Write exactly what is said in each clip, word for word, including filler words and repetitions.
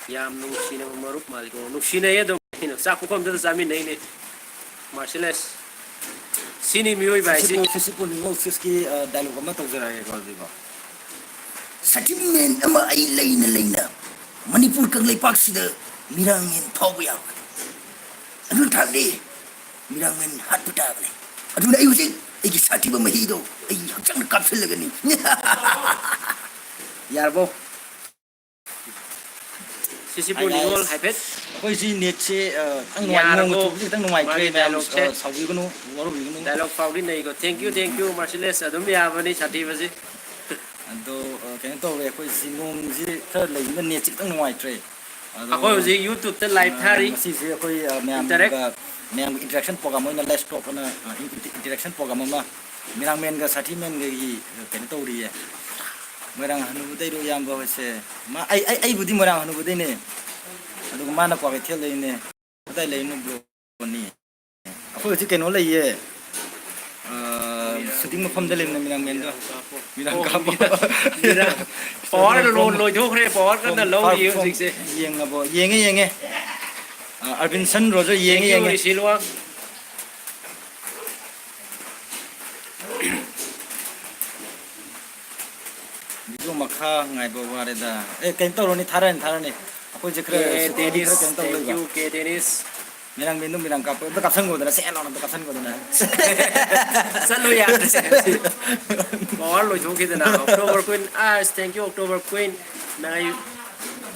ꯌꯥꯝ ꯅꯨꯡꯁꯤꯅꯕ ꯃꯔꯨꯞ ꯃꯥꯜꯂꯤꯀꯣ꯫ ꯅꯨꯡꯁꯤꯅꯩꯌꯦ ꯑꯗꯨꯝ꯫ ꯀꯩꯅꯣ, ꯆꯥꯛ ꯄꯨꯈꯝꯗꯨꯗ ꯆꯥꯃꯤꯟꯅꯩꯅꯦ꯫ ꯃꯥꯔꯁꯤꯂꯦꯁ꯫ ꯁꯤꯅꯤ ꯃꯤꯑꯣꯏꯕ ꯍꯥꯏꯁꯤ꯫ ꯐꯤꯁꯤꯄꯣ, ꯐꯤꯁꯤꯄꯣ ꯅꯤꯉꯣꯜ ꯐꯤꯁꯀꯤ, ꯑ, ꯗꯥꯏꯂꯣꯛ ꯑꯃ ꯇꯧꯖꯔꯛꯑꯒꯦꯀꯣ ꯑꯗꯨꯗꯤꯀꯣ꯫ ꯁꯥꯊꯤꯕ ꯃꯦꯟ ꯑꯃ ꯑꯩ ꯂꯩꯅ ꯂꯩꯅ ꯃꯅꯤꯄꯨꯔ ꯀꯪꯂꯩꯄꯥꯛꯁꯤꯗ ꯃꯤꯔꯥꯡ ꯃꯦꯟ ꯐꯥꯎꯕ ꯌꯥꯕ꯫ ꯑꯗꯨꯅ ꯊꯥꯛꯂꯤ꯫ ꯃꯤꯔꯥꯡ ꯃꯦꯟ ꯍꯥꯠꯄ ꯇꯥꯕꯅꯤ꯫ ꯑꯗꯨꯅ ꯑꯩ ꯍꯧꯖꯤꯛ ꯑꯩꯒꯤ ꯁꯥꯊꯤꯕ ꯃꯍꯤꯗꯣ ꯑꯩ ꯍꯛꯆꯥꯡꯗ ꯀꯥꯞꯁꯤꯜꯂꯒꯅꯤ꯫ ꯌꯥꯔꯕꯣ? ꯁꯤꯁꯤꯕꯨ Hi, guys. ꯅꯤꯉꯣꯜ ꯍꯥꯏꯐꯦꯠ ꯑꯩꯈꯣꯏꯁꯤ ꯅꯦꯠꯁꯦ, ꯑ, ꯈꯤꯇꯪ ꯅꯨꯡꯉꯥꯏ-, ꯌꯥꯔꯕꯣ? ꯅꯣꯡ ꯆꯨꯕꯁꯦ ꯈꯤꯇꯪ ꯅꯨꯡꯉꯥꯏꯇ꯭ꯔꯦ, ꯃꯥꯒꯤ ꯃꯌꯥꯝ, ꯗꯥꯏꯂꯣꯛꯁꯦ꯫ ꯑ, ꯁꯥꯎꯕꯤꯒꯅꯨ, ꯋꯥꯔꯧꯕꯤꯒꯅꯨ꯫ ꯗꯥꯏꯂꯣꯛ ꯐꯥꯎꯗꯤ ꯅꯩꯀꯣ꯫ Thank you, thank you, ꯃꯥꯔꯁꯤꯂꯦꯁ꯫ ꯑꯗꯨꯝ ꯌꯥꯕꯅꯤ ꯁꯥꯊꯤꯕꯁꯤ꯫ ꯑꯗꯣ, ꯑ, ꯀꯩꯅꯣ ꯇꯧꯔꯦ, ꯑꯩꯈꯣꯏꯁꯤ ꯅꯣꯡꯁꯤ ꯈꯔ ꯂꯩꯕꯅ ꯅꯦꯠꯁꯤ ꯈꯤꯇꯪ ꯅꯨꯡꯉꯥꯏꯇ꯭ꯔꯦ꯫ ꯑꯗꯣ, ꯑꯩꯈꯣꯏ ꯍꯧꯖꯤꯛ YouTube-ꯇ live ꯑ, ꯊꯥꯔꯤ꯫ ꯉꯁꯤꯁꯦ ꯑꯩꯈꯣꯏ, ꯑ, ꯃꯌꯥꯝꯒ, Interact꯫ ꯃꯌꯥꯝꯒ interaction program ꯑꯣꯏꯅ live talk ꯑꯅ, ꯑ, in-, interaction program ꯑꯃ ꯃꯤꯔꯥꯡꯃꯦꯟꯒ ꯁꯥꯊꯤꯃꯦꯟꯒꯒꯤ, ꯑ, ꯀꯩꯅꯣ ꯇꯧꯔꯤꯌꯦ꯫ ꯃꯣꯏꯔꯥꯡ ꯍꯅꯨꯕꯗꯩꯔꯣ ꯏꯌꯥꯝꯕ ꯍꯣꯏꯁꯦ? ꯃꯥ, ꯑꯩ, ꯑꯩ, ꯑꯩꯕꯨꯗꯤ ꯃꯣꯏꯔꯥꯡ ꯍꯅꯨꯕꯗꯩꯅꯦ꯫ ꯑꯗꯨꯒ ꯃꯥꯅ ꯀ꯭ꯋꯥꯀꯩꯊꯦꯜꯗꯩꯅꯦ꯫ ꯀꯗꯥꯏ ꯂꯩꯔꯤꯅꯣ bro? ꯑꯩꯈꯣꯏ ꯍꯧꯖꯤꯛ ꯀꯩꯅꯣ ꯂꯩꯌꯦ꯫ ꯑ, shooting ꯃꯐꯝꯗ ꯂꯩꯕꯅꯦ ꯃꯤꯔꯥꯡꯃꯦꯟꯗꯣ꯫ ꯃꯤꯔꯥꯡ ꯑꯣ, ꯀꯥꯞꯄꯣ꯫ ꯃꯤꯔꯥꯡ, ꯃꯤꯔꯥꯡ꯫ Power ꯂꯣ-, ꯂꯣꯏꯊꯣꯛꯈ꯭ꯔꯦ, power ꯀꯟꯅ ꯂꯧꯔꯤ ꯍꯧꯖꯤꯛꯁꯦ꯫ ꯌꯦꯡꯉꯕꯣ? ꯌꯦꯡꯉꯦ, ꯌꯦꯡꯉꯦ꯫ ꯑ, ꯑꯔꯕꯤꯟꯁꯟ ꯔꯣꯖꯔ ꯌꯦꯡꯉꯦ, Thank you, ꯌꯦꯡꯉꯦ꯫ ꯔꯤꯁꯤ ꯂꯨꯋꯥꯡ꯫ Video ꯃꯈꯥ ꯉꯥꯏꯕ ꯋꯥꯔꯦꯗ꯫ ꯑꯦ, ꯀꯩꯅꯣ ꯇꯧꯔꯅꯤ, ꯊꯥꯔꯅꯤ, ꯊꯥꯔꯅꯤ꯫ ꯑꯩꯈꯣꯏꯁꯦ ꯈꯔ ꯀꯦ shooting ꯗꯦꯅꯤꯁ, ꯈꯔ ꯀꯩꯅꯣ ꯇꯧ thank ꯂꯩꯕ꯫ You, K Denis. ꯃꯤꯔꯥꯡꯃꯦꯟꯗꯣ ꯃꯤꯔꯥꯡ ꯀꯥꯞꯄ ꯑꯝꯇ ꯀꯥꯞꯁꯟꯒꯣꯗꯅ, ꯁꯦ ꯂꯥꯎꯅ ꯑꯝꯇ ꯀꯥꯞꯁꯟꯒꯣꯗꯅ꯫ ꯆꯠꯂꯨ ꯌꯥꯗ꯭ꯔꯦ꯫ Power ꯂꯣꯏꯊꯣꯛꯈꯤꯗꯅ꯫ October Queen, ꯑꯁ, thank you, October Queen꯫ ꯅꯪ ꯑꯩ,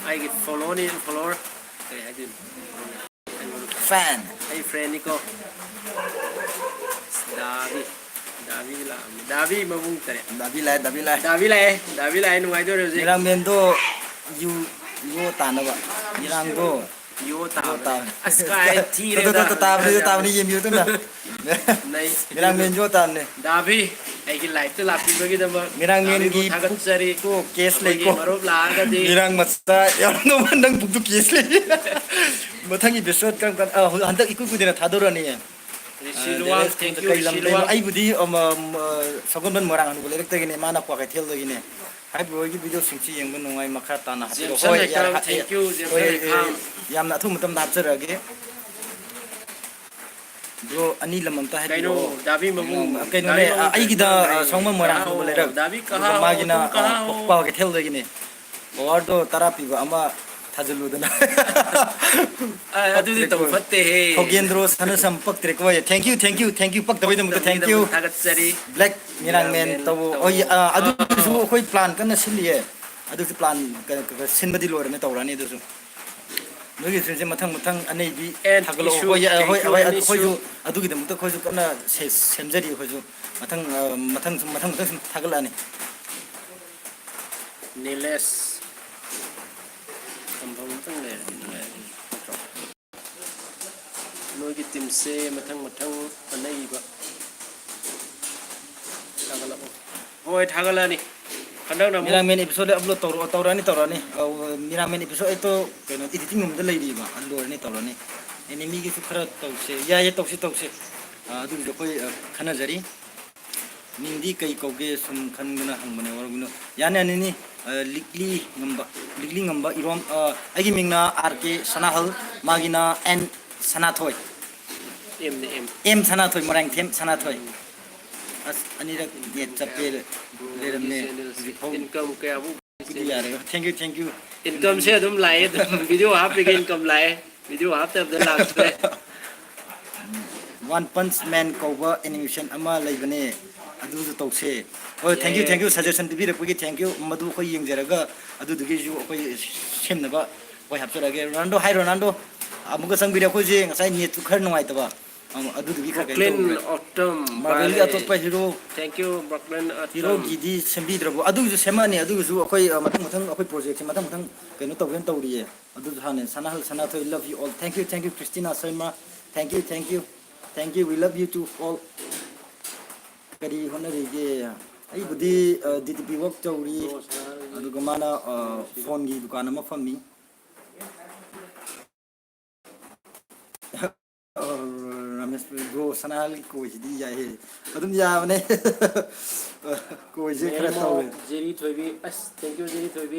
ꯑꯩꯒꯤ follow-ꯅꯤ, follower꯫ ꯀꯩ ꯍꯥꯏꯗꯣꯏꯅꯣ? Fan꯫ ꯑꯩ friend-ꯅꯤꯀꯣ꯫ ꯗꯥꯕꯤ꯫ ꯗꯥꯕꯤꯗꯤ ꯂꯥꯛꯑꯝꯃꯦ꯫ ꯗꯥꯕꯤ ꯃꯕꯨꯡ ꯇꯔꯦꯠ꯫ ꯗꯥꯕꯤ ꯂꯥꯛꯑꯦ, ꯗꯥꯕꯤ ꯂꯥꯛꯑꯦ꯫ ꯗꯥꯕꯤ ꯂꯥꯛꯑꯦ, ꯗꯥꯕꯤ ꯂꯥꯛꯑꯦ, ꯅꯨꯡꯉꯥꯏꯗꯣꯔꯦ ꯍꯧꯖꯤꯛ꯫ ꯃꯤꯔꯥꯡꯃꯦꯟꯗꯣ ꯌꯨ, ꯌꯣ ꯇꯥꯅꯕ꯫ ꯃꯤꯔꯥꯡꯗꯣ ꯌꯣ ꯌꯣ ꯇꯥꯕꯅꯦ꯫ ꯇꯥꯕꯅꯦ꯫ ꯑꯁ, ꯀꯥꯏ ꯊꯤꯔꯦꯗ꯫ ꯇꯣ, ꯇꯣ, ꯇꯣ, ꯇꯥꯕꯅꯦ, ꯇꯥꯕꯅꯦ, ꯌꯦꯡꯕꯤꯌꯨ ꯑꯗꯨꯝꯅ꯫ ꯅꯩ꯫ ꯃꯤꯔꯥꯡꯃꯦꯟ ꯌꯣ ꯇꯥꯕꯅꯦ꯫ ꯗꯥꯕꯤ, ꯑꯩꯒꯤ live-ꯇ ꯂꯥꯛꯄꯤꯕꯒꯤꯗꯃꯛ ꯃꯤꯔꯥꯡꯃꯦꯟꯒꯤ ꯗꯥꯕꯤꯕꯨ ꯊꯥꯒꯠꯆꯔꯤ꯫ ꯄꯨꯛꯇꯣ case ꯑꯩꯈꯣꯏꯒꯤ ꯂꯩꯀꯣ꯫ ꯃꯔꯨꯞ ꯂꯥꯛꯑꯒꯗꯤ ꯃꯤꯔꯥꯡ ꯃꯆꯥ ꯌꯥꯝꯅ ꯅꯪ ꯄꯨꯛꯇꯨ case ꯂꯩ꯫ ꯃꯊꯪꯒꯤ episode ꯀꯔꯝ ꯀꯥꯟ-, ꯑ, ꯍꯧ-, ꯍꯟꯗꯛ ꯏꯀꯨꯏ ꯀꯨꯏꯗꯅ ꯊꯥꯗꯣꯔꯛꯑꯅꯤꯌꯦ꯫ ꯔꯤꯁꯤ ꯑ, ꯂꯨꯋꯥꯡ, ꯗꯦꯅꯤꯁ thank ꯈꯨꯟꯗ you, ꯀꯩ ꯔꯤꯁꯤ ꯂꯝꯗꯩꯅꯣ? ꯂꯨꯋꯥꯡ꯫ ꯑꯩꯕꯨꯗꯤ, ꯑꯃ, ꯑꯃ, ꯁꯒꯣꯜꯕꯟ ꯃꯣꯏꯔꯥꯡ ꯍꯅꯨꯕ ꯂꯩꯔꯛꯇꯒꯤꯅꯦ, ꯃꯥꯅ ꯀ꯭ꯋꯥꯀꯩꯊꯦꯜꯗꯒꯤꯅꯦ꯫ ꯍꯥꯏ ꯕ꯭ꯔꯣꯒꯤ ꯚꯤꯗꯤꯑꯣꯁꯤꯡꯁꯤ ꯌꯦꯡꯕ ꯅꯨꯡꯉꯥꯏ, ꯃꯈꯥ ꯇꯥꯅ ꯍꯥꯞꯄꯤꯔꯛꯑꯣ꯫ ꯖꯦꯝꯁꯟ ꯍꯣꯏ, ꯂꯩꯈꯥꯝ, ꯌꯥꯔ-, thank you, ꯖꯦꯝꯁꯟ ꯍꯣꯏ, ꯂꯩꯈꯥꯝ꯫ ꯌꯥꯝꯅ ꯑꯊꯨꯕ ꯃꯇꯝꯗ ꯍꯥꯞꯆꯔꯛꯑꯒꯦ꯫ ꯕ꯭ꯔꯣ, ꯑꯅꯤ ꯂꯝ ꯑꯝꯇ ꯀꯩꯅꯣ, ꯍꯥꯏꯕꯤꯔꯛꯑꯣ꯫ ꯗꯥꯕꯤ ꯃꯕꯨꯡ, ꯀꯩꯅꯣꯅꯦ, ꯗꯥꯕꯤ ꯃꯕꯨꯡ ꯑꯩꯒꯤꯗ, ꯀꯩꯅꯣꯅꯦ? ꯑ, ꯁꯣꯝꯕ ꯃꯣꯏꯔꯥꯡ ꯀꯥꯍꯧ, ꯍꯧꯕ ꯂꯩꯔꯛ꯫ ꯗꯥꯕꯤ ꯑꯗꯨꯒ ꯀꯥꯍꯧ, ꯃꯥꯒꯤꯅ, ꯀꯥꯍꯧ꯫ ꯑ, ꯀ꯭ꯋꯥ ꯀꯩꯊꯦꯜꯗꯒꯤꯅꯦ꯫ ꯄꯋꯥꯔꯗꯣ ꯇꯔꯥ ꯄꯤꯕ ꯑꯃ ꯊꯥꯖꯤꯜꯂꯨꯗꯅ꯫ ꯑ, ꯑꯗꯨꯗꯤ ꯄꯛꯇ꯭ꯔꯦꯀꯣ꯫ ꯇꯧ ꯐꯠꯇꯦꯍꯦ꯫ ꯈꯣꯒꯦꯟꯗ꯭ꯔꯣ ꯁꯅꯥꯁꯝ ꯄꯛꯇ꯭ꯔꯦꯀꯣ꯫ Thank you, thank you, thank you꯫ ꯄꯛꯇꯕꯩꯗꯃꯛꯇ thank you꯫ ꯊꯥꯒꯠꯆꯔꯤ꯫ Black ꯃꯤꯔꯥꯡꯃꯦꯟ ꯃꯤꯔꯥꯡꯃꯦꯟ ꯇꯧꯕ꯫ ꯇꯧꯕ꯫ ꯍꯣꯏ, ꯑ, ꯑꯗꯨꯁꯨ ꯑꯥꯎ꯫ ꯑꯩꯈꯣꯏ plan ꯀꯟꯅ ꯁꯤꯜꯂꯤꯌꯦ꯫ ꯑꯗꯨꯁꯨ plan ꯀ-, ꯀ-, ꯀ-, ꯁꯤꯟꯕꯗꯤ ꯂꯣꯏꯔꯅꯤ, ꯇꯧꯔꯅꯤ ꯑꯗꯨꯁꯨ꯫ ꯅꯣꯏꯒꯤꯁꯨ ꯃꯊꯪ ꯃꯊꯪ ꯑꯅꯩꯕꯤ And ꯊꯥꯒꯠꯂꯛꯑꯣ꯫ issue, ꯍꯣꯏ, ꯌꯥ-, ꯍꯣꯏ, thank you, ꯍꯣꯏ, ꯑꯅꯤꯁꯨ꯫ ꯑꯩꯈꯣꯏꯁꯨ ꯑꯗꯨꯒꯤꯗꯃꯛꯇ ꯑꯩꯈꯣꯏꯁꯨ ꯀꯟꯅ ꯁꯦ-, ꯁꯦꯝꯖꯔꯤ ꯑꯩꯈꯣꯏꯁꯨ꯫ ꯃꯊꯪ, ꯑ, ꯃꯊꯪ ꯁꯨꯝ, ꯃꯊꯪ ꯃꯊꯪ ꯁꯨꯝ ꯊꯥꯒꯠꯂꯛꯑꯅꯤ꯫ ꯅꯤꯂꯦꯁ꯫ ꯊꯝꯐꯝ ꯑꯃꯇꯪ ꯂꯩꯔꯗꯤ ꯅꯨꯡꯉꯥꯏꯔꯅꯤ, ꯅꯠꯇ꯭ꯔꯣ? ꯅꯣꯏꯒꯤ teamꯁꯦ ꯃꯊꯪ ꯃꯊꯪ ꯑꯅꯩꯕ ꯊꯥꯒꯠꯂꯛꯑꯣ꯫ ꯍꯣꯏ, ꯊꯥꯒꯠꯂꯛꯑꯅꯤ꯫ ꯍꯟꯗꯛꯅ ꯑꯃꯨꯛ ꯃꯤꯔꯥꯡꯃꯦꯟ episode upload ꯇꯧꯔꯛꯑꯣ, ꯇꯧꯔꯛꯑꯅꯤ, ꯇꯧꯔꯛꯑꯅꯤ꯫ ꯑꯧ, ꯃꯤꯔꯥꯡꯃꯦꯟ episode ꯑꯩꯗꯣ ꯀꯩꯅꯣ editing roomꯗ ꯂꯩꯔꯤꯕ, ꯑꯗꯨ ꯂꯣꯏꯔꯅꯤ, ꯇꯧꯔꯛꯑꯅꯤ꯫ Animeꯒꯤꯁꯨ ꯈꯔ ꯇꯧꯁꯦ꯫ ꯌꯥꯏꯌꯦ, ꯇꯧꯁꯤ, ꯇꯧꯁꯤ꯫ ꯑ, ꯑꯗꯨꯒꯤꯁꯨ ꯑꯩꯈꯣꯏ, ꯑ, ꯈꯟꯅꯖꯔꯤ꯫ ꯃꯤꯡꯗꯤ ꯀꯩ ꯀꯧꯒꯦ ꯁꯨꯝ ꯈꯟꯗꯅ ꯍꯪꯕꯅꯦ, ꯋꯥꯔꯧꯕꯤꯅꯨ꯫ ꯌꯥꯅꯤ, ꯌꯥꯅꯤꯅꯤ꯫ ꯑ, ꯂꯤꯛꯂꯤ ꯉꯝꯕ, ꯂꯤꯛꯂꯤ ꯉꯝꯕ ꯏꯔꯣꯝ-, ꯑ, ꯑꯩꯒꯤ ꯃꯤꯡꯅ ꯑꯥꯔ ꯀꯦ ꯁꯅꯥꯍꯜ, ꯃꯥꯒꯤꯅ ꯑꯦꯟ ꯁꯅꯥꯊꯣꯏ꯫ ꯑꯦꯝꯅꯦ, ꯑꯦꯝ꯫ ꯑꯦꯝ ꯁꯅꯥꯊꯣꯏ, ꯃꯣꯏꯔꯥꯡꯊꯦꯝ ꯁꯅꯥꯊꯣꯏ꯫ ꯑꯁ, ꯑꯅꯤꯔꯛ net ꯆꯞꯄꯦ ꯂꯩꯔꯝꯃꯦ ꯍꯧꯖꯤꯛꯐꯥꯎ꯫ Income ꯀꯌꯥꯃꯨꯛ ꯌꯥꯔꯦ꯫ Thank you, thank you꯫ Incomeꯁꯦ ꯑꯗꯨꯝ ꯂꯥꯛꯑꯦ, ꯑꯗꯨꯝ video ꯍꯥꯞꯄꯤꯒꯦ, income ꯂꯥꯛꯑꯦ꯫ Video ꯍꯥꯞꯇꯕꯗ ꯂꯥꯛꯇ꯭ꯔꯦ꯫ One Punch Man ꯀꯧꯕ animation ꯑꯃ ꯂꯩꯕꯅꯦ, ꯑꯗꯨꯁꯨ ꯇꯧꯁꯦ꯫ ꯍꯣꯏ, thank you, ꯌꯥꯏꯌꯦ꯫ Thank you, suggestion ꯄꯤꯕꯤꯔꯛꯄꯒꯤ thank you꯫ ꯃꯗꯨ ꯑꯩꯈꯣꯏ ꯌꯦꯡꯖꯔꯒ ꯑꯗꯨꯗꯨꯒꯤꯁꯨ ꯑꯩꯈꯣꯏ ꯁꯦꯝꯅꯕ ꯑꯩꯈꯣꯏ ꯍꯥꯞꯆꯔꯛꯑꯒꯦ꯫ Ronaldo, hi Ronaldo꯫ ꯑꯃꯨꯛꯀ ꯆꯪꯕꯤꯔꯦ꯫ ꯑꯩꯈꯣꯏꯁꯦ ꯉꯁꯥꯏ netꯇꯨ ꯈꯔ ꯅꯨꯡꯉꯥꯏꯇꯕ, ꯑꯃ ꯑꯗꯨꯗꯨꯒꯤ ꯈꯔ ꯀꯩꯅꯣ Brooklyn ꯇꯧꯈ꯭ꯔꯦ꯫ Autumn Marvelꯒꯤ ꯚꯥꯏ꯫ ꯑꯇꯣꯞꯄ hero, Thank you, Brooklyn Autumn꯫ Heroꯒꯤꯗꯤ ꯁꯦꯝꯕꯤꯗ꯭ꯔꯕꯣ? ꯑꯗꯨꯒꯤꯁꯨ ꯁꯦꯝꯃꯛꯑꯅꯤ꯫ ꯑꯗꯨꯒꯤꯁꯨ ꯑꯩꯈꯣꯏ, ꯑ, ꯃꯊꯪ ꯃꯊꯪ ꯑꯩꯈꯣꯏ projectꯁꯦ ꯃꯊꯪ ꯃꯊꯪ ꯀꯩꯅꯣ ꯇꯧꯒꯦꯅ ꯇꯧꯔꯤꯌꯦ꯫ ꯑꯗꯨꯁꯨ ꯍꯥꯟꯅ ꯁꯅꯥꯍꯜ ꯁꯅꯥꯊꯣꯏ, love you all꯫ Thank you, thank you, Christina ꯁꯣꯏꯃ꯫ Thank you, thank you, thank you, we love you too all꯫ ꯀꯔꯤ ꯍꯣꯠꯅꯔꯤꯒꯦ? ꯑꯩꯕꯨꯗꯤ, ꯑ, D T P work ꯇꯧꯔꯤ, ꯑꯗꯨꯒ ꯃꯥꯅ, ꯑ, phoneꯒꯤ ꯗꯨꯀꯥꯟ ꯑꯃ ꯐꯝꯃꯤ꯫ ꯑ, ꯔꯥꯃꯦꯁ bro, ꯁꯅꯥꯍꯜꯒꯤ ꯀꯣꯏꯁꯤꯗꯤ ꯌꯥꯏꯍꯦ꯫ ꯑꯗꯨꯝ ꯌꯥꯕꯅꯦ꯫ ꯀꯣꯏꯁꯦ ꯈꯔ ꯅꯦꯃꯣ, ꯇꯧꯋꯦ꯫ ꯖꯦꯔꯤ ꯊꯣꯏꯕꯤ, ꯑꯁ, thank you, ꯖꯦꯔꯤ ꯊꯣꯏꯕꯤ꯫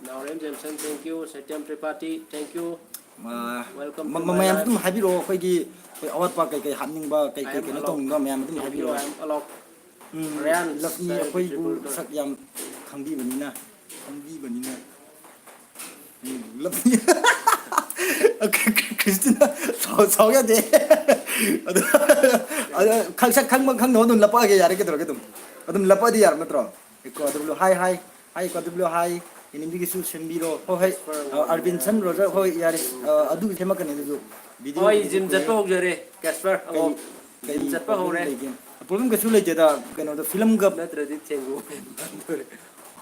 ꯅꯥꯎꯔꯦꯝ ꯖꯦꯝꯁꯟ, thank you꯫ ꯁꯇ꯭ꯌꯝ ꯇ꯭ꯔꯤꯄꯥꯇꯤ, thank you꯫ ꯑ, Welcome ꯃ- to ꯃ- my ꯃꯌꯥꯝꯁꯨ life꯫ ꯑꯗꯨꯝ ꯍꯥꯏꯕꯤꯔꯛꯑꯣ, ꯑꯩꯈꯣꯏꯒꯤ ꯑꯩꯈꯣꯏ ꯑꯋꯥꯠꯄ ꯀꯩ ꯀꯩ ꯍꯥꯞꯅꯤꯡꯕ, ꯀꯩ I ꯀꯩ am ꯀꯩꯅꯣ Alok꯫ ꯇꯧꯅꯤꯡꯕ ꯃꯌꯥꯝ ꯑꯗꯨꯝ Thank you, ꯍꯥꯏꯕꯤꯔꯛꯑꯣ꯫ I am Alok꯫ Um, Ryan, Lakshmi seventy ꯑꯩꯈꯣꯏꯕꯨ three triple two꯫ ꯁꯛ ꯌꯥꯝ ꯈꯪꯕꯤꯕꯅꯤꯅ, ꯈꯪꯕꯤꯕꯅꯤꯅ꯫ ꯎꯝ, ꯂꯛꯁꯃꯤ꯫ ꯈ꯭ꯔꯤꯁꯇꯤꯅ ꯁꯥꯎ-, ꯁꯥꯎ ꯌꯥꯗꯦ꯫ ꯑꯗꯨ, ꯑꯗꯨ ꯈꯪ-, ꯁꯛ ꯈꯪꯕ ꯈꯪꯗꯕ ꯑꯗꯨꯝ ꯂꯞꯄꯛꯑꯒꯦ, ꯌꯥꯔꯦ, ꯀꯩꯗꯧꯔꯒꯦ? ꯑꯗꯨꯝ, ꯑꯗꯨꯝ ꯂꯞꯄꯛꯑꯗꯤ ꯌꯥꯔ ꯅꯠꯇ꯭ꯔꯣ? ꯀꯣ ꯗꯕ꯭ꯂꯤꯎ ꯍꯥꯏ ꯍꯥꯏ, ꯍꯥꯏ ꯀꯣ ꯗꯕ꯭ꯂꯤꯎ ꯍꯥꯏ, ꯏꯅꯤꯡꯕꯤꯒꯤꯁꯨ ꯁꯦꯝꯕꯤꯔꯣ꯫ ꯍꯣꯏ, ꯍꯣꯏ꯫ ꯑ, ꯑꯥꯔꯕꯤꯟꯁꯟ ꯔꯣꯖꯔ, ꯍꯣꯏ, ꯌꯥꯔꯦ꯫ ꯑ, ꯑꯗꯨꯒꯤ ꯁꯦꯝꯃꯛꯀꯅꯤ ꯑꯗꯨꯁꯨ꯫ ꯚꯤꯗꯤꯑꯣ ꯍꯣꯏ, ꯎꯕ ꯖꯤꯝ ꯀꯨꯏꯔꯦ꯫ ꯆꯠꯄ ꯍꯧꯖꯔꯦ, ꯀꯦꯁꯄꯔ꯫ ꯀꯩ, ꯑꯣ, ꯀꯩ ꯖꯤꯝ ꯆꯠꯄ ꯄ꯭ꯔꯣꯕ꯭ꯂꯦꯝ ꯍꯧꯔꯦ꯫ ꯂꯩꯒꯦ? ꯄ꯭ꯔꯣꯕ꯭ꯂꯦꯝ ꯀꯩꯁꯨ ꯂꯩꯇꯦꯗ꯫ ꯀꯩꯅꯣꯗ ꯐꯤꯂꯝꯒ, ꯅꯠꯇ꯭ꯔꯗꯤ ꯊꯦꯡꯒꯨ꯫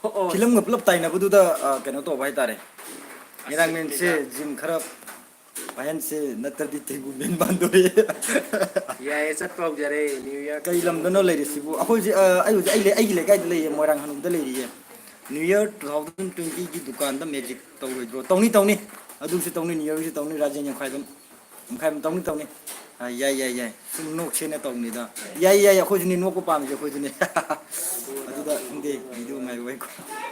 ꯑꯣ, ꯑꯣ꯫ ꯐꯤꯂꯝꯒ ꯄꯨꯂꯞ ꯇꯥꯏꯅꯕꯗꯨꯗ, ꯑ, ꯀꯩꯅꯣ ꯇꯧꯕ ꯍꯥꯏꯇꯥꯔꯦ꯫ ꯑꯁ, ꯏꯔꯥꯡꯃꯦꯟꯁꯦ ꯅꯨꯃꯤꯗꯥꯡ꯫ ꯖꯤꯝ ꯈꯔ ꯄꯥꯏꯍꯟꯁꯦ, ꯅꯠꯇ꯭ꯔꯗꯤ ꯊꯦꯡꯒꯨꯃꯦꯟ ꯃꯥꯟꯗꯣꯔꯦ꯫ ꯌꯥꯏꯌꯦ, ꯆꯠꯄ ꯍꯧꯖꯔꯦ, ꯅ꯭ꯌꯨ ꯌꯔ꯫ ꯀꯩ ꯂꯝꯗꯅꯣ ꯂꯩꯔꯤꯁꯤꯕꯨ? ꯑꯩꯈꯣꯏꯁꯦ, ꯑ, ꯑꯩ ꯍꯧꯖꯤꯛ ꯑꯩ ꯂꯩ-, ꯑꯩꯒꯤ ꯂꯩꯀꯥꯏꯗ ꯂꯩꯌꯦ, ꯃꯣꯏꯔꯥꯡ ꯍꯅꯨꯕꯗ ꯂꯩꯔꯤꯌꯦ꯫ ꯅ꯭ꯌꯨ ꯌꯔ ꯇꯨ ꯊꯥꯎꯖꯟ ꯇ꯭ꯋꯦꯟꯇꯤꯒꯤ ꯗꯨꯀꯥꯟꯗ ꯃꯦꯖꯤꯛ ꯇꯧꯔꯣꯏꯗ꯭ꯔꯣ? ꯇꯧꯅꯤ, ꯇꯧꯅꯤ꯫ ꯑꯗꯨꯁꯨ ꯇꯧꯅꯤ, ꯅ꯭ꯌꯨ ꯌꯔꯒꯤꯁꯨ ꯇꯧꯅꯤ, ꯔꯥꯖꯦꯟ ꯌꯥꯡꯈꯥꯏꯕꯝ꯫ ꯇꯧꯅꯤ, ꯇꯧꯅꯤ꯫ ꯑ, ꯌꯥꯏ, ꯌꯥꯏ, ꯌꯥꯏ꯫ ꯁꯨꯝ ꯅꯣꯛꯁꯦꯅ ꯇꯧꯅꯤꯗ꯫ ꯌꯥꯏ, ꯌꯥꯏ, ꯑꯩꯈꯣꯏꯁꯨꯅꯦ, ꯅꯣꯛꯄ ꯄꯥꯝꯃꯤꯁꯦ ꯑꯩꯈꯣꯏꯁꯨꯅꯦ꯫ ꯑꯗꯨꯗ ꯈꯪꯗꯦ, ꯚꯤꯗꯤꯑꯣ ꯉꯥꯏꯕ ꯑꯣꯏꯀꯣ꯫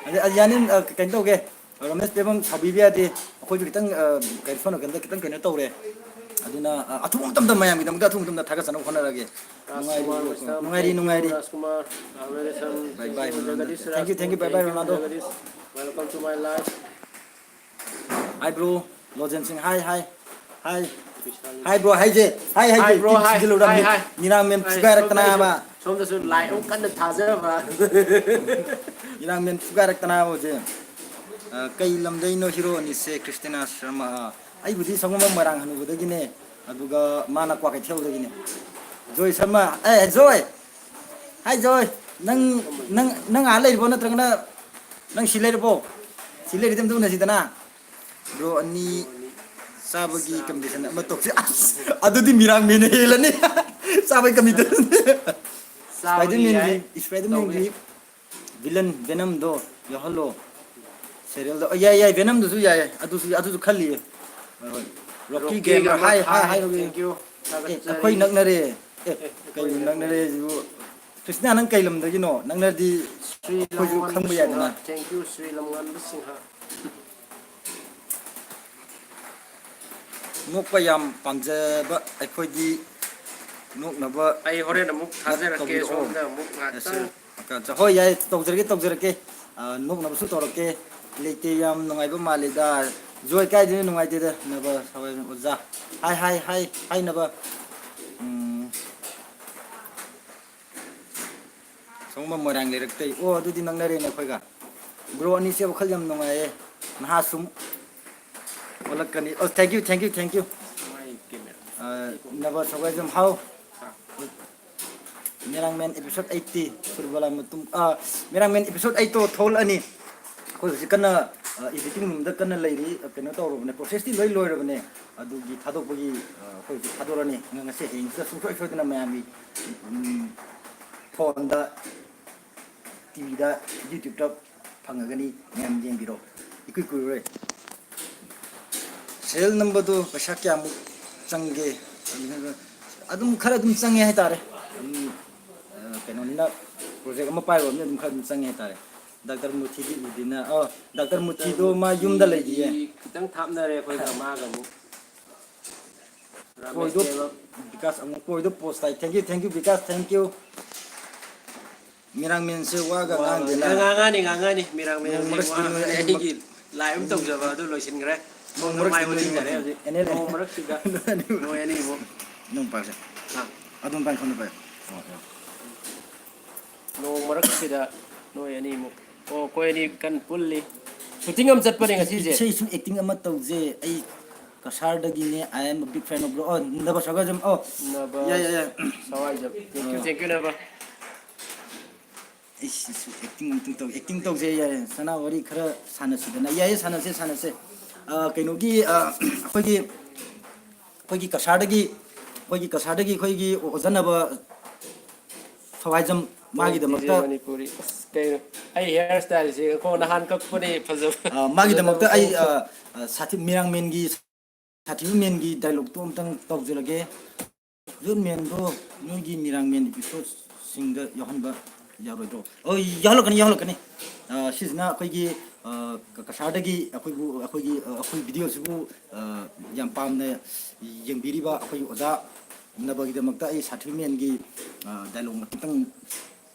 ꯑꯗ, ꯑ, ꯌꯥꯅꯤ, ꯑ, ꯀꯩꯅꯣ ꯇꯧꯒꯦ꯫ ꯔꯣꯃꯦꯁ ꯄꯦꯕꯝ ꯁꯥꯎꯕꯤꯕ ꯌꯥꯗꯦ꯫ ꯑꯩꯈꯣꯏꯁꯨ ꯈꯤꯇꯪ, ꯑ, ꯀꯩꯅꯣ, ꯁꯣꯝ ꯅꯥꯀꯟꯗ ꯈꯤꯇꯪ ꯀꯩꯅꯣ ꯇꯧꯔꯦ꯫ ꯑꯗꯨꯅ, ꯑ, ꯑꯊꯨꯕ ꯃꯇꯝꯗ ꯃꯌꯥꯝꯒꯤꯗꯃꯛꯇ ꯑꯊꯨꯕ ꯃꯇꯝꯗ ꯊꯥꯒꯠꯆꯅꯕ ꯍꯣꯠꯅꯔꯒꯦ꯫ ꯔꯥꯖꯀꯨꯃꯥꯔ ꯅꯨꯡꯉꯥꯏꯔꯤꯕ꯭ꯔꯣ? ꯋꯦꯁꯇꯝ, ꯅꯨꯡꯉꯥꯏꯔꯤ, thank you, ꯅꯨꯡꯉꯥꯏꯔꯤ꯫ ꯔꯥꯖꯀꯨꯃꯥꯔ, ꯑ, welcome. Bye bye, Thank you, Ronaldo. Jagdish Thank you, thank you, bye Rajkumar, bye, thank you, Ronaldo. Jagdish. Welcome to my life꯫ Hi bro, ꯂꯣꯖꯦꯟ ꯁꯤꯡ, hi, hi, hi꯫ ꯕꯤꯁꯥꯜ꯫ Hi bro, ꯍꯥꯏꯁꯦ, hi, hi, Hi bro, hi, ꯊꯤꯖꯤꯜꯂꯨꯔꯕꯅꯤ꯫ hi, hi꯫ ꯅꯤꯔꯥꯡ ꯃꯦꯝ Hi, ꯐꯨꯒꯥꯏꯔꯛꯇꯅ ꯁꯣꯝꯗꯁꯨ, ꯍꯥꯏꯕ꯫ ꯁꯣꯝꯗꯁꯨ ꯂꯥꯏ ꯑꯃꯨꯛ ꯀꯟꯅ ꯊꯥꯖꯕ꯫ ꯏꯔꯥꯡ ꯃꯦꯝ ꯐꯨꯒꯥꯏꯔꯛꯇꯅ ꯍꯥꯏꯕ ꯍꯧꯖꯤꯛ꯫ ꯑ, ꯀꯩ ꯂꯝꯗꯩꯅꯣ ꯍꯤꯔꯣ ꯑꯅꯤꯁꯦ? ꯈ꯭ꯔꯤꯁꯇꯤꯅꯥ ꯁꯔꯃ꯫ ꯑ, ꯑꯩꯕꯨꯗꯤ ꯁꯪꯒꯣꯝꯕꯝ ꯃꯣꯏꯔꯥꯡ ꯍꯅꯨꯕꯗꯒꯤꯅꯦ, ꯑꯗꯨꯒ ꯃꯥꯅ ꯀ꯭ꯋꯥꯀꯩꯊꯦꯜꯗꯒꯤꯅꯦ꯫ ꯖꯣꯏ ꯁꯔꯃ, ꯑꯦ, ꯖꯣꯏ! Hi ꯖꯣꯏ! ꯅꯪ, ꯅꯪ, ꯅꯪ ꯑꯥ ꯂꯩꯔꯤꯕꯣ, ꯅꯠꯇ꯭ꯔꯒꯅ ꯅꯪ ꯁꯤ ꯂꯩꯔꯕꯣ? ꯁꯤ ꯂꯩꯔꯗꯤ ꯑꯝꯇ ꯎꯅꯁꯤꯗꯅ꯫ ꯕ꯭ꯔꯣ ꯑꯅꯤ ꯆꯥꯕꯒꯤ ꯀꯝꯄꯤꯇꯤꯁꯟ ꯑꯃ ꯇꯧꯁꯤ꯫ ꯑꯁ, ꯑꯗꯨꯗꯤ ꯃꯤꯔꯥꯡꯃꯦꯟꯅ ꯍꯦꯜꯂꯅꯤ꯫ ꯆꯥꯕꯒꯤ ꯀꯝꯄꯤꯇꯤꯁꯟ꯫ ꯆꯥꯕꯒꯤ ꯁ꯭ꯄꯥꯏꯗꯔꯃꯦꯟꯒꯤ, ꯌꯥꯏ꯫ ꯇꯧꯒꯦ꯫ ꯁ꯭ꯄꯥꯏꯗꯔꯃꯦꯟꯒꯤ ꯚꯤꯂꯟ ꯚꯦꯅꯝꯗꯣ ꯌꯥꯎꯍꯜꯂꯣ꯫ ꯁꯦꯔꯤꯌꯦꯜꯗ, ꯑ, ꯌꯥꯏ, ꯌꯥꯏ, ꯚꯦꯅꯝꯗꯨꯁꯨ ꯌꯥꯏ, ꯑꯗꯨꯁꯨ, ꯑꯗꯨꯁꯨ ꯈꯜꯂꯤꯌꯦ꯫ ꯍꯣꯏ, ꯍꯣꯏ꯫ Rocky Rocky gamer, gamer, hi, hi, hi, hi, Rocky. thank you꯫ ꯑꯦ, ꯑꯩꯈꯣꯏ ꯅꯛꯅꯔꯦ꯫ ꯑꯦ, ꯀꯩꯅꯣ ꯅꯛꯅꯔꯦ ꯍꯥꯏꯁꯤꯕꯨ? ꯀ꯭ꯔꯤꯁꯅ, ꯅꯪ ꯀꯩ ꯂꯝꯗꯒꯤꯅꯣ? ꯅꯛꯅꯔꯗꯤ ꯑꯩꯈꯣꯏꯁꯨ ꯈꯪꯕ ꯌꯥꯏꯗꯅ꯫ Thank you, Shri ꯂꯝꯉꯥꯟꯕ Singh. ꯅꯣꯛꯄ ꯌꯥꯝ ꯄꯥꯝꯖꯕ ꯑꯩꯈꯣꯏꯗꯤ ꯅꯣꯛꯅꯕ ꯑꯩ ꯍꯣꯔꯦꯟ ꯑꯃꯨꯛ ꯊꯥꯖꯔꯛꯀꯦ, ꯇꯧꯕꯤꯔꯛꯑꯣ꯫ ꯁꯣꯝꯗ ꯑꯃꯨꯛ ꯉꯥꯛꯇꯪ꯫ ꯍꯣꯏ, ꯌꯥꯏ, ꯇꯧꯖꯔꯛꯀꯦ, ꯇꯧꯖꯔꯛꯀꯦ꯫ ꯑ, ꯅꯣꯛꯅꯕꯁꯨ ꯇꯧꯔꯛꯀꯦ꯫ ꯂꯩꯇꯦ, ꯌꯥꯝ ꯅꯨꯡꯉꯥꯏꯕ ꯃꯥꯜꯂꯤꯗ꯫ ꯖꯣꯏ, ꯀꯥꯏꯗꯩꯅꯣ ꯅꯨꯡꯉꯥꯏꯇꯦꯗ, ꯅꯕ ꯁꯋꯥꯏ ꯑꯣꯖꯥ꯫ ꯍꯥꯏ, ꯍꯥꯏ, ꯍꯥꯏ, ꯍꯥꯏꯅꯕ꯫ ꯎꯝ꯫ ꯁꯣꯝꯕ ꯃꯣꯏꯔꯥꯡ ꯂꯩꯔꯛꯇꯩ꯫ ꯑꯣ, ꯑꯗꯨꯗꯤ ꯅꯛꯅꯔꯦꯅꯦ ꯑꯩꯈꯣꯏꯒ꯫ Bro ꯑꯅꯤꯁꯦ ꯋꯥꯈꯜ ꯌꯥꯝ ꯅꯨꯡꯉꯥꯏꯌꯦ꯫ ꯅꯍꯥ ꯁꯨꯝ ꯑꯣꯜꯂꯛꯀꯅꯤ꯫ ꯑꯣ, thank you, thank you, thank you꯫ ꯑ, ꯅꯕ ꯁꯒꯣꯏꯖꯝ ꯍꯥꯎ꯫ ꯃꯤꯔꯥꯡꯃꯦꯟ episode eighty, ꯁꯨꯔꯕꯂꯥ ꯃꯇꯨꯡ, ꯑ, ꯃꯤꯔꯥꯡꯃꯦꯟ episode eight ꯇꯣ ꯊꯣꯛꯂꯛꯑꯅꯤ꯫ ꯑꯩꯈꯣꯏ ꯍꯧꯖꯤꯛ ꯀꯟꯅ, ꯑ, editing room ꯗ ꯀꯟꯅ ꯂꯩꯔꯤ꯫ ꯑ, ꯀꯩꯅꯣ ꯇꯧꯔꯕꯅꯦ, process ꯇꯤ ꯂꯣꯏ ꯂꯣꯏꯔꯕꯅꯦ꯫ ꯑꯗꯨꯒꯤ ꯊꯥꯗꯣꯛꯄꯒꯤ, ꯑ, ꯑꯩꯈꯣꯏ ꯍꯧꯖꯤꯛ ꯊꯥꯗꯣꯔꯛꯑꯅꯤ꯫ ꯉ-, ꯉꯁꯤ ꯍꯌꯦꯡꯁꯤꯗ ꯁꯨꯡꯁꯣꯏ ꯁꯣꯏꯗꯅ ꯃꯌꯥꯝꯒꯤ, ꯎꯝ, phone ꯗ, T V ꯗ, YouTube ꯇ ꯐꯪꯉꯒꯅꯤ, ꯃꯌꯥꯝ ꯌꯦꯡꯕꯤꯔꯣ꯫ ꯏꯀꯨꯏ ꯀꯨꯏꯔꯣꯏ꯫ Serial ꯅꯝꯕꯗꯣ ꯄꯩꯁꯥ ꯀꯌꯥꯃꯨꯛ ꯆꯪꯒꯦ? ꯑꯗꯨꯝ ꯈꯔ ꯑꯗꯨꯝ ꯆꯪꯉꯦ ꯍꯥꯏꯇꯥꯔꯦ꯫ ꯑꯗꯨꯝ, ꯑ, ꯀꯩꯅꯣꯅꯤꯅ, project ꯑꯃ ꯄꯥꯏꯔꯨꯔꯕꯅꯤꯅ ꯑꯗꯨꯝ ꯈꯔ ꯑꯗꯨꯝ ꯆꯪꯉꯦ ꯍꯥꯏꯇꯥꯔꯦ꯫ Doctor ꯃꯨꯊꯤꯗꯤ ꯎꯗꯦꯅ, ꯑꯣ, Doctor ꯃꯨꯊꯤꯗꯣ ꯃꯥ ꯌꯨꯝꯗ ꯂꯩꯈꯤꯌꯦ꯫ ꯈꯤꯇꯪ ꯊꯥꯞꯅꯔꯦ ꯑꯩꯈꯣꯏꯒ ꯃꯥꯒ ꯑꯃꯨꯛ꯫ ꯀꯣꯏꯗꯣ, ꯕꯤꯀꯥꯁ ꯑꯃꯨꯛ ꯀꯣꯏꯗꯣ post ꯇꯥꯏ꯫ Thank you, thank you, Vikas, thank you꯫ ꯃꯤꯔꯥꯡꯃꯦꯟꯁꯦ ꯋꯥꯒ ꯉꯥꯡꯗꯦꯅ꯫ ꯉꯥꯡꯉꯅꯤ, ꯉꯥꯡꯉꯅꯤ, ꯃꯤꯔꯥꯡꯃꯦꯟ ꯅꯣꯡꯃ ꯍꯧꯖꯤꯛ ꯃꯔꯛꯁꯤꯗ ꯋꯥ ꯅꯣꯏ ꯑꯅꯤꯃꯛ ꯑꯩꯒꯤ live ꯑꯃ ꯇꯧꯖꯕ ꯑꯗꯨ ꯂꯣꯏꯁꯤꯟꯈ꯭ꯔꯦ꯫ ꯅꯣꯡꯃ ꯁꯣꯝꯗ ꯃꯥꯏ ꯃꯔꯛꯁꯤꯗ ꯅꯣꯏ ꯑꯣꯟꯁꯤꯟꯖꯔꯦ ꯑꯅꯤꯃꯛ ꯍꯧꯖꯤꯛ꯫ ꯑꯦꯟ ꯑꯦꯜ ꯅꯣꯡꯃ ꯃꯔꯛꯁꯤꯗ ꯅꯣꯏ ꯑꯅꯤꯃꯛ꯫ ꯅꯣꯏ ꯑꯅꯤꯃꯛ꯫ ꯑꯥ꯫ ꯑꯗꯨꯝ ꯄꯥꯏ ꯈꯣꯠꯅ ꯄꯥꯏ꯫ ꯑꯣ, ꯑꯣ꯫ ꯅꯣꯡ ꯃꯔꯛꯁꯤꯗ ꯅꯣꯏ ꯑꯅꯤꯃꯨꯛ꯫ ꯑꯣ, ꯑꯩꯈꯣꯏ ꯑꯅꯤ ꯀꯟꯅ ꯄꯨꯜꯂꯤ꯫ Shooting ꯑꯃ ꯆꯠꯄꯅꯦ ꯉꯁꯤꯁꯦ꯫ ꯏꯁꯩ ꯁꯨꯝ acting ꯑꯃ ꯇꯧꯁꯦ꯫ ꯑꯩ ꯀꯁꯥꯔꯗꯒꯤꯅꯦ, I am a big fan of, ꯑꯣ, ꯅꯕ ꯁꯒꯥꯖꯝ, ꯑꯣ꯫ ꯅꯕ ꯌꯥꯏ, ꯌꯥꯏ, ꯌꯥꯏ꯫ ꯁꯋꯥꯏꯖꯝ꯫ Thank you, ꯑꯣ꯫ Thank you, ꯅꯕ꯫ ꯑꯩꯁꯤꯁꯨ acting ꯑꯝꯇꯪ ꯇꯧ-, acting ꯇꯧꯁꯦ, ꯌꯥꯏꯌꯦ꯫ ꯁꯅꯥ ꯋꯥꯔꯤ ꯈꯔ ꯁꯥꯟꯅꯁꯤꯗꯅ꯫ ꯌꯥꯏꯌꯦ, ꯁꯥꯟꯅꯁꯦ, ꯁꯥꯟꯅꯁꯦ꯫ ꯑ, ꯀꯩꯅꯣꯒꯤ, ꯑ, ꯑꯩꯈꯣꯏꯒꯤ, ꯑꯩꯈꯣꯏꯒꯤ ꯀꯁꯥꯔꯗꯒꯤ, ꯑꯩꯈꯣꯏꯒꯤ ꯀꯁꯥꯔꯗꯒꯤ ꯑꯩꯈꯣꯏꯒꯤ ꯑꯣꯖꯥ ꯅꯕ ꯁꯋꯥꯏꯖꯝ ꯃꯥꯒꯤꯗꯃꯛꯇ꯫ ꯃꯅꯤꯄꯨꯔꯤ꯫ ꯑꯁ, ꯀꯩꯅꯣ? ꯑꯩ hair style ꯁꯦ ꯀꯣ ꯅꯍꯥꯟ ꯀꯛꯄꯅꯦ, ꯐꯖꯕ꯫ ꯑ, ꯃꯥꯒꯤꯗꯃꯛꯇ ꯑꯩ, ꯐꯖꯗꯕ꯫ ꯑ, ꯑ, ꯁꯥꯊꯤ-, ꯃꯤꯔꯥꯡꯃꯦꯟꯒꯤ ꯁꯥꯊꯤꯕ ꯃꯦꯟꯒꯤ ꯗꯥꯏꯂꯣꯛꯇꯣ ꯑꯝꯇꯪ ꯇꯧꯖꯔꯒꯦ꯫ ꯌꯨꯠ ꯃꯦꯟꯗꯣ ꯅꯣꯏꯒꯤ ꯃꯤꯔꯥꯡ ꯃꯦꯟ ꯏꯄꯤꯁꯣꯠꯁꯤꯡꯗ ꯌꯥꯎꯍꯟꯕ ꯌꯥꯔꯣꯏꯗ꯭ꯔꯣ? ꯑꯣ, ꯌꯥꯎꯍꯜꯂꯛꯀꯅꯤ, ꯌꯥꯎꯍꯜꯂꯛꯀꯅꯤ꯫ ꯑ, ꯁꯤꯁꯤꯅ ꯑꯩꯈꯣꯏꯒꯤ, ꯑ, ꯀ-, ꯀꯁꯥꯔꯗꯒꯤ ꯑꯩꯈꯣꯏꯕꯨ, ꯑꯩꯈꯣꯏꯒꯤ, ꯑ, ꯑꯩꯈꯣꯏ ꯚꯤꯗꯤꯑꯣꯁꯤꯕꯨ, ꯑ, ꯌꯥꯝ ꯄꯥꯝꯅ ꯌꯦꯡꯕꯤꯔꯤꯕ ꯑꯩꯈꯣꯏꯒꯤ ꯑꯣꯖꯥ ꯅꯕꯒꯤꯗꯃꯛꯇ ꯑꯩ ꯁꯥꯊꯤꯕ ꯃꯦꯟꯒꯤ, ꯑ, ꯗꯥꯏꯂꯣꯛ ꯑꯃꯇꯪ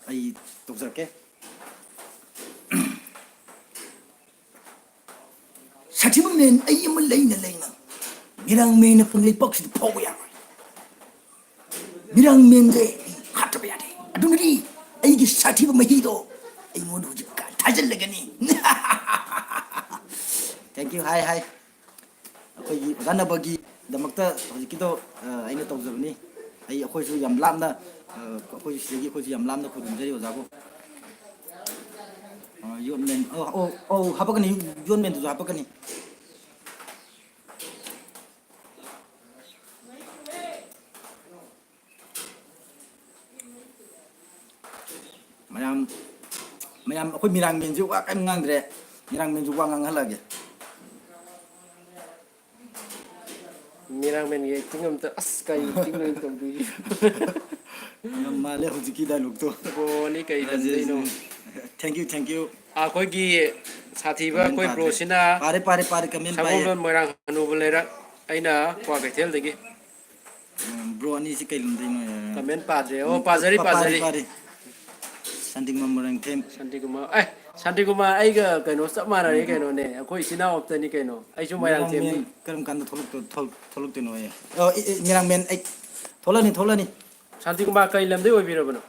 ꯑꯩ ꯇꯧꯖꯔꯛꯀꯦ꯫ ꯁꯥꯊꯤꯕ ꯃꯦꯟ ꯑꯩ ꯑꯃ ꯂꯩꯅ ꯂꯩꯅ ꯃꯤꯔꯥꯡ ꯃꯦꯟꯅ ꯀꯪꯂꯩꯄꯥꯛꯁꯤꯗ ꯐꯥꯎꯕ ꯌꯥꯔꯣꯏ꯫ ꯃꯤꯔꯥꯡ ꯃꯦꯟꯁꯦ ꯑꯩ ꯍꯥꯠꯇꯕ ꯌꯥꯗꯦ꯫ ꯑꯗꯨꯅꯗꯤ ꯑꯩꯒꯤ ꯁꯥꯊꯤꯕ ꯃꯍꯤꯗꯣ ꯑꯩꯉꯣꯟꯗ ꯍꯧꯖꯤꯛ ꯊꯥꯖꯤꯜꯂꯒꯅꯤ꯫ Thank you, ꯍꯥꯏ, ꯍꯥꯏ꯫ ꯑꯩꯈꯣꯏꯒꯤ ꯑꯣꯖꯥ ꯅꯕꯒꯤꯗꯃꯛꯇ ꯍꯧꯖꯤꯛꯀꯤꯗꯣ, ꯑ, ꯑꯩꯅ ꯇꯧꯖꯕꯅꯤ꯫ ꯑꯩ, ꯑꯩꯈꯣꯏꯁꯨ ꯌꯥꯝ ꯂꯥꯞꯅ, ꯑ, ꯑꯩꯈꯣꯏ ꯁꯤꯗꯒꯤ ꯑꯩꯈꯣꯏꯁꯨ ꯌꯥꯝ ꯂꯥꯞꯅ ꯈꯨꯔꯨꯝꯖꯔꯤ ꯑꯣꯖꯥꯕꯨ꯫ ꯑ, ꯌꯣꯠꯃꯦꯟ, ꯑꯧ, ꯑꯧ, ꯑꯧ, ꯍꯥꯄꯛꯀꯅꯤ, ꯌꯣꯠꯃꯦꯟꯗꯨꯁꯨ ꯍꯥꯄꯛꯀꯅꯤ꯫ ꯃꯌꯥꯝ, ꯃꯌꯥꯝ, ꯑꯩꯈꯣꯏ ꯃꯤꯔꯥꯡ ꯃꯦꯟꯁꯨ ꯋꯥ ꯀꯔꯤꯝ ꯉꯥꯡꯗ꯭ꯔꯦ꯫ ꯃꯤꯔꯥꯡ ꯃꯦꯟꯁꯨ ꯋꯥ ꯉꯥꯡꯍꯜꯂꯛꯑꯒꯦ꯫ ꯃꯤꯔꯥꯡ ꯃꯦꯟꯒꯤ acting ꯑꯝꯇ, ꯑꯁ, ꯀꯔꯤ acting ꯅꯣ ꯇꯧꯗꯣꯏꯁꯤ? ꯌꯥꯝ ꯃꯥꯜꯂꯦ ꯍꯧꯖꯤꯛꯀꯤ ꯗꯥꯏꯂꯣꯛꯇꯣ꯫ ꯕ꯭ꯔꯣꯅꯤ ꯀꯩ ꯂꯝꯗꯩꯅꯣ? Thank you, thank you꯫ ꯑꯩꯈꯣꯏꯒꯤ ꯁꯥꯊꯤꯕ comment ꯑꯩꯈꯣꯏ ꯄꯥꯗ꯭ꯔꯦ꯫ ꯕ꯭ꯔꯣꯁꯤꯅ ꯄꯥꯔꯦ, ꯄꯥꯔꯦ, ꯄꯥꯔꯦ, comment ꯄꯥꯏꯌꯦ꯫ ꯁꯒꯣꯜꯕꯟ ꯃꯣꯏꯔꯥꯡ ꯍꯅꯨꯕ ꯂꯩꯔꯛ, ꯑꯩꯅ ꯀ꯭ꯋꯥꯀꯩꯊꯦꯜꯗꯒꯤ꯫ ꯎꯝ, ꯕ꯭ꯔꯣ ꯑꯅꯤꯁꯤ ꯀꯩ ꯂꯝꯗꯩꯅꯣ? Comment ꯄꯥꯗ꯭ꯔꯦ꯫ ꯑꯣ, ꯎꯝ, ꯄꯥꯖꯔꯤ, ꯄꯥ-, ꯄꯥꯔꯤ, ꯄꯥꯖꯔꯤ꯫ ꯄꯥꯔꯤ꯫ ꯁꯥꯟꯇꯤꯀꯨꯃꯥꯔ ꯃꯣꯏꯔꯥꯡꯊꯦꯝ꯫ ꯁꯥꯟꯇꯤꯀꯨꯃꯥꯔ, ꯑꯦ, ꯁꯥꯟꯇꯤꯀꯨꯃꯥꯔ ꯑꯩꯒ ꯀꯩꯅꯣ ꯆꯞ ꯃꯥꯟꯅꯔꯦ ꯎꯝ, ꯎꯝ꯫ ꯀꯩꯅꯣꯅꯦ꯫ ꯑꯩꯈꯣꯏ ꯏꯆꯤꯟ ꯏꯅꯥꯎ ꯑꯝꯇꯅꯤ ꯀꯩꯅꯣ꯫ ꯑꯩꯁꯨ ꯃꯣꯏꯔꯥꯡꯊꯦꯝꯅꯤ꯫ ꯃꯣꯏꯔꯥꯡꯃꯦꯟ ꯀꯔꯝ ꯀꯥꯟꯗ ꯊꯣꯛꯂꯛꯇꯣ-, ꯊꯣꯛ-, ꯊꯣꯛꯂꯛꯇꯣꯏꯅꯣ ꯑꯩ? ꯑꯣ, ꯑꯦ, ꯑꯦ, ꯃꯣꯏꯔꯥꯡꯃꯦꯟ ꯑꯩ ꯊꯣꯛꯂꯛꯑꯅꯤ, ꯊꯣꯛꯂꯛꯑꯅꯤ꯫ ꯁꯥꯟꯇꯤꯀꯨꯃꯥꯔ ꯀꯩ ꯂꯝꯗꯩ ꯑꯣꯏꯕꯤꯔꯕꯅꯣ?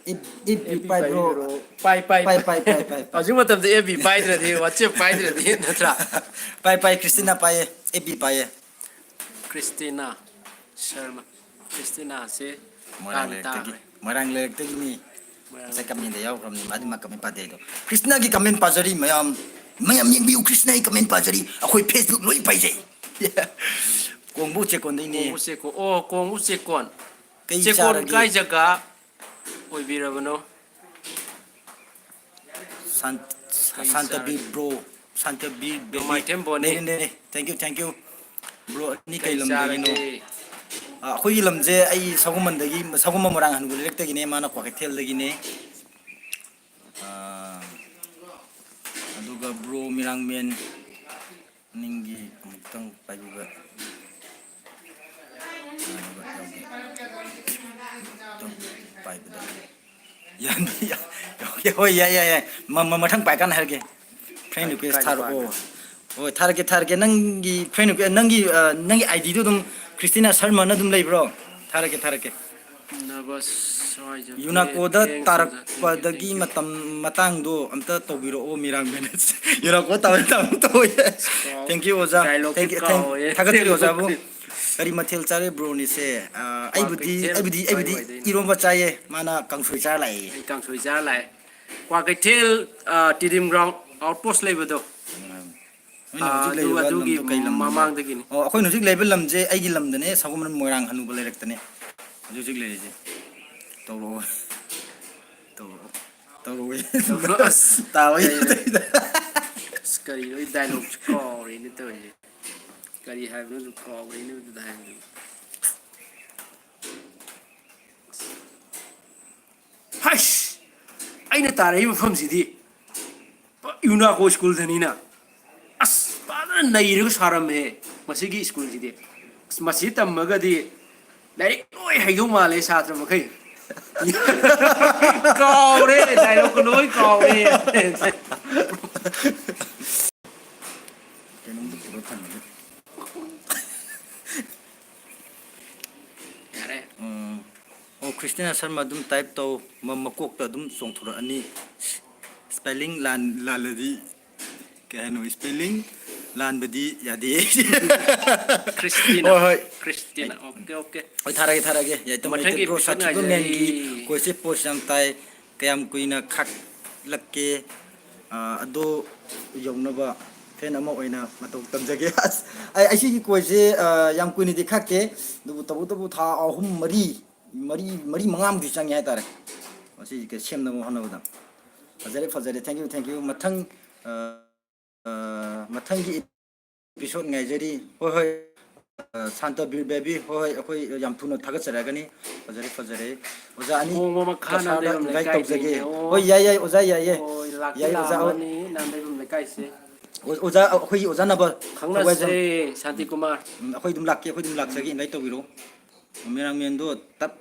ꯑꯦꯐ ꯕꯤ ꯑꯦꯐ ꯕꯤ ꯄꯥꯏꯕ꯭ꯔꯣ? ꯄꯥꯏꯕꯤꯔꯣ꯫ ꯄꯥꯏ, ꯄꯥꯏ, ꯄꯥꯏ, ꯄꯥꯏ꯫ ꯄꯥꯏ, ꯄꯥꯏ, ꯄꯥꯏ, ꯄꯥꯏ꯫ ꯍꯧꯖꯤꯛ ꯃꯇꯝꯗ ꯑꯦꯐ ꯕꯤ ꯄꯥꯏꯗ꯭ꯔꯗꯤ, WhatsApp ꯄꯥꯏꯗ꯭ꯔꯗꯤ, ꯅꯠꯇ꯭ꯔꯥ? ꯄꯥꯏ, ꯄꯥꯏ, ꯀ꯭ꯔꯤꯁꯇꯤꯅꯥ ꯄꯥꯏꯌꯦ, ꯑꯦꯐ ꯕꯤ ꯄꯥꯏꯌꯦ꯫ ꯀ꯭ꯔꯤꯁꯇꯤꯅꯥ ꯁꯔꯃ꯫ ꯀ꯭ꯔꯤꯁꯇꯤꯅꯥꯁꯦ ꯃꯣꯏꯔꯥꯡ ꯇꯥꯗꯤ ꯂꯩꯔꯛꯇꯒꯤ, ꯇꯥꯈ꯭ꯔꯦ꯫ ꯃꯣꯏꯔꯥꯡ ꯂꯩꯔꯛꯇꯒꯤꯅꯤ꯫ ꯃꯣꯏꯔꯥꯡ ꯉꯁꯥꯏ comment ꯇ ꯌꯥꯎꯈ꯭ꯔꯕꯅꯤ, ꯃꯥꯗꯤ ꯃꯥ comment ꯄꯥꯗꯦ ꯑꯗꯣ꯫ ꯀ꯭ꯔꯤꯁꯅꯒꯤ comment ꯄꯥꯖꯔꯤ ꯃꯌꯥꯝ꯫ ꯃꯌꯥꯝ ꯌꯦꯡꯕꯤꯌꯨ, ꯀ꯭ꯔꯤꯁꯅꯒꯤ comment ꯄꯥꯖꯔꯤ꯫ ꯑꯩꯈꯣꯏ Facebook ꯂꯣꯏ ꯄꯥꯏꯖꯩ꯫ ꯀꯣꯡꯕꯨ ꯆꯦꯀꯣꯟꯗꯩꯅꯦ꯫ ꯀꯣꯡꯕꯨ ꯆꯦꯀꯣꯟ꯫ ꯑꯣ, ꯀꯣꯡꯕꯨ ꯆꯦꯀꯣꯟ꯫ ꯀꯩ ꯆꯦꯀꯣꯟ ꯆꯥꯔꯒꯦ? ꯀꯥꯏ ꯖꯒꯥ ꯑꯣꯏꯕꯤꯔꯕꯅꯣ? ꯁꯥꯟ-, ꯀꯩ ꯁꯥꯟꯇꯕꯤ ꯆꯥꯔꯒꯦ? Bro꯫ ꯁꯥꯟꯇꯕꯤꯔ ꯕꯦꯕꯤ꯫ ꯅꯣꯡꯃꯥꯏꯊꯦꯝ ꯕꯣꯅꯤ꯫ ꯂꯩꯔꯦ, ꯂꯩꯔꯦ꯫ Thank you, thank you꯫ Bro, ꯑꯅꯤ ꯀꯩ ꯀꯩ ꯂꯝꯗꯒꯤꯅꯣ? ꯆꯥꯔꯒꯦ? ꯑ, ꯑꯩꯈꯣꯏꯒꯤ ꯂꯝꯁꯦ, ꯑꯩ ꯁꯒꯣꯜꯕꯟꯗꯒꯤ, ꯁꯒꯣꯜꯕꯟ ꯃꯣꯏꯔꯥꯡ ꯍꯅꯨꯕ ꯂꯩꯔꯛꯇꯒꯤꯅꯦ, ꯃꯥꯅ ꯀ꯭ꯋꯥꯀꯩꯊꯦꯜꯗꯒꯤꯅꯦ꯫ ꯑ, ꯑꯗꯨꯒ bro ꯃꯤꯔꯥꯡꯃꯦꯟ ꯅꯤꯡꯒꯤ ꯑꯃꯨꯛꯇꯪ ꯄꯥꯏꯕꯤꯕ꯫ ꯑꯃꯨꯛꯇꯪ ꯄꯥꯏꯕꯗ꯫ ꯌꯥꯅꯤ, ꯌꯥ-, okay, ꯍꯣꯏ, ꯌꯥꯏ, ꯌꯥꯏ, ꯌꯥꯏ꯫ ꯃ-, ꯃ-, ꯃꯊꯪ ꯄꯥꯏꯀꯥꯟꯗ ꯍꯥꯏꯔꯛꯀꯦ꯫ Friend request ꯊꯥꯔꯛꯑꯣ꯫ ꯍꯣꯏ, ꯊꯥꯔꯛꯀꯦ, ꯊꯥꯔꯛꯀꯦ꯫ ꯅꯪꯒꯤ friend request, ꯅꯪꯒꯤ, ꯑ, ꯅꯪꯒꯤ ID ꯗꯨ ꯑꯗꯨꯝ ꯈ꯭ꯔꯤꯁꯇꯤꯅꯥ ꯁꯔꯃꯅ ꯑꯗꯨꯝ ꯂꯩꯕ꯭ꯔꯣ? ꯊꯥꯔꯛꯀꯦ, ꯊꯥꯔꯛꯀꯦ꯫ ꯅꯕꯁ ꯍꯣꯏ, ꯌꯨꯅꯥꯀꯣꯗ ꯊꯦꯡ, ꯇꯥꯔꯛꯄꯗꯒꯤ ꯊꯦꯡ, ꯊꯦꯡ꯫ ꯃꯇꯝ, ꯃꯇꯥꯡꯗꯣ ꯑꯝꯇ ꯇꯧꯕꯤꯔꯛꯑꯣ, ꯃꯤꯔꯥꯡ ꯃꯦꯅꯦꯖ꯫ ꯌꯨꯅꯥꯀꯣꯗ ꯇꯥꯔꯛꯄ ꯃꯇꯝ ꯇꯧꯋꯦ꯫ ꯀꯥꯎ-, Thank you, ꯑꯣꯖꯥ꯫ Dialogue ꯁꯨ ꯀꯥꯎꯋꯦ꯫ ꯊꯥꯒꯠꯆꯔꯤ, ꯑꯣꯖꯥꯕꯨ꯫ ꯀꯔꯤ ꯃꯊꯦꯜ ꯆꯥꯔꯦ bro ꯅꯤꯁꯦ? ꯑ, ꯑꯩꯕꯨꯗꯤ, ꯀ꯭ꯋꯥꯀꯩꯊꯦꯜ ꯑꯩꯕꯨꯗꯤ, ꯑꯩꯕꯨꯗꯤ ꯀꯥꯏꯋꯥꯏꯗꯩꯅꯣ? ꯏꯔꯣꯝꯕ ꯆꯥꯏꯌꯦ꯫ ꯃꯥꯅ ꯀꯥꯡꯁꯣꯏ ꯆꯥꯔ ꯂꯥꯛꯑꯦ꯫ ꯑꯩ ꯀꯥꯡꯁꯣꯏ ꯆꯥꯔ ꯂꯥꯛꯑꯦ꯫ ꯀ꯭ꯋꯥꯀꯩꯊꯦꯜ, ꯑ, ꯇꯤꯗꯤꯝ ground outpost ꯂꯩꯕꯗꯣ꯫ ꯎꯝ꯫ ꯅꯣꯏꯅ ꯑ, ꯍꯧꯖꯤꯛ ꯑꯗꯨ, ꯂꯩꯔꯤꯕ ꯑꯗꯨꯒꯤ ꯂꯝꯗꯣ ꯀꯩ ꯂꯝꯗꯅꯣ? ꯃꯃꯥꯡꯗꯒꯤꯅꯦ꯫ ꯑꯣ, ꯑꯩꯈꯣꯏꯅ ꯍꯧꯖꯤꯛ ꯂꯩꯕ ꯂꯝꯁꯦ ꯑꯩꯒꯤ ꯂꯝꯗꯅꯦ, ꯁꯒꯣꯜꯕꯟ ꯃꯣꯏꯔꯥꯡ ꯍꯅꯨꯕ ꯂꯩꯔꯛꯇꯅꯦ ꯍꯧꯖꯤꯛ ꯍꯧꯖꯤꯛ ꯂꯩꯔꯤꯁꯦ꯫ ꯇꯧꯔꯛꯑꯣ꯫ ꯇꯧꯔꯛꯑꯣ꯫ ꯇꯧꯔꯛꯑꯣ꯫ ꯑꯁ, ꯇꯥꯕ ꯀꯩꯅꯣ? ꯌꯥꯗꯦ꯫ ꯑꯁ, ꯀꯔꯤꯅꯣ ꯑꯩ dialogue ꯁꯨ ꯀꯥꯎꯔꯦꯅꯦ ꯇꯧꯔꯤꯁꯦ꯫ ꯀꯔꯤ ꯍꯥꯏꯕꯅꯣ ꯑꯗꯨ ꯀꯥꯎꯔꯦꯅꯦ ꯑꯗꯨꯗ ꯍꯥꯏꯕꯗꯨ꯫ ꯍꯩꯁ! ꯑꯩꯅ ꯇꯥꯔꯛꯏ ꯃꯐꯝꯁꯤꯗꯤ ꯌꯨꯅꯥꯀꯣ ꯁ꯭ꯀꯨꯜꯗꯅꯤꯅ꯫ ꯑꯁ, ꯐꯖꯅ ꯅꯩꯔꯒ ꯁꯥꯔꯝꯃꯦ ꯃꯁꯤꯒꯤ ꯁ꯭ꯀꯨꯜꯁꯤꯗꯤ꯫ ꯑꯁ, ꯃꯁꯤ ꯇꯝꯃꯒꯗꯤ ꯂꯥꯏꯔꯤꯛ ꯂꯣꯏ ꯍꯩꯗꯧ ꯃꯥꯜꯂꯦ ꯁꯥꯇ꯭ꯔ ꯃꯈꯩ꯫ ꯀꯥꯎꯔꯦ, dialogue ꯀ ꯂꯣꯏ ꯀꯥꯎꯔꯦ꯫ ꯀꯩꯅꯣꯝꯇ ꯄꯨꯔꯛ ꯊꯝꯃꯒꯦ꯫ ꯌꯥꯔꯦ꯫ ꯎꯝ꯫ ꯑꯣ, ꯈ꯭ꯔꯤꯁꯇꯤꯅꯥ ꯁꯔꯃ ꯑꯗꯨꯝ type ꯇꯧ, ꯃ-, ꯃꯀꯣꯛꯇ ꯑꯗꯨꯝ ꯆꯣꯡꯊꯣꯔꯛꯑꯅꯤ꯫ Spelling ꯂꯥꯟ-, ꯂꯥꯜꯂꯗꯤ ꯀꯩ ꯍꯥꯏꯅꯣ? Spelling ꯂꯥꯟꯕꯗꯤ ꯌꯥꯗꯦ꯫ ꯈ꯭ꯔꯤꯁꯇꯤꯅꯥ꯫ ꯍꯣꯏ, ꯍꯣꯏ꯫ ꯈ꯭ꯔꯤꯁꯇꯤꯅꯥ꯫ Okay, okay. ꯍꯣꯏ, ꯊꯥꯔꯒꯦ, ꯊꯥꯔꯒꯦ꯫ ꯌꯥꯏ, ꯇꯝꯃꯣ, ꯃꯊꯪꯒꯤ ꯕ꯭ꯔꯣ, episode ꯁꯥꯊꯤꯕ ꯉꯥꯏꯖꯔꯤ꯫ ꯃꯦꯟꯒꯤ ꯀꯣꯏꯁꯦ post ꯌꯥꯝ ꯇꯥꯏ꯫ ꯀꯌꯥꯝ ꯀꯨꯏꯅ ꯈꯥꯛꯂꯛꯀꯦ? ꯑ, ꯑꯗꯣ ꯌꯧꯅꯕ fan ꯑꯃ ꯑꯣꯏꯅ ꯃꯇꯧ ꯇꯝꯖꯒꯦ꯫ ꯑꯁ, ꯑꯩ, ꯑꯩ ꯁꯤꯒꯤ ꯀꯣꯏꯁꯦ, ꯑ, ꯌꯥꯝ ꯀꯨꯏꯅꯗꯤ ꯈꯥꯛꯇꯦ, ꯑꯗꯨꯕꯨ ꯇꯧꯕꯇꯕꯨ ꯊꯥ ꯑꯍꯨꯝ, ꯃꯔꯤ, ꯃꯔꯤ, ꯃꯔꯤ, ꯃꯉꯥꯃꯨꯛꯇꯤ ꯆꯪꯉꯦ ꯍꯥꯏꯇꯥꯔꯦ, ꯃꯁꯤꯒꯤ ꯁꯦꯝꯅꯕ ꯍꯣꯠꯅꯕꯗ꯫ ꯐꯖꯔꯦ, ꯐꯖꯔꯦ꯫ Thank you, thank you꯫ ꯃꯊꯪ, ꯑ, ꯑ, ꯃꯊꯪꯒꯤ episode ꯉꯥꯏꯖꯔꯤ꯫ ꯍꯣꯏ, ꯍꯣꯏ꯫ ꯑ, ꯁꯥꯟꯇ ꯕꯤꯔ ꯕꯦꯕꯤ, ꯍꯣꯏ, ꯍꯣꯏ, ꯑꯩꯈꯣꯏ ꯌꯥꯝ ꯊꯨꯅ ꯊꯥꯒꯠꯆꯔꯛꯀꯅꯤ꯫ ꯐꯖꯔꯦ, ꯐꯖꯔꯦ꯫ ꯑꯣꯖꯥ ꯑꯅꯤ ꯊꯣꯡꯕ ꯃꯈꯥ ꯀꯁꯥꯔꯗ ꯅꯥꯟꯗꯩꯕꯝ invite ꯂꯩꯀꯥꯏꯗꯒꯤꯅꯦ꯫ ꯇꯧꯖꯒꯦ꯫ ꯑꯣ, ꯍꯣꯏ, ꯌꯥꯏ, ꯌꯥꯏ, ꯑꯣꯖꯥ, ꯌꯥꯏ, ꯌꯥꯏ꯫ ꯍꯣꯏ, ꯂꯥꯛꯇꯤ ꯌꯥꯏ, ꯑꯣꯖꯥ, ꯑꯣ-, ꯂꯥꯛꯑꯝꯃꯅꯤ ꯅꯥꯟꯗꯩꯕꯝ ꯂꯩꯀꯥꯏꯁꯦ꯫ ꯑꯣ-, ꯑꯣꯖꯥ, ꯑꯩꯈꯣꯏꯒꯤ ꯑꯣꯖꯥ ꯅꯝꯕꯔ ꯊꯧꯒ꯭ꯋꯥꯏꯖꯝ꯫ ꯈꯪꯅꯁꯦ, ꯁꯥꯟꯇꯤ ꯀꯨꯃꯥꯔ꯫ ꯎꯝ, ꯑꯩꯈꯣꯏ ꯑꯗꯨꯝ ꯂꯥꯛꯀꯦ, ꯑꯩꯈꯣꯏ ꯑꯗꯨꯝ ꯂꯥꯛꯆꯒꯦ, invite ꯇꯧꯕꯤꯔꯛꯑꯣ꯫ ꯃꯦꯔꯥꯡꯃꯦꯟꯗꯣ ꯇꯞ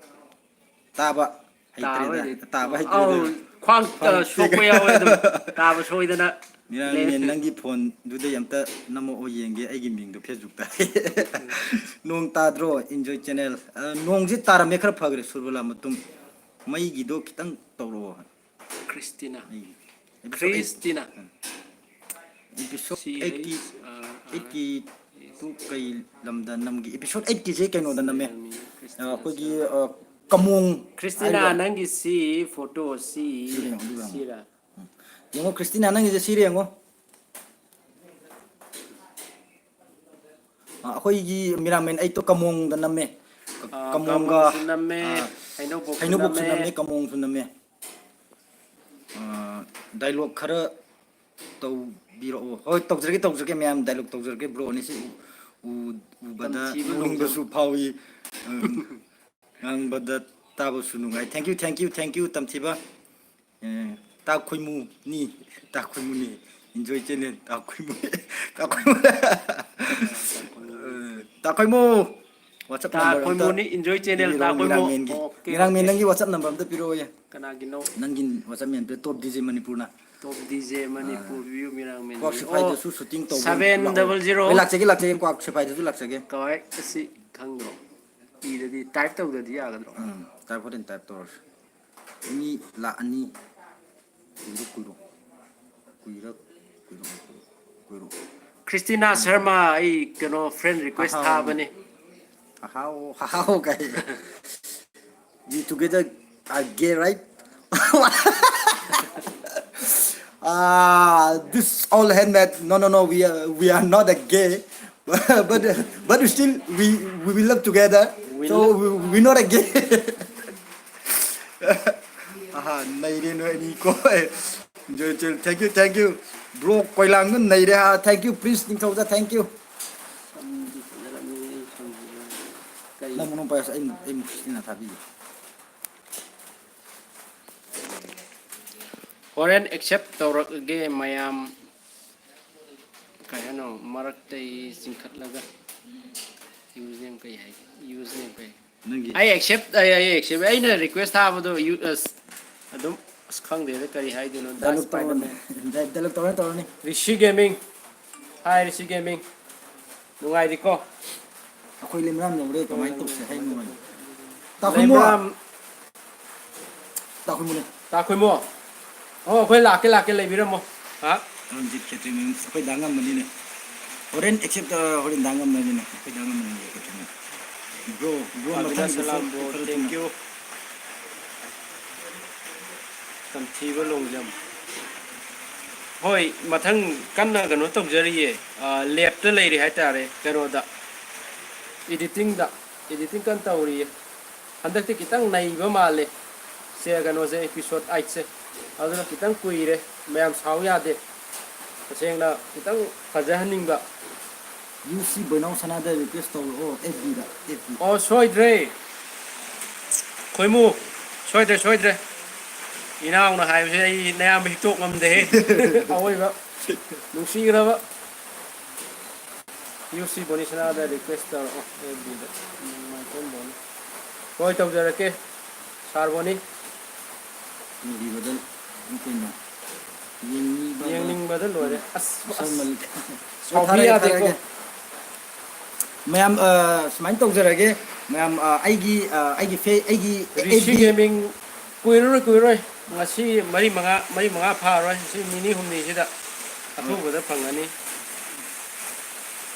ꯇꯥꯕ ꯍꯩꯇ꯭ꯔꯦꯗ, ꯇꯥꯕꯩꯗꯤ-, ꯇꯥꯕ ꯑꯧ, ꯍꯩꯇ꯭ꯔꯦꯗ꯫ ꯈ꯭ꯋꯥꯡ, ꯑ, ꯈ꯭ꯋꯥꯡ ꯁꯣꯛꯄ ꯇꯦꯛ-, ꯌꯥꯎꯋꯦ ꯑꯗꯨꯝ꯫ ꯇꯥꯕ ꯁꯣꯏꯗꯅ ꯂꯦꯡ-, ꯃꯦꯔꯥꯡꯃꯦꯟ, ꯅꯪꯒꯤ ꯐꯣꯟꯗꯨꯗꯩ ꯑꯝꯇ ꯅꯝꯃꯛꯑꯣ ꯌꯦꯡꯒꯦ, ꯑꯩꯒꯤ ꯃꯤꯡꯗꯣ Facebook-ꯇ꯫ ꯅꯣꯡ ꯇꯥꯗ꯭ꯔꯣ, Enjoy Channel? ꯑ, ꯅꯣꯡꯁꯦ ꯇꯥꯔꯝꯃꯦ, ꯈꯔ ꯐꯈ꯭ꯔꯦ, ꯁꯨꯔꯕꯂꯥ ꯃꯇꯨꯡ꯫ ꯃꯩꯒꯤꯗꯣ ꯈꯤꯇꯪ ꯇꯧꯔꯛꯑꯣ꯫ ꯈ꯭ꯔꯤꯁꯇꯤꯅ꯫ ꯑꯩꯒꯤ episode eight, ꯈ꯭ꯔꯤꯁꯇꯤꯅ꯫ episode ꯁꯤ eight-ꯀꯤ, ꯑꯩꯁ, ꯑ, ꯑ, eight-ꯀꯤ ꯇꯨ ꯀꯩ ꯂꯝꯗ ꯅꯝꯒꯦ? Episode eight-ꯀꯤꯁꯦ ꯀꯩꯅꯣꯗ ꯅꯝꯃꯦ꯫ ꯁꯤꯔꯃꯤ ꯑ, ꯈ꯭ꯔꯤꯁꯇꯤꯅ ꯑꯩꯈꯣꯏꯒꯤ, ꯁꯔꯃ꯫ ꯑ, ꯀꯃꯣꯡ ꯈ꯭ꯔꯤꯁꯇꯤꯅ, ꯍꯥꯏꯕ꯭ꯔꯣ? ꯅꯪꯒꯤ ꯁꯤ ꯐꯣꯇꯣ ꯁꯤ ꯁꯤꯗ ꯌꯦꯡꯉꯣ, ꯑꯗꯨꯒ ꯌꯦꯡꯉꯣ꯫ ꯁꯤꯔ? ꯌꯦꯡꯉꯣ, ꯈ꯭ꯔꯤꯁꯇꯤꯅꯥ, ꯅꯪꯒꯤꯁꯦ ꯁꯤꯔꯦ, ꯌꯦꯡꯉꯣ꯫ ꯑ, ꯑꯩꯈꯣꯏꯒꯤ ꯃꯤꯔꯥꯃꯦꯟ ꯑꯩꯠꯇꯣ ꯀꯃꯣꯡꯗ ꯅꯝꯃꯦ꯫ ꯀ-, ꯑꯥ, ꯀꯃꯣꯡꯒ, ꯀꯃꯣꯡꯁꯨ ꯅꯝꯃꯦ, ꯑ, ꯍꯩꯅꯧꯕꯣꯛꯁꯨ ꯍꯩꯅꯧꯕꯣꯛꯁꯨ ꯅꯝꯃꯦ꯫ ꯅꯝꯃꯦ, ꯀꯃꯣꯡꯁꯨ ꯅꯝꯃꯦ꯫ ꯑ, dialogue ꯈꯔ ꯇꯧꯕꯤꯔꯛꯑꯣ꯫ ꯍꯣꯏ, ꯇꯧꯖꯔꯒꯦ, ꯇꯧꯖꯔꯒꯦ ꯃꯌꯥꯝ, dialogue ꯇꯧꯖꯔꯒꯦ꯫ Bro ꯑꯅꯤꯁꯤ ꯎ-, ꯎ-, ꯎꯕꯗ ꯇꯝꯊꯤꯕ ꯅꯣꯡꯗꯁꯨ ꯅꯣꯡꯖꯝ꯫ ꯐꯥꯎꯏ꯫ ꯎꯝ, ꯉꯥꯡꯕꯗ ꯇꯥꯕꯁꯨ ꯅꯨꯡꯉꯥꯏ꯫ Thank you, thank you, thank you, ꯇꯝꯊꯤꯕ꯫ ꯑꯦ, ꯇꯥ ꯈꯣꯏꯃꯨꯅꯤ, ꯇꯥ ꯈꯣꯏꯃꯨꯅꯤ, Enjoy Channel, ꯇꯥ ꯈꯣꯏꯃꯨ, ꯇꯥ ꯈꯣꯏꯃꯨ꯫ ꯑꯦ, ꯇꯥ ꯈꯣꯏꯃꯨ, WhatsApp ꯇꯥ number ꯑꯝꯇ ꯈꯣꯏꯃꯨꯅꯤ, Enjoy Channel, ꯇꯥ ꯄꯤꯕꯤꯔꯛꯑꯣ, ꯈꯣꯏꯃꯨ꯫ ꯃꯤꯔꯥꯡꯃꯦꯟꯒꯤ꯫ Okay, ꯃꯤꯔꯥꯡꯃꯦꯟ, okay. ꯅꯪꯒꯤ WhatsApp number ꯑꯝꯇ ꯄꯤꯔꯛꯑꯣꯌꯦ꯫ ꯀꯅꯥꯒꯤꯅꯣ? ꯅꯪꯒꯤ WhatsApp number, Top DJ ꯃꯅꯤꯄꯨꯔꯅ꯫ Top DJ ꯃꯅꯤꯄꯨꯔ, ꯚ꯭ꯌꯨ ꯃꯤꯔꯥꯡꯃꯦꯟꯒꯤ꯫ ꯀ꯭ꯋꯥꯛ ꯑꯣ, ꯁꯤꯐꯥꯏꯗꯁꯨ shooting ꯇꯧꯕ seven double zero꯫ ꯂꯥꯛꯑꯣ꯫ ꯍꯣꯏ, ꯂꯥꯛꯆꯒꯦ, ꯂꯥꯛꯆꯒꯦ, ꯀ꯭ꯋꯥꯛ ꯁꯤꯐꯥꯏꯗꯁꯨ ꯂꯥꯛꯆꯒꯦ꯫ ꯀꯋꯥꯏ ꯑꯁꯤ ꯈꯪꯗ꯭ꯔꯣ? ꯏꯗꯗꯤ, type ꯇꯧꯗꯗꯤ ꯌꯥꯒꯗ꯭ꯔꯣ? ꯎꯝ, type ꯍꯣꯔꯦꯟ type ꯇꯧꯔꯁꯤ꯫ ꯃꯤ ꯂꯥꯛ ꯑꯅꯤ꯫ ꯀꯨꯏꯔꯣ, ꯀꯨꯏꯔꯣ꯫ ꯀꯨꯏꯔ, ꯀꯨꯏꯔꯣ, ꯀꯨꯏꯔꯣ, ꯀꯨꯏꯔꯣ꯫ ꯈ꯭ꯔꯤꯁꯇꯤꯅꯥ ꯁꯔꯃ, ꯑꯩ ꯀꯩꯅꯣ friend request ꯑꯍꯥꯎ꯫ ꯊꯥꯕꯅꯦ꯫ ꯍꯥꯎ, ꯍꯥꯎ, ꯀꯥꯏ꯫ We together are gay, right? Ah, this all handmade. No, no, no. We are, we are not a gay, but, but still we, we will love together. We So love we, we not a gay. ꯑꯍꯥ, ꯅꯩꯔꯦ ꯅꯣꯏ ꯑꯅꯤ ꯀꯣ꯫ Joy Chil, thank you, thank you. Bro, ꯀꯣꯏꯂꯥꯡꯗꯨ ꯅꯩꯔꯦ ꯍꯥ, thank you, Prince ꯅꯤꯡꯊꯧꯖꯥ, thank you. ꯅꯪ ꯃꯅꯨꯡ ꯄꯥꯏꯁꯦ, ꯑꯩ, ꯑꯩ ꯈ꯭ꯔꯤꯁꯇꯤꯅ ꯊꯥꯕꯤꯒꯦ꯫ ꯍꯣꯔꯦꯟ ꯑꯦꯛꯁꯦꯞ ꯇꯧꯔꯛꯑꯒꯦ ꯃꯌꯥꯝ꯫ ꯀꯩ ꯍꯥꯏꯅꯣ? ꯃꯔꯛꯇꯩ ꯆꯤꯡꯈꯠꯂꯒ ꯌꯨꯖꯅꯦꯝ ꯀꯩ ꯍꯥꯏꯒꯦ? ꯌꯨꯖꯅꯦꯝ ꯀꯩ? ꯅꯪꯒꯤ ꯑꯩ ꯑꯦꯛꯁꯦꯞ ꯑꯩ ꯑꯦꯛꯁꯦꯞ ꯑꯩꯅ ꯔꯤꯀ꯭ꯋꯦꯁ ꯊꯥꯕꯗꯣ ꯌꯨ ꯑꯁ ꯑꯗꯨꯝ ꯑꯁ ꯈꯪꯗꯦꯗ ꯀꯔꯤ ꯍꯥꯏꯗꯣꯏꯅꯣ꯫ ꯗꯥꯁ ꯗꯥꯏꯂꯣꯛ ꯇꯧꯔꯅꯤ꯫ ꯁ꯭ꯄꯥꯏꯗꯔꯃꯦꯟ꯫ ꯗꯥꯏ- ꯗꯥꯏꯂꯣꯛ ꯇꯧꯔꯅꯤ, ꯇꯧꯔꯅꯤ꯫ ꯔꯤꯁꯤ ꯒꯦꯃꯤꯡ꯫ ꯍꯥꯏ ꯔꯤꯁꯤ ꯒꯦꯃꯤꯡ꯫ ꯅꯨꯡꯉꯥꯏꯔꯤꯀꯣ? ꯑꯩꯈꯣꯏ ꯂꯩꯃꯔꯥꯝ ꯌꯧꯔꯦ, ꯀꯃꯥꯏꯅ ꯇꯧꯁꯦ ꯍꯥꯏꯅꯣ? ꯇꯥꯈꯨꯏꯃꯣ꯫ ꯂꯩꯃꯔꯥꯝ꯫ ꯇꯥꯈꯨꯏꯃꯣꯅꯦ꯫ ꯇꯥꯈꯨꯏꯃꯣ꯫ ꯑꯣ ꯑꯩꯈꯣꯏ ꯂꯥꯛꯀꯦ ꯂꯥꯛꯀꯦ ꯂꯩꯕꯤꯔꯝꯃꯣ꯫ ꯍꯥ? ꯔꯟꯖꯤꯠ ꯈꯦꯇ꯭ꯔꯤ ꯃꯌꯨꯝ ꯑꯩꯈꯣꯏ ꯗꯥ ꯉꯝꯕꯅꯤꯅꯦ꯫ ꯍꯣꯔꯦꯟ ꯑꯦꯛꯁꯦꯞ ꯍꯣꯔꯦꯟ ꯗꯥ ꯉꯝꯕꯅꯤꯅꯦ, ꯑꯩꯈꯣꯏ ꯗꯥ ꯉꯝꯕꯅꯤꯅꯦ ꯈꯦꯇ꯭ꯔꯤ ꯃꯌꯨꯝ꯫ ꯕ꯭ꯔꯣ, ꯕ꯭ꯔꯣ ꯑꯕꯤꯅꯥꯁ ꯃꯊꯪꯒꯤꯗꯁꯨ ꯁꯂꯥꯝ ꯕ꯭ꯔꯣ꯫ ꯈꯔ ꯊꯦꯡ ꯊꯨꯅ꯫ ꯀ꯭ꯌꯨ꯫ ꯇꯝꯊꯤꯕ ꯂꯣꯡꯖꯝ꯫ ꯍꯣꯏ, ꯃꯊꯪ ꯀꯟꯅ ꯀꯩꯅꯣ ꯇꯧꯖꯔꯤꯌꯦ꯫ ꯂꯦꯞꯇ ꯂꯩꯔꯤ ꯍꯥꯏꯇꯥꯔꯦ, ꯀꯩꯅꯣꯗ, ꯏꯗꯤꯇꯤꯡꯗ꯫ ꯏꯗꯤꯇꯤꯡ ꯀꯟꯅ ꯇꯧꯔꯤꯌꯦ꯫ ꯍꯟꯗꯛꯇꯤ ꯈꯤꯇꯪ ꯅꯩꯕ ꯃꯥꯜꯂꯦ꯫ ꯁꯦ, ꯀꯩꯅꯣꯁꯦ, ꯑꯦꯄꯤꯁꯣꯠ ꯑꯥꯏꯠꯁꯦ꯫ ꯑꯗꯨꯅ ꯈꯤꯇꯪ ꯀꯨꯏꯔꯦ꯫ ꯃꯌꯥꯝ ꯁꯥꯎ ꯌꯥꯗꯦ꯫ ꯇꯁꯦꯡꯅ ꯈꯤꯇꯪ ꯐꯖꯍꯟꯅꯤꯡꯕ꯫ ꯌꯨ ꯁꯤ ꯕꯣꯏꯅꯥꯎ ꯁꯅꯥꯗ ꯔꯤꯀ꯭ꯋꯦꯁ ꯇꯧꯔꯛꯑꯣ ꯑꯦꯐ ꯕꯤꯗ, ꯑꯦꯐ ꯕꯤ꯫ ꯑꯣ, ꯁꯣꯏꯗ꯭ꯔꯦ꯫ ꯈꯣꯏꯃꯨ, ꯁꯣꯏꯗ꯭ꯔꯦ, ꯁꯣꯏꯗ꯭ꯔꯦ꯫ ꯏꯅꯥꯎꯅ ꯍꯥꯏꯕꯁꯦ ꯑꯩ ꯅꯌꯥꯝꯕ ꯍꯤꯛꯇꯣꯛ ꯉꯝꯗꯦꯍꯦ꯫ ꯑꯋꯣꯏꯕ꯫ ꯅꯨꯡꯁꯤꯈ꯭ꯔꯕ꯫ ꯌꯨ ꯁꯤ ꯕꯣꯅꯤꯁꯅꯥꯗ ꯔꯤꯀ꯭ꯋꯦꯁ ꯇꯧꯔꯛꯑꯣ ꯑꯦꯐ ꯕꯤꯗ꯫ ꯃꯥꯏꯀꯣꯟ ꯕꯣꯅꯤ꯫ ꯍꯣꯏ, ꯇꯧꯖꯔꯛꯀꯦ꯫ ꯁꯥꯔ ꯕꯣꯅꯤ꯫ ꯌꯦꯡꯕꯤꯕꯗ ꯀꯩꯅꯣ? ꯌꯦꯡꯕꯤꯕꯗ ꯌꯦꯡꯅꯤꯡꯕꯗ ꯂꯣꯏꯔꯦ꯫ ꯑꯁ, ꯁꯣꯝ ꯑꯁ꯫ ꯃꯂꯤꯛ꯫ ꯁꯥꯎꯕꯤ ꯊꯥꯔꯒꯦ, ꯌꯥꯗꯦꯀꯣ꯫ ꯊꯥꯔꯒꯦ꯫ ꯃꯌꯥꯝ, ꯑ, ꯁꯨꯃꯥꯏꯅ ꯇꯧꯖꯔꯒꯦ꯫ ꯃꯌꯥꯝ, ꯑ, ꯑꯩꯒꯤ, ꯑ, ꯑꯩꯒꯤ ꯐꯦ-, ꯑꯩꯒꯤ ꯑꯦꯐ ꯕꯤ꯫ ꯔꯤꯁꯤ ꯒꯦꯃꯤꯡ ꯀꯨꯏꯔꯔꯣꯏ, ꯀꯨꯏꯔꯔꯣꯏ꯫ ꯉꯁꯤ ꯃꯔꯤ ꯃꯉꯥ, ꯃꯔꯤ ꯃꯉꯥ ꯐꯥꯔꯔꯣꯏ꯫ ꯉꯁꯤ ꯅꯤꯅꯤ ꯍꯨꯝꯅꯤꯁꯤꯗ ꯑꯊꯨꯕꯗ ꯐꯪꯒꯅꯤ꯫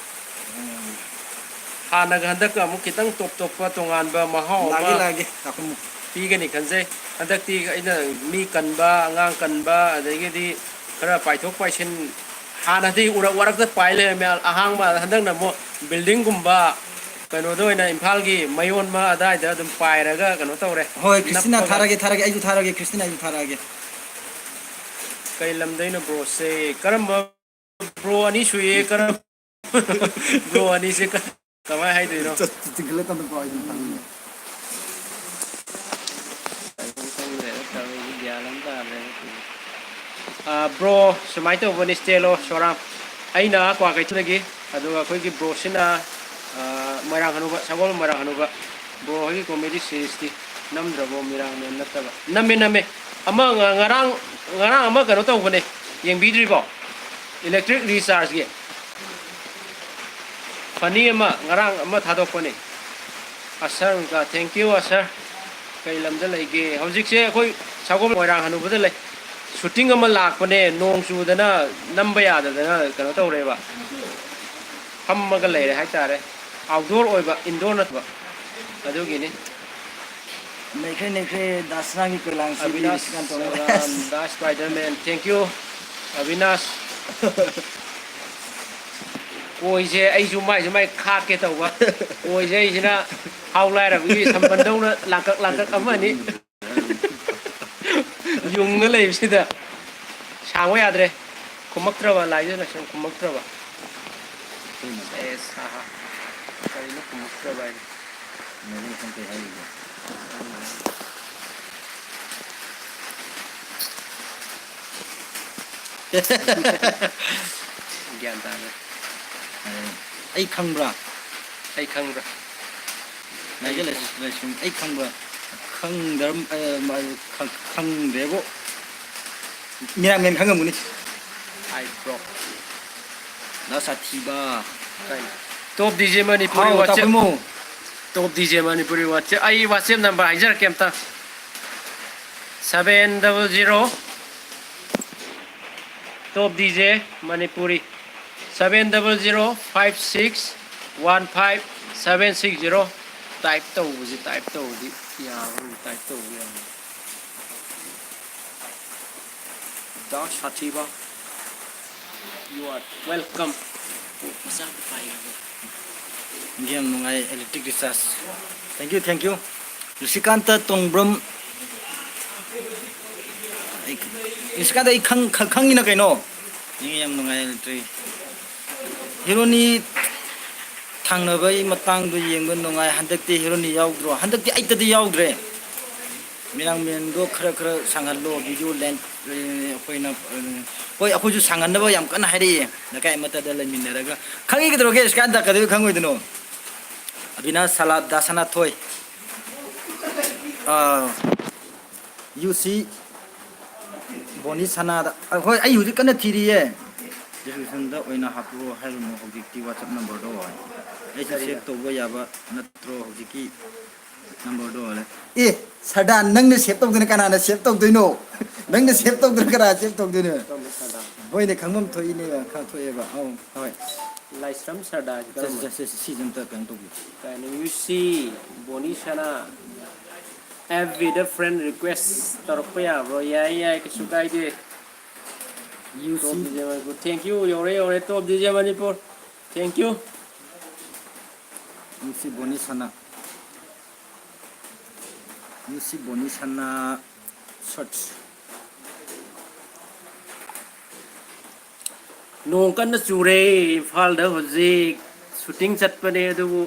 ꯍꯥꯟꯅꯒ ꯍꯟꯗꯛꯀ ꯑꯃꯨꯛ ꯈꯤꯇꯪ ꯇꯣꯞ ꯇꯣꯞꯄ ꯇꯣꯉꯥꯟꯕ ꯃꯍꯥꯎ ꯑꯃ ꯂꯥꯛꯑꯒꯦ, ꯂꯥꯛꯑꯒꯦ꯫ ꯉꯥꯏꯈꯣ ꯑꯃꯨꯛ꯫ ꯄꯤꯒꯅꯤ ꯈꯟꯖꯩ꯫ ꯍꯟꯗꯛꯇꯤ ꯑꯩꯅ ꯃꯤ ꯀꯟꯕ, ꯑꯉꯥꯡ ꯀꯟꯕ, ꯑꯗꯒꯤꯗꯤ ꯈꯔ ꯄꯥꯏꯊꯣꯛ ꯄꯥꯏꯁꯤꯟ, ꯍꯥꯟꯅꯗꯤ ꯎꯔꯛ ꯋꯥꯔꯛꯇ ꯄꯥꯏ ꯂꯩꯔꯝꯃꯦ, ꯑꯍꯥꯡꯕ꯫ ꯍꯟꯗꯛꯅ ꯑꯃꯨꯛ ꯕꯤꯜꯗꯤꯡꯒꯨꯝꯕ, ꯀꯩꯅꯣꯗ ꯑꯣꯏꯅ ꯏꯝꯐꯥꯜꯒꯤ ꯃꯌꯣꯟꯃ ꯑꯗꯥꯏꯗ ꯑꯗꯨꯝ ꯄꯥꯏꯔꯒ ꯀꯩꯅꯣ ꯇꯧꯔꯦ꯫ ꯍꯣꯏ, ꯀ꯭ꯔꯤꯁꯇꯤꯅ, ꯅꯞꯄꯒ꯫ ꯊꯥꯔꯒꯦ, ꯊꯥꯔꯒꯦ, ꯑꯩꯁꯨ ꯊꯥꯔꯒꯦ, ꯀ꯭ꯔꯤꯁꯇꯤꯅ, ꯑꯩꯁꯨ ꯊꯥꯔꯛꯑꯒꯦ꯫ ꯀꯩ ꯂꯝꯗꯩꯅꯣ ꯕ꯭ꯔꯣꯁꯦ? ꯀꯔꯝꯕ ꯕ꯭ꯔꯣ ꯑꯅꯤ ꯁꯨꯏꯌꯦ? ꯀꯔꯝ ꯕ꯭ꯔꯣ ꯑꯅꯤꯁꯦ ꯀ- ꯀꯃꯥꯏꯅ ꯍꯥꯏꯗꯣꯏꯅꯣ? ꯆꯠ- ꯆꯤꯡꯈꯠꯂ ꯇꯝꯅ ꯄꯥꯎ ꯑꯩ ꯑꯗꯨꯝ ꯇꯥꯅꯤꯡꯉꯦ꯫ ꯒ꯭ꯌꯥꯟ ꯑꯃ ꯇꯥꯗ꯭ꯔꯦ꯫ ꯑꯥ, ꯕ꯭ꯔꯣ, ꯁꯨꯃꯥꯏꯅ ꯇꯧꯕꯅꯤ, ꯁ꯭ꯇꯦꯂꯣ ꯁꯣꯔꯥꯝ꯫ ꯑꯩꯅ ꯀ꯭ꯋꯥꯀꯩꯊꯦꯜꯗꯒꯤ, ꯑꯗꯨꯒ ꯑꯩꯈꯣꯏꯒꯤ ꯕ꯭ꯔꯣꯁꯤꯅ, ꯑꯥ, ꯃꯣꯏꯔꯥꯡ ꯍꯅꯨꯕ, ꯁꯒꯣꯜ ꯃꯣꯏꯔꯥꯡ ꯍꯅꯨꯕ꯫ ꯕ꯭ꯔꯣ ꯍꯣꯏꯒꯤ ꯀꯣꯃꯦꯗꯤ ꯁꯤꯔꯤꯁꯇꯤ ꯅꯝꯗ꯭ꯔꯕꯣ? ꯃꯤꯔꯥꯡ ꯃꯦꯝ ꯅꯠꯇꯕ꯫ ꯅꯝꯃꯦ, ꯅꯝꯃꯦ꯫ ꯑꯃ ꯉ- ꯉꯔꯥꯡ, ꯉꯔꯥꯡ ꯑꯃ ꯀꯩꯅꯣ ꯇꯧꯕꯅꯦ, ꯌꯦꯡꯕꯤꯗ꯭ꯔꯤꯕꯣ? ꯏꯂꯦꯛꯇ꯭ꯔꯤꯛ ꯔꯤꯆꯥꯔꯖꯀꯤ ꯐꯅꯤ ꯑꯃ ꯉꯔꯥꯡ ꯑꯃ ꯊꯥꯗꯣꯛꯄꯅꯦ꯫ ꯑꯁꯔ ꯃꯨꯀꯥ, thank you ꯑꯁꯔ꯫ ꯀꯩ ꯂꯝꯗ ꯂꯩꯒꯦ? ꯍꯧꯖꯤꯛꯁꯦ ꯑꯩꯈꯣꯏ ꯁꯒꯣꯜ ꯃꯣꯏꯔꯥꯡ ꯍꯅꯨꯕꯗ ꯂꯩ꯫ ꯁꯨꯇꯤꯡ ꯑꯃ ꯂꯥꯛꯄꯅꯦ, ꯅꯣꯡ ꯆꯨꯗꯅ ꯅꯝꯕ ꯌꯥꯗꯗꯅ ꯀꯩꯅꯣ ꯇꯧꯔꯦꯕ, ꯐꯝꯃꯒ ꯂꯩꯔꯦ ꯍꯥꯏꯇꯥꯔꯦ꯫ ꯑꯥꯎꯠꯗꯣꯔ ꯑꯣꯏꯕ, ꯏꯟꯗꯣꯔ ꯅꯠꯇꯕ, ꯑꯗꯨꯒꯤꯅꯤ꯫ ꯅꯩꯈ꯭ꯔꯦ, ꯅꯩꯈ꯭ꯔꯦ, ꯗꯥꯁꯅꯥꯒꯤ ꯀꯣꯏꯂꯥꯡꯁꯤꯗꯤ ꯑꯕꯤꯅꯥꯁ ꯁꯤꯀꯥꯟ ꯇꯧꯔꯦ꯫ ꯁꯣꯔꯥꯝ, Das Spider-Man, thank you Abinash. ꯀꯣꯏꯁꯦ ꯑꯩꯁꯨ ꯃꯥꯏꯁꯨ ꯃꯥꯏ ꯈꯥꯛꯀꯦ ꯇꯧꯕ꯫ ꯀꯣꯏꯁꯦ ꯑꯩꯁꯤꯅ ꯍꯥꯎ ꯂꯥꯏꯔꯕꯒꯤ ꯁꯝꯕꯟꯗꯧꯅ ꯂꯥꯡꯀꯛ ꯂꯥꯡꯀꯛ ꯑꯃ ꯑꯅꯤ ꯌꯨꯡꯉ ꯂꯩꯕꯁꯤꯗ ꯁꯥꯡꯕ ꯌꯥꯗ꯭ꯔꯦ꯫ ꯈꯨꯝꯃꯛꯇ꯭ꯔꯕ, ꯂꯥꯏꯁꯨ ꯂꯥꯏꯁꯪ ꯈꯨꯝꯃꯛꯇ꯭ꯔꯕ꯫ ꯑꯦꯁ, ꯑꯍꯥ꯫ ꯀꯔꯤꯅꯣ ꯈꯨꯝꯃꯛꯇ꯭ꯔꯕ ꯍꯥꯏꯅ? ꯒ꯭ꯌꯥꯟ ꯇꯥꯗ꯭ꯔꯦ꯫ ꯑꯩ ꯈꯪꯕ꯭ꯔꯥ? ꯑꯩ ꯈꯪꯕ꯭ꯔꯥ? ꯂꯥꯏꯖ ꯂꯥꯏꯁ- ꯂꯥꯏꯁ꯭ꯔꯝ ꯑꯩ ꯈꯪꯕ꯭ꯔꯥ? ꯈꯪꯗ꯭ꯔ- ꯑ, ꯃ- ꯈꯪ- ꯈꯪꯗ꯭ꯔꯦꯕꯣ꯫ ꯃꯤꯔꯥꯡꯃꯦꯟ ꯈꯪꯉꯝꯒꯅꯤ꯫ ꯑꯥꯏ ꯕ꯭ꯔꯣ꯫ ꯗꯥ ꯁꯥꯊꯤꯕ꯫ ꯀꯩꯅꯣ? ꯇꯣꯞ ꯗꯤ ꯖꯦ ꯃꯅꯤꯄꯨꯔꯤ ꯍꯥꯎ, ꯋꯥꯆꯦꯞ꯫ ꯇꯥꯈꯨꯏꯃꯨ꯫ Top D J Manipuri WhatsApp. ꯑꯩ ꯋꯥꯆꯦꯞ ꯅꯝꯕꯔ ꯍꯥꯏꯖꯔꯛꯀꯦ ꯑꯝꯇ꯫ Seven double zero, top D J Manipuri, seven double zero five six one five seven six zero꯫ Type ꯇꯧꯕꯁꯤ, ꯇꯥꯏꯞ ꯇꯧꯕꯁꯤ ꯌꯥꯕ꯭ꯔꯥ? ꯇꯥꯏꯞ ꯇꯧꯕ ꯌꯥꯕ꯭ꯔꯥ? ꯗꯥ ꯁꯥꯊꯤꯕ, you are welcome꯫ ꯃꯆꯥ ꯑꯃ ꯄꯥꯏꯌꯦꯕ꯫ ꯌꯥꯝ ꯅꯨꯡꯉꯥꯏ, electric recharge꯫ Thank you, thank you꯫ ꯔꯤꯁꯤꯀꯥꯟꯇ ꯇꯣꯡꯕ꯭ꯔꯝ꯫ ꯑꯩ ꯏꯁꯀꯥꯟꯗ ꯑꯩ ꯈꯪ-, ꯈꯪ-, ꯈꯪꯉꯤꯅ ꯀꯩꯅꯣ? ꯌꯦꯡꯉꯤ, ꯌꯥꯝ ꯅꯨꯡꯉꯥꯏ, ꯂꯩꯇ꯭ꯔꯤ꯫ ꯍꯦꯔꯣꯅꯤ ꯊꯥꯡꯅꯕꯒꯤ ꯃꯇꯥꯡꯗꯣ ꯌꯦꯡꯕ ꯅꯨꯡꯉꯥꯏ꯫ ꯍꯟꯗꯛꯇꯤ ꯍꯦꯔꯣꯅꯤ ꯌꯥꯎꯗ꯭ꯔꯣ? ꯍꯟꯗꯛꯇꯤ ꯑꯩꯇꯗꯤ ꯌꯥꯎꯗ꯭ꯔꯦ꯫ ꯃꯤꯔꯥꯡꯃꯦꯟꯗꯣ ꯈꯔ ꯈꯔ ꯁꯥꯡꯍꯜꯂꯣ, ꯚꯤꯗꯤꯑꯣ ꯂꯦꯟ-, ꯑꯩꯈꯣꯏꯅ, ꯍꯣꯏ, ꯑꯩꯈꯣꯏꯁꯨ ꯁꯥꯡꯍꯟꯅꯕ ꯌꯥꯝ ꯀꯟꯅ ꯍꯥꯏꯔꯛꯏ, ꯂꯩꯀꯥꯏ ꯑꯃꯠꯇꯗ ꯂꯩꯃꯤꯟꯅꯔꯒ꯫ ꯈꯪꯉꯤ ꯀꯩꯗꯧꯔꯒꯦ, ꯏꯁꯀꯥꯟꯗ ꯀꯩꯗꯧꯕꯩ ꯈꯪꯉꯣꯏꯗꯣꯏꯅꯣ? ꯑꯕꯤꯅꯥꯁ ꯁꯂꯥ-, ꯗꯥ ꯁꯅꯥꯊꯣꯏ, ꯑꯥ, ꯌꯨ ꯁꯤ ꯕꯣꯅꯤ ꯁꯅꯥꯗ, ꯑ, ꯍꯣꯏ, ꯑꯩ ꯍꯧꯖꯤꯛ ꯀꯟꯅ ꯊꯤꯔꯤꯌꯦ꯫ ꯗꯤꯁꯀ꯭ꯔꯤꯞꯁꯟꯗ ꯑꯣꯏꯅ ꯍꯥꯞꯄꯛꯑꯣ ꯍꯥꯏꯔꯨꯅꯨ, ꯍꯧꯖꯤꯛꯇꯤ WhatsApp ꯅꯝꯕꯔꯗꯣ꯫ ꯑꯩꯁꯨ ꯀꯔꯤꯅꯣ? ꯁꯦꯚ ꯇꯧꯕ ꯌꯥꯕ ꯅꯠꯇ꯭ꯔꯣ ꯍꯧꯖꯤꯛꯀꯤ ꯅꯝꯕꯔꯗꯣ? ꯑꯦ, ꯁꯔꯗꯥꯟ, ꯅꯪꯅ ꯁꯦꯚ ꯇꯧꯗꯅ ꯀꯅꯥꯅ ꯁꯦꯚ ꯇꯧꯗꯣꯏꯅꯣ? ꯅꯪꯅ ꯁꯦꯚ ꯇꯧꯗꯅ ꯀꯅꯥ ꯁꯦꯚ ꯇꯧꯗꯣꯏꯅꯣ? ꯀꯔꯝꯕ ꯁꯔꯗꯥꯟ? ꯍꯣꯏꯅꯦ, ꯈꯪꯐꯝ ꯊꯣꯛꯏꯅꯦ, ꯈꯪꯊꯣꯛꯑꯦꯕ꯫ ꯑꯧ, ꯍꯣꯏ꯫ ꯂꯥꯏꯁ꯭ꯔꯝ ꯁꯔꯗꯥꯟ ꯁꯦ, ꯁꯦ, ꯀꯔꯝꯕ? ꯁꯦ, ꯁꯦ, ꯁꯤꯁꯦ ꯑꯝꯇ ꯀꯩꯅꯣ ꯇꯧꯕꯤꯌꯨ꯫ ꯀꯩꯅꯣ, ꯌꯨ ꯁꯤ ꯕꯣꯅꯤ ꯁꯅꯥ꯫ ꯑꯦꯐ ꯕꯤꯗ ꯐ꯭ꯔꯦꯟ ꯔꯤꯀ꯭ꯋꯦꯁ ꯇꯧꯔꯛꯄ ꯌꯥꯕ꯭ꯔꯣ? ꯌꯥꯏ, ꯌꯥꯏ, ꯀꯩꯁꯨ ꯀꯥꯏꯗꯦ꯫ You see. Top D J Manipur. Thank you, ꯌꯧꯔꯦ, ꯌꯧꯔꯦ, top D J Manipur. Thank you꯫ You see ꯕꯣꯅꯤ ꯁꯅꯥ꯫ ꯌꯨ ꯁꯤ ꯕꯣꯅꯤ ꯁꯅꯥ ꯁꯔꯆ꯫ ꯅꯣꯡ ꯀꯟꯅ ꯆꯨꯔꯦ ꯏꯝꯐꯥꯜꯗ ꯍꯧꯖꯤꯛ꯫ ꯁꯨꯇꯤꯡ ꯆꯠꯄꯅꯦ, ꯑꯗꯨꯕꯨ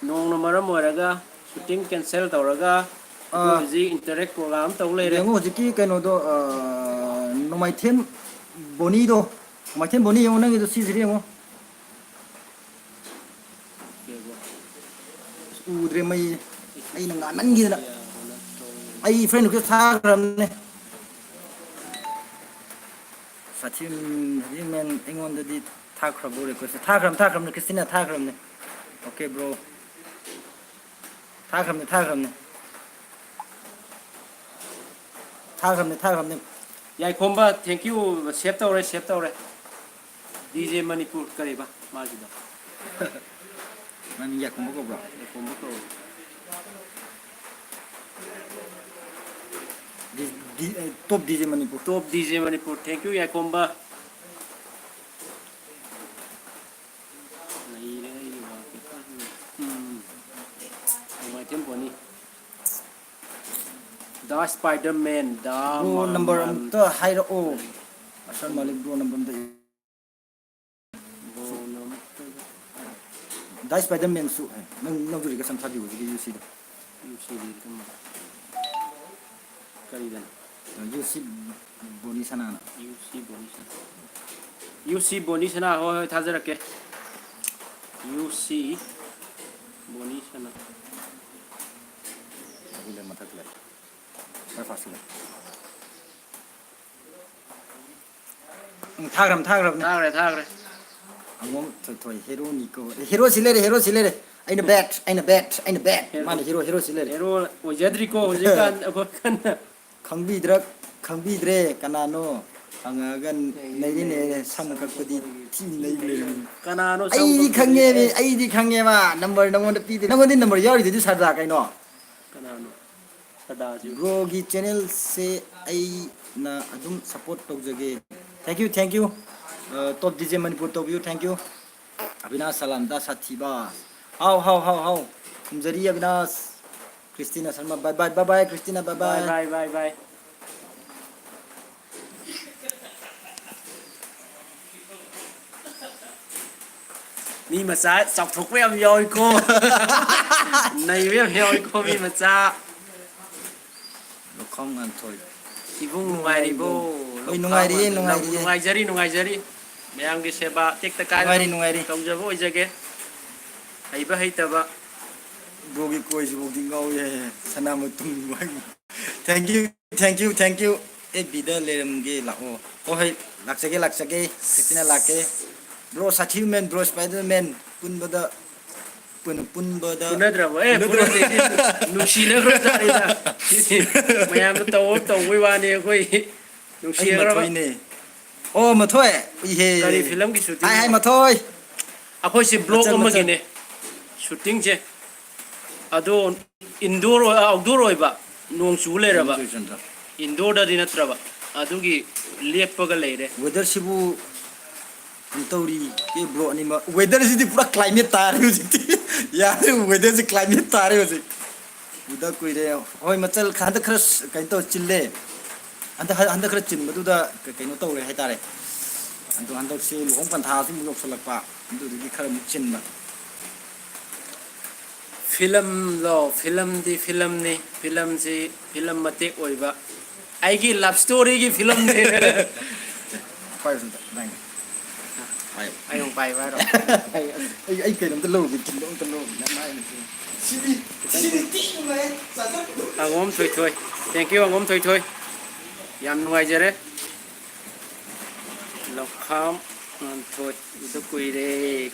ꯅꯣꯡꯅ ꯃꯔꯝ ꯑꯣꯏꯔꯒ ꯁꯨꯇꯤꯡ ꯀꯦꯟꯁꯦꯜ ꯇꯧꯔꯒ ꯑꯩꯈꯣꯏ ꯑꯥ꯫ ꯍꯧꯖꯤꯛ ꯏꯟꯇꯔꯦꯛ ꯄ꯭ꯔꯣꯒ꯭ꯔꯥꯝ ꯇꯧ ꯂꯩꯔꯦ꯫ ꯌꯦꯡꯉꯣ ꯍꯧꯖꯤꯛꯀꯤ ꯀꯩꯅꯣꯗꯣ, ꯑꯥ, ꯅꯣꯡꯃꯥꯏꯊꯦꯝ ꯕꯣꯅꯤꯗꯣ, ꯅꯣꯡꯃꯥꯏꯊꯦꯝ ꯕꯣꯅꯤ ꯌꯦꯡꯉꯣ, ꯅꯪꯒꯤꯗꯣ ꯁꯤꯁꯤꯗ ꯌꯦꯡꯉꯣ꯫ ꯀꯩꯕꯣ? ꯎꯗ꯭ꯔꯦ ꯃꯩ꯫ ꯑꯩꯅ ꯉꯥꯟꯃꯟꯈꯤꯗꯅ꯫ ꯑꯩ ꯐ꯭ꯔꯦꯟ ꯔꯤꯀ꯭ꯋꯦꯁ ꯊꯥꯈ꯭ꯔꯕꯅꯦ꯫ ꯁꯥꯊꯤ, ꯁꯥꯊꯤ ꯃꯦꯟ ꯑꯩꯉꯣꯟꯗꯗꯤ ꯊꯥꯈ꯭ꯔꯕꯣ ꯔꯤꯀ꯭ꯋꯦꯁ? ꯊꯥꯈ꯭ꯔꯕꯅꯤ, ꯊꯥꯈ꯭ꯔꯕꯅꯤ, ꯀ꯭ꯔꯤꯁꯇꯤꯅ ꯊꯥꯈ꯭ꯔꯕꯅꯤ꯫ Okay, bro. ꯊꯥꯈ꯭ꯔꯕꯅꯤ, ꯊꯥꯈ꯭ꯔꯕꯅꯤ꯫ ꯊꯥꯈ꯭ꯔꯕꯅꯤ, ꯊꯥꯈ꯭ꯔꯕꯅꯤ꯫ ꯌꯥꯏꯈꯣꯝꯕ, thank you, ꯁꯦꯞ ꯇꯧꯔꯦ, ꯁꯦꯞ ꯇꯧꯔꯦ꯫ ꯗꯤ ꯖꯦ ꯃꯅꯤꯄꯨꯔ ꯀꯔꯤꯕ ꯃꯥꯒꯤꯗꯣ? ꯅꯪ ꯌꯥꯏꯈꯣꯝꯕ ꯀꯧꯕ꯭ꯔꯣ? ꯌꯥꯏꯈꯣꯝꯕ ꯀꯧꯏ꯫ ꯗꯤ-, ꯗꯤ-, ꯑꯦ, top D J Manipur. Top D J Manipur, thank you, Yaikhomba. ꯅꯩꯔꯦ ꯑꯩꯒꯤ ꯋꯥꯜꯄꯦꯄꯔꯁꯤꯡ꯫ ꯎꯝ꯫ ꯅꯨꯡꯉꯥꯏꯊꯦꯝ ꯄꯣꯠꯅꯤ꯫ The Spiderman, the bro, number ꯃꯥꯔꯃꯦꯜ꯫ ꯑꯝꯇ ꯍꯥꯏꯔꯛꯑꯣ꯫ ꯑꯁꯔ ꯃꯥꯂꯤꯛ, ꯕ꯭ꯔꯣ, ꯅꯝꯕꯔ ꯑꯝꯇ꯫ Bro, number. ꯗꯥꯏ ꯁ꯭ꯄꯥꯏꯗꯔꯃꯦꯟꯁꯨ, ꯑꯦ, ꯅꯪ, ꯅꯪꯁꯨ ꯔꯤꯒ ꯁꯝ ꯊꯥꯕꯤꯌꯨ ꯍꯧꯖꯤꯛꯀꯤ ꯌꯨ ꯁꯤꯗꯣ꯫ ꯌꯨ ꯁꯤꯗꯤ ꯑꯗꯨꯝ ꯀꯔꯤꯗꯅꯣ? U see ꯕꯣꯅꯤ ꯁꯅꯥꯅ꯫ ꯌꯨ ꯁꯤ ꯕꯣꯅꯤ ꯁꯅꯥ꯫ ꯌꯨ ꯁꯤ ꯕꯣꯅꯤ ꯁꯅꯥ, ꯍꯣꯏ, ꯍꯣꯏ, ꯊꯥꯖꯔꯛꯀꯦ꯫ ꯌꯨ ꯁꯤ ꯕꯣꯅꯤ ꯁꯅꯥ꯫ ꯑꯗꯨꯗ ꯃꯊꯛ ꯂꯩ꯫ ꯈꯔ ꯐꯥꯁꯤꯜꯂꯨ꯫ ꯎꯝ, ꯊꯥꯈ꯭ꯔꯕꯅꯤ, ꯊꯥꯈ꯭ꯔꯕꯅꯤ꯫ ꯊꯥꯈ꯭ꯔꯦ, ꯊꯥꯈ꯭ꯔꯦ꯫ ꯑꯉꯣꯝ ꯊꯣꯏꯊꯣꯏ ꯍꯦꯔꯣꯅꯤꯀꯣ꯫ ꯑꯦ, ꯍꯦꯔꯣꯁꯤ ꯂꯩꯔꯦ, ꯍꯦꯔꯣꯁꯤ ꯂꯩꯔꯦ꯫ ꯑꯩꯅ ꯕꯦꯠ, ꯑꯩꯅ ꯕꯦꯠ, ꯑꯩꯅ ꯕꯦꯠ꯫ ꯍꯦꯔꯣ-, ꯃꯥꯅ ꯍꯦꯔꯣ, ꯍꯦꯔꯣꯁꯤ ꯂꯩꯔꯦ꯫ ꯍꯦꯔꯣ ꯑꯣꯏꯖꯗ꯭ꯔꯤꯀꯣ ꯍꯧꯖꯤꯛꯀꯥꯟ ꯑꯩꯈꯣꯏ ꯀꯟꯅ꯫ ꯈꯪꯕꯤꯗ꯭ꯔ-, ꯈꯪꯕꯤꯗ꯭ꯔꯦ ꯀꯅꯥꯅꯣ ꯍꯪꯉꯛꯑꯒ ꯅꯩꯔꯦ, ꯅꯩꯔꯦ, ꯅꯩꯔꯦ, ꯁꯝ ꯁꯝ ꯀꯛꯄꯗꯤ ꯀꯛꯄꯗꯤ ꯊꯤ ꯅꯩ ꯂꯩꯔꯝꯃꯤ꯫ ꯀꯅꯥꯅꯣ ꯁꯝ ꯑꯩꯗꯤ ꯀꯛꯄꯗꯤ? ꯈꯪꯉꯦꯃꯤ, ꯑꯦ꯫ ꯑꯩꯗꯤ ꯈꯪꯉꯦꯕ꯫ ꯅꯝꯕꯔ ꯅꯉꯣꯟꯗ ꯄꯤꯗꯦ꯫ ꯅꯉꯣꯟꯗ ꯅꯝꯕꯔ ꯌꯥꯎꯔꯤꯗꯨꯗꯤ ꯁꯔꯗꯥ ꯀꯩꯅꯣ? ꯀꯅꯥꯅꯣ? ꯁꯗꯥꯁꯤꯕꯨ? ꯕ꯭ꯔꯣꯒꯤ ꯆꯦꯅꯦꯜꯁꯦ ꯑꯩꯅ ꯑꯗꯨꯝ ꯁꯞꯄꯣꯔꯠ ꯇꯧꯖꯒꯦ꯫ Thank you, thank you꯫ ꯑ, ꯇꯣꯞ ꯗꯤ ꯖꯦ ꯃꯅꯤꯄꯨꯔ ꯇꯧꯕꯤꯌꯨ, thank you꯫ ꯑꯕꯤꯅꯥꯁ ꯁꯂꯥꯝꯗ ꯁꯥꯊꯤꯕ꯫ ꯍꯥꯎ, ꯍꯥꯎ, ꯍꯥꯎ, ꯍꯥꯎ꯫ ꯈꯨꯝꯖꯔꯤ Abinash. ꯀ꯭ꯔꯤꯁꯇꯤꯅꯥ Sharma, bye bye, bye bye, ꯀ꯭ꯔꯤꯁꯇꯤꯅꯥ, bye bye꯫ Bye, bye, bye, bye꯫ ꯃꯤ ꯃꯆꯥ ꯆꯥꯎꯊꯣꯛꯄ ꯌꯥꯝ ꯌꯥꯎꯏꯀꯣ꯫ ꯅꯩꯕ ꯌꯥꯝ ꯌꯥꯎꯏꯀꯣ, ꯃꯤ ꯃꯆꯥ꯫ ꯂꯨꯈꯝ ꯉꯥꯟꯊꯣꯏ꯫ ꯏꯕꯨꯡ ꯅꯨꯡꯉꯥꯏꯔꯤꯕꯣ? ꯍꯣꯏ, ꯅꯨꯡꯉꯥꯏꯔꯤꯌꯦ, ꯂꯨꯈꯝ ꯉꯥꯟꯊꯣꯏ꯫ ꯅꯨꯡꯉꯥꯏꯔꯤꯌꯦ꯫ ꯅꯨꯡꯉꯥꯏꯖꯔꯤ, ꯅꯨꯡꯉꯥꯏꯖꯔꯤ꯫ ꯃꯌꯥꯝꯒꯤ ꯁꯦꯕꯥ ꯇꯦꯛꯇ ꯀꯥꯏꯗꯅ ꯅꯨꯡꯉꯥꯏꯔꯤ, ꯅꯨꯡꯉꯥꯏꯔꯤ꯫ ꯇꯧꯖꯕ ꯑꯣꯏꯖꯒꯦ꯫ ꯍꯩꯕ ꯍꯩꯇꯕ꯫ ꯕ꯭ꯔꯣꯒꯤ ꯀꯣꯏꯁꯤꯐꯥꯎꯗꯤ ꯉꯥꯎꯋꯦ ꯍꯥꯏꯌꯦ꯫ ꯁꯅꯥꯃꯇꯨꯝ ꯋꯥꯒꯤ꯫ Thank you, thank you, thank you꯫ F ꯕꯤꯗ ꯂꯩꯔꯝꯒꯦ, ꯂꯥꯛꯑꯣ꯫ ꯍꯣꯏ, ꯍꯣꯏ, ꯂꯥꯛꯆꯒꯦ, ꯂꯥꯛꯆꯒꯦ꯫ ꯈ꯭ꯔꯤꯁꯇꯤꯅ ꯂꯥꯛꯀꯦ꯫ ꯕ꯭ꯔꯣ ꯁꯥꯊꯤꯕ ꯃꯦꯟ, ꯕ꯭ꯔꯣ ꯁ꯭ꯄꯥꯏꯗꯔ ꯃꯦꯟ ꯄꯨꯟꯕꯗ, ꯄꯨꯟ-, ꯄꯨꯟꯕꯗ꯫ ꯄꯨꯅꯗ꯭ꯔꯕꯣ? ꯑꯦ, ꯄꯨꯅꯗ꯭ꯔꯕꯣ? ꯄꯨꯅꯗꯦ꯫ ꯅꯨꯡꯁꯤꯅꯈ꯭ꯔ ꯖꯥꯠꯅꯤꯗ꯫ ꯃꯌꯥꯝꯅ ꯇꯧꯑꯣ ꯇꯧꯕꯩ ꯋꯥꯅꯤ, ꯑꯩꯈꯣꯏ ꯑꯩ ꯅꯨꯡꯁꯤꯅꯈ꯭ꯔꯕ꯫ ꯃꯊꯣꯏꯅꯦ꯫ ꯑꯣ, ꯃꯊꯣꯏ꯫ ꯏꯍꯦ꯫ ꯀꯔꯤ ꯐꯤꯂꯝꯒꯤ ꯁꯨꯇꯤꯡ? ꯍꯥꯏ, ꯍꯥꯏ, ꯃꯊꯣꯏ꯫ ꯑꯩꯈꯣꯏꯁꯦ ꯕ꯭ꯂꯣꯛ ꯃꯆꯟ, ꯃꯆꯟ꯫ ꯑꯃꯒꯤꯅꯦ ꯁꯨꯇꯤꯡꯁꯦ꯫ ꯑꯗꯣ ꯏꯟꯗꯣꯔ ꯑꯣꯏ-, ꯑꯥꯎꯠꯗꯣꯔ ꯑꯣꯏꯕ, ꯅꯣꯡ ꯆꯨ ꯂꯩꯔꯕ꯫ ꯏꯟꯗꯣꯔꯗꯗꯤ ꯅꯠꯇ꯭ꯔꯕ, ꯑꯗꯨꯒꯤ ꯂꯦꯞꯄꯒ ꯂꯩꯔꯦ꯫ ꯋꯦꯗꯔꯁꯤꯕꯨ ꯀꯩꯅꯣ ꯇꯧꯔꯤ, ꯑꯦ ꯕ꯭ꯔꯣ ꯑꯅꯤꯃꯛ꯫ ꯋꯦꯗꯔꯁꯤꯗꯤ ꯄꯨꯔꯥ ꯀ꯭ꯂꯥꯏꯃꯦꯠ ꯇꯥꯔꯦ ꯍꯧꯖꯤꯛꯇꯤ꯫ ꯌꯥꯔꯦ, ꯋꯦꯗꯔꯁꯤ ꯀ꯭ꯂꯥꯏꯃꯦꯠ ꯇꯥꯔꯦ ꯍꯧꯖꯤꯛ꯫ ꯎꯗ ꯀꯨꯏꯔꯦ꯫ ꯍꯣꯏ, ꯃꯆꯜ ꯍꯟꯗꯛ ꯈꯔ ꯀꯩꯅꯣ ꯇꯧꯔ ꯆꯤꯜꯂꯦ꯫ ꯍꯟꯗꯛ, ꯍꯟꯗꯛ ꯈꯔ ꯆꯤꯟꯕꯗꯨꯗ ꯀ-, ꯀꯩꯅꯣ ꯇꯧꯔꯦ ꯍꯥꯏꯇꯥꯔꯦ꯫ ꯑꯗꯣ ꯍꯟꯗꯛꯁꯤ ꯂꯨꯍꯣꯡ ꯄꯟꯊꯥꯁꯨ ꯑꯃꯨꯛ ꯌꯧꯁꯜꯂꯛꯄ, ꯑꯗꯨꯗꯨꯒꯤ ꯈꯔ ꯑꯃꯨꯛ ꯆꯤꯟꯕ꯫ ꯐꯤꯂꯝꯂꯣ? ꯐꯤꯂꯝꯗꯤ ꯐꯤꯂꯝꯅꯤ꯫ ꯐꯤꯂꯝꯁꯤ ꯐꯤꯂꯝ ꯃꯇꯦꯛ ꯑꯣꯏꯕ꯫ ꯑꯩꯒꯤ ꯂꯚ ꯁ꯭ꯇꯣꯔꯤꯒꯤ ꯐꯤꯂꯝꯅꯤ꯫ ꯄꯥꯏꯌꯨ ꯁꯤꯗ, ꯅꯪ꯫ ꯄꯥꯏꯌꯨ꯫ ꯑꯩ ꯑꯃꯨꯛ ꯄꯥꯏꯌꯨ ꯍꯥꯏꯔꯣ? ꯑꯩ, ꯑꯩ, ꯑꯩ ꯀꯩꯅꯣꯝꯇ ꯂꯧꯔꯨꯒꯦ, ꯊꯤꯟꯗꯣꯛ ꯑꯝꯇ ꯂꯧꯔꯨꯒꯦ, ꯅꯪ ꯍꯥꯏꯔꯤꯁꯦ꯫ ꯁꯤꯗꯤ, ꯁꯤꯗꯤ ꯇꯤꯛ ꯃꯥꯏ ꯆꯥꯖꯔ꯫ ꯑꯉꯣꯝ ꯊꯣꯏꯊꯣꯏ꯫ Thank you, ꯑꯉꯣꯝ ꯊꯣꯏꯊꯣꯏ꯫ ꯌꯥꯝ ꯅꯨꯡꯉꯥꯏꯖꯔꯦ꯫ ꯂꯧꯈꯥꯝ ꯉꯥꯟꯊꯣꯏ, ꯎꯗ ꯀꯨꯏꯔꯦ꯫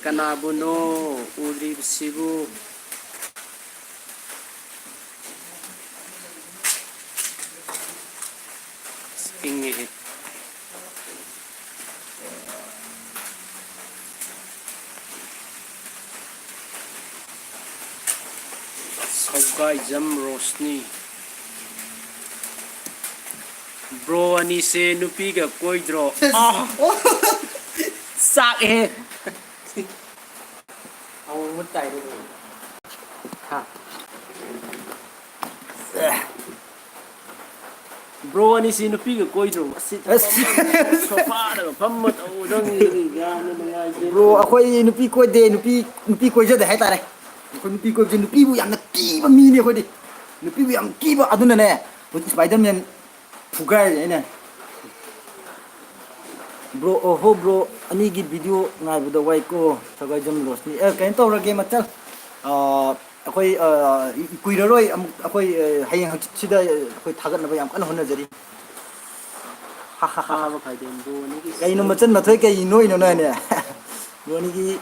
ꯀꯅꯥꯕꯨꯅꯣ ꯎꯗ꯭ꯔꯤꯕꯁꯤꯕꯨ? ꯑꯁ, ꯏꯪꯉꯦꯍꯦ꯫ ꯁꯧꯒꯥꯏꯖꯝ ꯔꯣꯁꯅꯤ꯫ Bro ꯑꯅꯤꯁꯦ ꯅꯨꯄꯤꯒ ꯀꯣꯏꯗ꯭ꯔꯣ? ꯑꯥ! ꯆꯥꯛꯑꯦꯍꯦ꯫ ꯑꯃꯨꯛ ꯃꯨꯠ ꯇꯥꯏꯅꯦ꯫ ꯍꯥ? Bro ꯑꯅꯤꯁꯤ ꯅꯨꯄꯤꯒ ꯀꯣꯏꯗ꯭ꯔꯣ? ꯑꯁꯤ ꯑꯁ꯫ Sofaꯗꯒ ꯐꯝꯃ ꯇꯧꯕꯗꯣ ꯌꯥꯝꯅ ꯅꯨꯡꯉꯥꯏꯖꯩ꯫ Bro, ꯑꯩꯈꯣꯏ ꯅꯨꯄꯤ ꯀꯣꯏꯗꯦ, ꯅꯨꯄꯤ, ꯅꯨꯄꯤ ꯀꯣꯏꯖꯗꯦ ꯍꯥꯏꯇꯥꯔꯦ꯫ ꯑꯩꯈꯣꯏ ꯅꯨꯄꯤ ꯀꯣꯏꯕꯁꯦ, ꯅꯨꯄꯤꯕꯨ ꯌꯥꯝꯅ ꯀꯤꯕ ꯃꯤꯅꯦ ꯑꯩꯈꯣꯏꯗꯤ꯫ ꯅꯨꯄꯤꯕꯨ ꯌꯥꯝ ꯀꯤꯕ, ꯑꯗꯨꯅꯅꯦ ꯍꯧꯖꯤꯛ Spiderman ꯐꯨꯒꯥꯏꯔꯦ ꯑꯩꯅ꯫ Bro, ꯑꯣꯍꯣ bro, ꯑꯅꯤꯒꯤ video ꯉꯥꯏꯕꯗ ꯋꯥꯏꯀꯣ, ꯁꯒꯥꯏꯖꯝ ꯔꯣꯁꯅꯤ꯫ ꯑꯦ, ꯀꯩꯅꯣ ꯇꯧꯔꯒꯦ ꯃꯆꯜ, ꯑꯥ, ꯑꯩꯈꯣꯏ, ꯑꯥ, ꯀꯨꯏꯔꯔꯣꯏ ꯑꯃꯨꯛ ꯑꯩꯈꯣꯏ, ꯑꯥ, ꯍꯌꯦꯡ ꯍꯪꯆꯤꯠꯁꯤꯗ ꯑꯩꯈꯣꯏ ꯊꯥꯒꯠꯅꯕ ꯌꯥꯝ ꯀꯟꯅ ꯍꯣꯠꯅꯖꯔꯤ꯫ ꯈꯥꯕ ꯈꯥꯏꯗꯦꯝ bro ꯑꯅꯤꯒꯤ ꯀꯩꯅꯣ ꯃꯆꯟ ꯃꯊꯣꯏ ꯀꯩ ꯅꯣꯏꯅꯣ ꯅꯣꯏꯅꯦ? Bro ꯑꯅꯤꯒꯤ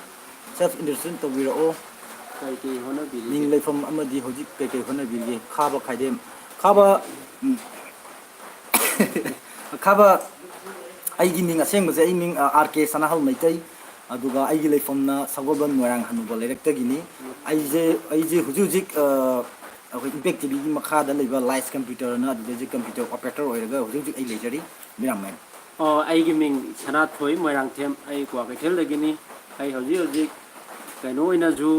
self introduction ꯇꯧꯕꯤꯔꯛꯑꯣ꯫ ꯀꯩ ꯀꯩ ꯍꯣꯠꯅꯕꯤꯔꯤꯒꯦ? ꯃꯤꯡ ꯂꯩꯐꯝ ꯑꯃꯗꯤ ꯍꯧꯖꯤꯛ ꯀꯩ ꯀꯩ ꯍꯣꯠꯅꯕꯤꯔꯤꯒꯦ? ꯈꯥꯕ ꯈꯥꯏꯗꯦꯝ꯫ ꯈꯥꯕ, ꯎꯝ꯫ ꯈꯥꯕ, ꯑꯩꯒꯤ ꯃꯤꯡ ꯑꯁꯦꯡꯕꯁꯦ ꯑꯩ ꯃꯤꯡ, ꯑ, ꯑꯥꯔ ꯀꯦ ꯁꯅꯥꯍꯜ ꯃꯩꯇꯩ꯫ ꯑꯗꯨꯒ ꯑꯩꯒꯤ ꯂꯩꯐꯝꯅ ꯁꯒꯣꯜꯕꯟ ꯃꯣꯏꯔꯥꯡ ꯍꯅꯨꯕ ꯂꯩꯔꯛꯇꯒꯤꯅꯤ꯫ ꯑꯩꯁꯦ, ꯑꯩꯁꯦ ꯍꯧꯖꯤꯛ ꯍꯧꯖꯤꯛ, ꯑ, ꯑꯩꯈꯣꯏ Impact TVꯒꯤ ꯃꯈꯥꯗ ꯂꯩꯕ Lights Computerꯅ ꯑꯗꯨꯗ ꯍꯧꯖꯤꯛ computer operator ꯑꯣꯏꯔꯒ ꯍꯧꯖꯤꯛ ꯍꯧꯖꯤꯛ ꯑꯩ ꯂꯩꯖꯔꯤ꯫ ꯃꯤꯔꯥꯃꯦꯟ꯫ ꯑꯣ, ꯑꯩꯒꯤ ꯃꯤꯡ ꯁꯅꯥꯊꯣꯏ ꯃꯣꯏꯔꯥꯡꯊꯦꯝ, ꯑꯩ ꯀ꯭ꯋꯥꯀꯩꯊꯦꯜꯗꯒꯤꯅꯤ꯫ ꯑꯩ ꯍꯧꯖꯤꯛ ꯍꯧꯖꯤꯛ ꯀꯩꯅꯣ ꯑꯣꯏꯅꯁꯨ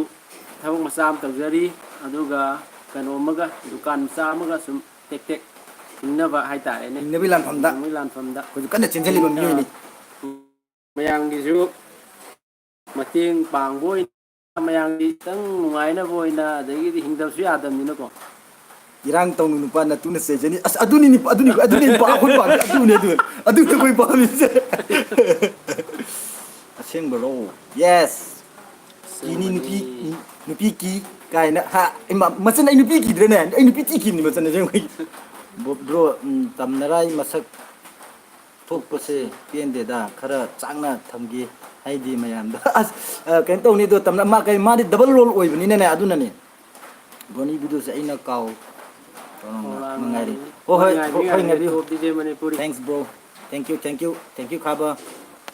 ꯊꯕꯛ ꯃꯆꯥ ꯑꯃ ꯇꯧꯖꯔꯤ, ꯑꯗꯨꯒ ꯀꯩꯅꯣ ꯑꯃꯒ, ꯗꯨꯀꯥꯟ ꯃꯆꯥ ꯑꯃꯒ ꯁꯨꯝ ꯇꯦꯛ ꯇꯦꯛ ꯍꯤꯡꯅꯕ ꯍꯥꯏꯇꯥꯔꯦꯅꯦ꯫ ꯍꯤꯡꯅꯕꯒꯤ ꯂꯥꯟꯐꯝꯗ꯫ ꯍꯤꯡꯅꯕꯒꯤ ꯂꯥꯟꯐꯝꯗ꯫ ꯑꯩꯈꯣꯏꯁꯨ ꯀꯟꯅ ꯆꯦꯟꯁꯤꯜꯂꯤꯕ ꯃꯤꯑꯣꯏꯅꯤ꯫ ꯃꯌꯥꯝꯒꯤꯁꯨ ꯃꯇꯦꯡ ꯄꯥꯡꯕ ꯑꯣꯏꯅ, ꯃꯌꯥꯝꯒꯤ ꯈꯤꯇꯪ ꯅꯨꯡꯉꯥꯏꯅꯕ ꯑꯣꯏꯅ, ꯑꯗꯒꯤꯗꯤ ꯍꯤꯡꯗꯕꯁꯨ ꯌꯥꯗꯕꯅꯤꯅꯀꯣ꯫ ꯏꯔꯥꯡ ꯇꯧꯅꯨ ꯅꯨꯄꯥ, ꯅꯇꯨꯅ ꯆꯩꯖꯅꯤ꯫ ꯑꯁ, ꯑꯗꯨꯅꯤ, ꯑꯗꯨꯅꯤ, ꯑꯗꯨꯅꯤ ꯅꯨꯄꯥ ꯑꯩꯈꯣꯏ ꯄꯥꯝꯃꯤꯁꯦ꯫ ꯑꯗꯨꯅꯤ, ꯑꯗꯨ, ꯑꯗꯨꯅꯤ ꯑꯩꯈꯣꯏ ꯄꯥꯝꯃꯤꯁꯦ꯫ ꯑꯁꯦꯡꯕꯔꯣ? Yes꯫ ꯀꯤꯅꯤ ꯅꯨꯄꯤ, ꯑꯁꯦꯡꯕꯅꯤ꯫ ꯅꯨꯄꯤ ꯀꯤ ꯀꯥꯏꯅ꯫ ꯍꯥ, ꯏꯃꯥ, ꯃꯆꯟ ꯑꯩ ꯅꯨꯄꯤ ꯀꯤꯗ꯭ꯔꯦꯅꯦ? ꯑꯩ ꯅꯨꯄꯤ ꯊꯤꯈꯤꯕꯅꯤ ꯃꯆꯟ ꯑꯁꯦꯡꯕꯒꯤ꯫ ꯕ꯭ꯔꯣ, ꯕ꯭ꯔꯣ, ꯎꯝ, ꯇꯝꯅꯔꯥꯏ ꯃꯁꯛ ꯊꯣꯛꯄꯁꯦ ꯄꯦꯟꯗꯦꯗ, ꯈꯔ ꯆꯥꯛꯅ ꯊꯝꯒꯦ ꯍꯥꯏꯗꯤ ꯃꯌꯥꯝꯗ꯫ ꯑꯁ, ꯑ, ꯀꯩꯅꯣ ꯇꯧꯅꯤ ꯑꯗꯣ, ꯇꯝꯅ-, ꯃꯥ ꯀꯩ, ꯃꯥꯗꯤ double role ꯑꯣꯏꯕꯅꯤꯅꯅꯦ, ꯑꯗꯨꯅꯅꯦ꯫ ꯕ꯭ꯔꯣꯅꯤ videoꯁꯦ ꯑꯩꯅ ꯀꯥꯎ-, ꯀꯥꯎꯔꯝꯕ꯫ ꯍꯣꯏ, ꯉꯥꯏꯔꯤ꯫ ꯍꯣꯏ, ꯍꯣꯏ, ꯉꯥꯏꯕꯤꯌꯨ, ꯍꯣꯏ, ꯉꯥꯏꯕꯤꯌꯨ, ꯉꯥꯏꯕꯤꯌꯨ꯫ Top DJ Manipuri. Thanks, bro. Thank you, thank you, thank you, ꯈꯥꯕ꯫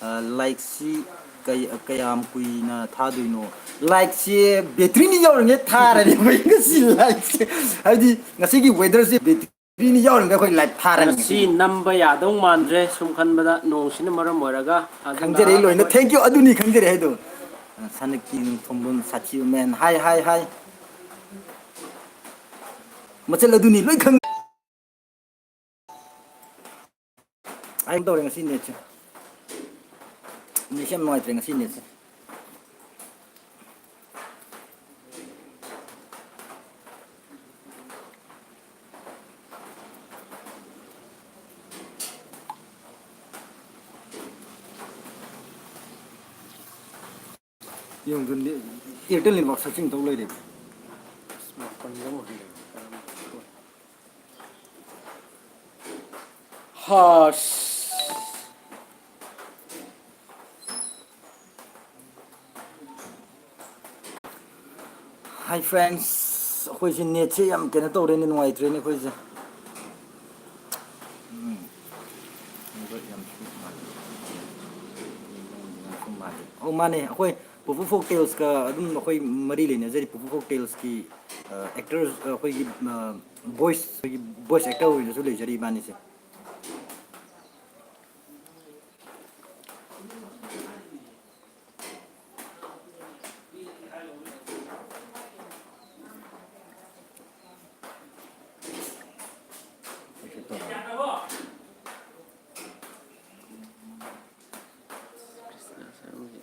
ꯑ, likeꯁꯤ ꯀꯩ-, ꯀꯌꯥꯝ ꯀꯨꯏꯅ ꯊꯥꯗꯣꯏꯅꯣ? Likeꯁꯤ batteryꯅꯤ ꯌꯧꯔꯤꯉꯩ ꯊꯥꯔꯅꯤ ꯑꯩꯈꯣꯏ ꯉꯁꯤ likeꯁꯦ꯫ ꯍꯥꯏꯗꯤ ꯉꯁꯤꯒꯤ weatherꯁꯦ batteryꯅꯤ ꯌꯧꯔꯤꯉꯩ ꯑꯩꯈꯣꯏ like ꯊꯥꯔꯅꯤ ꯉꯁꯤ ꯉꯁꯤꯗꯤ꯫ ꯅꯝꯕ ꯌꯥꯗꯧ ꯃꯥꯟꯗ꯭ꯔꯦ, ꯁꯨꯝ ꯈꯟꯕꯗ ꯅꯣꯡꯁꯤꯅ ꯃꯔꯝ ꯑꯣꯏꯔꯒ꯫ ꯑꯗꯨꯅ ꯈꯪꯖꯔꯦ ꯂꯣꯏꯅ꯫ ꯑꯩꯈꯣꯏ Thank you꯫ ꯑꯗꯨꯅꯤ ꯈꯪꯖꯔꯦ ꯍꯥꯏꯗꯣ꯫ ꯑ, ꯁꯅꯀꯤ ꯅꯣꯡꯊꯣꯡꯕꯝ ꯁꯥꯊꯤꯕ man꯫ Hi, hi, hi꯫ ꯃꯆꯜ ꯑꯗꯨꯅꯤ ꯂꯣꯏ ꯈꯪ-, ꯑꯩ ꯇꯧꯔꯦ ꯉꯁꯤ netꯁꯦ꯫ Netꯁꯦ ꯌꯥꯝ ꯅꯨꯡꯉꯥꯏꯇ꯭ꯔꯦ ꯉꯁꯤ netꯁꯦ꯫ ꯌꯦꯡꯉꯨ, Airtel network searching ꯇꯧ ꯂꯩꯔꯦ꯫ ꯍꯁ꯫ Hi friends, ꯑꯩꯈꯣꯏꯁꯦ netꯁꯦ ꯌꯥꯝ ꯀꯩꯅꯣ ꯇꯧꯔꯦꯅꯦ, ꯅꯨꯡꯉꯥꯏꯇ꯭ꯔꯦꯅꯦ ꯑꯩꯈꯣꯏꯁꯦ꯫ ꯎꯝ꯫ Network ꯌꯥꯝ slow ꯃꯥꯜꯂꯦ꯫ ꯌꯥꯝ slow ꯃꯥꯜꯂꯦ꯫ ꯑꯧ, ꯃꯥꯅꯦ, ꯑꯩꯈꯣꯏ ꯄꯨꯄꯨ Folk Talesꯀ ꯑꯗꯨꯝ ꯑꯩꯈꯣꯏ ꯃꯔꯤ ꯂꯩꯅꯖꯔꯤ꯫ ꯄꯨꯄꯨ Folk Talesꯀꯤ, ꯑ, actors, ꯑ, ꯑꯩꯈꯣꯏꯒꯤ, ꯑ, voice, ꯑꯩꯈꯣꯏꯒꯤ voice actor ꯑꯣꯏꯅꯁꯨ ꯂꯩꯖꯔꯤ ꯏꯕꯥꯅꯤꯁꯦ꯫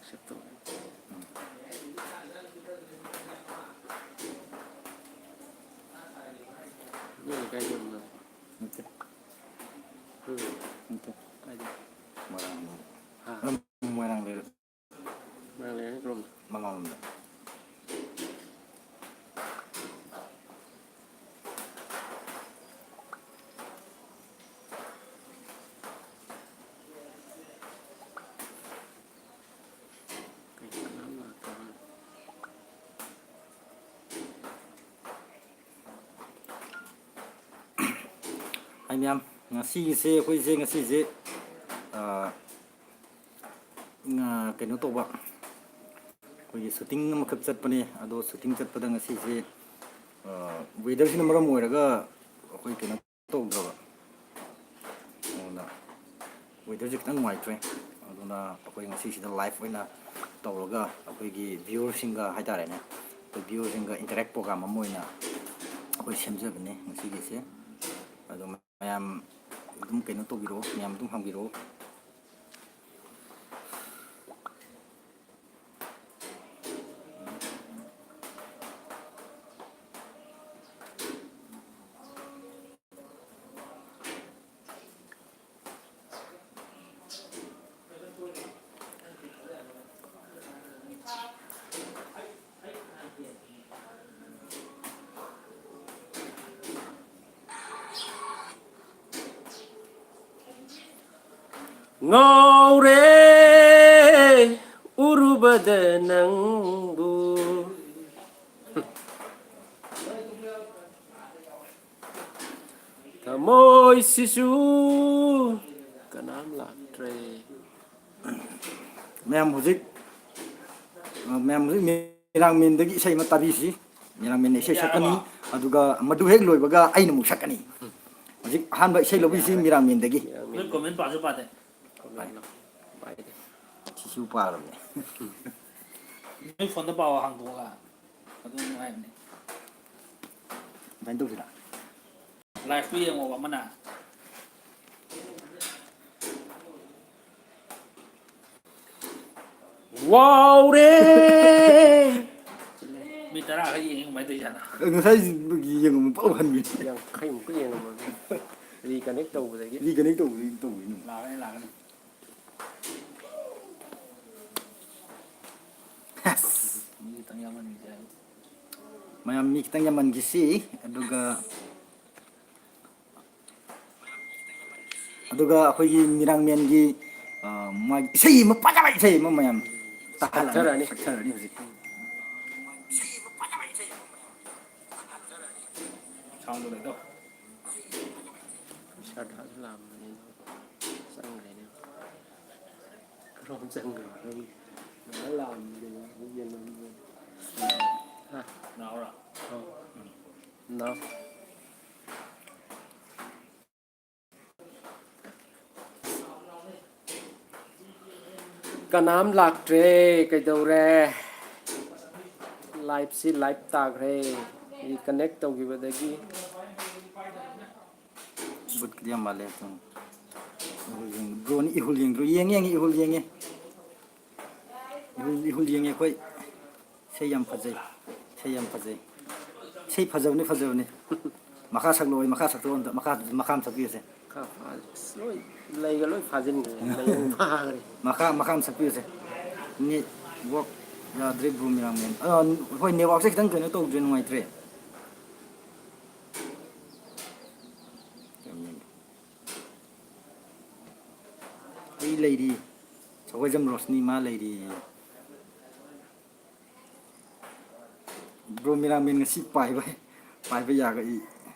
ꯁꯦꯞ ꯇꯧꯔꯦ꯫ ꯅꯣꯏ ꯂꯩꯀꯥꯏꯒꯤ ꯑꯣꯏꯔꯝꯃꯅꯤ꯫ ꯅꯠꯇꯦ꯫ ꯎꯝ꯫ ꯅꯠꯇꯦ꯫ ꯀꯥꯏꯗꯩ? ꯃꯣꯏꯔꯥꯡ꯫ ꯍꯥ? ꯃꯣꯏꯔꯥꯡ ꯂꯩꯔꯛ꯫ ꯃꯣꯏꯔꯥꯡ ꯂꯩꯔꯛ ꯀꯔꯣꯝꯗ? ꯃꯉꯥꯜꯂꯣꯝꯗ꯫ ꯀꯩ ꯀꯅꯥꯝ ꯂꯥꯛꯇꯕ꯫ ꯍꯥꯏ ꯃꯌꯥꯝ, ꯉꯁꯤꯒꯤꯁꯦ ꯑꯩꯈꯣꯏꯁꯦ ꯉꯁꯤꯁꯦ, ꯑ, ꯉ-, ꯀꯩꯅꯣ ꯇꯧꯕ, ꯑꯩꯈꯣꯏꯒꯤ ꯁꯨꯇꯤꯡ ꯑꯃꯈꯛ ꯆꯠꯄꯅꯦ꯫ ꯑꯗꯣ ꯁꯨꯇꯤꯡ ꯆꯠꯄꯗ ꯉꯁꯤꯁꯦ, ꯑ, ꯋꯦꯗꯔꯁꯤꯅ ꯃꯔꯝ ꯑꯣꯏꯔꯒ ꯑꯩꯈꯣꯏ ꯀꯩꯅꯣ ꯇꯧꯗ꯭ꯔꯕ꯫ ꯑꯗꯨꯅ ꯋꯦꯗꯔꯁꯦ ꯈꯤꯇꯪ ꯅꯨꯡꯉꯥꯏꯇ꯭ꯔꯦ꯫ ꯑꯗꯨꯅ ꯑꯩꯈꯣꯏ ꯉꯁꯤꯁꯤꯗ ꯂꯥꯏꯚ ꯑꯣꯏꯅ ꯇꯧꯔꯒ ꯑꯩꯈꯣꯏꯒꯤ ꯚ꯭ꯌꯨꯋꯔꯁꯤꯡꯒ ꯍꯥꯏꯇꯥꯔꯦꯅꯦ, ꯑꯩꯈꯣꯏ ꯚ꯭ꯌꯨꯋꯔꯁꯤꯡꯒ ꯏꯟꯇꯔꯦꯛ ꯄ꯭ꯔꯣꯒ꯭ꯔꯥꯝ ꯑꯃ ꯑꯣꯏꯅ ꯑꯩꯈꯣꯏ ꯁꯦꯝꯖꯕꯅꯦ ꯉꯁꯤꯒꯤꯁꯦ꯫ ꯑꯗꯣ ꯃꯌꯥꯝ ꯑꯗꯨꯝ ꯀꯩꯅꯣ ꯇꯧꯕꯤꯔꯛꯑꯣ, ꯃꯌꯥꯝ ꯑꯗꯨꯝ ꯍꯪꯕꯤꯔꯛꯑꯣ꯫ ꯉꯥꯎꯔꯦ ꯎꯔꯨꯕꯗ ꯅꯪꯕꯨ꯫ ꯊꯃꯣꯏꯁꯤꯁꯨ ꯀꯅꯥꯝ ꯂꯥꯛꯇ꯭ꯔꯦ꯫ ꯃꯌꯥꯝ ꯍꯧꯖꯤꯛ, ꯑ, ꯃꯌꯥꯝ ꯍꯧꯖꯤꯛ ꯃꯤꯔꯥꯡꯃꯦꯟꯗꯒꯤ ꯏꯁꯩ ꯑꯃ ꯇꯥꯕꯤꯁꯤ꯫ ꯃꯤꯔꯥꯡꯃꯦꯟꯅ ꯏꯁꯩ ꯁꯛꯀꯅꯤ, ꯑꯗꯨꯒ ꯃꯗꯨ ꯍꯦꯛ ꯂꯣꯏꯕꯒ ꯑꯩꯅ ꯑꯃꯨꯛ ꯁꯛꯀꯅꯤ꯫ ꯍꯧꯖꯤꯛ ꯑꯍꯥꯟꯕ ꯏꯁꯩ ꯂꯧꯕꯤꯁꯤ ꯃꯤꯔꯥꯡꯃꯦꯟꯗꯒꯤ꯫ ꯅꯣꯏ ꯀꯣꯃꯦꯟ ꯄꯥꯁꯨ ꯄꯥꯗꯦ꯫ ꯁꯤꯁꯨ ꯄꯥꯔꯕꯅꯦ꯫ ꯅꯣꯏ ꯐꯣꯟꯗ ꯄꯥꯎ ꯍꯥꯡꯗꯣꯛꯑꯒ꯫ ꯑꯗꯨ ꯅꯨꯡꯉꯥꯏꯕꯅꯦ꯫ ꯑꯗꯨꯃꯥꯏꯅ ꯇꯧꯁꯤꯔꯥ? ꯂꯥꯏꯐꯇꯨ ꯌꯦꯡꯉꯣꯕ ꯑꯃꯅ꯫ ꯋꯥꯎꯔꯦ! ꯃꯤ ꯇꯔꯥ ꯈꯛ ꯌꯦꯡꯉꯤ ꯀꯃꯥꯏꯅ ꯇꯧꯔꯤꯖꯥꯠꯅꯣ? ꯉꯁꯥꯏ ꯌꯦꯡꯉꯝꯕ ꯄꯥꯎ ꯍꯟꯈꯤ꯫ ꯌꯥꯡꯈꯩꯃꯨꯛꯀ ꯌꯦꯡꯉꯝꯃꯒ reconnect ꯇꯧꯕꯗꯒꯤ꯫ Reconnect ꯇꯧꯕꯗꯒꯤ ꯇꯧꯕꯅꯤ꯫ ꯂꯥꯛꯀꯅꯤ, ꯂꯥꯛꯀꯅꯤ꯫ ꯑꯁ꯫ ꯃꯤ ꯈꯤꯇꯪ ꯌꯥꯝꯍꯟꯈꯤꯁꯦ ꯍꯥꯏꯕ꯫ ꯃꯌꯥꯝ ꯃꯤ ꯈꯤꯇꯪ ꯌꯥꯝꯍꯟꯈꯤꯁꯤ, ꯑꯗꯨꯒ ꯑꯗꯨꯒ ꯑꯩꯈꯣꯏꯒꯤ ꯃꯤꯔꯥꯡꯃꯦꯟꯒꯤ, ꯑ, ꯃꯥꯒꯤ ꯏꯁꯩ ꯑꯃ, ꯐꯖꯕ ꯏꯁꯩ ꯑꯃ ꯃꯌꯥꯝ ꯇꯥꯍꯜꯂꯅꯤ, ꯁꯛꯊꯔꯅꯤ꯫ ꯁꯛꯊꯔꯅꯤ ꯍꯧꯖꯤꯛ꯫ Sound ꯗꯣ ꯂꯩꯗꯧ꯫ ꯄꯩꯁꯥ ꯊꯥꯁꯨ ꯂꯥꯛꯑꯝꯕꯅꯤ, ꯆꯪꯈ꯭ꯔꯦꯅꯦ꯫ ꯀꯔꯣꯝ ꯆꯪꯈ꯭ꯔꯕ ꯈꯪꯗꯦ꯫ ꯉꯥꯏꯍꯥꯛ ꯂꯥꯛꯑꯝꯕꯅꯦ, ꯑꯃꯨꯛ ꯌꯦꯡꯉꯝꯗꯦ꯫ ꯍꯥ? ꯅꯥꯎꯔꯣ? ꯑꯧ꯫ ꯅꯥꯎ꯫ ꯀꯅꯥꯝ ꯂꯥꯛꯇ꯭ꯔꯦ, ꯀꯩꯗꯧꯔꯦ? Live ꯁꯤ live ꯇꯥꯈ꯭ꯔꯦ, reconnect ꯇꯧꯈꯤꯕꯗꯒꯤ꯫ ꯕꯨꯠꯀꯤꯗꯤ ꯌꯥꯝ ꯃꯥꯜꯂꯦ꯫ ꯏꯍꯨꯜ ꯌꯦꯡ-, ꯕ꯭ꯔꯣꯅꯤ ꯏꯍꯨꯜ ꯌꯦꯡꯗ꯭ꯔꯣ? ꯌꯦꯡꯉꯦ, ꯌꯦꯡꯉꯦ, ꯏꯍꯨꯜ ꯌꯦꯡꯉꯦ꯫ ꯏꯍꯨꯜ, ꯏꯍꯨꯜ ꯌꯦꯡꯉꯦ ꯑꯩꯈꯣꯏ꯫ ꯏꯁꯩ ꯌꯥꯝ ꯐꯖꯩ꯫ ꯏꯁꯩ ꯌꯥꯝ ꯐꯖꯩ꯫ ꯏꯁꯩ ꯐꯖꯕꯅꯤ, ꯐꯖꯕꯅꯤ꯫ ꯃꯈꯥ ꯁꯛꯂꯛꯑꯣ, ꯃꯈꯥ ꯁꯛꯇꯣꯛꯑꯣ ꯑꯝꯇ꯫ ꯃꯈꯥ, ꯃꯈꯥ ꯑꯃ ꯁꯛꯄꯤꯌꯨꯁꯦ꯫ ꯈꯔ ꯐꯥ-, ꯑꯁ, ꯂꯣꯏ ꯂꯩꯒ ꯂꯣꯏ ꯐꯥꯖꯤꯟꯈ꯭ꯔꯦ꯫ ꯂꯩ ꯐꯥꯈ꯭ꯔꯦ꯫ ꯃꯈꯥ, ꯃꯈꯥ ꯑꯃ ꯁꯛꯄꯤꯌꯨꯁꯦ꯫ Network ꯌꯥꯗ꯭ꯔꯦ, ꯕ꯭ꯔꯣ ꯃꯤꯔꯥꯡꯃꯦꯟ꯫ ꯑ, ꯍꯣꯏ, network ꯁꯦ ꯈꯤꯇꯪ ꯀꯩꯅꯣ ꯇꯧꯗ꯭ꯔꯦ, ꯅꯨꯡꯉꯥꯏꯇ꯭ꯔꯦ꯫ ꯑꯩ ꯂꯩꯔꯤ꯫ ꯁꯒꯣꯜꯖꯝ ꯔꯣꯁꯅꯤ ꯃꯥ ꯂꯩꯔꯤ꯫ ꯕ꯭ꯔꯣ ꯃꯤꯔꯥꯃꯦꯟ ꯉꯁꯤ ꯄꯥꯏꯕ, ꯄꯥꯏꯕ ꯌꯥꯒ-,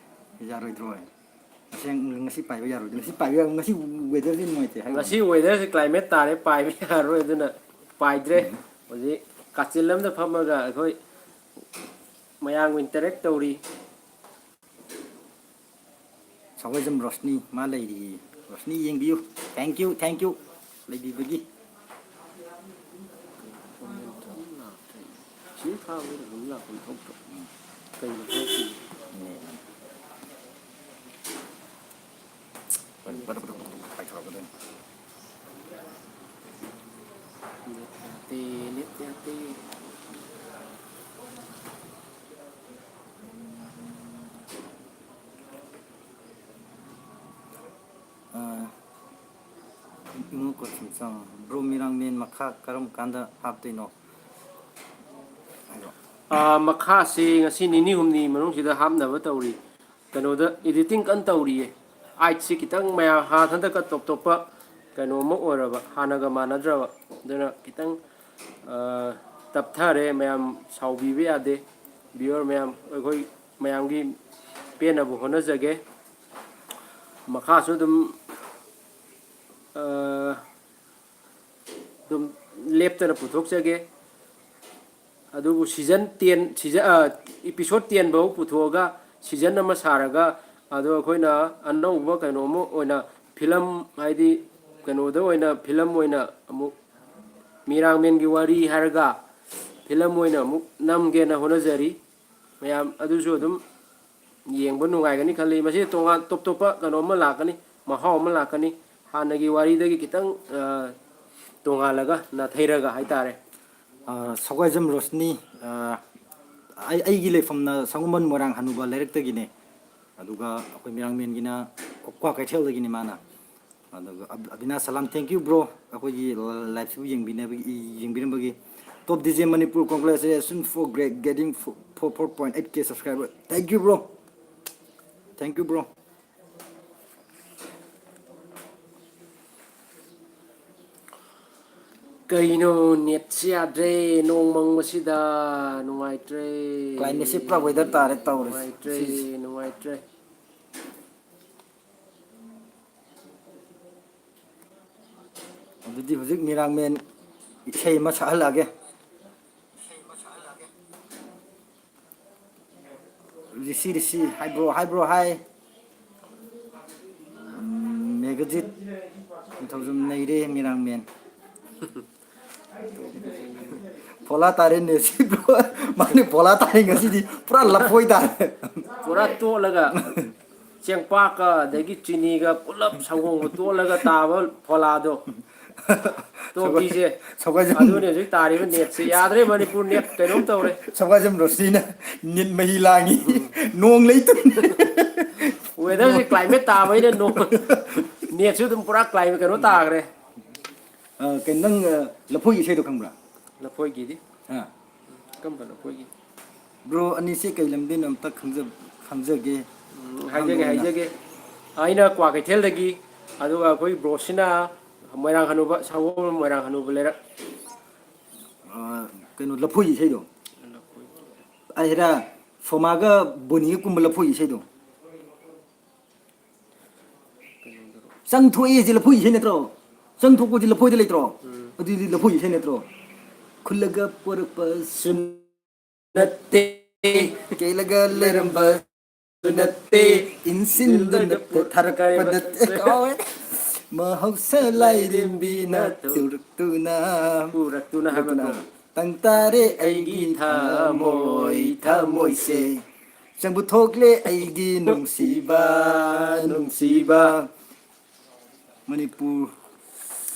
ꯌꯥꯔꯣꯏꯗ꯭ꯔꯣ? ꯉꯁꯤ, ꯉꯁꯤ ꯄꯥꯏꯕ ꯌꯥꯔꯣꯏꯗ꯭ꯔꯣ? ꯉꯁꯤ ꯄꯥꯏꯕ ꯌꯥꯔꯣꯏ꯫ ꯉꯁꯤ weather ꯁꯦ ꯅꯨꯡꯉꯥꯏꯇꯦ ꯍꯥꯏꯕ ꯉꯁꯤ ꯋꯥꯅꯤ꯫ Weather ꯁꯦ climate ꯇꯥꯔꯦ, ꯄꯥꯏꯕ ꯌꯥꯔꯣꯏ, ꯑꯗꯨꯅ ꯄꯥꯏꯗ꯭ꯔꯦ꯫ ꯎꯝ꯫ ꯍꯧꯖꯤꯛ ꯀꯥꯆꯤꯜ ꯑꯃꯗ ꯐꯝꯃꯒ ꯑꯩꯈꯣꯏ ꯃꯌꯥꯝꯒ interact ꯇꯧꯔꯤ꯫ ꯁꯒꯣꯜꯖꯝ ꯔꯣꯁꯅꯤ ꯃꯥ ꯂꯩꯔꯤ꯫ ꯔꯣꯁꯅꯤ ꯌꯦꯡꯕꯤꯌꯨ꯫ Thank you, thank you ꯂꯩꯕꯤꯕꯒꯤ꯫ ꯁꯤ ꯊꯥꯕꯗ ꯑꯗꯨꯝ ꯂꯥꯛꯄꯝ ꯊꯣꯛꯇ꯭ꯔꯣ? ꯀꯩꯅꯣ ꯊꯣꯛꯇ꯭ꯔꯤꯁꯦ? ꯄꯥꯏꯊꯣꯔꯛꯀꯗꯣꯏꯅꯤ꯫ ꯅꯦꯠ ꯌꯥꯗꯦ꯫ ꯑꯥ, ꯏꯃꯨꯡ ꯀꯣꯆꯤꯡ ꯆꯪꯉꯣ꯫ ꯕ꯭ꯔꯣ, ꯃꯤꯔꯥꯡꯃꯦꯟ ꯃꯈꯥ ꯀꯔꯝ ꯀꯥꯟꯗ ꯍꯥꯞꯇꯣꯏꯅꯣ? ꯍꯥꯏꯔꯣ꯫ ꯑꯥ, ꯃꯈꯥꯁꯤ ꯉꯁꯤ ꯅꯤꯅꯤ ꯍꯨꯝꯅꯤ ꯃꯅꯨꯡꯁꯤꯗ ꯍꯥꯞꯅꯕ ꯇꯧꯔꯤ꯫ ꯀꯩꯅꯣꯗ editing ꯀꯟꯅ ꯇꯧꯔꯤꯌꯦ꯫ ꯑꯥꯏꯠꯁꯤ ꯈꯤꯇꯪ ꯃꯌꯥꯝ ꯍꯥꯟꯅ ꯍꯟꯗꯛꯀ ꯇꯣꯞ ꯇꯣꯞꯄ ꯀꯩꯅꯣ ꯑꯃ ꯑꯣꯏꯔꯕ, ꯍꯥꯟꯅꯒ ꯃꯥꯟꯅꯗ꯭ꯔꯕ꯫ ꯑꯗꯨꯅ ꯈꯤꯇꯪ, ꯑꯥ, ꯇꯞꯊꯔꯦ꯫ ꯃꯌꯥꯝ ꯁꯥꯎꯕꯤꯕ ꯌꯥꯗꯦ꯫ Viewer ꯃꯌꯥꯝ, ꯑꯩꯈꯣꯏ ꯃꯌꯥꯝꯒꯤ ꯄꯦꯟꯅꯕ ꯍꯣꯠꯅꯖꯒꯦ꯫ ꯃꯈꯥꯁꯨ ꯑꯗꯨꯝ, ꯑꯥ, ꯑꯗꯨꯝ ꯂꯦꯞꯇꯅ ꯄꯨꯊꯣꯛꯆꯒꯦ꯫ ꯑꯗꯨꯕꯨ season ten, season, ꯑ, episode ten ꯐꯥꯎ ꯄꯨꯊꯣꯛꯑꯒ season ꯑꯃ ꯁꯥꯔꯒ, ꯑꯗꯣ ꯑꯩꯈꯣꯏꯅ ꯑꯅꯧꯕ ꯀꯩꯅꯣ ꯑꯃ ꯑꯣꯏꯅ, film, ꯍꯥꯏꯗꯤ ꯀꯩꯅꯣꯗ ꯑꯣꯏꯅ, film ꯑꯣꯏꯅ ꯑꯃꯨꯛ ꯃꯤꯔꯥꯡꯃꯦꯟꯒꯤ ꯋꯥꯔꯤ ꯍꯥꯏꯔꯒ film ꯑꯣꯏꯅ ꯑꯃꯨꯛ ꯅꯝꯒꯦꯅ ꯍꯣꯠꯅꯖꯔꯤ꯫ ꯃꯌꯥꯝ ꯑꯗꯨꯁꯨ ꯑꯗꯨꯝ ꯌꯦꯡꯕ ꯅꯨꯡꯉꯥꯏꯒꯅꯤ ꯈꯜꯂꯤ꯫ ꯃꯁꯤ ꯇꯣꯉꯥꯟ ꯇꯣꯞ ꯇꯣꯞꯄ ꯀꯩꯅꯣ ꯑꯃ ꯂꯥꯛꯀꯅꯤ, ꯃꯍꯥꯎ ꯑꯃ ꯂꯥꯛꯀꯅꯤ꯫ ꯍꯥꯟꯅꯒꯤ ꯋꯥꯔꯤꯗꯒꯤ ꯈꯤꯇꯪ, ꯑ, ꯇꯣꯉꯥꯜꯂꯒ, ꯅꯥꯊꯩꯔꯒ ꯍꯥꯏꯇꯥꯔꯦ꯫ ꯑ, ꯁꯒꯣꯏꯖꯝ ꯔꯣꯁꯅꯤ, ꯑ, ꯑꯩ, ꯑꯩꯒꯤ ꯂꯩꯐꯝꯅ ꯁꯪꯒꯨꯝꯕꯟ ꯃꯣꯏꯔꯥꯡ ꯍꯅꯨꯕ ꯂꯩꯔꯛꯇꯒꯤꯅꯦ꯫ ꯑꯗꯨꯒ ꯑꯩꯈꯣꯏ ꯃꯤꯔꯥꯡꯃꯦꯟꯒꯤꯅ ꯀ꯭ꯋꯥ ꯀꯩꯊꯦꯜꯗꯒꯤꯅꯤ ꯃꯥꯅ꯫ ꯑꯗꯨꯒ ꯑꯕ-, ꯑꯕꯤꯅꯥꯁ ꯁꯂꯥꯝ, thank you bro, ꯑꯩꯈꯣꯏꯒꯤ ꯂ-, liveꯁꯤꯕꯨ ꯌꯦꯡꯕꯤꯅꯕꯒꯤ, ꯌꯦꯡꯕꯤꯔꯝꯕꯒꯤ꯫ Top D J Manipur, congratulations for great getting four, four point eight K subscriber. Thank you bro, thank you bro. ꯀꯩꯅꯣ, netꯁꯤ ꯌꯥꯗ꯭ꯔꯦ ꯅꯣꯡ ꯃꯪꯕꯁꯤꯗ꯫ ꯅꯨꯡꯉꯥꯏꯇ꯭ꯔꯦ꯫ Climateꯁꯤ ꯄꯨꯔꯥ weather ꯇꯥꯔꯦ ꯇꯧꯔꯤꯁꯦ ꯅꯨꯡꯉꯥꯏꯇ꯭ꯔꯦ, ꯉꯁꯤꯁꯦ꯫ ꯅꯨꯡꯉꯥꯏꯇ꯭ꯔꯦ꯫ ꯑꯗꯨꯗꯤ ꯍꯧꯖꯤꯛ ꯃꯤꯔꯥꯡꯃꯦꯟ ꯏꯁꯩ ꯑꯃ ꯁꯛꯍꯜꯂꯛꯑꯒꯦ꯫ ꯔꯤꯁꯤ, ꯔꯤꯁꯤ, hi bro, hi bro, hi꯫ ꯎꯝ, ꯃꯦꯒꯖꯤꯠ, ꯅꯤꯡꯊꯧꯖꯝ ꯅꯩꯔꯦ, ꯃꯤꯔꯥꯡꯃꯦꯟ꯫ ꯐꯣꯂꯥ ꯇꯥꯔꯦ ꯅꯦꯁꯤ bro꯫ ꯃꯥꯅꯦ, ꯐꯣꯂꯥ ꯇꯥꯔꯦ ꯉꯁꯤꯗꯤ, ꯄꯨꯔꯥ ꯂꯐꯣꯏ ꯇꯥꯔꯦ꯫ ꯄꯨꯔꯥ ꯇꯣꯠꯂꯒ, ꯆꯦꯡꯄꯥꯛꯀ ꯑꯗꯒꯤ ꯆꯤꯅꯤꯒ ꯄꯨꯂꯞ ꯁꯪꯒꯣꯝꯒ ꯇꯣꯠꯂꯒ ꯇꯥꯕ ꯐꯣꯂꯥꯗꯣ꯫ ꯇꯣꯞ ꯗꯤꯖꯦ꯫ ꯁꯒꯣꯜꯁꯦ꯫ ꯑꯗꯨꯅꯦ ꯍꯧꯖꯤꯛ ꯇꯥꯔꯤꯕ ꯅꯦꯠꯁꯦ ꯌꯥꯗ꯭ꯔꯦ, ꯃꯅꯤꯄꯨꯔ ꯅꯦꯠ ꯀꯩꯅꯣꯝ ꯇꯧꯔꯦ꯫ ꯁꯒꯣꯜꯁꯦꯝ ꯔꯣꯁꯅꯤꯅ ꯅꯤꯠ ꯃꯍꯤ ꯂꯥꯡꯉꯤ꯫ ꯅꯣꯡ ꯂꯩꯇꯨꯝ꯫ ꯋꯦꯗꯔꯁꯦ ꯀ꯭ꯂꯥꯏꯃꯦꯠ ꯇꯥꯕꯅꯤꯅ ꯅꯣꯡ, ꯅꯦꯠꯁꯨ ꯑꯗꯨꯝ ꯄꯨꯔꯥ ꯀ꯭ꯂꯥꯏꯃꯦꯠ ꯀꯩꯅꯣ ꯇꯥꯈ꯭ꯔꯦ꯫ ꯑ, ꯀꯩꯅꯣ, ꯅꯪ, ꯑ, ꯂꯐꯣꯏꯒꯤ ꯏꯁꯩꯗꯣ ꯈꯪꯕ꯭ꯔꯥ? ꯂꯐꯣꯏꯒꯤꯗꯤ? ꯑ꯫ ꯀꯔꯝꯕ ꯂꯐꯣꯏꯒꯤ? ꯕ꯭ꯔꯣ ꯑꯅꯤꯁꯦ ꯀꯩ ꯂꯝꯗꯩꯅꯣ ꯑꯝꯇ ꯈꯪꯖ-, ꯈꯪꯖꯒꯦ꯫ ꯎꯝ, ꯍꯥꯏꯖꯒꯦ, ꯑꯍꯥꯟꯕ ꯑꯣꯏꯅ꯫ ꯍꯥꯏꯖꯒꯦ꯫ ꯑꯩꯅ ꯀ꯭ꯋꯥꯀꯩꯊꯦꯜꯗꯒꯤ, ꯑꯗꯨꯒ ꯑꯩꯈꯣꯏ ꯕ꯭ꯔꯣꯁꯤꯅ ꯃꯣꯏꯔꯥꯡ ꯍꯅꯨꯕ, ꯁꯪꯒꯣꯝ ꯃꯣꯏꯔꯥꯡ ꯍꯅꯨꯕ ꯂꯩꯔꯛ꯫ ꯑ, ꯀꯩꯅꯣ, ꯂꯐꯣꯏꯒꯤ ꯏꯁꯩꯗꯣ? ꯂꯐꯣꯏ꯫ ꯑꯩ ꯍꯦꯔꯥ, ꯁꯣꯃꯥꯒ ꯕꯣꯅꯤꯒ ꯀꯨꯝꯕ ꯂꯐꯣꯏꯒꯤ ꯏꯁꯩꯗꯣ? ꯀꯩꯅꯣꯗꯨꯔꯣ? ꯆꯪꯊꯣꯛꯑꯦ ꯁꯤ ꯂꯐꯣꯏ ꯏꯁꯩ ꯅꯠꯇ꯭ꯔꯣ? ꯆꯪꯊꯣꯛꯄꯁꯤ ꯂꯐꯣꯏꯗ ꯂꯩꯇ꯭ꯔꯣ? ꯎꯝ꯫ ꯑꯗꯨꯗꯤ ꯂꯐꯣꯏ ꯏꯁꯩ ꯅꯠꯇ꯭ꯔꯣ? ꯈꯨꯜꯂꯒ ꯄꯣꯔꯛꯄꯁꯨ ꯅꯠꯇꯦ, ꯀꯦꯜꯂꯒ ꯂꯩꯔꯝꯕꯁꯨ ꯅꯠꯇꯦ, ꯏꯟꯁꯤꯟꯗꯨꯅ ꯊꯥꯔꯛꯄ ꯅꯠꯇꯦ꯫ ꯀꯥꯎꯋꯦ꯫ ꯃꯍꯧꯁꯥ ꯂꯥꯏꯔꯦꯝꯕꯤꯅ ꯇꯨꯔꯛꯇꯨꯅ, ꯄꯨꯔꯛꯇꯨꯅ ꯍꯥꯏꯕ ꯄꯨꯔꯛꯇꯨꯅ꯫ ꯅꯠꯇ꯭ꯔꯣ? ꯇꯪ ꯇꯥꯔꯦ ꯑꯩꯒꯤ ꯊꯃꯣꯏ, ꯊꯃꯣꯏꯁꯦ꯫ ꯆꯪꯕꯨ ꯊꯣꯛꯂꯦ ꯑꯩꯒꯤ ꯅꯨꯡꯁꯤꯕ, ꯅꯨꯡꯁꯤꯕ꯫ ꯃꯅꯤꯄꯨꯔ꯫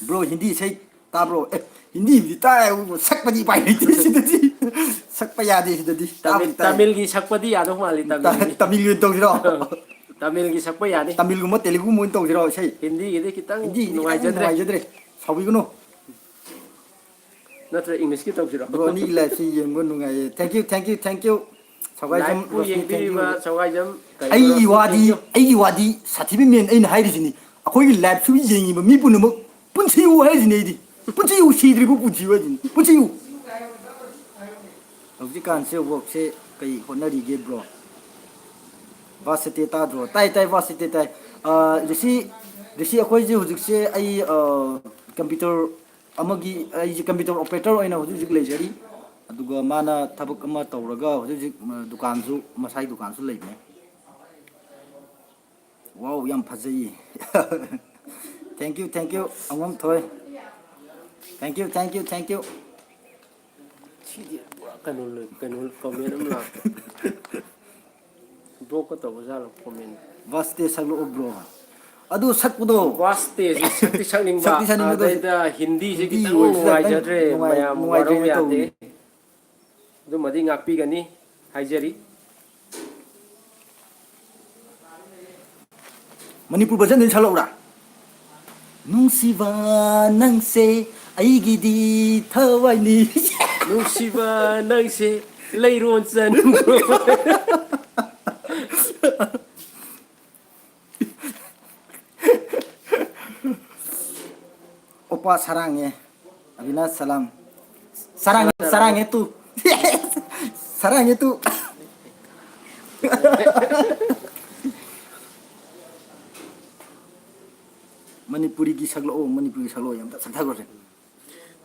ꯕ꯭ꯔꯣ, ꯍꯤꯟꯗꯤ ꯏꯁꯩ ꯇꯥꯕ꯭ꯔꯣ? ꯑꯦ, ꯍꯤꯟꯗꯤꯕꯨꯗꯤ ꯇꯥꯏ, ꯁꯛꯄꯗꯤ ꯎꯄꯥꯏ ꯂꯩꯇꯦ ꯁꯤꯗꯗꯤ꯫ ꯁꯛꯄ ꯌꯥꯗꯦ ꯁꯤꯗꯗꯤ꯫ ꯇꯥꯕꯨꯗꯤ ꯇꯥꯃꯤꯜ-, ꯇꯥꯏ꯫ ꯇꯥꯃꯤꯜꯒꯤ ꯁꯛꯄꯗꯤ ꯌꯥꯗꯧ ꯃꯥꯜꯂꯤ, ꯇꯥꯃꯤꯜꯒꯤ꯫ ꯇꯥꯃꯤꯜꯒꯤ ꯑꯣꯏꯅ ꯇꯧꯁꯤꯔꯣ? ꯇꯥꯃꯤꯜꯒꯤ ꯁꯛꯄ ꯌꯥꯅꯤ꯫ ꯇꯥꯃꯤꯜꯒꯨꯝꯕ ꯇꯦꯂꯨꯒꯨꯝꯕ ꯑꯣꯏꯅ ꯇꯧꯁꯤꯔꯣ ꯏꯁꯩ? ꯍꯤꯟꯗꯤꯒꯤꯗꯤ ꯈꯤꯇꯪ ꯍꯤꯟꯗꯤꯒꯤꯗꯤ ꯈꯤꯇꯪ ꯅꯨꯡꯉꯥꯏꯖꯗ꯭ꯔꯦ꯫ ꯅꯨꯡꯉꯥꯏꯖꯗ꯭ꯔꯦ꯫ ꯁꯥꯎꯕꯤꯒꯅꯨ꯫ ꯅꯠꯇ꯭ꯔ ꯏꯪꯂꯤꯁꯀꯤ ꯇꯧꯁꯤꯔꯣ? ꯕ꯭ꯔꯣ, ꯑꯅꯤꯒꯤ ꯂꯥꯏꯐꯁꯤ ꯌꯦꯡꯕ ꯅꯨꯡꯉꯥꯏꯌꯦ꯫ Thank you, thank you, thank you꯫ ꯁꯒꯥꯏꯖꯝ ꯂꯥꯏꯐꯄꯨ Roshni, thank you꯫ ꯌꯦꯡꯕꯤꯔꯤꯕ ꯁꯒꯥꯏꯖꯝ ꯀꯩꯅꯣ ꯑꯩꯒꯤ ꯔꯣꯁꯅꯤ, ꯋꯥꯗꯤ, thank you꯫ ꯑꯩꯒꯤ ꯋꯥꯗꯤ ꯁꯥꯊꯤꯕ ꯃꯦꯟ ꯑꯩꯅ ꯍꯥꯏꯔꯤꯁꯤꯅꯤ꯫ ꯑꯩꯈꯣꯏꯒꯤ ꯂꯥꯏꯐꯁꯨ ꯌꯦꯡꯉꯤꯕ ꯃꯤ ꯄꯨꯝꯅꯃꯛ ꯄꯨꯟꯁꯤꯌꯨ ꯍꯥꯏꯁꯤꯅꯤ ꯑꯩꯗꯤ꯫ ꯄꯨꯟꯁꯤꯌꯨ, ꯁꯤꯗ꯭ꯔꯤꯕꯨ ꯄꯨꯟꯁꯤꯌꯨ ꯍꯥꯏꯁꯤꯅꯤ꯫ ꯄꯨꯟꯁꯤꯌꯨ꯫ ꯍꯧꯖꯤꯛꯀꯥꯟꯁꯦ ꯋꯥꯔꯛꯁꯦ ꯀꯩ ꯍꯣꯠꯅꯔꯤꯒꯦ, ꯕ꯭ꯔꯣ? ꯚꯥꯁ ꯁꯇꯦ ꯇꯥꯗ꯭ꯔꯣ? ꯇꯥꯏ, ꯇꯥꯏ, ꯚꯥꯁ ꯁꯇꯦ ꯇꯥꯏ꯫ ꯑ, ꯔꯤꯁꯤ, ꯔꯤꯁꯤ, ꯑꯩꯈꯣꯏꯁꯦ ꯍꯧꯖꯤꯛꯁꯦ ꯑꯩ, ꯑ, ꯀꯝꯄ꯭ꯌꯨꯇꯔ ꯑꯃꯒꯤ, ꯑꯩꯁꯦ ꯀꯝꯄ꯭ꯌꯨꯇꯔ ꯑꯣꯄꯔꯦꯇꯔ ꯑꯣꯏꯅ ꯍꯧꯖꯤꯛ ꯍꯧꯖꯤꯛ ꯂꯩꯖꯔꯤ꯫ ꯑꯗꯨꯒ ꯃꯥꯅ ꯊꯕꯛ ꯑꯃ ꯇꯧꯔꯒ ꯍꯧꯖꯤꯛ ꯍꯧꯖꯤꯛ, ꯑ, ꯗꯨꯀꯥꯟꯁꯨ, ꯃꯁꯥꯒꯤ ꯗꯨꯀꯥꯟꯁꯨ ꯂꯩꯕꯅꯦ꯫ ꯋꯥꯎ, ꯌꯥꯝ ꯐꯖꯩꯌꯦ꯫ Thank you, thank you, ꯑꯉꯝ ꯊꯣꯏ꯫ Thank you, thank you, thank you꯫ ꯁꯤꯗꯤ ꯄꯨꯔꯥ ꯀꯩꯅꯣ ꯂꯣꯏ-, ꯀꯩꯅꯣ comment ꯑꯃ ꯂꯥꯛꯄ꯫ ꯕ꯭ꯂꯣꯛꯀ ꯇꯧꯕꯖꯥꯠꯂꯣ comment? ꯚꯥꯁ ꯁꯇꯦ ꯁꯛꯂꯛꯑꯣ, ꯕ꯭ꯔꯣ꯫ ꯑꯗꯨ ꯁꯛꯄꯗꯣ꯫ ꯋꯥꯁꯇꯦꯁꯤ ꯁꯛꯇꯤ ꯁꯛꯅꯤꯡꯕ꯫ ꯁꯛꯇꯤ ꯁꯛꯅꯤꯡꯕꯗꯣ꯫ ꯑꯗꯩꯗ ꯍꯤꯟꯗꯤꯁꯤ ꯍꯤꯟꯗꯤ ꯈꯤꯇꯪ ꯑꯣꯏꯕꯁꯤꯗ ꯈꯤꯇꯪ ꯅꯨꯡꯉꯥꯏꯖꯗ꯭ꯔꯦ꯫ ꯅꯨꯡꯉꯥꯏ-, ꯃꯌꯥꯝ ꯅꯨꯡꯉꯥꯏꯇ꯭ꯔꯦꯅ ꯋꯥꯔꯧꯕ ꯌꯥꯗꯦ꯫ ꯇꯧꯔꯤꯅꯦ꯫ ꯑꯗꯨꯃꯗꯤ ꯉꯥꯛꯄꯤꯒꯅꯤ ꯍꯥꯏꯖꯔꯤ꯫ ꯃꯅꯤꯄꯨꯔ version ꯗꯤ ꯁꯛꯂꯛꯎꯔꯥ? ꯅꯨꯡꯁꯤꯕ ꯅꯪꯁꯦ ꯑꯩꯒꯤꯗꯤ ꯊꯋꯥꯏꯅꯤ꯫ ꯅꯨꯡꯁꯤꯕ ꯅꯪꯁꯦ ꯂꯩꯔꯣꯟ ꯆꯟꯈ꯭ꯔꯣ꯫ ꯑꯣꯄꯥ ꯁꯔꯥꯡꯉꯦ꯫ ꯑꯕꯤꯅꯥꯁ ꯁꯂꯥꯝ꯫ ꯁꯔꯥꯡ, ꯁꯔꯥꯡꯉꯦ ꯇꯨ꯫ ꯁꯔꯥꯡꯉꯦ ꯇꯨ꯫ ꯃꯅꯤꯄꯨꯔꯤꯒꯤ ꯁꯛꯂꯛꯑꯣ, ꯃꯅꯤꯄꯨꯔꯤꯒꯤ ꯁꯛꯂꯛꯑꯣ, ꯑꯝꯇ ꯁꯛꯊꯈ꯭ꯔꯁꯦ꯫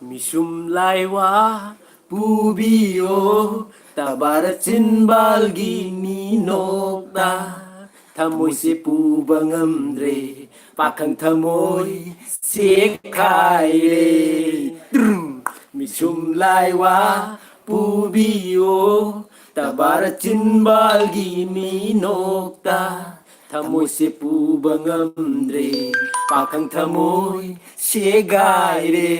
ꯃꯤꯁꯨꯝ ꯂꯥꯏꯋꯥ ꯄꯨꯕꯤꯌꯣ, ꯇꯕꯥꯔ ꯆꯤꯟꯕꯥꯜꯒꯤ ꯃꯤꯅꯣꯛꯇ ꯊꯃꯣꯏꯁꯦ ꯄꯨꯕ ꯉꯝꯗ꯭ꯔꯦ, ꯄꯥꯈꯪ ꯊꯃꯣꯏ ꯁꯦꯈꯥꯏꯔꯦ꯫ ꯇ꯭ꯔꯨꯝ! ꯃꯤꯁꯨꯝ ꯂꯥꯏꯋꯥ ꯄꯨꯕꯤꯌꯣ, ꯇꯕꯥꯔ ꯆꯤꯟꯕꯥꯜꯒꯤ ꯃꯤꯅꯣꯛꯇ ꯊꯃꯣꯏꯁꯦ ꯄꯨꯕ ꯉꯝꯗ꯭ꯔꯦ, ꯄꯥꯈꯪ ꯊꯃꯣꯏ ꯁꯦꯒꯥꯏꯔꯦ꯫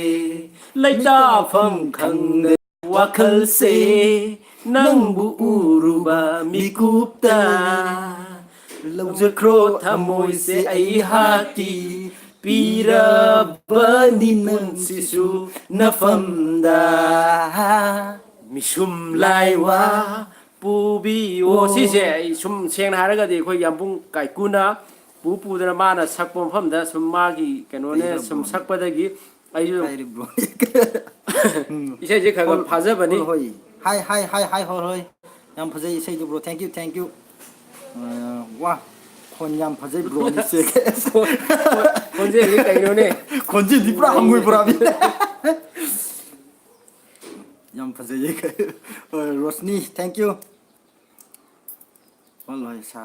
ꯂꯩꯇꯥꯐꯝ ꯈꯪꯗ ꯋꯥꯈꯜꯁꯦ ꯅꯪꯕꯨ ꯎꯔꯨꯕ ꯃꯤꯀꯨꯞꯇ ꯂꯧꯖꯈ꯭ꯔꯣ ꯊꯃꯣꯏꯁꯦ ꯑꯩꯍꯥꯛꯀꯤ, ꯄꯤꯔꯕꯅꯤ ꯅꯪꯁꯤꯁꯨ ꯅꯐꯝꯗ꯫ ꯃꯤꯁꯨꯝ ꯂꯥꯏꯋꯥ ꯄꯨꯕꯤꯌꯣ꯫ ꯁꯤꯁꯦ ꯑꯩ ꯁꯨꯝ ꯁꯦꯡꯅ ꯍꯥꯏꯔꯒꯗꯤ ꯑꯩꯈꯣꯏ ꯌꯥꯝꯕꯨꯡ ꯀꯥꯏꯀꯨꯅ ꯄꯨ ꯄꯨꯗꯅ ꯃꯥꯅ ꯁꯛꯄ ꯃꯐꯝꯗ ꯁꯨꯝ ꯃꯥꯒꯤ ꯀꯩꯅꯣꯅꯦ, ꯁꯨꯝ ꯁꯛꯄꯗꯒꯤ ꯑꯩꯁꯨ ꯍꯥꯏꯔꯤꯕ꯭ꯔꯣ? ꯏꯁꯩꯁꯦ ꯈꯔ ꯈꯔ ꯐꯥꯖꯕꯅꯤ꯫ ꯍꯣꯏ, ꯍꯣꯏ꯫ ꯍꯥꯏ, ꯍꯥꯏ, ꯍꯥꯏ, ꯍꯥꯏ, ꯍꯣꯏ, ꯍꯣꯏ꯫ ꯌꯥꯝ ꯐꯖꯩ ꯏꯁꯩꯗꯨ, bro. Thank you, thank you꯫ ꯑ, ꯋꯥ, ꯈꯣꯟ ꯌꯥꯝ ꯐꯖꯩ, bro, ꯅꯤꯁꯦ꯫ ꯈꯣꯟ-, ꯈꯣꯟ-, ꯈꯣꯟꯖꯦꯜꯗꯤ ꯀꯩꯅꯣꯅꯦ? ꯈꯣꯟꯖꯦꯜꯗꯤ ꯄꯨꯔꯥ ꯍꯪꯉꯣꯏ ꯄꯨꯔꯥ ꯃꯤ꯫ ꯌꯥꯝ ꯐꯖꯩꯌꯦ꯫ ꯍꯣꯏ, ꯔꯣꯁꯅꯤ, thank you꯫ ꯍꯣꯏ, ꯍꯣꯏ, ꯁꯥ꯫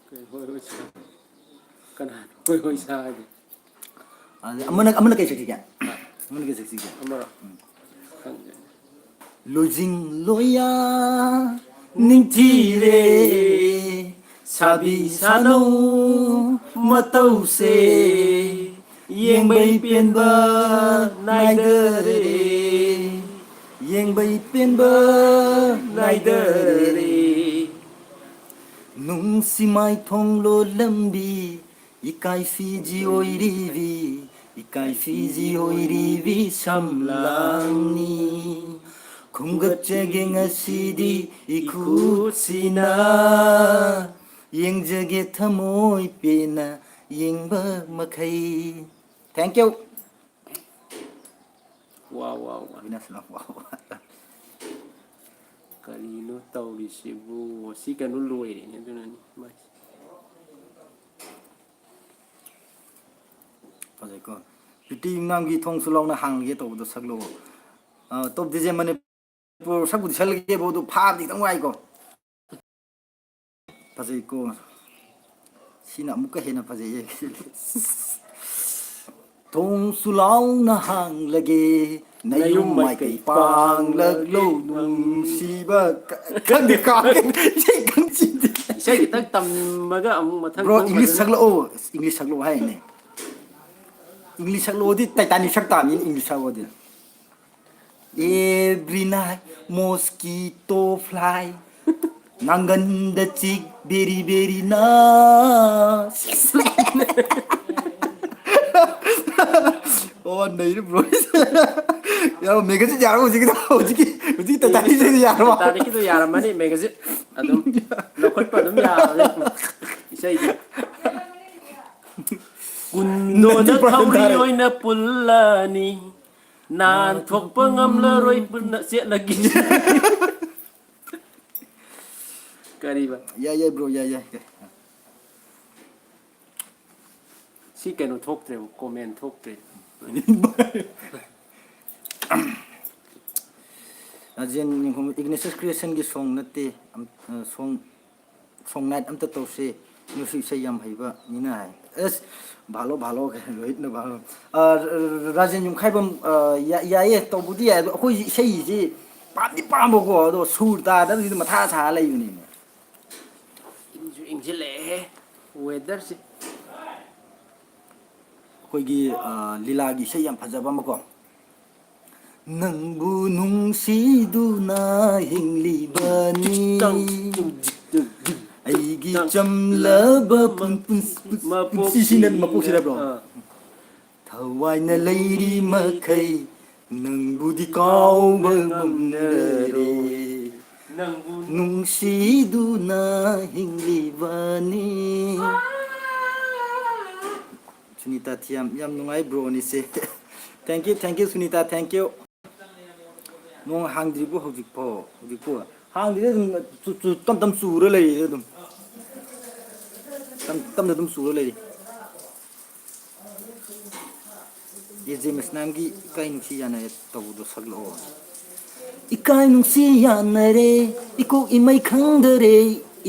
ꯀꯩ ꯍꯣꯏ ꯍꯣꯏ ꯁꯥ-, ꯀꯅꯥꯅꯣ ꯍꯣꯏ ꯍꯣꯏ ꯁꯥ ꯍꯥꯏꯗꯤ? ꯑꯗ ꯑꯃꯅ, ꯑꯃꯅ ꯀꯩ ꯁꯛꯁꯤꯒꯦ? ꯑꯃꯅ ꯀꯩ ꯁꯛꯁꯤꯒꯦ? ꯑꯃꯔꯣ? ꯈꯪꯗꯦ꯫ ꯂꯣꯏꯖꯤꯡ ꯂꯣꯏꯌꯥ ꯅꯤꯡꯊꯤꯔꯦ ꯁꯥꯕꯤ ꯁꯥꯅꯧ꯫ ꯃꯇꯧꯁꯦ ꯌꯦꯡꯕꯩ ꯄꯦꯟꯕ ꯅꯥꯏꯗꯔꯦ, ꯌꯦꯡꯕꯩ ꯄꯦꯟꯕ ꯅꯥꯏꯗꯔꯦ꯫ ꯅꯨꯡꯁꯤ ꯃꯥꯏꯊꯣꯡ ꯂꯣꯜꯂꯝꯕꯤ, ꯏꯀꯥꯏ ꯐꯤꯖꯤ ꯑꯣꯏꯔꯤꯕꯤ, ꯏꯀꯥꯏ ꯐꯤꯖꯤ ꯑꯣꯏꯔꯤꯕꯤ ꯁꯝꯂꯥꯡꯅꯤ꯫ ꯈꯨꯝꯒꯠꯆꯒꯦ ꯉꯁꯤꯗꯤ ꯏꯈꯨꯠꯁꯤꯅ, ꯌꯦꯡꯖꯒꯦ ꯊꯃꯣꯏ ꯄꯦꯟꯅ ꯌꯦꯡꯕ ꯃꯈꯩ꯫ Thank you꯫ ꯋꯥ, ꯋꯥ, ꯋꯥ꯫ ꯑꯕꯤꯅꯥꯁꯅ ꯋꯥ, ꯋꯥ꯫ ꯀꯔꯤꯅꯣ ꯇꯧꯔꯤꯁꯤꯕꯨ? ꯁꯤ ꯀꯩꯅꯣ ꯂꯣꯏꯔꯦꯅꯦ, ꯑꯗꯨꯅꯅꯤ ꯃꯥꯏꯁꯦ꯫ ꯐꯖꯩꯀꯣ꯫ ꯄ꯭ꯔꯤꯇꯤ ꯏꯃꯥꯝꯒꯤ ꯊꯣꯡꯁꯨ ꯂꯥꯎꯅ ꯍꯥꯡꯂꯒꯦ ꯇꯧꯕꯗꯣ ꯁꯛꯂꯛꯑꯣ꯫ ꯑ, ꯇꯣꯞ ꯗꯤ ꯖꯦ ꯃꯅꯤꯄꯨꯔ ꯁꯛꯄꯨꯗꯤ ꯁꯛꯂꯒꯦꯕꯨ, ꯑꯗꯨ ꯐꯥꯕꯗꯤ ꯈꯤꯇꯪ ꯋꯥꯏꯀꯣ꯫ ꯐꯖꯩꯀꯣ꯫ ꯁꯤꯅ ꯑꯃꯨꯛꯀ ꯍꯦꯟꯅ ꯐꯖꯩꯌꯦ꯫ ꯊꯣꯡꯁꯨ ꯂꯥꯎꯅ ꯍꯥꯡꯂꯒꯦ, ꯅꯌꯨꯝ ꯅꯌꯨꯝ ꯃꯥꯏꯀꯩ ꯃꯥꯏꯀꯩ ꯄꯥꯡꯂꯛꯂꯣ, ꯄꯥꯡꯂꯛꯂꯣ, ꯅꯨꯡꯁꯤꯕ꯫ ꯈ-, ꯈꯪꯗꯦ, ꯀꯥꯎꯔꯦ꯫ ꯏꯁꯩ ꯈꯪꯁꯤꯗꯤ꯫ ꯏꯁꯩ ꯈꯤꯇꯪ ꯇꯝꯃꯒ ꯑꯃꯨꯛ ꯃꯊꯪ ꯕ꯭ꯔꯣ, ꯈꯪ ꯏꯪꯂꯤꯁ ꯐꯖꯅ ꯁꯛꯂꯛꯑꯣ꯫ ꯏꯪꯂꯤꯁ ꯁꯛꯂꯛꯑꯣ ꯍꯥꯏꯅꯦ꯫ ꯏꯪꯂꯤꯁ ꯁꯛꯂꯛꯑꯣꯗꯤ ꯇꯥꯏꯇꯥꯅꯤꯛ ꯁꯛ ꯇꯥꯕꯅꯤ, ꯏꯪꯂꯤꯁ ꯁꯛꯂꯛꯑꯣꯗꯤ꯫ Every night mosquito fly, ꯅꯪꯒꯟꯗ ꯆꯤꯛ very very nice꯫ ꯑꯣ, ꯅꯩꯔꯦ ꯕ꯭ꯔꯣ꯫ ꯌꯥꯔꯣ, ꯃꯦꯒꯥꯖꯤꯠ ꯌꯥꯔꯣ ꯍꯧꯖꯤꯛꯀꯤꯗꯣ? ꯍꯧꯖꯤꯛꯀꯤ, ꯍꯧꯖꯤꯛꯀꯤ ꯇꯥꯏꯇꯥꯅꯤꯛꯇꯨꯗꯤ ꯌꯥꯔꯣ? ꯇꯥꯏꯇꯥꯅꯤꯛꯀꯤꯗꯣ ꯌꯥꯔꯝꯃꯅꯤ, ꯃꯦꯒꯥꯖꯤꯠ ꯑꯗꯨꯝ ꯂꯧꯈꯠꯄ ꯑꯗꯨꯝ ꯌꯥꯔꯦ ꯏꯁꯩꯗꯤ꯫ ꯀꯨꯟꯗꯣꯗ ninety percent ꯊꯧꯔꯤ ꯊꯥꯔꯦ꯫ ꯑꯣꯏꯅ ꯄꯨꯜꯂꯅꯤ꯫ ꯅꯥꯟ ꯊꯣꯛꯄ ꯉꯝꯂꯔꯣꯏ ꯄꯨꯟꯅ ꯆꯦꯠꯂꯒꯤ꯫ ꯀꯔꯤꯕ? ꯌꯥꯏ, ꯌꯥꯏ, ꯕ꯭ꯔꯣ, ꯌꯥꯏ, ꯌꯥꯏ꯫ ꯁꯤ ꯀꯩꯅꯣ ꯊꯣꯛꯇ꯭ꯔꯦꯕ, ꯀꯣꯃꯦꯟ ꯊꯣꯛꯇ꯭ꯔꯦ꯫ ꯔꯥꯖꯦꯟ ꯅꯤꯡꯈꯣꯝ, ꯏꯒꯅꯦꯁꯤꯌꯁ ꯀ꯭ꯔꯤꯌꯦꯁꯟꯒꯤ ꯁꯣꯡ ꯅꯠꯇꯦ, ꯑꯝ-, ꯑ, ꯁꯣꯡ, ꯁꯣꯡ ꯅꯥꯏꯠ ꯑꯝꯇ ꯇꯧꯁꯦ, ꯅꯣꯏꯁꯨ ꯏꯁꯩ ꯌꯥꯝ ꯍꯩꯕ ꯃꯤꯅ ꯍꯥꯏ꯫ ꯑꯁ, ꯚꯥꯂꯣ, ꯚꯥꯂꯣ, ꯔꯣꯍꯤꯠꯅ ꯚꯥꯂꯣ꯫ ꯑ, ꯔ-, ꯔ-, ꯔꯥꯖꯦꯟ ꯌꯨꯝꯈꯥꯏꯕꯝ, ꯑ, ꯌꯥ-, ꯌꯥꯏꯌꯦ, ꯇꯧꯕꯗꯤ ꯌꯥꯏ, ꯑꯗꯣ ꯑꯩꯈꯣꯏꯁꯤ ꯏꯁꯩꯁꯤ ꯄꯥꯝꯗꯤ ꯄꯥꯝꯕꯀꯣ, ꯑꯗꯣ ꯁꯨꯔ ꯇꯥꯗꯕꯁꯤꯗ ꯃꯊꯥ ꯁꯥ ꯂꯩꯕꯅꯤꯅꯦ꯫ ꯏꯪꯁꯨ ꯏꯪꯁꯤꯜꯂꯛꯑꯦꯍꯦ ꯋꯦꯗꯔꯁꯦ꯫ ꯑꯩꯈꯣꯏꯒꯤ, ꯑ, ꯂꯤꯂꯥꯒꯤ ꯏꯁꯩ ꯌꯥꯝ ꯐꯖꯕ ꯑꯃꯀꯣ꯫ ꯅꯪꯕꯨ ꯅꯨꯡꯁꯤꯗꯨꯅ ꯍꯤꯡꯂꯤꯕꯅꯤ꯫ ꯑꯩꯒꯤ ꯆꯝꯂꯕ ꯄꯨꯟ-, ꯄꯨꯟ-, ꯄꯨꯟ-, ꯃꯄꯣꯛꯁꯤ-, ꯄꯨꯟꯁꯤꯁꯤꯅ, ꯃꯄꯣꯛꯁꯤꯗ, ꯕ꯭ꯔꯣ꯫ ꯑꯥ꯫ ꯊꯋꯥꯏꯅ ꯂꯩꯔꯤ ꯃꯈꯩ ꯅꯪꯕꯨꯗꯤ ꯀꯥꯎꯕ ꯉꯝꯗꯔꯦ꯫ ꯅꯪꯕꯨ ꯅꯨꯡꯁꯤꯗꯨꯅ ꯍꯤꯡꯂꯤꯕꯅꯤ꯫ ꯁꯨꯅꯤꯇꯥ ꯊꯤꯌꯥꯝ, ꯌꯥꯝ ꯅꯨꯡꯉꯥꯏ ꯕ꯭ꯔꯣ ꯑꯅꯤꯁꯦ꯫ Thank you, thank you, Sunita, thank you꯫ ꯅꯣꯡ ꯍꯥꯡꯗ꯭ꯔꯤꯕꯣ ꯍꯧꯖꯤꯛꯐꯥꯎ? ꯍꯧꯖꯤꯛꯄꯨ ꯍꯥꯡꯗ꯭ꯔꯤꯗ, ꯑꯗꯨꯝ ꯆꯨ-, ꯆꯨ-, ꯇꯞ ꯇꯞ ꯆꯨꯔ ꯂꯩꯔꯤꯗ ꯑꯗꯨꯝ꯫ ꯇꯞ-, ꯇꯞꯅ ꯑꯗꯨꯝ ꯆꯨꯔ ꯂꯩꯔꯤ꯫ ꯑꯦ ꯖꯦ ꯃꯁꯅꯥꯝꯒꯤ ꯏꯀꯥꯏ ꯅꯨꯡꯁꯤ ꯌꯥꯅꯔꯦ ꯇꯧꯕꯗꯣ ꯁꯛꯂꯛꯑꯣ꯫ ꯏꯀꯥꯏ ꯅꯨꯡꯁꯤ ꯌꯥꯅꯔꯦ, ꯏꯀꯣꯛ ꯏꯃꯩ ꯈꯪꯗꯔꯦ,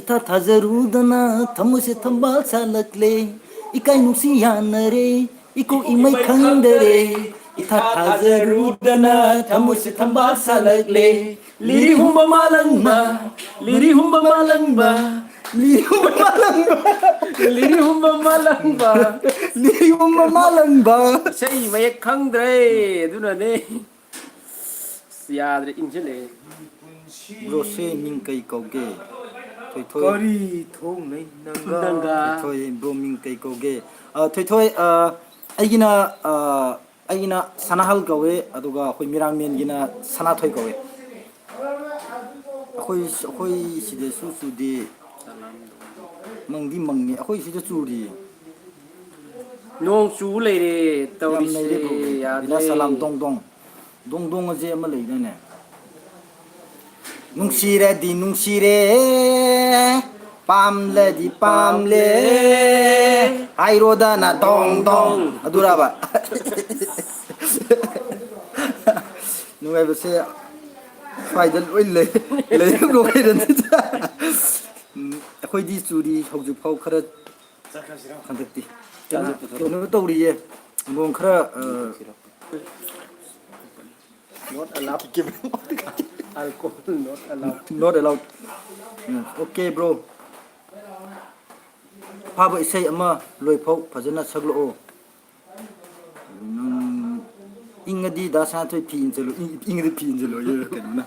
ꯏꯊꯥ ꯊꯥꯖꯔꯨꯗꯅ ꯊꯃꯣꯏꯁꯦ ꯊꯝꯕꯥꯜ ꯁꯥꯠꯂꯛꯂꯦ꯫ ꯏꯀꯥꯏ ꯅꯨꯡꯁꯤ ꯌꯥꯅꯔꯦ, ꯏꯀꯣꯛ ꯏꯃꯩ ꯈꯪꯗꯔꯦ, ꯏꯊꯥ ꯊꯥꯖꯔꯨꯗꯅ ꯊꯃꯣꯏꯁꯦ ꯊꯝꯕꯥꯜ ꯁꯥꯠꯂꯛꯂꯦ꯫ ꯂꯤꯔꯤ ꯍꯨꯝꯕ ꯃꯥꯂꯪꯕ, ꯂꯤꯔꯤ ꯍꯨꯝꯕ ꯃꯥꯂꯪꯕ, ꯂꯤꯔꯤ ꯍꯨꯝꯕ ꯃꯥꯂꯪꯕ, ꯂꯤꯔꯤ ꯍꯨꯝꯕ ꯃꯥꯂꯪꯕ꯫ ꯂꯤꯔꯤ ꯍꯨꯝꯕ ꯃꯥꯂꯪꯕ꯫ ꯏꯁꯩ ꯃꯌꯦꯛ ꯈꯪꯗ꯭ꯔꯦ, ꯑꯗꯨꯅꯅꯦ꯫ ꯑꯁ, ꯌꯥꯗ꯭ꯔꯦ, ꯏꯪꯁꯤꯜꯂꯛꯑꯦ꯫ ꯕ꯭ꯔꯣꯁꯦ ꯃꯤꯡ ꯀꯩ ꯀꯧꯒꯦ? ꯊꯣꯏꯊꯣꯏ꯫ ꯀꯔꯤ ꯊꯣꯡꯅꯩ ꯅꯪꯒ? ꯅꯪꯒ꯫ ꯊꯣꯏꯊꯣꯏ, ꯕ꯭ꯔꯣ ꯃꯤꯡ ꯀꯩ ꯀꯧꯒꯦ? ꯑ, ꯊꯣꯏꯊꯣꯏ, ꯑ, ꯑꯩꯒꯤꯅ, ꯑ, ꯑꯩꯒꯤꯅ ꯁꯅꯥꯍꯜ ꯀꯧꯋꯦ, ꯑꯗꯨꯒ ꯑꯩꯈꯣꯏ ꯃꯤꯔꯥꯡꯃꯦꯟꯒꯤꯅ ꯁꯅꯥꯊꯣꯏ ꯀꯧꯋꯦ꯫ ꯑꯩꯈꯣꯏ, ꯑꯩꯈꯣꯏ ꯁꯤꯗꯁꯨ ꯆꯨꯗꯦ, ꯃꯪꯗꯤ ꯃꯪꯉꯦ, ꯑꯩꯈꯣꯏ ꯁꯤꯗ ꯆꯨꯗꯤꯌꯦ꯫ ꯅꯣꯡ ꯆꯨ ꯂꯩꯔꯦ ꯌꯥꯝ ꯇꯧꯔꯤꯁꯦ, ꯅꯩꯔꯦ ꯕ꯭ꯔꯣ꯫ ꯌꯥꯗ꯭ꯔꯦ꯫ ꯕꯤꯂꯥ ꯁꯂꯥꯝ ꯗꯣꯡ ꯗꯣꯡ꯫ ꯗꯣꯡ ꯗꯣꯡ ꯑꯁꯦ ꯑꯃ ꯂꯩꯗꯥꯏꯅꯦ? ꯅꯨꯡꯁꯤꯔꯗꯤ ꯅꯨꯡꯁꯤꯔꯦ, ꯄꯥꯝꯂꯗꯤ ꯄꯥꯝꯂꯦ, ꯍꯥꯏꯔꯣꯗꯅ ꯗꯣꯡ ꯗꯣꯡ꯫ ꯑꯗꯨꯔꯕ? ꯅꯨꯡꯉꯥꯏꯕꯁꯦ ꯁ꯭ꯋꯥꯏꯗ ꯂꯣꯏ ꯂꯩ, ꯂꯩꯔꯝꯂꯣꯏꯔꯅꯤꯗ꯫ ꯎꯝ, ꯑꯩꯈꯣꯏꯗꯤ ꯆꯨꯔꯤ ꯍꯧꯖꯤꯛꯐꯥꯎ ꯈꯔ ꯍꯟꯗꯛꯇꯤ꯫ ꯀꯩꯅꯣ, ꯀꯩꯅꯣ ꯇꯧꯔꯤꯌꯦ, ꯅꯣꯡ ꯈꯔ, ꯑ, Not allowed. Alcohol not allowed. Not allowed. Um, okay, bro. ꯑꯐꯥꯕ ꯏꯁꯩ ꯑꯃ ꯂꯣꯏꯐꯥꯎ ꯐꯖꯅ ꯁꯛꯂꯛꯑꯣ꯫ ꯏꯪꯉꯗꯤ ꯗꯥ ꯁꯅꯥꯊꯣꯏ ꯐꯤ ꯏꯟꯁꯤꯜꯂꯨ, ꯏꯪ-, ꯏꯪꯉꯗꯤ ꯐꯤ ꯏꯟꯁꯤꯜꯂꯨ ꯍꯥꯏꯌꯦ ꯀꯩꯅꯣꯅ꯫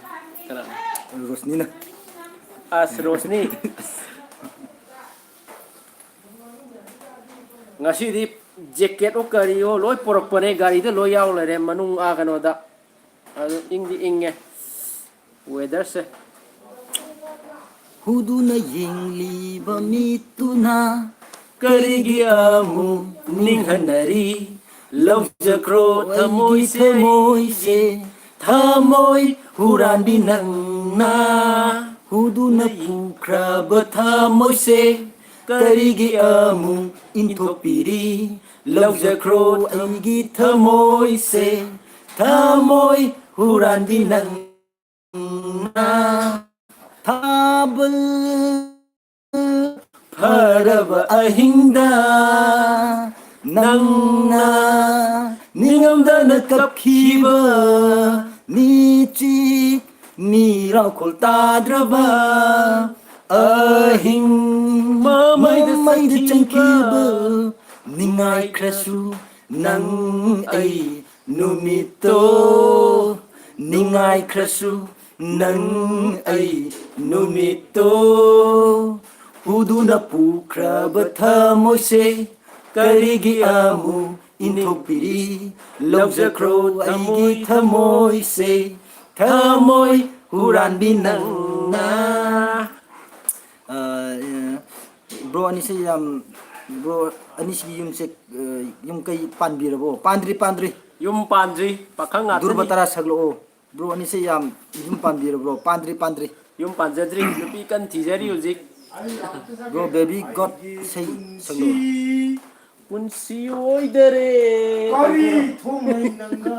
ꯀꯅꯥ? ꯔꯣꯁꯅꯤꯅ꯫ ꯑꯁ, ꯔꯣꯁꯅꯤ꯫ ꯉꯁꯤꯗꯤ ꯖꯦꯀꯦꯠ ꯑꯣ ꯀꯔꯤ ꯑꯣ ꯂꯣꯏ ꯄꯨꯔꯛꯄꯅꯦ, ꯒꯥꯔꯤꯗ ꯂꯣꯏ ꯌꯥꯎ ꯂꯩꯔꯦ, ꯃꯅꯨꯡ ꯑꯥ ꯀꯩꯅꯣꯗ꯫ ꯑꯗꯨ ꯏꯪꯗꯤ ꯏꯪꯉꯦ꯫ ꯋꯦꯗꯔꯁꯦ꯫ ꯍꯨꯗꯨꯅ ꯌꯦꯡꯂꯤꯕ ꯃꯤꯠꯇꯨꯅ ꯀꯔꯤꯒꯤ ꯑꯃꯨꯛ ꯅꯤꯡꯍꯟꯅꯔꯤ? ꯂꯧꯖꯈ꯭ꯔꯣ ꯊꯃꯣꯏꯁꯦ, ꯊꯃꯣꯏ ꯍꯨꯔꯥꯟꯕꯤ ꯅꯪꯅ꯫ ꯍꯨꯗꯨꯅ ꯄꯨꯈ꯭ꯔꯕ ꯊꯃꯣꯏꯁꯦ ꯀꯔꯤꯒꯤ ꯑꯃꯨꯛ ꯏꯟꯊꯣꯛꯄꯤꯔꯤ? ꯂꯧꯖꯈ꯭ꯔꯣ ꯑꯩꯒꯤ ꯊꯃꯣꯏꯁꯦ, ꯊꯃꯣꯏ ꯍꯨꯔꯥꯟꯕꯤ ꯅꯪ꯫ ꯊꯥꯕꯜ ꯐꯔꯕ ꯑꯍꯤꯡꯗ ꯅꯪꯅ ꯅꯤꯡꯉꯝꯗꯅ ꯀꯞꯈꯤꯕ, ꯃꯤꯆꯤꯛ ꯃꯤꯔꯥꯎꯈꯣꯜ ꯇꯥꯗ꯭ꯔꯕ ꯑꯍꯤꯡ ꯃꯃꯩꯗ ꯆꯪꯈꯤꯕ, ꯅꯤꯡꯉꯥꯏꯈ꯭ꯔꯁꯨ ꯅꯪ ꯑꯩ ꯅꯨꯃꯤꯠꯇꯣ, ꯅꯤꯡꯉꯥꯏꯈ꯭ꯔꯁꯨ ꯅꯪ ꯑꯩ ꯅꯨꯃꯤꯠꯇꯣ꯫ ꯍꯨꯗꯨꯅ ꯄꯨꯈ꯭ꯔꯕ ꯊꯃꯣꯏꯁꯦ ꯀꯔꯤꯒꯤ ꯑꯃꯨꯛ ꯏꯟꯊꯣꯛꯄꯤꯔꯤ? ꯂꯧꯖꯈ꯭ꯔꯣ ꯑꯩꯒꯤ ꯊꯃꯣꯏꯁꯦ, ꯊꯃꯣꯏ ꯍꯨꯔꯥꯟꯕꯤ ꯅꯪꯅ꯫ ꯑ, ꯕ꯭ꯔꯣ ꯑꯅꯤꯁꯦ ꯌꯥꯝ, ꯕ꯭ꯔꯣ ꯑꯅꯤꯁꯤꯒꯤ ꯌꯨꯝꯁꯦ, ꯑ, ꯌꯨꯝ ꯀꯩ ꯄꯥꯟꯕꯤꯔꯕꯣ? ꯄꯥꯟꯗ꯭ꯔꯤ, ꯄꯥꯟꯗ꯭ꯔꯤ꯫ ꯌꯨꯝ ꯄꯥꯟꯗ꯭ꯔꯤ, ꯄꯥꯈꯪ ꯉꯥꯛꯇꯅꯤ꯫ ꯗꯨꯔꯕ ꯇꯔꯥ ꯁꯛꯂꯛꯑꯣ꯫ ꯕ꯭ꯔꯣ ꯑꯅꯤꯁꯦ ꯌꯥꯝ ꯌꯨꯝ ꯄꯥꯟꯕꯤꯔꯕ꯭ꯔꯣ? ꯄꯥꯟꯗ꯭ꯔꯤ, ꯄꯥꯟꯗ꯭ꯔꯤ꯫ ꯌꯨꯝ ꯄꯥꯟꯖꯗ꯭ꯔꯤ, ꯅꯨꯄꯤ ꯀꯟꯅ ꯊꯤꯖꯔꯤ ꯍꯧꯖꯤꯛ꯫ ꯕ꯭ꯔꯣ, ꯕꯦꯕꯤ ꯒꯣꯠ ꯏꯁꯩ ꯁꯛꯂꯛꯑꯣ꯫ ꯄꯨꯟꯁꯤ ꯑꯣꯏꯗꯔꯦ꯫ ꯀꯔꯤ ꯊꯣꯡꯉꯩ ꯅꯪꯅ?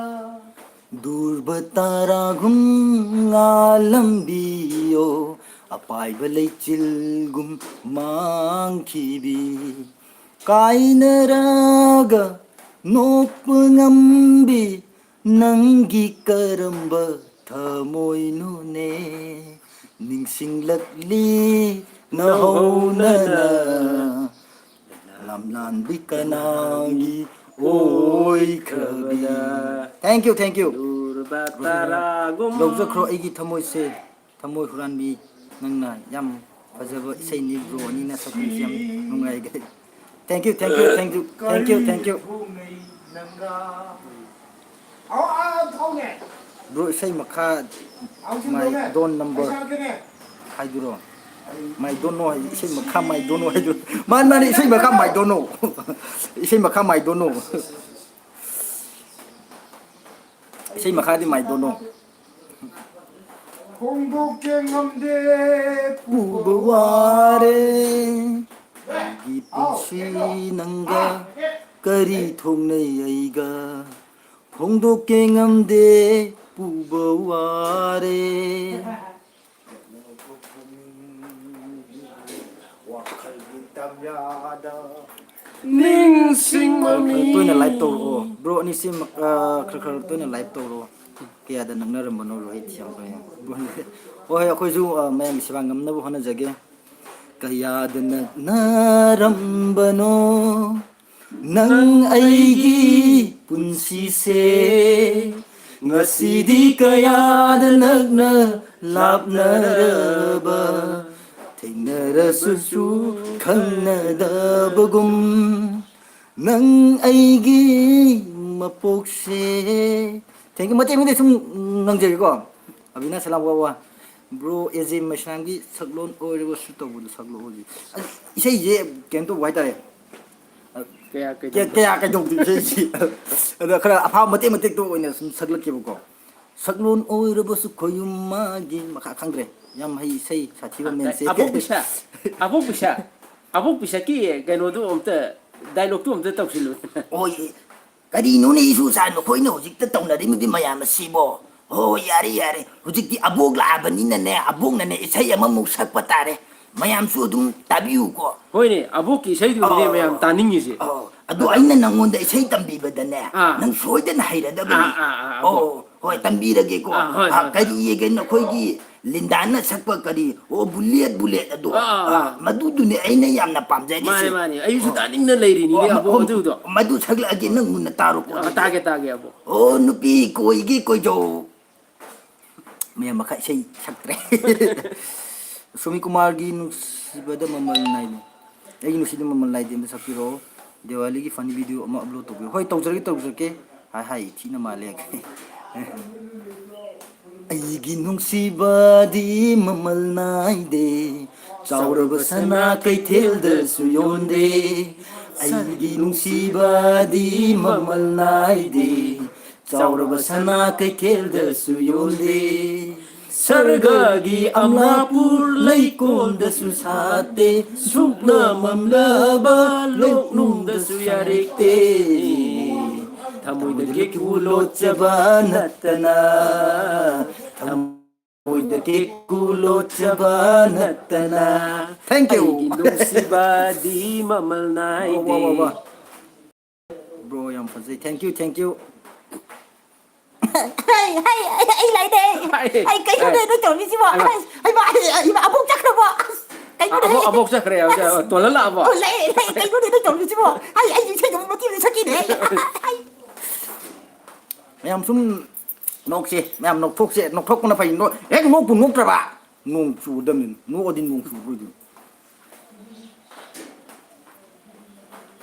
ꯗꯨꯔꯕ ꯇꯔꯥꯒꯨꯝ ꯉꯥꯜꯂꯝꯕꯤꯌꯣ, ꯑꯄꯥꯏꯕ ꯂꯩꯆꯤꯜꯒꯨꯝ ꯃꯥꯡꯈꯤꯕꯤ꯫ ꯀꯥꯏꯅꯔꯒ ꯅꯣꯛꯄ ꯉꯝꯕꯤ, ꯅꯪꯒꯤ ꯀꯔꯝꯕ ꯊꯃꯣꯏꯅꯣꯅꯦ? ꯅꯤꯡꯁꯤꯡꯂꯛꯂꯤ ꯅꯍꯧꯅꯅ, ꯂꯝꯂꯥꯟꯕꯤ ꯀꯅꯥꯒꯤ ꯑꯣꯏꯈ꯭ꯔꯕꯤ? Thank you, thank you. ꯂꯧꯖꯈ꯭ꯔꯣ ꯑꯩꯒꯤ ꯊꯃꯣꯏꯁꯦ, ꯊꯃꯣꯏ ꯍꯨꯔꯥꯟꯕꯤ, ꯅꯪꯅ ꯌꯥꯝ ꯐꯖꯕ ꯏꯁꯩꯅꯤ bro ꯑꯅꯤꯅ ꯁꯛꯄꯤꯁꯤ, ꯌꯥꯝ ꯅꯨꯡꯉꯥꯏꯒꯦ꯫ Thank you, thank you, thank you, thank you, thank you. Bro, ꯏꯁꯩ ꯃꯈꯥ, my don number ꯍꯥꯏꯗꯨꯔꯣ? My don no ꯍꯥꯏ, ꯏꯁꯩ ꯃꯈꯥ my don no ꯍꯥꯏꯗꯨꯔꯣ? ꯃꯥꯅꯤ, ꯃꯥꯅꯤ, ꯏꯁꯩ ꯃꯈꯥ my don no. ꯏꯁꯩ ꯃꯈꯥ my don no. ꯏꯁꯩ ꯃꯈꯥꯗꯤ my don no. ꯐꯣꯡꯗꯣꯛꯀꯦ ꯉꯝꯗꯦ ꯄꯨꯕ ꯋꯥꯔꯦ꯫ ꯑꯩꯒꯤ ꯄꯨꯟꯁꯤ ꯅꯪꯒ ꯀꯔꯤ ꯊꯣꯛꯅꯩ ꯑꯩꯒ? ꯐꯣꯡꯗꯣꯛꯀꯦ ꯉꯝꯗꯦ ꯄꯨꯕ ꯋꯥꯔꯦ꯫ ꯋꯥꯈꯜꯒꯤ ꯇꯝꯌꯥꯗ ꯅꯤꯡꯁꯤꯡꯕ ꯃꯤ꯫ ꯈꯔ ꯇꯣꯏꯅ live ꯇꯧꯔꯛꯑꯣ꯫ Bro ꯑꯅꯤꯁꯤ ꯃ-, ꯑ, ꯈꯔ ꯈꯔ ꯇꯣꯏꯅ live ꯇꯧꯔꯛꯑꯣ꯫ ꯀꯌꯥꯗ ꯅꯛꯅꯔꯝꯕꯅꯣ ꯔꯣꯍꯤꯠ ꯌꯥꯝ ꯇꯣꯏꯅ꯫ ꯍꯣꯏ, ꯍꯣꯏ, ꯑꯩꯈꯣꯏꯁꯨ, ꯑ, ꯃꯌꯥꯝꯒꯤ ꯁꯦꯕꯥ ꯉꯝꯅꯕ ꯍꯣꯠꯅꯖꯒꯦ꯫ ꯀꯌꯥꯗ ꯅꯛꯅꯔꯝꯕꯅꯣ ꯅꯪ ꯑꯩꯒꯤ ꯄꯨꯟꯁꯤꯁꯦ, ꯉꯁꯤꯗꯤ ꯀꯌꯥꯗ ꯅꯛꯅ ꯂꯥꯞꯅꯔꯕ, ꯊꯦꯡꯅꯔꯁꯨ ꯈꯪꯅꯗꯕꯒꯨꯝ ꯅꯪ ꯑꯩꯒꯤ ꯃꯄꯣꯛꯁꯦ꯫ Thank you꯫ ꯃꯇꯦꯛ ꯃꯇꯦꯛ ꯁꯨꯝ ꯉꯪꯖꯒꯦꯀꯣ꯫ ꯑꯕꯤꯅꯥꯁ ꯁꯂꯥꯝ ꯋꯥ ꯋꯥ꯫ Bro ꯑꯦ ꯖꯦ ꯃꯩꯁꯅꯥꯝꯒꯤ ꯁꯛꯂꯣꯟ ꯑꯣꯏꯔꯕꯁꯨ ꯇꯧꯕꯗꯣ ꯁꯛꯂꯛꯑꯣ ꯍꯧꯖꯤꯛ꯫ ꯑꯁ, ꯏꯁꯩꯁꯦ ꯀꯩꯅꯣ ꯇꯧꯕ ꯍꯥꯏꯇꯥꯔꯦ꯫ ꯀꯌꯥ ꯀꯌꯥ ꯀꯩꯗꯧꯗꯦ? ꯀꯌꯥ ꯀꯩꯗꯧꯗꯦ ꯏꯁꯩꯁꯤ꯫ ꯑꯗꯣ ꯈꯔ ꯑꯐꯥꯕ ꯃꯇꯦꯛ ꯃꯇꯦꯛꯇꯣ ꯑꯣꯏꯅ ꯁꯨꯝ ꯁꯛꯂꯛꯀꯦꯕꯀꯣ꯫ ꯁꯛꯂꯣꯟ ꯑꯣꯏꯔꯕꯁꯨ ꯈꯣꯏꯌꯨꯝ ꯃꯥꯒꯤ ꯃꯈꯥ ꯈꯪꯗ꯭ꯔꯦ꯫ ꯌꯥꯝ ꯍꯩ ꯏꯁꯩ ꯁꯥꯊꯤꯕ ꯑ, ꯃꯦꯟꯁꯦ꯫ ꯑꯕꯣꯛ ꯄꯤꯁꯥ, ꯑꯕꯣꯛ ꯄꯤꯁꯥ, ꯑꯕꯣꯛ ꯄꯤꯁꯛꯀꯤ ꯀꯩꯅꯣꯗꯨ ꯑꯝꯇ, dialogue ꯇꯨ ꯑꯝꯇ ꯇꯧꯁꯤꯜꯂꯨ꯫ ꯍꯣꯏ, ꯀꯔꯤꯅꯣꯅꯦ ꯏꯁꯨ ꯁꯥ ꯅꯈꯣꯏꯅ ꯍꯧꯖꯤꯛꯇ ꯇꯧꯅꯔꯤꯕꯗꯤ ꯃꯌꯥꯝ ꯑꯁꯤꯕꯣ? ꯍꯣꯏ, ꯍꯣꯏ, ꯌꯥꯔꯦ, ꯌꯥꯔꯦ꯫ ꯍꯧꯖꯤꯛꯇꯤ ꯑꯕꯣꯛ ꯂꯥꯛꯑꯕꯅꯤꯅꯅꯦ, ꯑꯕꯣꯛꯅꯅꯦ ꯏꯁꯩ ꯑꯃꯃꯨꯛ ꯁꯛꯄ ꯇꯥꯔꯦ꯫ ꯃꯌꯥꯝꯁꯨ ꯑꯗꯨꯝ ꯇꯥꯕꯤꯌꯨꯀꯣ꯫ ꯍꯣꯏꯅꯦ, ꯑꯕꯣꯛꯀꯤ ꯏꯁꯩꯗꯨꯅꯤꯅꯦ ꯑꯧ, ꯃꯌꯥꯝ ꯇꯥꯅꯤꯡꯉꯤꯁꯦ꯫ ꯑꯧ, ꯑꯗꯣ ꯑꯗꯣ ꯑꯩꯅ ꯅꯪꯉꯣꯟꯗ ꯏꯁꯩ ꯇꯝꯕꯤꯕꯗꯅꯦ, ꯑꯥ꯫ ꯅꯪ ꯁꯣꯏꯗꯅ ꯍꯩꯔꯗꯕꯅꯤ꯫ ꯑꯥ, ꯑꯥ, ꯑꯥ, ꯑꯕꯣꯛ꯫ ꯑꯧ, ꯍꯣꯏ, ꯇꯝꯕꯤꯔꯒꯦꯀꯣ꯫ ꯑꯥ, ꯍꯣꯏ, ꯑꯥ, ꯍꯣꯏ꯫ ꯀꯔꯤꯑꯒꯦ ꯅꯈꯣꯏꯒꯤ ꯂꯤꯟꯗꯥꯅ ꯁꯛꯄ ꯀꯔꯤ, ꯑꯣ, ꯕꯨꯂꯦꯠ ꯕꯨꯂꯦꯠ ꯑꯗꯣ꯫ ꯑꯥ, ꯑꯥ, ꯑꯥ꯫ ꯑꯥ, ꯃꯗꯨꯗꯨꯅꯦ ꯑꯩꯅ ꯌꯥꯝꯅ ꯄꯥꯝꯖꯔꯤꯁꯦ꯫ ꯃꯥꯅꯦ, ꯃꯥꯅꯦ, ꯑꯩꯁꯨ ꯇꯥꯅꯤꯡꯅ ꯂꯩꯔꯤꯅꯤꯅꯦ, ꯑꯣ, ꯑꯕꯣꯛ, ꯑꯣ, ꯑꯗꯨꯗꯣ꯫ ꯃꯗꯨ ꯁꯛꯂꯛꯑꯒꯦ, ꯅꯪ ꯃꯨꯟꯅ ꯇꯥꯔꯣꯀꯣ꯫ ꯑꯥ, ꯇꯥꯒꯦ, ꯇꯥꯒꯦ, ꯑꯕꯣꯛ꯫ ꯑꯣ, ꯅꯨꯄꯤ ꯀꯣꯏꯒꯦ ꯀꯣꯏꯖꯧ꯫ ꯃꯌꯥꯝ ꯃꯈꯥ ꯏꯁꯩ ꯁꯛꯇ꯭ꯔꯦ꯫ ꯁꯨꯃꯤ ꯀꯨꯃꯥꯔꯒꯤ ꯅꯨꯡꯁꯤꯕꯗ ꯃꯃꯜ ꯅꯥꯏꯗꯦ꯫ ꯑꯩꯒꯤ ꯅꯨꯡꯁꯤꯕꯗ ꯃꯃꯜ ꯅꯥꯏꯗꯦ, ꯑꯝꯇ ꯁꯛꯄꯤꯔꯛꯑꯣ꯫ ꯗꯤꯋꯥꯂꯤꯒꯤ ꯐꯅꯤ ꯚꯤꯗꯤꯑꯣ ꯑꯃ ꯑꯞꯂꯣꯗ ꯇꯧꯕꯤꯌꯨ꯫ ꯍꯣꯏ, ꯇꯧꯖꯔꯛꯀꯦ, ꯇꯧꯖꯔꯛꯀꯦ꯫ ꯍꯥꯏ ꯍꯥꯏ, ꯊꯤꯅ ꯃꯥꯜꯂꯦ꯫ ꯑꯩꯒꯤ ꯅꯨꯡꯁꯤꯕꯗꯤ ꯃꯃꯜ ꯅꯥꯏꯗꯦ, ꯆꯥꯎꯔꯕ ꯁꯅꯥ ꯀꯩꯊꯦꯜꯗꯁꯨ ꯌꯣꯟꯗꯦ꯫ ꯑꯩꯒꯤ ꯅꯨꯡꯁꯤꯕꯗꯤ ꯃꯃꯜ ꯅꯥꯏꯗꯦ, ꯆꯥꯎꯔꯕ ꯁꯅꯥ ꯀꯩꯊꯦꯜꯗꯁꯨ ꯌꯣꯟꯗꯦ꯫ ꯁꯔꯒꯒꯤ ꯑꯃꯂꯥꯄꯨꯔ ꯂꯩꯀꯣꯜꯗꯁꯨ ꯁꯥꯠꯇꯦ, ꯁꯨꯞꯅ ꯃꯝꯂꯕ ꯂꯣꯛꯅꯨꯡꯗꯁꯨ ꯌꯥꯔꯦꯛꯇꯦ꯫ ꯊꯃꯣꯏꯗꯒꯤ ꯀꯨ ꯂꯣꯠꯆꯕ ꯅꯠꯇꯅ, ꯊꯃꯣꯏꯗꯒꯤ ꯀꯨ ꯂꯣꯠꯆꯕ ꯅꯠꯇꯅ꯫ Thank you. ꯑꯩꯒꯤ ꯅꯨꯡꯁꯤꯕꯗꯤ ꯃꯃꯜ ꯅꯥꯏꯗꯦ꯫ ꯋꯥ, ꯋꯥ, ꯋꯥ, ꯋꯥ꯫ Bro, ꯌꯥꯝ ꯐꯖꯩ꯫ Thank you, thank you. ꯍꯩ, ꯍꯩ, ꯑꯩ, ꯑꯩ ꯂꯩꯔꯦ꯫ ꯑꯩ, ꯑꯩ, ꯀꯩꯅꯣꯅꯦ ꯅꯣꯏ ꯇꯧꯔꯤꯁꯤꯕꯣ? ꯑꯩ, ꯑꯩ, ꯑꯩ, ꯑꯩ, ꯑꯩ, ꯑꯕꯣꯛ ꯆꯠꯈ꯭ꯔꯕꯣ? ꯑꯁ, ꯀꯩꯅꯣꯅꯦ? ꯑꯕꯣꯛ, ꯑꯕꯣꯛ ꯆꯠꯈ꯭ꯔꯦ ꯍꯧꯖꯤꯛ, ꯑꯁ, ꯇꯣꯜꯍꯟ ꯂꯥꯛꯑꯕꯣ? ꯑꯣ, ꯂꯩ, ꯂꯩ, ꯀꯩꯅꯣꯅꯦ ꯅꯣꯏ ꯇꯧꯔꯤꯁꯤꯕꯣ? ꯑꯩ, ꯑꯩ ꯏꯁꯩꯗꯣ ꯃꯇꯦꯛ ꯑꯃ ꯁꯛꯀꯦꯅꯦ꯫ ꯑꯩ, ꯃꯌꯥꯝ ꯁꯨꯝ ꯅꯣꯛꯁꯦ, ꯃꯌꯥꯝ ꯅꯣꯛꯊꯣꯛꯁꯦ, ꯅꯣꯛꯊꯣꯛꯄꯅ ꯐꯩ꯫ ꯅꯣ-, ꯍꯦꯛ ꯅꯣꯛꯄꯨ ꯅꯣꯛꯇ꯭ꯔꯕ ꯅꯣꯡ ꯆꯨꯗꯕꯅꯤ, ꯅꯣꯛꯑꯗꯤ ꯅꯣꯡ ꯆꯨꯔꯣꯏꯗꯣꯏꯅꯤ꯫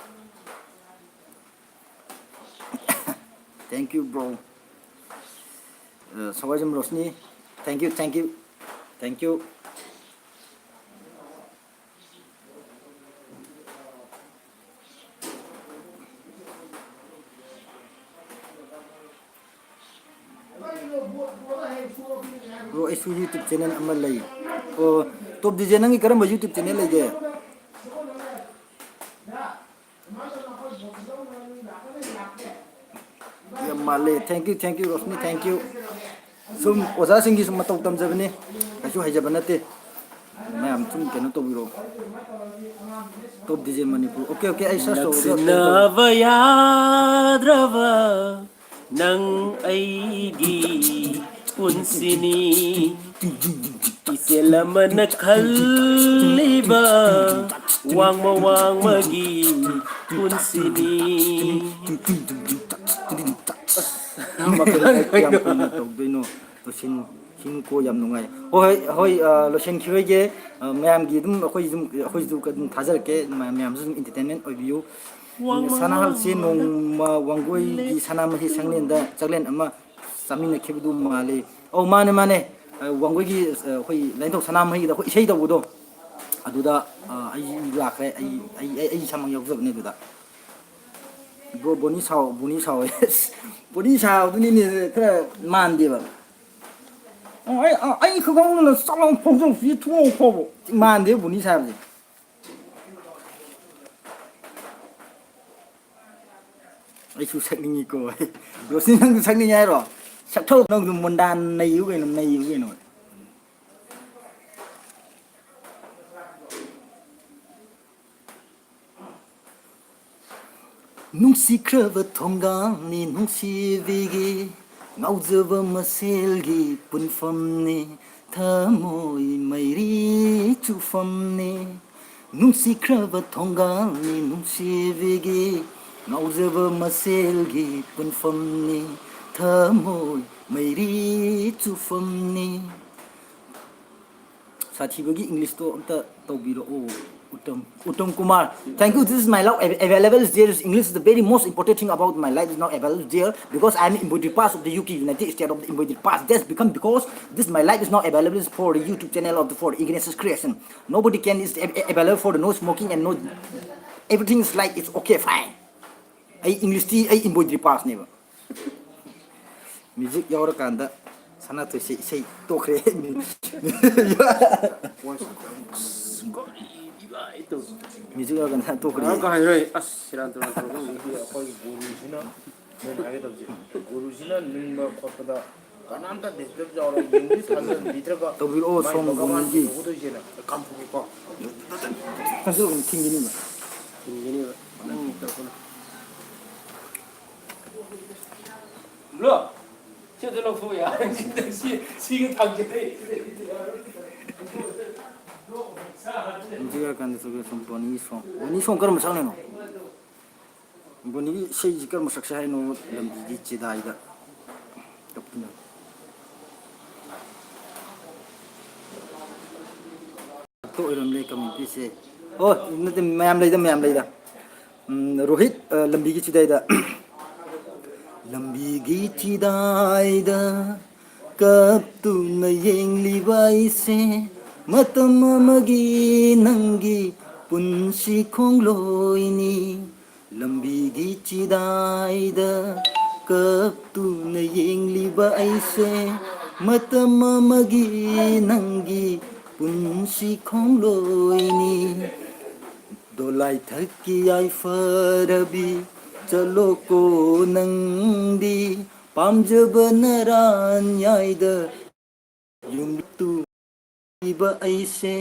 Thank you, bro. ꯑ, ꯁꯋꯥꯏꯖꯝ Roshni, thank you, thank you, thank you. Bro, ꯑꯩꯁꯨ YouTube channel ꯑꯃ ꯂꯩ꯫ ꯑꯣ, Top DJ, ꯅꯪꯒꯤ ꯀꯔꯝꯕ YouTube channel ꯂꯩꯒꯦ? ꯌꯥꯝ ꯃꯥꯜꯂꯦ꯫ Thank you, thank you, Roshni, thank you. ꯁꯨꯝ ꯑꯣꯖꯥꯁꯤꯡꯒꯤ ꯁꯨꯝ ꯃꯇꯧ ꯇꯝꯖꯕꯅꯤ, ꯀꯩꯁꯨ ꯍꯩꯖꯕ ꯅꯠꯇꯦ꯫ ꯃꯌꯥꯝ ꯁꯨꯝ ꯀꯩꯅꯣ ꯇꯧꯕꯤꯔꯣ꯫ Top DJ Manipur. Okay, okay, ꯑꯩ search ꯇꯧꯔꯒ ꯅꯛꯁꯤꯟꯅꯕ ꯌꯥꯗ꯭ꯔꯕ ꯅꯪ ꯑꯩꯒꯤ ꯄꯨꯟꯁꯤꯅꯤ꯫ ꯏꯆꯦꯜ ꯑꯃꯅ ꯈꯜꯂꯤꯕ ꯋꯥꯡꯃ ꯋꯥꯡꯃꯒꯤ ꯄꯨꯟꯁꯤꯅꯤ꯫ ꯃꯈꯜ ꯀꯌꯥꯝ ꯀꯨꯏꯅ ꯇꯧꯗꯣꯏꯅꯣ? ꯂꯣꯏꯁꯤꯟ-, ꯁꯤꯟꯀꯣ ꯌꯥꯝ ꯅꯨꯡꯉꯥꯏ꯫ ꯍꯣꯏ, ꯍꯣꯏ, ꯍꯣꯏ, ꯑ, ꯂꯣꯏꯁꯤꯟꯈꯤꯔꯣꯏꯒꯦ꯫ ꯑ, ꯃꯌꯥꯝꯒꯤ ꯑꯗꯨꯝ ꯑꯩꯈꯣꯏ ꯑꯗꯨꯝ, ꯑꯩꯈꯣꯏꯁꯨ ꯑꯗꯨꯝ ꯊꯥꯖꯔꯛꯀꯦ꯫ ꯃ-, ꯃꯌꯥꯝꯁꯨ ꯑꯗꯨꯝ entertainment ꯑꯣꯏꯕꯤꯌꯨ꯫ ꯁꯅꯥꯍꯜꯁꯦ ꯅꯣꯡꯃ ꯋꯥꯡꯒꯣꯏꯒꯤ ꯁꯅꯥꯃꯍꯤ ꯁꯪꯂꯦꯟꯗ ꯆꯥꯛꯂꯦꯟ ꯑꯃ ꯆꯥꯃꯤꯟꯅꯈꯤꯕꯗꯨ ꯃꯥꯜꯂꯤ꯫ ꯑꯧ, ꯃꯥꯅꯦ, ꯃꯥꯅꯦ꯫ ꯑ, ꯋꯥꯡꯒꯣꯏꯒꯤ, ꯑ, ꯑꯩꯈꯣꯏ ꯂꯥꯏꯅꯤꯡꯊꯧ ꯁꯅꯥꯃꯍꯤꯗ ꯑꯩꯈꯣꯏ ꯏꯁꯩ ꯇꯧꯕꯗꯣ, ꯑꯗꯨꯗ, ꯑ, ꯑꯩ ꯂꯥꯛꯈ꯭ꯔꯦ꯫ ꯑꯩ, ꯑꯩ, ꯑꯩ, ꯑꯩ ꯏꯁꯥꯃꯛ ꯌꯥꯎꯖꯕꯅꯦ ꯑꯗꯨꯗ꯫ ꯕ꯭ꯔꯣ, ꯕꯣꯅꯤ ꯁꯥꯎ, ꯕꯣꯅꯤ ꯁꯥꯎ꯫ ꯕꯣꯅꯤ ꯁꯥꯎꯗꯨꯅꯤꯅꯦ ꯈꯔ ꯃꯥꯟꯗꯦꯕ꯫ ꯑ, ꯑꯩ, ꯑ, ꯑꯩ ꯈꯛ ꯈꯪꯗꯅ ꯆꯠꯂꯣ ꯐꯥꯎꯖꯧꯁꯤ ꯊꯣꯡ ꯐꯥꯎꯕ꯫ ꯃꯥꯟꯗꯦ ꯕꯣꯅꯤ ꯁꯥꯕꯁꯦ꯫ ꯑꯩꯁꯨ ꯁꯛꯅꯤꯡꯉꯤꯀꯣ꯫ ꯔꯣꯁꯅꯤ, ꯅꯪꯁꯨ ꯁꯛꯅꯤꯡꯉꯦ ꯍꯥꯏꯔꯣ? ꯁꯛꯊꯧ, ꯅꯪꯁꯨ ꯃꯨꯟꯗꯥ ꯅꯩꯌꯨ ꯀꯩꯅꯣ, ꯅꯩꯌꯨ ꯀꯩꯅꯣ꯫ ꯅꯨꯡꯁꯤꯈ꯭ꯔꯕ ꯊꯣꯡꯒꯥꯜꯅꯤ ꯅꯨꯡꯁꯤꯕꯤꯒꯤ, ꯉꯥꯎꯖꯕ ꯃꯁꯦꯜꯒꯤ ꯄꯨꯟꯐꯝꯅꯤ, ꯊꯃꯣꯏ ꯃꯩꯔꯤ ꯆꯨꯐꯝꯅꯤ꯫ ꯅꯨꯡꯁꯤꯈ꯭ꯔꯕ ꯊꯣꯡꯒꯥꯜꯅꯤ ꯅꯨꯡꯁꯤꯕꯤꯒꯤ, ꯉꯥꯎꯖꯕ ꯃꯁꯦꯜꯒꯤ ꯄꯨꯟꯐꯝꯅꯤ, ꯊꯃꯣꯏ ꯃꯩꯔꯤ ꯆꯨꯐꯝꯅꯤ꯫ ꯁꯥꯊꯤꯕꯒꯤ ꯏꯪꯂꯤꯁꯇꯣ ꯑꯝꯇ ꯇꯧꯕꯤꯔꯛꯑꯣ꯫ Uttam, Uttam Kumar. Thank you. This is my love. Av-, available is there. English is the very most important thing about my life is now available is there because I am in the past of the U K, United States of the, in the past. That's become because this my life is now available is for the YouTube channel of the, for Ignatius Creation. Nobody can is av-, available for the no smoking and no everything is like it's okay, fine. ꯑꯩ ꯏꯪꯂꯤꯁꯇꯤ ꯑꯩ embroidery passꯅꯦꯕ꯫ Music ꯌꯥꯎꯔꯀꯥꯟꯗ ꯁꯅꯥꯇꯣꯏꯁꯦ ꯏꯁꯩ ꯇꯣꯛꯈ꯭ꯔꯦ꯫ Music ꯌꯥꯎꯔꯀꯥꯟꯗ ꯇꯣꯛꯈ꯭ꯔꯦ꯫ ꯉꯔꯥꯡ ꯀꯥ ꯍꯥꯏꯔꯣꯏ꯫ ꯑꯁ, ꯁꯦꯔꯥꯟ ꯇꯨꯔꯥꯟ ꯇꯧꯔꯒ ꯃꯤꯗꯤ ꯑꯩꯈꯣꯏ ꯒꯨꯔꯨꯁꯤꯅ, ꯃꯣꯏꯅ ꯍꯥꯏꯒꯦ ꯇꯧꯕꯁꯦ, ꯒꯨꯔꯨꯁꯤꯅ ꯅꯤꯡꯕ ꯈꯣꯠꯄꯗ ꯀꯅꯥꯝꯇ disturb ꯌꯥꯎꯔꯣꯏ꯫ ꯌꯦꯡꯕꯤ ꯊꯥꯖꯟꯕꯤꯗ꯭ꯔꯒ ꯇꯧꯕꯤꯔꯛꯑꯣ, ꯃꯥꯏ ꯁꯣꯝ ꯚꯒꯋꯥꯟ ꯒꯨꯔꯨꯒꯤ꯫ ꯇꯧꯒꯗꯣꯏꯁꯦꯅ꯫ ꯀꯥꯝꯊꯣꯛꯀꯦꯀꯣ꯫ ꯐꯖꯅ ꯊꯤꯡꯒꯅꯤꯕ꯫ ꯊꯤꯡꯒꯅꯤꯕ꯫ ꯅꯪ ꯇꯧꯔꯛꯀꯅꯨ꯫ ꯕ꯭ꯔꯣ꯫ ꯁꯤꯗ ꯂꯧꯊꯣꯛ ꯌꯥꯔꯦ꯫ ꯁꯤ, ꯁꯤꯒ ꯊꯥꯡꯖꯤꯜꯂꯦ꯫ ꯍꯧꯖꯤꯛ ꯍꯥꯏꯔ ꯀꯥꯟꯗ ꯆꯠꯂꯦ ꯁꯨꯝ ꯕꯣꯅꯤꯒꯤ ꯁꯣꯡ꯫ ꯕꯣꯅꯤ ꯁꯣꯡ ꯀꯔꯝꯕ ꯁꯛꯅꯣ? ꯕꯣꯅꯤꯒꯤ ꯏꯁꯩꯁꯤ ꯀꯔꯝꯕ ꯁꯛꯁꯦ ꯍꯥꯏꯅꯣ? ꯂꯝꯕꯤꯒꯤ ꯆꯤꯗꯥꯏꯗ ꯀꯞꯇꯨꯅ꯫ ꯈꯛꯇ ꯑꯣꯏꯔꯝꯂꯦ ꯀꯃꯦꯟꯇ꯭ꯔꯤꯁꯦ꯫ ꯑꯣ, ꯅꯠꯇꯦ, ꯃꯌꯥꯝ ꯂꯩꯗ, ꯃꯌꯥꯝ ꯂꯩꯗ꯫ ꯎꯝ, ꯔꯣꯍꯤꯠ, ꯑ, ꯂꯝꯕꯤꯒꯤ ꯆꯤꯗꯥꯏꯗ꯫ ꯂꯝꯕꯤꯒꯤ ꯆꯤꯗꯥꯏꯗ ꯀꯞꯇꯨꯅ ꯌꯦꯡꯂꯤꯕ ꯑꯩꯁꯦ, ꯃꯇꯝ ꯑꯃꯒꯤ ꯅꯪꯒꯤ ꯄꯨꯟꯁꯤ ꯈꯣꯡꯂꯣꯏꯅꯤ꯫ ꯂꯝꯕꯤꯒꯤ ꯆꯤꯗꯥꯏꯗ ꯀꯞꯇꯨꯅ ꯌꯦꯡꯂꯤꯕ ꯑꯩꯁꯦ, ꯃꯇꯝ ꯑꯃꯒꯤ ꯅꯪꯒꯤ ꯄꯨꯟꯁꯤ ꯈꯣꯡꯂꯣꯏꯅꯤ꯫ ꯗꯣꯂꯥꯏ ꯊꯛꯀꯤ ꯌꯥꯏꯐꯔꯕꯤ, ꯆꯠꯂꯣꯀꯣ ꯅꯪꯗꯤ, ꯄꯥꯝꯖꯕ ꯅꯔꯥꯟ ꯌꯥꯏꯗ ꯌꯨꯝꯇꯨ ꯏꯕ ꯑꯩꯁꯦ,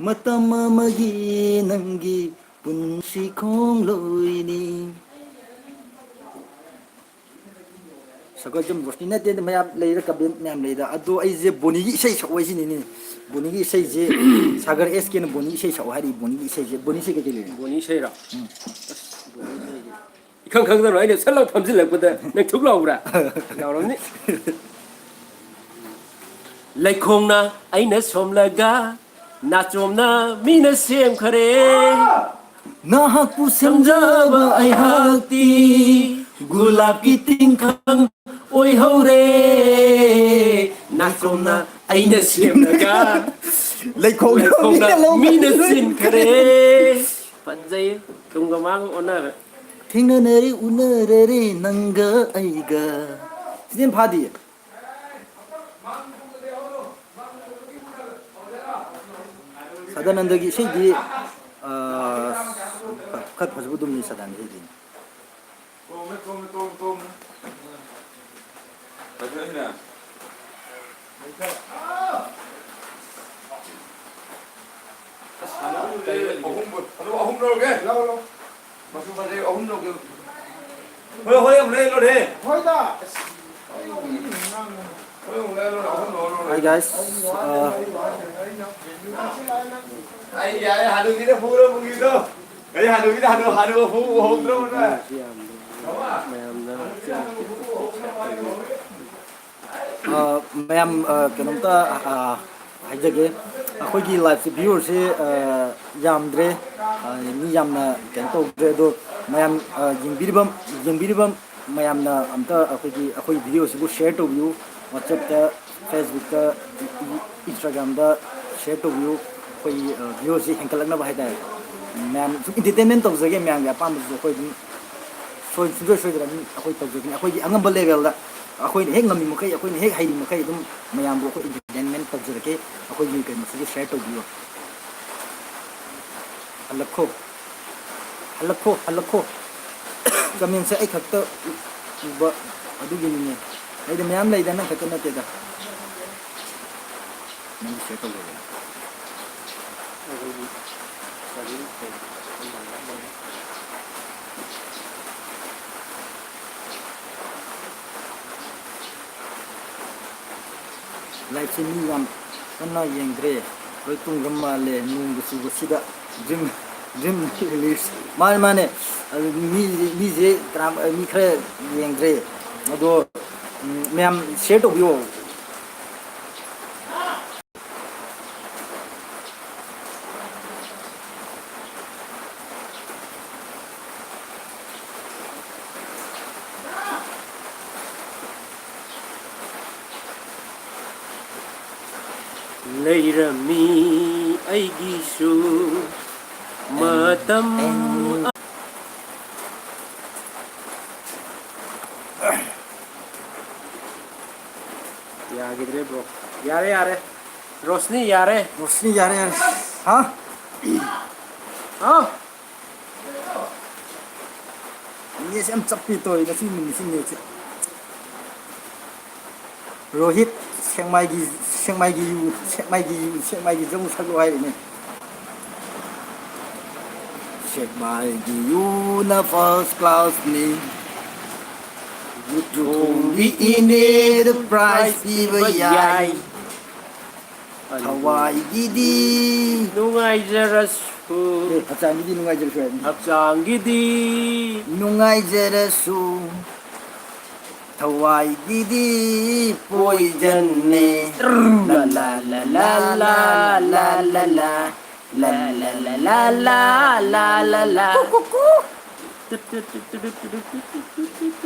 ꯃꯇꯝ ꯑꯃꯒꯤ ꯅꯪꯒꯤ ꯄꯨꯟꯁꯤ ꯈꯣꯡꯂꯣꯏꯅꯤ꯫ ꯁꯒꯣꯜꯁꯦ ꯕꯣꯁꯅꯤ ꯅꯠꯇꯦꯗ, ꯃꯌꯥꯝ ꯂꯩꯔ, ꯀꯕꯤ ꯃꯌꯥꯝ ꯂꯩꯗ꯫ ꯑꯗꯣ ꯑꯩꯁꯦ ꯕꯣꯅꯤꯒꯤ ꯏꯁꯩ ꯁꯛꯑꯣ ꯍꯥꯏꯁꯤꯅꯤꯅꯦ꯫ ꯕꯣꯅꯤꯒꯤ ꯏꯁꯩꯁꯦ, ꯁꯥꯒꯔ ꯑꯦꯁ ꯀꯦꯅ ꯕꯣꯅꯤ ꯏꯁꯩ ꯁꯛꯑꯣ ꯍꯥꯏꯔꯤ꯫ ꯕꯣꯅꯤꯒꯤ ꯏꯁꯩꯁꯦ, ꯕꯣꯅꯤ ꯏꯁꯩ ꯀꯩꯀꯩ ꯂꯩꯒꯦ? ꯕꯣꯅꯤ ꯏꯁꯩꯔꯣ? ꯎꯝ꯫ ꯑꯁ, ꯕꯣꯅꯤ ꯏꯁꯩꯁꯦ ꯏꯈꯪ ꯈꯪꯗꯅ ꯑꯩꯅ ꯁꯠ ꯂꯥꯎ ꯊꯝꯖꯤꯜꯂꯛꯄꯗ ꯅꯪ ꯊꯨꯛ ꯂꯥꯎꯕ꯭ꯔꯥ? ꯂꯥꯎꯔꯝꯅꯤ꯫ ꯂꯩꯈꯣꯡꯅ ꯑꯩꯅ ꯁꯣꯝꯂꯒ, ꯅꯥꯆꯣꯝꯅ ꯃꯤꯅ ꯁꯦꯝꯈꯔꯦ꯫ ꯅꯍꯥꯛꯄꯨ ꯁꯦꯝꯖꯕ ꯑꯩꯍꯥꯛꯇꯤ ꯒꯨꯂꯥꯞꯀꯤ ꯇꯤꯡꯈꯪ ꯑꯣꯏꯍꯧꯔꯦ꯫ ꯅꯥꯆꯣꯝꯅ ꯑꯩꯅ ꯁꯦꯝꯂꯒ, ꯂꯩꯈꯣꯡꯅ ꯂꯩꯈꯣꯡꯅ ꯃꯤꯅ ꯂꯧꯈ꯭ꯔꯦ꯫ ꯃꯤꯅ ꯆꯤꯟꯈꯔꯦ꯫ ꯐꯖꯩ, ꯇꯨꯡꯒ ꯃꯥꯡꯒ ꯑꯣꯟꯅꯔꯦ꯫ ꯊꯦꯡꯅꯅꯔꯦ, ꯎꯅꯔꯔꯦ ꯅꯪꯒ ꯑꯩꯒ꯫ ꯁꯤꯗꯤ ꯌꯥꯝ ꯐꯥꯗꯤꯌꯦ꯫ ꯁꯗꯥꯅꯟꯗꯒꯤ ꯏꯁꯩꯗꯤ, ꯑ, ꯈꯔ ꯐꯖꯕ ꯑꯗꯨꯝ ꯂꯩ ꯁꯗꯥꯅꯟꯗ ꯏꯁꯩꯗꯤ꯫ ꯇꯣꯝꯃꯦ, ꯇꯣꯝꯃꯦ, ꯇꯣꯝꯃꯦ, ꯇꯣꯝꯃꯦ꯫ ꯐꯖꯩꯅꯦ꯫ ꯑꯁ, ꯁꯥꯟꯅꯕ ꯂꯩꯔꯦ, ꯑꯍꯨꯝ, ꯑꯗꯨ ꯑꯍꯨꯝ ꯂꯧꯔꯒꯦ꯫ ꯂꯧ, ꯂꯧ꯫ ꯃꯆꯨ ꯐꯖꯩ, ꯑꯍꯨꯝ ꯂꯧꯒꯦ꯫ ꯍꯣꯏ, ꯍꯣꯏ, ꯑꯃꯨꯛ ꯂꯩ, ꯂꯧꯔꯦ꯫ ꯍꯣꯏꯗ꯫ ꯑꯁ꯫ Hi guys, uh, ꯑꯩ ꯌꯥꯔꯦ, ꯍꯅꯨꯕꯤꯗ ꯐꯨꯔꯣ, ꯃꯨꯡꯒꯤꯗꯣ꯫ ꯑꯩ ꯍꯅꯨꯕꯤꯗ ꯍꯅꯨ-, ꯍꯅꯨꯕ ꯐꯨ ꯎꯍꯧꯗ꯭ꯔꯕꯣ ꯅꯣꯏ? ꯃꯌꯥꯝꯅ ꯑ, ꯃꯌꯥꯝ, ꯑ, ꯀꯩꯅꯣꯝꯇ, ꯑ, ꯍꯥꯏꯖꯒꯦ꯫ ꯑꯩꯈꯣꯏꯒꯤ ꯂꯥꯏꯐꯁꯦ ꯚ꯭ꯌꯨꯋꯔꯁꯦ, ꯑ, ꯌꯥꯝꯗ꯭ꯔꯦ꯫ ꯑ, ꯃꯤ ꯌꯥꯝꯅ ꯀꯩꯅꯣ ꯇꯧꯗ꯭ꯔꯦ꯫ ꯑꯗꯣ ꯃꯌꯥꯝ, ꯑ, ꯌꯦꯡꯕꯤꯔꯤꯕ, ꯌꯦꯡꯕꯤꯔꯤꯕ ꯃꯌꯥꯝꯅ ꯑꯝꯇ ꯑꯩꯈꯣꯏꯒꯤ, ꯑꯩꯈꯣꯏ ꯚꯤꯗꯤꯑꯣꯁꯤꯕꯨ ꯁꯤꯌꯔ ꯇꯧꯕꯤꯌꯨ꯫ WhatsApp-ꯇ, Facebook-ꯇ, Instagram-ꯗ ꯁꯤꯌꯔ ꯇꯧꯕꯤꯌꯨ꯫ ꯑꯩꯈꯣꯏꯒꯤ, ꯑ, ꯚ꯭ꯌꯨꯁꯤ ꯍꯦꯟꯒꯠꯂꯛꯅꯕ ꯍꯥꯏꯇꯥꯔꯦ꯫ ꯃꯌꯥꯝ ꯁꯨꯝ ꯏꯟꯇꯔꯇꯦꯟꯃꯦꯟ ꯇꯧꯖꯒꯦ, ꯃꯌꯥꯝꯒꯤ ꯑꯄꯥꯝꯕꯁꯨ ꯑꯩꯈꯣꯏ ꯑꯗꯨꯝ ꯁꯣꯏ-, ꯁꯨꯡꯁꯣꯏ ꯁꯣꯏꯗꯅ ꯑꯗꯨꯝ ꯑꯩꯈꯣꯏ ꯇꯧꯖꯒꯅꯤ꯫ ꯑꯩꯈꯣꯏꯒꯤ ꯑꯉꯝꯕ ꯂꯦꯚꯦꯜꯗ ꯑꯩꯈꯣꯏꯅ ꯍꯦꯛ ꯉꯝꯃꯤ ꯃꯈꯩ, ꯑꯩꯈꯣꯏꯅ ꯍꯦꯛ ꯍꯩꯔꯤ ꯃꯈꯩ ꯑꯗꯨꯝ ꯃꯌꯥꯝꯕꯨ ꯑꯩꯈꯣꯏ ꯏꯟꯇꯔꯇꯦꯟꯃꯦꯟ ꯇꯧꯖꯔꯛꯀꯦ꯫ ꯑꯩꯈꯣꯏꯒꯤ ꯀꯩꯅꯣꯁꯤꯁꯨ ꯁꯤꯌꯔ ꯇꯧꯕꯤꯌꯨ꯫ ꯍꯜꯂꯛꯈꯣ, ꯍꯜꯂꯛꯈꯣ, ꯍꯜꯂꯛꯈꯣ꯫ ꯀꯃꯦꯟꯁꯦ ꯑꯩ ꯈꯛꯇ ꯎꯕ ꯑꯗꯨꯒꯤꯅꯤꯅꯦ꯫ ꯑꯩꯗꯤ ꯃꯌꯥꯝ ꯂꯩꯗ, ꯅꯪ ꯈꯛꯇ ꯅꯠꯇꯦꯗ꯫ ꯅꯪ ꯁꯤꯌꯔ ꯇꯧꯖꯒꯦ꯫ ꯂꯥꯏꯐꯁꯦ ꯃꯤ ꯌꯥꯝ ꯀꯟꯅ ꯌꯦꯡꯗ꯭ꯔꯦ, ꯂꯣꯏ ꯇꯨꯝꯈ꯭ꯔ ꯃꯥꯜꯂꯦ ꯅꯣꯡꯒ ꯆꯨꯕꯁꯤꯗ꯫ Dream, dream release. ꯃꯥꯅꯦ, ꯃꯥꯅꯦ꯫ ꯑꯗꯨ ꯃꯤ, ꯃꯤꯁꯦ ꯀꯅꯥꯝ, ꯃꯤ ꯈꯔ ꯌꯦꯡꯗ꯭ꯔꯦ꯫ ꯑꯗꯣ, ꯎꯝ, ꯃꯌꯥꯝ ꯁꯤꯌꯔ ꯇꯧꯕꯤꯌꯣ꯫ ꯂꯩꯔꯝꯃꯤ ꯑꯩꯒꯤꯁꯨ ꯃꯇꯝ꯫ ꯌꯥꯈꯤꯗ꯭ꯔꯦ, ꯕ꯭ꯔꯣ꯫ ꯌꯥꯔꯦ, ꯌꯥꯔꯦ꯫ ꯔꯣꯁꯅꯤ, ꯌꯥꯔꯦ꯫ ꯔꯣꯁꯅꯤ, ꯌꯥꯔꯦ, ꯌꯥꯔꯦ꯫ ꯍꯥ? ꯍꯥ? ꯅꯦꯠꯁꯦ ꯌꯥꯝ ꯆꯞꯄꯤ ꯇꯧꯔꯤ ꯉꯁꯤ ꯅꯨꯃꯤꯠꯁꯤ ꯅꯦꯠꯁꯦ꯫ ꯔꯣꯍꯤꯠ, ꯁꯦꯛꯃꯥꯏꯒꯤ, ꯁꯦꯛꯃꯥꯏꯒꯤ ꯌꯨ, ꯁꯦꯛꯃꯥꯏꯒꯤ ꯌꯨ, ꯁꯦꯛꯃꯥꯏꯒꯤ ꯖꯧ ꯁꯛꯂꯣ ꯍꯥꯏꯔꯤꯅꯦ꯫ ꯁꯦꯛꯃꯥꯏꯒꯤ ꯌꯨꯅ first class ꯅꯤ꯫ ꯊꯣꯡꯕꯤ ꯏꯅꯦꯗ prize ꯄꯤꯕ ꯌꯥꯏ꯫ ꯊꯋꯥꯏꯒꯤꯗꯤ ꯅꯨꯡꯉꯥꯏꯖꯔꯁꯨ꯫ ꯑꯦ, ꯍꯛꯆꯥꯡꯒꯤꯗꯤ ꯅꯨꯡꯉꯥꯏꯖꯔꯁꯨ ꯍꯥꯏꯕꯅꯤ꯫ ꯍꯛꯆꯥꯡꯒꯤꯗꯤ ꯅꯨꯡꯉꯥꯏꯖꯔꯁꯨ꯫ ꯊꯋꯥꯏꯒꯤꯗꯤ poisonꯅꯦ꯫ ꯂꯥ ꯂꯥ ꯂꯥ ꯂꯥ ꯂꯥ ꯂꯥ ꯂꯥ ꯂꯥ꯫ ꯂꯥ ꯂꯥ ꯂꯥ ꯂꯥ ꯂꯥ ꯂꯥ ꯂꯥ꯫ ꯀꯨ ꯀꯨ ꯀꯨ꯫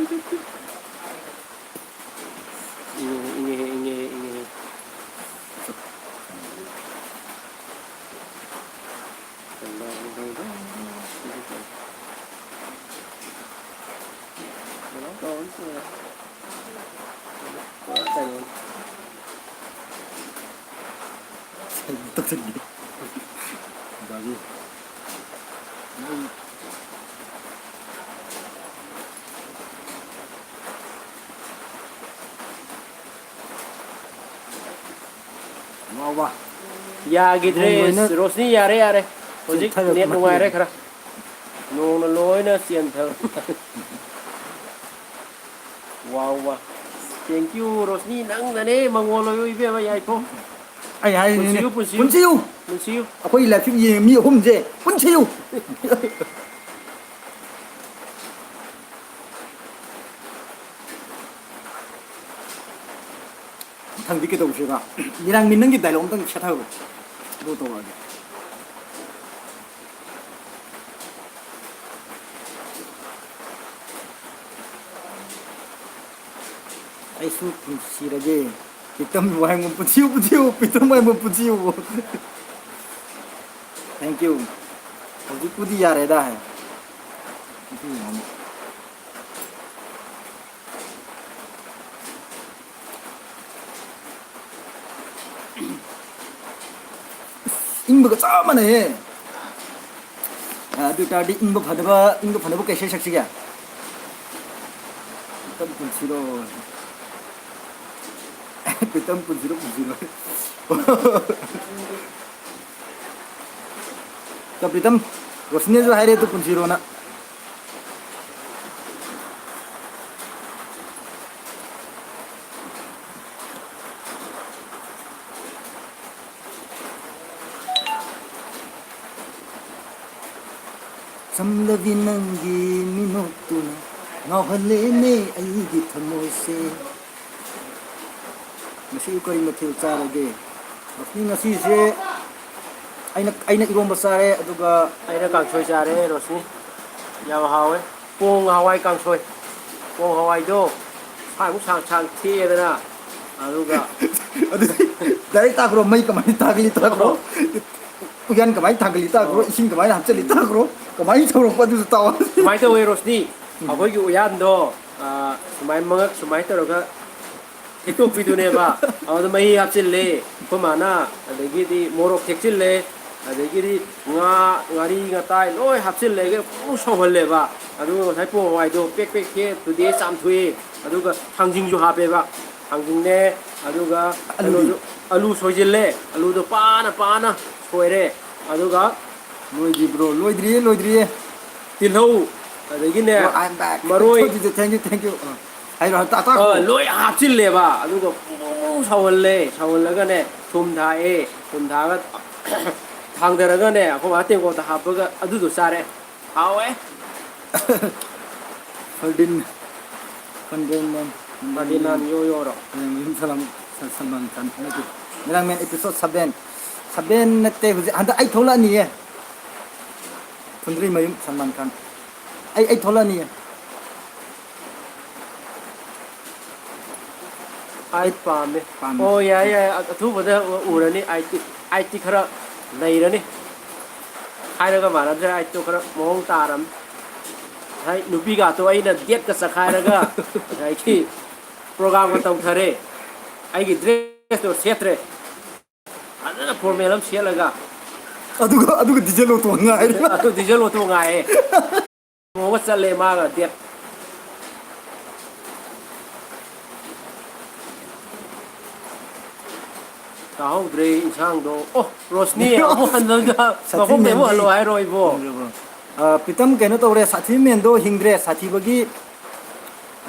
ꯏꯪꯉꯦ, ꯏꯪꯉꯦ, ꯏꯪꯉꯦ, ꯏꯪꯉꯦ꯫ ꯋꯥ, ꯋꯥ꯫ ꯌꯥꯈꯤꯗ꯭ꯔꯦ꯫ ꯅꯣꯡ ꯂꯣꯏꯅ ꯔꯣꯁꯅꯤ, ꯌꯥꯔꯦ, ꯌꯥꯔꯦ꯫ ꯍꯧꯖꯤꯛ ꯆꯦꯟꯊꯔꯛꯄ net ꯅꯨꯡꯉꯥꯏꯔꯦ ꯃꯥꯜꯂꯦ꯫ ꯈꯔ꯫ ꯅꯣꯡꯅ ꯂꯣꯏꯅ ꯆꯦꯟꯊꯔꯛꯄ ꯃꯥꯜꯂꯦ꯫ ꯋꯥ, ꯋꯥ꯫ Thank you, ꯔꯣꯁꯅꯤ, ꯅꯪꯅꯅꯦ ꯃꯉꯣꯟ ꯑꯣꯏꯌꯨ ꯏꯕꯦꯝꯃ, ꯌꯥꯏꯐꯧ꯫ ꯑꯩ ꯍꯥꯏꯔꯤꯅꯤꯅꯦ, ꯄꯨꯟꯁꯤꯌꯨ, ꯄꯨꯟꯁꯤꯌꯨ꯫ ꯄꯨꯟꯁꯤꯌꯨ꯫ ꯄꯨꯟꯁꯤꯌꯨ꯫ ꯑꯩꯈꯣꯏ live stream ꯌꯦꯡꯉꯤ ꯃꯤ ꯑꯍꯨꯝꯁꯦ, ꯄꯨꯟꯁꯤꯌꯨ꯫ ꯃꯊꯪꯗꯤ ꯀꯩꯗꯧꯁꯦꯕ? ꯏꯔꯥꯡꯃꯤ, ꯅꯪꯒꯤ dialogue ꯑꯝꯇꯪ ꯁꯦꯠꯊꯔꯣ꯫ ꯑꯗꯨ ꯇꯧꯔꯛꯑꯒꯦ꯫ ꯑꯩꯁꯨ ꯄꯨꯟꯁꯤꯔꯒꯦ꯫ ꯄ꯭ꯔꯤꯇꯝ ꯋꯥꯍꯦꯡꯕꯝ ꯄꯨꯟꯁꯤꯌꯨ, ꯄꯨꯟꯁꯤꯌꯨ, ꯄ꯭ꯔꯤꯇꯝ ꯋꯥꯍꯦꯡꯕꯝ ꯄꯨꯟꯁꯤꯌꯨ꯫ Thank you꯫ ꯍꯧꯖꯤꯛꯄꯨꯗꯤ ꯌꯥꯔꯦꯗ ꯍꯥꯏ꯫ ꯏꯪꯕꯒ ꯆꯞ ꯃꯥꯟꯅꯩꯍꯦ꯫ ꯑ, ꯑꯗꯨ ꯑꯣꯏ ꯇꯥꯔꯗꯤ ꯏꯪꯕ ꯐꯅꯕ, ꯏꯪꯕ ꯐꯅꯕ ꯀꯩ ꯏꯁꯩ ꯁꯛꯁꯤꯒꯦ? ꯄ꯭ꯔꯤꯇꯝ ꯄꯨꯟꯁꯤꯔꯣ꯫ ꯄ꯭ꯔꯤꯇꯝ ꯄꯨꯟꯁꯤꯔꯣ, ꯄꯨꯟꯁꯤꯔꯣ꯫ ꯇ ꯄ꯭ꯔꯤꯇꯝ, ꯔꯣꯁꯅꯤꯁꯨ ꯍꯥꯏꯔꯦ ꯑꯗꯨ ꯄꯨꯟꯁꯤꯔꯣꯅ꯫ ꯁꯝꯂꯕꯤ ꯅꯪꯒꯤ ꯃꯤꯅꯣꯛꯇꯨꯅ ꯉꯥꯎꯍꯜꯂꯦꯅꯦ ꯑꯩꯒꯤ ꯊꯃꯣꯏꯁꯦ꯫ ꯉꯁꯤ ꯀꯔꯤ ꯃꯊꯦꯜ ꯆꯥꯔꯒꯦ? ꯉꯁꯤ, ꯉꯁꯤꯁꯦ ꯑꯩꯅ, ꯑꯩꯅ ꯏꯔꯣꯝꯕ ꯆꯥꯔꯦ, ꯑꯗꯨꯒ ꯑꯩꯅ ꯀꯥꯡꯁꯣꯏ ꯆꯥꯔꯦ, ꯔꯣꯁꯅꯤ꯫ ꯌꯥꯝ ꯍꯥꯎꯋꯦ꯫ ꯄꯣꯡ ꯍꯋꯥꯏ ꯀꯥꯡꯁꯣꯏ꯫ ꯄꯣꯡ ꯍꯋꯥꯏꯗꯣ ꯁꯥꯡꯃꯨꯛ ꯁꯥꯡ ꯁꯥꯡ ꯊꯦꯛꯑꯦꯗꯅ, ꯑꯗꯨꯒ ꯑꯗꯨꯗꯤ ꯗꯥꯏꯔꯦꯛ ꯇꯥꯛꯈ꯭ꯔꯣ, ꯃꯩ ꯀꯃꯥꯏꯅ ꯊꯥꯒꯠꯂꯤ ꯇꯥꯛꯈ꯭ꯔꯣ, ꯎꯌꯥꯟ ꯀꯃꯥꯏꯅ ꯊꯥꯡꯒꯠꯂꯤ ꯇꯥꯛꯈ꯭ꯔꯣ, ꯑꯣ꯫ ꯏꯁꯤꯡ ꯀꯃꯥꯏꯅ ꯍꯥꯞꯆꯜꯂꯤ ꯇꯥꯛꯈ꯭ꯔꯣ, ꯀꯃꯥꯏꯅ ꯇꯧꯔꯛꯄ ꯑꯗꯨꯁꯨ ꯇꯥꯛꯑꯣ꯫ ꯁꯨꯃꯥꯏꯅ ꯇꯧꯋꯦ, ꯔꯣꯁꯅꯤ꯫ ꯎꯝ꯫ ꯑꯩꯈꯣꯏꯒꯤ ꯎꯌꯥꯟꯗꯣ, ꯑ, ꯁꯨꯃꯥꯏꯅ ꯃꯉꯛ ꯁꯨꯃꯥꯏꯅ ꯇꯧꯔꯒ ꯍꯦꯛꯇꯣꯛꯄꯤꯗꯨꯅꯦꯕ꯫ ꯑꯗꯨꯗ ꯃꯍꯤ ꯍꯥꯞꯆꯤꯜꯂꯦ ꯑꯩꯈꯣꯏ ꯃꯥꯅ, ꯑꯗꯒꯤꯗꯤ ꯃꯣꯔꯣꯛ ꯊꯦꯛꯆꯤꯜꯂꯦ, ꯑꯗꯒꯤꯗꯤ ꯉꯥ, ꯉꯥꯔꯤ, ꯉꯇꯥꯏ ꯂꯣꯏ ꯍꯥꯞꯆꯤꯜꯂꯦ, ꯐꯖꯅ ꯁꯧꯍꯜꯂꯦꯕ꯫ ꯑꯗꯨꯒ ꯉꯁꯥꯏ ꯄꯣꯡ ꯍꯋꯥꯏꯗꯣ ꯄꯦꯛ ꯄꯦꯛ ꯈꯦ ꯇꯨꯗꯦ ꯆꯥꯝꯊꯣꯛꯑꯦ, ꯑꯗꯨꯒ ꯊꯥꯡꯖꯤꯡꯁꯨ ꯍꯥꯞꯄꯦꯕ꯫ ꯊꯥꯡꯖꯤꯡꯅꯦ, ꯑꯗꯨꯒ ꯑꯂꯨꯗꯤ? ꯀꯩꯅꯣꯁꯨ, ꯑꯂꯨ ꯁꯣꯏꯖꯤꯜꯂꯦ, ꯑꯂꯨꯗꯣ ꯄꯥꯅ ꯄꯥꯅ ꯁꯣꯏꯔꯦ, ꯑꯗꯨꯒ ꯂꯣꯏꯗ꯭ꯔꯤꯕ꯭ꯔꯣ? ꯂꯣꯏꯗ꯭ꯔꯤꯌꯦ, ꯂꯣꯏꯗ꯭ꯔꯤꯌꯦ꯫ ꯇꯤꯜꯍꯧ, ꯑꯗꯒꯤꯅꯦ, Oh, I'm back. ꯃꯔꯣꯏ꯫ Thank you, thank you, thank you. ꯑ, ꯍꯥꯏꯔꯣ, ꯍꯥꯏꯔꯣ, ꯇꯥ-, ꯇꯥꯈꯣ꯫ ꯑ, ꯂꯣꯏ ꯍꯥꯞꯆꯤꯜꯂꯦꯕ, ꯑꯗꯨꯒ ꯄꯨꯡ ꯁꯧꯍꯜꯂꯦ, ꯁꯧꯍꯜꯂꯒꯅꯦ, ꯊꯨꯝ ꯊꯥꯛꯑꯦ, ꯊꯨꯝ ꯊꯥꯛꯑꯒ ꯊꯥꯡꯗꯔꯒꯅꯦ, ꯑꯩꯈꯣꯏ ꯃꯥ ꯇꯦꯡꯀꯣꯠꯇ ꯍꯥꯞꯄꯒ ꯑꯗꯨꯗꯣ ꯆꯥꯔꯦ꯫ ꯍꯥꯎꯋꯦ꯫ ꯐꯔꯗꯤꯟ-, ꯐꯔꯗꯤꯟ-, ꯐꯔꯗꯤꯅꯥꯟ ꯌꯣ ꯌꯣꯔꯣ꯫ ꯃꯌꯨꯝ ꯁꯂꯥꯝ, ꯁꯜ-, ꯁꯜꯃꯥꯟ ꯈꯥꯟ ꯅꯠꯇꯦ꯫ ꯃꯤꯔꯥꯡꯃꯦꯟ episode seven꯫ Seven ꯅꯠꯇꯦ, ꯍꯧꯖꯤꯛ ꯍꯟꯗꯛ eight ꯊꯣꯛꯂꯛꯑꯅꯤꯌꯦ꯫ ꯐꯨꯟꯗ꯭ꯔꯩꯃꯌꯨꯝ ꯁꯜꯃꯥꯟ ꯈꯥꯟ꯫ ꯑꯩ, ꯑꯩ ꯊꯣꯛꯂꯛꯑꯅꯤꯌꯦ꯫ ꯑꯩ ꯑꯩ ꯄꯥꯝꯃꯦ꯫ ꯄꯥꯝꯃꯦ꯫ ꯑꯣ, ꯌꯥꯏ, ꯌꯥꯏ꯫ ꯑ-, ꯑꯊꯨꯕꯗ ꯎ-, ꯎꯔꯅꯤ꯫ ꯑꯩꯠꯇꯤ, ꯑꯩꯠꯇꯤ ꯈꯔ ꯂꯩꯔꯅꯤ꯫ ꯍꯥꯏꯔꯒ ꯃꯥꯟꯅꯗ꯭ꯔꯦ, ꯑꯩꯠꯇꯣ ꯈꯔ ꯃꯑꯣꯡ ꯇꯥꯔꯝ꯫ ꯉꯁꯥꯏ ꯅꯨꯄꯤꯒꯥꯇꯣ ꯑꯩꯅ dateꯀ ꯆꯠꯈꯥꯏꯔꯒ ꯉꯁꯥꯏꯒꯤ programꯒ ꯇꯧꯊꯔꯦ꯫ ꯑꯩꯒꯤ dressꯇꯣ ꯁꯦꯠꯇ꯭ꯔꯦ꯫ ꯐꯖꯅ formal ꯑꯃ ꯁꯦꯠꯂꯒ꯫ ꯑꯗꯨꯒ, ꯑꯗꯨꯒ diesel auto ꯉꯥꯏꯔꯦ꯫ ꯑꯗꯨ diesel auto ꯉꯥꯏꯔꯦ꯫ ꯇꯣꯡꯉꯒ ꯆꯠꯂꯦ ꯃꯥꯒ date꯫ ꯇꯥꯍꯧꯗ꯭ꯔꯦ ꯏꯟꯁꯥꯡꯗꯣ꯫ ꯑꯣ, ꯔꯣꯁꯅꯤ, ꯑꯃꯨꯛ ꯍꯟꯖꯟꯒ-, ꯁꯥꯊꯤ ꯃꯀꯣꯛꯇꯩ ꯑꯃꯨꯛ ꯃꯦꯟꯗꯤ ꯍꯜꯂꯣ ꯍꯥꯏꯔꯣ ꯑꯩꯕꯣ? ꯈꯪꯗ꯭ꯔꯕꯣ? ꯑ, ꯄ꯭ꯔꯤꯇꯝ ꯀꯩꯅꯣ ꯇꯧꯔꯦ, ꯁꯥꯊꯤ ꯃꯦꯟꯗꯣ ꯍꯤꯡꯗ꯭ꯔꯦ, ꯁꯥꯊꯤꯕꯒꯤ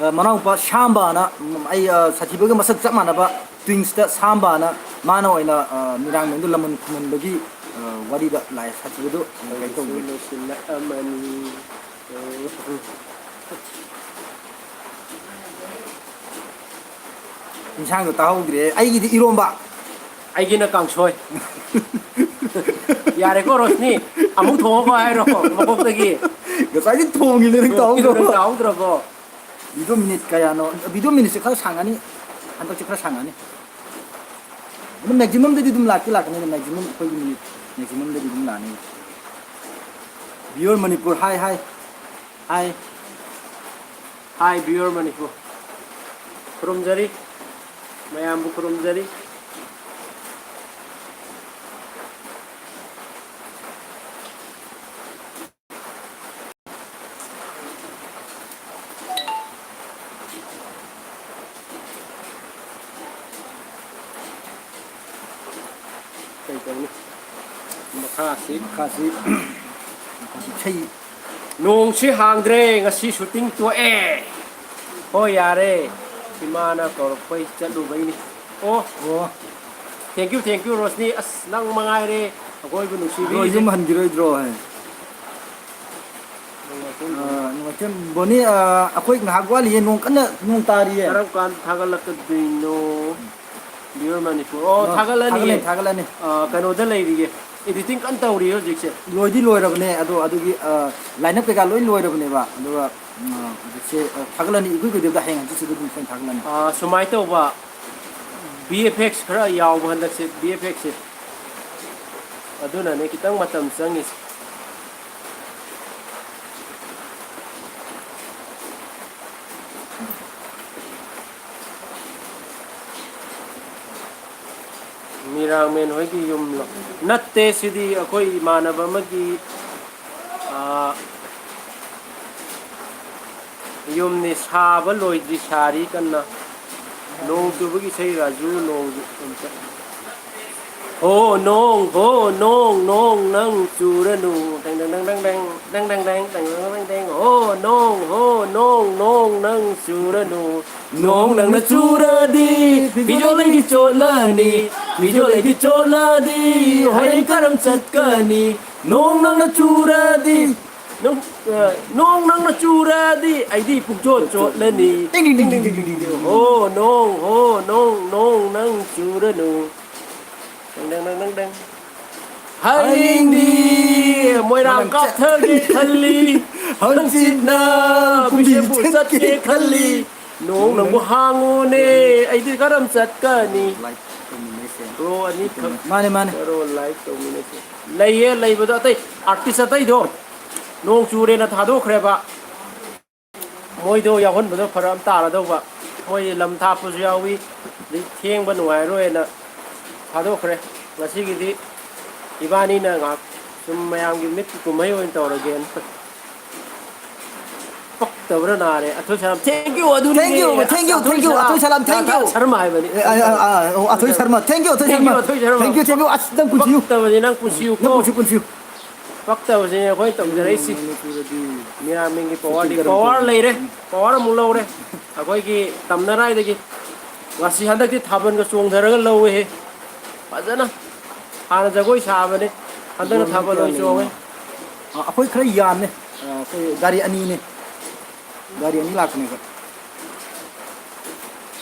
ꯑ, ꯃꯅꯥꯎꯄꯥ ꯁꯥꯝꯕꯅ, ꯎꯝ, ꯑꯩ, ꯑ, ꯁꯥꯊꯤꯕꯒ ꯃꯁꯛ ꯆꯞ ꯃꯥꯟꯅꯕ twinsꯇ ꯁꯥꯝꯕꯅ ꯃꯥꯅ ꯑꯣꯏꯅ, ꯑ, ꯃꯤꯔꯥꯡꯃꯦꯟꯗꯨ ꯂꯃꯟ ꯈꯨꯝꯍꯟꯕꯒꯤ, ꯑ, ꯋꯥꯔꯤꯗ ꯂꯥꯏ ꯁꯥꯊꯤꯕꯗꯨ ꯀꯩꯅꯣ ꯇꯧꯕꯅꯤ꯫ ꯂꯣꯏꯁꯤꯜꯂꯛꯑꯃꯅꯤ꯫ ꯏꯟꯁꯥꯡꯗꯣ ꯇꯥꯍꯧꯗ꯭ꯔꯦ꯫ ꯑꯩꯒꯤꯗꯤ ꯏꯔꯣꯝꯕ꯫ ꯑꯩꯒꯤꯅ ꯀꯥꯡꯁꯣꯏ꯫ ꯌꯥꯔꯦꯀꯣ ꯔꯣꯁꯅꯤ, ꯑꯃꯨꯛ ꯊꯣꯡꯉꯒ ꯍꯥꯏꯔꯣ ꯃꯀꯣꯛꯇꯒꯤ꯫ ꯉꯁꯥꯏꯗꯤ ꯊꯣꯡꯉꯤꯅꯦ, ꯅꯪ ꯇꯥꯍꯧꯗ꯭ꯔꯕꯣ? ꯅꯪ ꯇꯥꯍꯧꯗ꯭ꯔꯕꯣ? ꯚꯤꯗꯤꯑꯣ ꯃꯤꯅꯤꯠ ꯀꯌꯥꯅꯣ? ꯚꯤꯗꯤꯑꯣ ꯃꯤꯅꯤꯠꯁꯦ ꯈꯔ ꯁꯥꯡꯉꯅꯤ, ꯍꯟꯗꯛꯁꯦ ꯈꯔ ꯁꯥꯡꯉꯅꯤ꯫ ꯑꯗꯨꯝ ꯃꯦꯛꯁꯤꯃꯝꯗꯗꯤ ꯑꯗꯨꯝ ꯂꯥꯛꯇꯤ ꯂꯥꯛꯀꯅꯤꯗ, ꯃꯦꯛꯁꯤꯃꯝ ꯑꯩꯈꯣꯏꯒꯤ ꯃꯤꯅꯤꯠ ꯃꯦꯛꯁꯤꯃꯝꯗꯗꯤ ꯑꯗꯨꯝ ꯂꯥꯛꯅꯤ꯫ ꯚꯤꯌꯣꯔ ꯃꯅꯤꯄꯨꯔ ꯍꯥꯏ ꯍꯥꯏ ꯍꯥꯏ꯫ ꯍꯥꯏ ꯚꯤꯌꯣꯔ ꯃꯅꯤꯄꯨꯔ꯫ ꯈꯨꯔꯨꯝꯖꯔꯤ, ꯃꯌꯥꯝꯕꯨ ꯈꯨꯔꯨꯝꯖꯔꯤ꯫ ꯀꯩ ꯇꯧꯅꯤ? ꯃꯈꯥꯁꯤ꯫ ꯃꯈꯥꯁꯤ ꯏꯁꯩ꯫ ꯅꯣꯡꯁꯤ ꯍꯥꯡꯗ꯭ꯔꯦ, ꯉꯁꯤ ꯁꯨꯇꯤꯡ ꯇꯣꯛꯑꯦ꯫ ꯍꯣꯏ, ꯌꯥꯔꯦ, ꯏꯃꯥꯅ ꯀꯧꯔꯛꯄꯩ ꯆꯠꯂꯨꯕꯩꯅꯤ꯫ ꯑꯣ꯫ ꯑꯣ꯫ Thank you, thank you, Roshni. ꯑꯁ, ꯅꯪ ꯃꯉꯥꯏꯔꯦ ꯑꯩꯈꯣꯏꯕꯨ ꯕ꯭ꯔꯣ, ꯅꯨꯡꯁꯤꯕꯤꯔꯤꯁꯦ꯫ ꯌꯨꯝ ꯍꯟꯈꯤꯔꯣꯏꯗ꯭ꯔꯣ ꯍꯥꯏ? ꯅꯨꯡꯉꯥꯏꯇꯦ꯫ ꯑꯥ, ꯅꯨꯡꯉꯥꯏꯇꯦ꯫ ꯕꯣꯅꯤ, ꯑꯥ, ꯑꯩꯈꯣꯏ ꯉꯥꯏꯍꯥꯛ ꯋꯥꯠꯂꯤꯌꯦ, ꯅꯣꯡ ꯀꯟꯅ ꯅꯣꯡ ꯇꯥꯔꯤꯌꯦ꯫ ꯀꯔꯝ ꯀꯥꯟꯗ ꯊꯥꯒꯠꯂꯛꯀꯗꯣꯏꯅꯣ? ꯚꯤꯌꯣꯔ ꯃꯅꯤꯄꯨꯔ꯫ ꯑꯣ, ꯑꯣ, ꯊꯥꯒꯠꯂꯅꯤꯌꯦ꯫ ꯊꯥꯒꯠꯂꯅꯤ, ꯊꯥꯒꯠꯂꯅꯤ꯫ ꯑꯥ, ꯀꯩꯅꯣꯗ ꯂꯩꯔꯤꯌꯦ꯫ Editing ꯀꯟꯅ ꯇꯧꯔꯤꯌꯦ ꯍꯧꯖꯤꯛꯁꯦ꯫ ꯂꯣꯏꯗꯤ ꯂꯣꯏꯔꯕꯅꯦ, ꯑꯗꯣ ꯑꯗꯨꯒꯤ, ꯑꯥ, ꯂꯥꯏꯟ ꯑꯞ ꯀꯩꯀꯥ ꯂꯣꯏ ꯂꯣꯏꯔꯕꯅꯦꯕ꯫ ꯑꯗꯨꯒ, ꯑꯥ, ꯍꯧꯖꯤꯛꯁꯦ, ꯑꯥ, ꯊꯥꯒꯠꯂꯅꯤ, ꯏꯀꯨꯏ ꯀꯨꯏꯗꯕꯤꯗ ꯍꯌꯦꯡ ꯍꯪꯆꯤꯠꯁꯤꯗ ꯑꯗꯨꯝ ꯁꯣꯏꯅ ꯊꯥꯒꯠꯂꯅꯤ꯫ ꯑꯥ, ꯁꯨꯃꯥꯏꯅ ꯇꯧꯕ, V F X ꯈꯔ ꯌꯥꯎꯕ ꯍꯟꯗꯛꯁꯦ, V F X ꯁꯦ꯫ ꯑꯗꯨꯅꯅꯦ ꯈꯤꯇꯪ ꯃꯇꯝ ꯆꯪꯉꯤꯁꯦ꯫ ꯃꯤꯔꯥꯡꯃꯦꯟ ꯍꯣꯏꯒꯤ ꯌꯨꯝꯂꯣ? ꯅꯠꯇꯦ, ꯁꯤꯗꯤ ꯑꯩꯈꯣꯏ ꯏꯃꯥꯟꯅꯕ ꯑꯃꯒꯤ, ꯑꯥ, ꯌꯨꯝꯅꯤ꯫ ꯁꯥꯕ ꯂꯣꯏꯗ꯭ꯔꯤ, ꯁꯥꯔꯤ ꯀꯟꯅ꯫ ꯅꯣꯡ ꯆꯨꯕꯒꯤ ꯏꯁꯩ, ꯔꯥꯖꯨ, ꯅꯣꯡ ꯑꯝꯇ꯫ ꯍꯣ ꯅꯣꯡ, ꯍꯣ ꯅꯣꯡ, ꯅꯣꯡ ꯅꯪ ꯆꯨꯔꯅꯨ꯫ ꯗꯪ ꯗꯪ ꯗꯪ ꯗꯪ ꯗꯪ, ꯗꯪ ꯗꯪ ꯗꯪ ꯗꯪ ꯗꯪ ꯗꯪ ꯗꯪ꯫ ꯍꯣ ꯅꯣꯡ, ꯍꯣ ꯅꯣꯡ, ꯅꯣꯡ ꯅꯪ ꯆꯨꯔꯅꯨ꯫ ꯅꯣꯡ ꯅꯪꯅ ꯆꯨꯔꯗꯤ ꯐꯤꯖꯣꯜ ꯑꯩꯒꯤ ꯆꯣꯠꯂꯅꯤ꯫ ꯐꯤꯖꯣꯜ ꯑꯩꯒꯤ ꯆꯣꯠꯂꯗꯤ ꯍꯣꯔꯦꯟ ꯀꯔꯝ ꯆꯠꯀꯅꯤ? ꯅꯣꯡ ꯅꯪꯅ ꯆꯨꯔꯗꯤ꯫ ꯅꯣꯡ, ꯑ, ꯅꯣꯡ ꯅꯪꯅ ꯆꯨꯔꯗꯤ ꯑꯩꯗꯤ ꯄꯨꯡꯆꯣꯠ ꯆꯣꯠꯂꯅꯤ꯫ ꯇꯤꯡ, ꯇꯤꯡ, ꯇꯤꯡ, ꯇꯤꯡ, ꯇꯤꯡ, ꯇꯤꯡ, ꯇꯤꯡ꯫ ꯍꯣ ꯅꯣꯡ, ꯍꯣ ꯅꯣꯡ, ꯅꯣꯡ ꯅꯪ ꯆꯨꯔꯅꯨ꯫ ꯗꯪ, ꯗꯪ, ꯗꯪ, ꯗꯪ, ꯗꯪ꯫ ꯍꯌꯦꯡꯗꯤ ꯃꯣꯏꯔꯥꯡ ꯀꯥꯞꯊꯒꯦ ꯈꯜꯂꯤ꯫ ꯍꯪꯆꯤꯠꯅ ꯕꯤꯁꯦꯝꯄꯨꯔ ꯆꯠꯀꯦ ꯈꯜꯂꯤ꯫ ꯅꯣꯡ ꯅꯪꯕꯨ ꯍꯥꯡꯉꯣꯅꯦ, ꯑꯩꯗꯤ ꯀꯔꯝ ꯆꯠꯀꯅꯤ? ꯕ꯭ꯔꯣ ꯑꯅꯤꯈꯛ ꯃꯥꯅꯦ, ꯃꯥꯅꯦ꯫ ꯕ꯭ꯔꯣ ꯂꯥꯏꯛ ꯇꯧꯃꯤꯟꯅꯁꯦ꯫ ꯂꯩꯌꯦ, ꯂꯩꯕꯗꯣ ꯑꯇꯩ ꯑꯥꯔꯇꯤꯁ ꯑꯇꯩꯗꯣ ꯅꯣꯡ ꯆꯨꯔꯦꯅ ꯊꯥꯗꯣꯛꯈ꯭ꯔꯦꯕ꯫ ꯃꯣꯏꯗꯣ ꯌꯥꯎꯍꯟꯕꯗꯣ ꯐꯔꯛ ꯑꯃ ꯇꯥꯔꯗꯧꯕ꯫ ꯃꯣꯏ ꯂꯝ ꯊꯥꯞꯄꯁꯨ ꯌꯥꯎꯏ, ꯑꯗꯩ ꯊꯦꯡꯕ ꯅꯨꯡꯉꯥꯏꯔꯣꯏꯅ ꯊꯥꯗꯣꯛꯈ꯭ꯔꯦ꯫ ꯉꯁꯤꯒꯤꯗꯤ ꯏꯕꯥꯅꯤꯅ ꯉꯥꯏꯍꯥꯛ ꯁꯨꯝ ꯃꯌꯥꯝꯒꯤ ꯃꯤꯠꯀꯤ ꯀꯨꯝꯍꯩ ꯑꯣꯏꯅ ꯇꯧꯔꯒꯦꯅ꯫ ꯄꯛꯇꯕꯅ ꯅꯥꯔꯦ꯫ ꯑꯊꯣꯏ ꯁꯅꯥ, thank you, ꯑꯗꯨꯅꯤꯅꯦ꯫ Thank you, thank you, thank you, ꯑꯊꯣꯏ ꯁꯅꯥ, thank you꯫ ꯁꯔꯃ ꯍꯥꯏꯕꯅꯤ꯫ ꯑꯦ, ꯑ, ꯑ, ꯑ, ꯑꯣ, ꯑꯊꯣꯏ Sharma, thank you, ꯑꯊꯣꯏ Sharma. Thank you, ꯑꯊꯣꯏ Sharma. Thank you, thank you, ꯑꯁ, ꯅꯪ ꯄꯨꯟꯁꯤꯌꯨ꯫ ꯄꯛꯇꯕꯅꯤ ꯅꯪ ꯄꯨꯟꯁꯤꯌꯨꯀꯣ꯫ ꯅꯪ ꯄꯨꯟꯁꯤ, ꯄꯨꯟꯁꯤꯌꯨ꯫ ꯄꯛꯇꯕꯁꯤꯅꯦ ꯑꯩꯈꯣꯏ ꯇꯧꯖꯔꯛꯏꯁꯤ꯫ ꯃꯤꯔꯥꯃꯤꯟꯒꯤ ꯄꯋꯥꯔꯗꯤ ꯄꯋꯥꯔ ꯂꯩꯔꯦ, ꯄꯋꯥꯔ ꯑꯃꯨꯛ ꯂꯧꯔꯦ꯫ ꯑꯩꯈꯣꯏꯒꯤ ꯇꯝꯅꯔꯥꯏꯗꯒꯤ ꯉꯁꯤ ꯍꯟꯗꯛꯇꯤ ꯊꯥꯕꯜꯒ ꯆꯣꯡꯊꯔꯒ ꯂꯧꯋꯦꯍꯦ꯫ ꯐꯖꯅ ꯍꯥꯟꯅ ꯖꯒꯣꯏ ꯁꯥꯕꯅꯦ, ꯍꯟꯗꯛꯅ ꯊꯥꯕꯜ ꯑꯣꯏꯅ ꯆꯣꯡꯉꯦ꯫ ꯑ, ꯑꯩꯈꯣꯏ ꯈꯔ ꯌꯥꯝꯃꯦ꯫ ꯑ, ꯑꯩꯈꯣꯏ ꯒꯥꯔꯤ ꯑꯅꯤꯅꯦ, ꯒꯥꯔꯤ ꯑꯅꯤ ꯂꯥꯛꯄꯅꯦ ꯑꯩꯈꯣꯏ꯫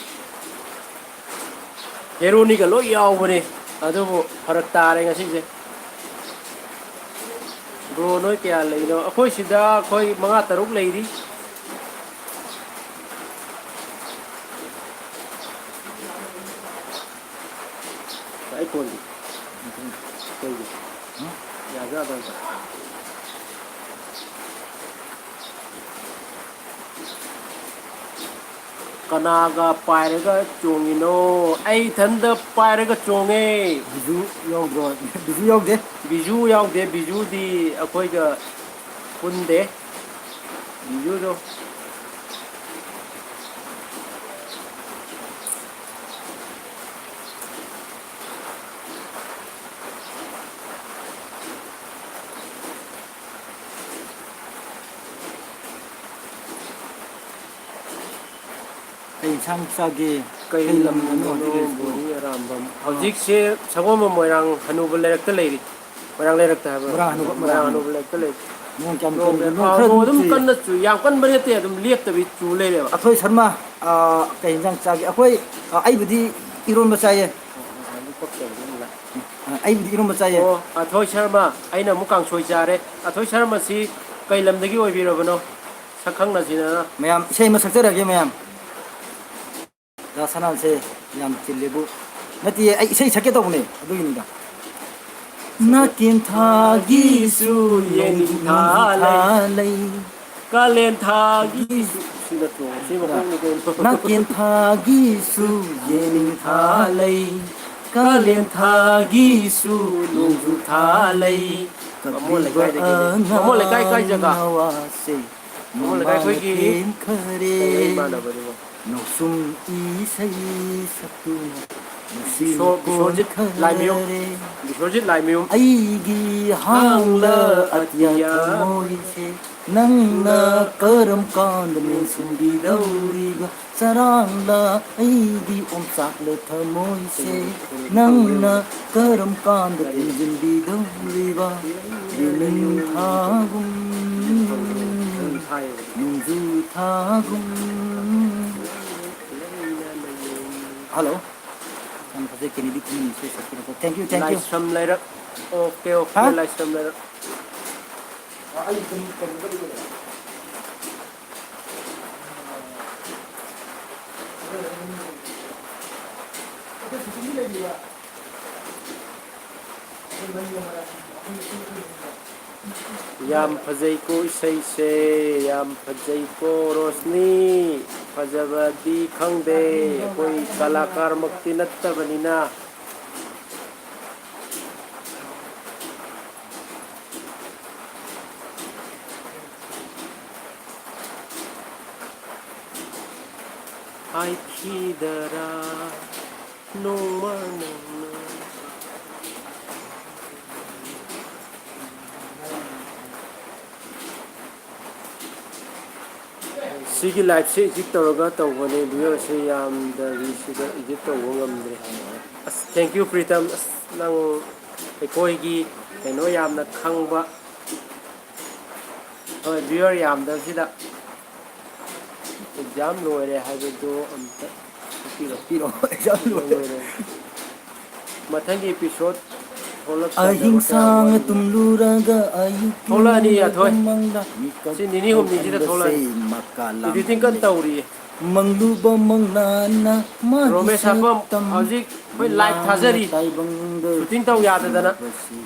ꯍꯦꯔꯣꯅꯤꯒ ꯂꯣꯏ ꯌꯥꯎꯕꯅꯦ, ꯑꯗꯨꯕꯨ ꯐꯔꯛ ꯇꯥꯔꯦ ꯉꯁꯤꯁꯦ꯫ ꯕ꯭ꯔꯣ ꯅꯣꯏ ꯀꯌꯥ ꯂꯩꯅꯣ? ꯑꯩꯈꯣꯏ ꯁꯤꯗ ꯑꯩꯈꯣꯏ ꯃꯉꯥ ꯇꯔꯨꯛ ꯂꯩꯔꯤ꯫ ꯑꯩ ꯐꯣꯟꯗꯤ ꯀꯩꯒꯤ? ꯌꯥꯖꯥꯗꯕ꯫ ꯀꯅꯥꯒ ꯄꯥꯏꯔꯒ ꯆꯣꯡꯉꯤꯅꯣ? ꯑꯩ ꯏꯊꯟꯗ ꯄꯥꯏꯔꯒ ꯆꯣꯡꯉꯦ꯫ ꯕꯤꯖꯨ ꯌꯥꯎꯗ꯭ꯔꯣ? ꯕꯤꯖꯨ ꯌꯥꯎꯗꯦ? ꯕꯤꯖꯨ ꯌꯥꯎꯗꯦ, ꯕꯤꯖꯨꯗꯤ ꯑꯩꯈꯣꯏꯒ ꯄꯨꯟꯗꯦ꯫ ꯕꯤꯖꯨꯗꯣ꯫ ꯏꯟꯁꯥꯡ ꯆꯥꯒꯦ? ꯀꯩ ꯀꯩ ꯂꯝꯗꯅꯣ ꯂꯝꯗꯅꯣ ꯍꯧꯖꯤꯛ ꯂꯩꯔꯤꯁꯤꯕꯣ? ꯕꯣꯅꯤ ꯑꯔꯥꯝꯕꯝ? ꯑꯥ꯫ ꯍꯧꯖꯤꯛꯁꯦ ꯁꯒꯣꯜꯕꯟ ꯃꯣꯏꯔꯥꯡ ꯍꯅꯨꯕ ꯂꯩꯔꯛꯇ ꯂꯩꯔꯤ꯫ ꯃꯣꯏꯔꯥꯡ ꯂꯩꯔꯛꯇ ꯍꯥꯏꯕ꯭ꯔꯥ? ꯃꯣꯏꯔꯥꯡ ꯍꯅꯨꯕ, ꯃꯣꯏꯔꯥꯡ ꯃꯣꯏꯔꯥꯡ ꯍꯅꯨꯕ ꯂꯩꯔꯛꯇ ꯂꯩꯔꯤ꯫ ꯅꯣꯡ ꯀꯌꯥꯝ ꯅꯣꯡ ꯀꯟꯒꯦ? ꯅꯣꯡ ꯑꯥ, ꯈꯔ ꯅꯣꯡ ꯑꯗꯨꯝ ꯑꯗꯨꯝ ꯆꯨꯏ꯫ ꯀꯟꯅ ꯆꯨꯏ, ꯌꯥꯝ ꯀꯟꯕ ꯅꯠꯇꯦ, ꯑꯗꯨꯝ ꯂꯦꯞꯇꯕꯤ ꯆꯨ ꯂꯩꯔꯦꯕ꯫ ꯑꯊꯣꯏ ꯁꯔꯃ, ꯑꯥ, ꯀꯩ ꯏꯟꯖꯥꯡ ꯆꯥꯒꯦ? ꯑꯩꯈꯣꯏ, ꯑꯥ, ꯑꯩꯕꯨꯗꯤ ꯏꯔꯣꯟꯕ ꯆꯥꯏꯌꯦ꯫ ꯑꯥ, ꯑꯩꯕꯨꯗꯤ ꯏꯔꯣꯟꯕ ꯆꯥꯏꯌꯦ꯫ ꯑꯣ, ꯑꯊꯣꯏ ꯁꯔꯃ, ꯑꯩꯅ ꯑꯃꯨꯛ ꯀꯥꯡꯁꯣꯏ ꯆꯥꯔꯦ꯫ ꯑꯊꯣꯏ ꯁꯔꯃꯁꯤ ꯀꯩ ꯂꯝꯗꯒꯤ ꯑꯣꯏꯕꯤꯔꯕꯅꯣ? ꯁꯛꯈꯪꯅꯁꯤꯗꯅ꯫ ꯃꯌꯥꯝ, ꯏꯁꯩ ꯑꯃ ꯁꯛꯆꯔꯛꯑꯒꯦ, ꯃꯌꯥꯝ꯫ ꯗꯥ ꯁꯅꯥꯟꯁꯦ ꯌꯥꯝ ꯆꯤꯜꯂꯦꯕꯨ꯫ ꯅꯠꯇꯤꯌꯦ, ꯑꯩ ꯏꯁꯩ ꯁꯛꯀꯦ ꯇꯧꯕꯅꯦ, ꯑꯗꯨꯒꯤꯅꯤꯗ꯫ ꯅꯥꯀꯦꯟꯊꯥꯒꯤꯁꯨ ꯌꯦꯅꯤꯡꯊꯥ ꯂꯩ꯫ ꯀꯥꯂꯦꯟ ꯊꯥꯒꯤꯁꯨ, ꯁꯤ ꯅꯠꯇ꯭ꯔꯣ? ꯁꯤ ꯃꯈꯣꯡꯅꯤ ꯀꯩꯅꯣ꯫ ꯅꯥꯀꯦꯟ ꯊꯥꯒꯤꯁꯨ ꯌꯦꯅꯤꯡ ꯊꯥ ꯂꯩ, ꯀꯥꯂꯦꯟ ꯊꯥꯒꯤꯁꯨ ꯅꯣꯡꯖꯨ ꯊꯥ ꯂꯩ꯫ ꯕꯥꯃꯣꯟ ꯂꯩꯀꯥꯏꯗꯒꯤꯅꯦ꯫ ꯕꯥꯃꯣꯟ ꯂꯩꯀꯥꯏ ꯀꯥꯏ ꯖꯒꯥ? ꯅꯋꯥꯁꯦ ꯕꯥꯃꯣꯟ ꯂꯩꯀꯥꯏ ꯑꯩꯈꯣꯏꯒꯤ ꯃꯃꯥꯡ ꯊꯦꯡꯈꯔꯦ꯫ ꯀꯩ ꯏꯃꯥꯟꯅꯕꯅꯤꯕꯣ? ꯅꯥꯎꯁꯨꯝ ꯏꯁꯩ ꯁꯛꯇꯨꯅ ꯅꯨꯡꯁꯤꯅ ꯕꯤꯁꯣ-, ꯕꯤꯁꯣꯔꯖꯤꯠ ꯂꯥꯏꯃꯌꯨꯝ꯫ ꯀꯣꯟꯈꯔꯦ꯫ ꯕꯤꯁꯣꯔꯖꯤꯠ ꯂꯥꯏꯃꯌꯨꯝ꯫ ꯑꯩꯒꯤ ꯍꯥꯡꯂ ꯑꯇꯤꯌꯥ ꯊꯃꯣꯏꯁꯦ ꯅꯪꯅ ꯀꯔꯝ ꯀꯥꯟꯗ ꯃꯦꯟꯁꯤꯟꯕꯤꯗꯧꯔꯤꯕ? ꯆꯔꯥꯡꯂ ꯑꯩꯒꯤ ꯑꯣꯝꯆꯥꯛꯂ ꯊꯃꯣꯏꯁꯦ ꯅꯪꯅ ꯀꯔꯝ ꯀꯥꯟꯗ ꯊꯤꯡꯖꯤꯟꯕꯤꯗꯧꯔꯤꯕ? ꯌꯦꯅꯤꯡ ꯊꯥꯒꯨꯝ, ꯅꯣꯡꯖꯨ ꯊꯥꯒꯨꯝ꯫ ꯍꯜꯂꯣ꯫ ꯌꯥꯝ ꯐꯖꯩ, ꯀꯦꯅꯦꯗꯤ ꯈꯨꯅꯨꯡ ꯏꯁꯩ ꯁꯛꯄꯤꯔꯛꯄ꯫ Thank you, thank you꯫ ꯂꯥꯏꯁ꯭ꯔꯝ ꯂꯩꯔꯛ꯫ ꯑꯣꯀꯦ, ꯑꯣꯀꯦ, ꯍꯥ? ꯂꯥꯏꯁ꯭ꯔꯝ ꯂꯩꯔꯛ꯫ ꯌꯥꯝ ꯐꯖꯩꯀꯣ ꯏꯁꯩꯁꯦ, ꯌꯥꯝ ꯐꯖꯩꯀꯣ ꯔꯣꯁꯅꯤ꯫ ꯐꯖꯕꯗꯤ ꯈꯪꯗꯦ, ꯑꯩꯈꯣꯏ ꯀꯂꯥꯀꯥꯔꯃꯛꯇꯤ ꯅꯠꯇꯕꯅꯤꯅ꯫ ꯍꯥꯏꯈꯤꯗꯔꯥ ꯅꯣꯡꯃ ꯅꯪꯅ? ꯁꯤꯒꯤ ꯂꯥꯏꯐꯁꯦ ꯏꯗꯤꯠ ꯇꯧꯔꯒ ꯇꯧꯕꯅꯦ, ꯚ꯭ꯌꯨꯋꯔꯁꯦ ꯌꯥꯝꯗꯕꯤꯁꯤꯗ ꯏꯗꯤꯠ ꯇꯧꯕ ꯉꯝꯗ꯭ꯔꯦ꯫ ꯑꯁ, thank you, ꯄ꯭ꯔꯤꯇꯝ꯫ ꯑꯁ, ꯅꯪ ꯑꯩꯈꯣꯏꯒꯤ ꯀꯩꯅꯣ ꯌꯥꯝꯅ ꯈꯪꯕ, ꯍꯣꯏ, ꯚ꯭ꯌꯨꯋꯔ ꯌꯥꯝꯗꯕꯁꯤꯗ ꯑꯦꯛꯖꯥꯝ ꯂꯣꯏꯔꯦ ꯍꯥꯏꯕꯗꯨ ꯑꯝꯇ ꯎꯠꯄꯤꯔꯣ꯫ ꯄꯤꯔꯣ, ꯑꯦꯛꯖꯥꯝ ꯂꯣꯏꯔꯦ꯫ ꯃꯊꯪꯒꯤ ꯏꯄꯤꯁꯣꯠ ꯊꯣꯛꯂꯛꯀꯗꯕ ꯑꯍꯤꯡ ꯀꯌꯥꯝ ꯁꯥꯡꯅ ꯋꯥꯠꯂꯤꯕꯅꯣ? ꯇꯨꯝꯂꯨꯔꯒ ꯑꯌꯨꯛꯀꯤ ꯊꯣꯛꯂꯛꯑꯅꯤ, ꯃꯪꯂꯥ ꯌꯥꯊꯣꯏ꯫ ꯃꯪꯂꯥ ꯃꯤꯀꯞ ꯁꯤ ꯅꯤꯅꯤ ꯍꯨꯝꯅꯤꯁꯤꯗ ꯊꯣꯛꯍꯟꯕꯁꯦ ꯊꯣꯛꯂꯛꯑꯅꯤ꯫ ꯃꯀꯥ ꯂꯥꯝ ꯏꯗꯤꯇꯤꯡ ꯀꯟꯅ ꯇꯧꯔꯤꯌꯦ꯫ ꯃꯪꯂꯨꯕ ꯃꯪꯂꯥꯅ ꯃꯥꯒꯤ ꯔꯣꯃꯦꯁ ꯍꯥꯐꯝ ꯁꯛꯇꯝ ꯍꯧꯖꯤꯛ ꯑꯩꯈꯣꯏ ꯂꯥꯏꯚ ꯂꯥꯡꯅ ꯊꯥꯖꯔꯤ꯫ ꯇꯥꯏꯕꯪꯗ ꯁꯨꯇꯤꯡ ꯇꯧ ꯌꯥꯗꯗꯅ꯫ ꯁꯤꯕꯁꯤ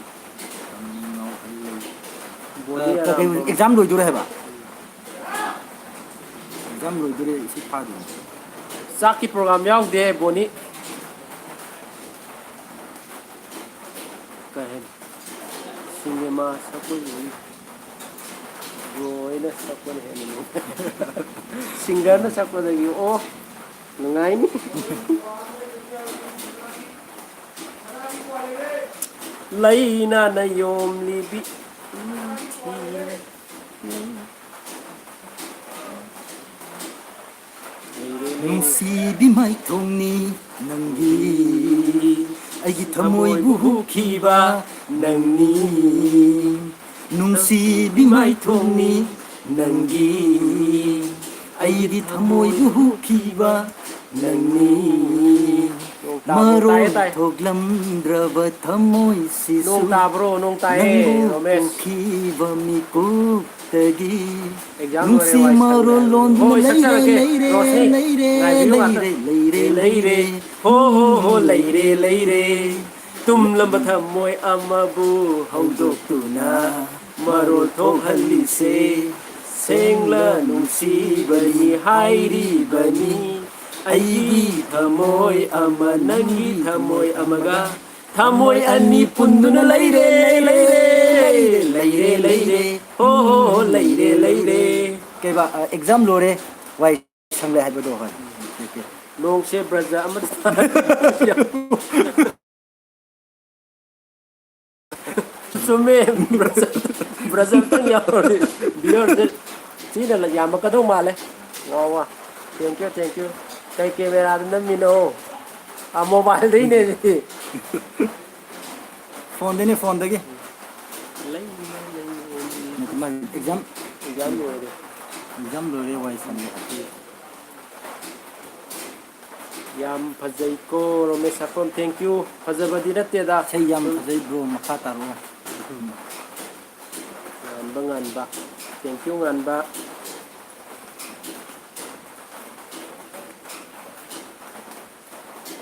ꯌꯥꯝ ꯉꯥꯎꯍꯜꯂꯦ꯫ ꯕꯣꯅꯤ ꯑ, ꯀꯩ, ꯀꯩ, ꯑꯔꯥꯝꯕꯝ꯫ ꯑꯦꯛꯖꯥꯝ ꯂꯣꯏꯗꯣꯔꯦ ꯍꯥꯏꯕ? ꯑꯦꯛꯖꯥꯝ ꯂꯣꯏꯗꯣꯔꯦ, ꯁꯤ ꯐꯥꯗꯣꯏꯅꯦ꯫ ꯆꯥꯛꯀꯤ ꯄ꯭ꯔꯣꯒ꯭ꯔꯥꯝ ꯌꯥꯎꯗꯦ, ꯕꯣꯅꯤ꯫ ꯀꯩ ꯍꯥꯏꯅꯤ? ꯁꯤꯅꯦꯃꯥ ꯁꯛꯄꯒꯤ ꯕ꯭ꯔꯣ ꯍꯣꯏꯅ ꯁꯛꯄꯅ ꯍꯦꯟꯅ ꯅꯨꯡꯉꯥꯏ꯫ ꯁꯤꯡꯒꯔꯅ ꯁꯛꯄꯗꯒꯤ, ꯑꯣ, ꯅꯨꯡꯉꯥꯏꯅꯤ꯫ ꯂꯩꯅꯥꯅ ꯌꯣꯝꯂꯤꯕꯤ ꯅꯨꯡꯁꯤꯕꯤ ꯃꯥꯏꯊꯣꯡꯅꯤ ꯅꯪꯒꯤ, ꯑꯩꯒꯤ ꯊꯃꯣꯏꯕꯨ ꯍꯨꯈꯤꯕ ꯅꯪꯅꯤ꯫ ꯅꯨꯡꯁꯤꯕꯤ ꯃꯥꯏꯊꯣꯡꯅꯤ ꯅꯪꯒꯤ, ꯑꯩꯒꯤ ꯊꯃꯣꯏꯕꯨ ꯍꯨꯈꯤꯕ ꯅꯪꯅꯤ꯫ ꯅꯣꯡ ꯇꯥꯕ꯭ꯔꯣ? ꯃꯔꯣꯜ ꯇꯥꯏꯌꯦ, ꯇꯥꯏ꯫ ꯊꯣꯛꯂꯝꯗ꯭ꯔꯕ ꯊꯃꯣꯏꯁꯤꯁꯨ ꯅꯣꯡ ꯇꯥꯕ꯭ꯔꯣ? ꯅꯣꯡ ꯇꯥꯏꯌꯦ, ꯅꯪꯕꯨ ꯔꯣꯃꯦꯁ꯫ ꯎꯈꯤꯕ ꯃꯤꯀꯨꯞꯇꯒꯤ ꯑꯦꯛꯖꯥꯝ ꯂꯣꯏꯔꯦ, ꯅꯨꯡꯁꯤ ꯋꯥꯏ ꯃꯔꯣꯜ ꯁꯪꯉꯦ꯫ ꯂꯣꯟꯗꯨꯅ ꯍꯣꯏ, ꯂꯩꯔꯦ, ꯁꯛꯆꯔꯒꯦ, ꯂꯩꯔꯦ, ꯔꯣꯁꯅꯤ꯫ ꯂꯩꯔꯦ, ꯉꯥꯏꯕꯤꯌꯨ ꯉꯥꯛꯇ꯫ ꯂꯩꯔꯦ, ꯂꯩꯔꯦ, ꯂꯩꯔꯦ꯫ ꯂꯩꯔꯦ꯫ ꯍꯣ, ꯍꯣ, ꯍꯣ, ꯂꯩꯔꯦ, ꯂꯩꯔꯦ꯫ ꯇꯨꯝꯂꯝꯕ ꯊꯃꯣꯏ ꯑꯃꯕꯨ ꯍꯧꯗꯣꯛꯇꯨꯅ ꯃꯔꯣꯜ ꯊꯣꯛꯍꯜꯂꯤꯁꯦ ꯁꯦꯡꯂ ꯅꯨꯡꯁꯤꯕꯅꯤ ꯍꯥꯏꯔꯤꯕꯅꯤ꯫ ꯑꯩꯒꯤ ꯊꯃꯣꯏ ꯑꯃ ꯅꯪꯒꯤ ꯊꯃꯣꯏ ꯑꯃꯒ ꯊꯃꯣꯏ ꯑꯅꯤ ꯄꯨꯟꯗꯨꯅ ꯂꯩꯔꯦ, ꯂꯩꯔꯦ, ꯂꯩꯔꯦ, ꯂꯩꯔꯦ, ꯂꯩꯔꯦ꯫ ꯍꯣ, ꯍꯣ, ꯍꯣ, ꯂꯩꯔꯦ, ꯂꯩꯔꯦ꯫ ꯀꯩꯕ, ꯑ, ꯑꯦꯛꯖꯥꯝ ꯂꯣꯏꯔꯦ, ꯋꯥꯏ ꯁꯪꯂꯦ ꯍꯥꯏꯕꯗꯣ, ꯍꯣꯏ꯫ ꯅꯣꯡꯁꯦ ꯕ꯭ꯔꯖ ꯑꯃꯗ ꯆꯨꯝꯃꯦ, ꯕ꯭ꯔꯖ, ꯕ꯭ꯔꯖ ꯑꯝꯇꯪ ꯌꯥꯎꯔꯗꯤ ꯚꯤꯌꯔꯁꯦ ꯊꯤꯅ ꯌꯥꯝꯃꯛꯀꯗꯧ ꯃꯥꯜꯂꯦ꯫ ꯋꯥ, ꯋꯥ꯫ Thank you, thank you꯫ ꯀꯩ camera ꯗ ꯅꯝꯃꯤꯅꯣ? ꯑꯥ, mobile ꯗꯩꯅꯦ ꯁꯤꯗꯤ꯫ Phone ꯗꯩꯅꯦ, phone ꯗꯒꯤ꯫ ꯂꯩ, ꯂꯩ, ꯂꯩ, ꯂꯩ꯫ ꯅꯠꯇꯦ, ꯃꯥ exam, exam ꯂꯣꯏꯔꯦ꯫ Exam ꯂꯣꯏꯔꯦ, ꯋꯥꯏ ꯁꯪꯉꯦ꯫ ꯌꯥꯝ ꯐꯖꯩꯀꯣ, ꯔꯣꯃꯦꯁ ꯁꯥꯈꯣꯝ, thank you꯫ ꯐꯖꯕꯗꯤ ꯅꯠꯇꯦꯗ꯫ ꯏꯁꯩ ꯌꯥꯝ ꯁꯨꯝ ꯐꯖꯩ, bro, ꯃꯈꯥ ꯇꯥꯔꯛꯑꯣ꯫ ꯎꯝ꯫ ꯉꯥꯟꯕ, ꯉꯥꯟꯕ꯫ Thank you, ꯉꯥꯟꯕ꯫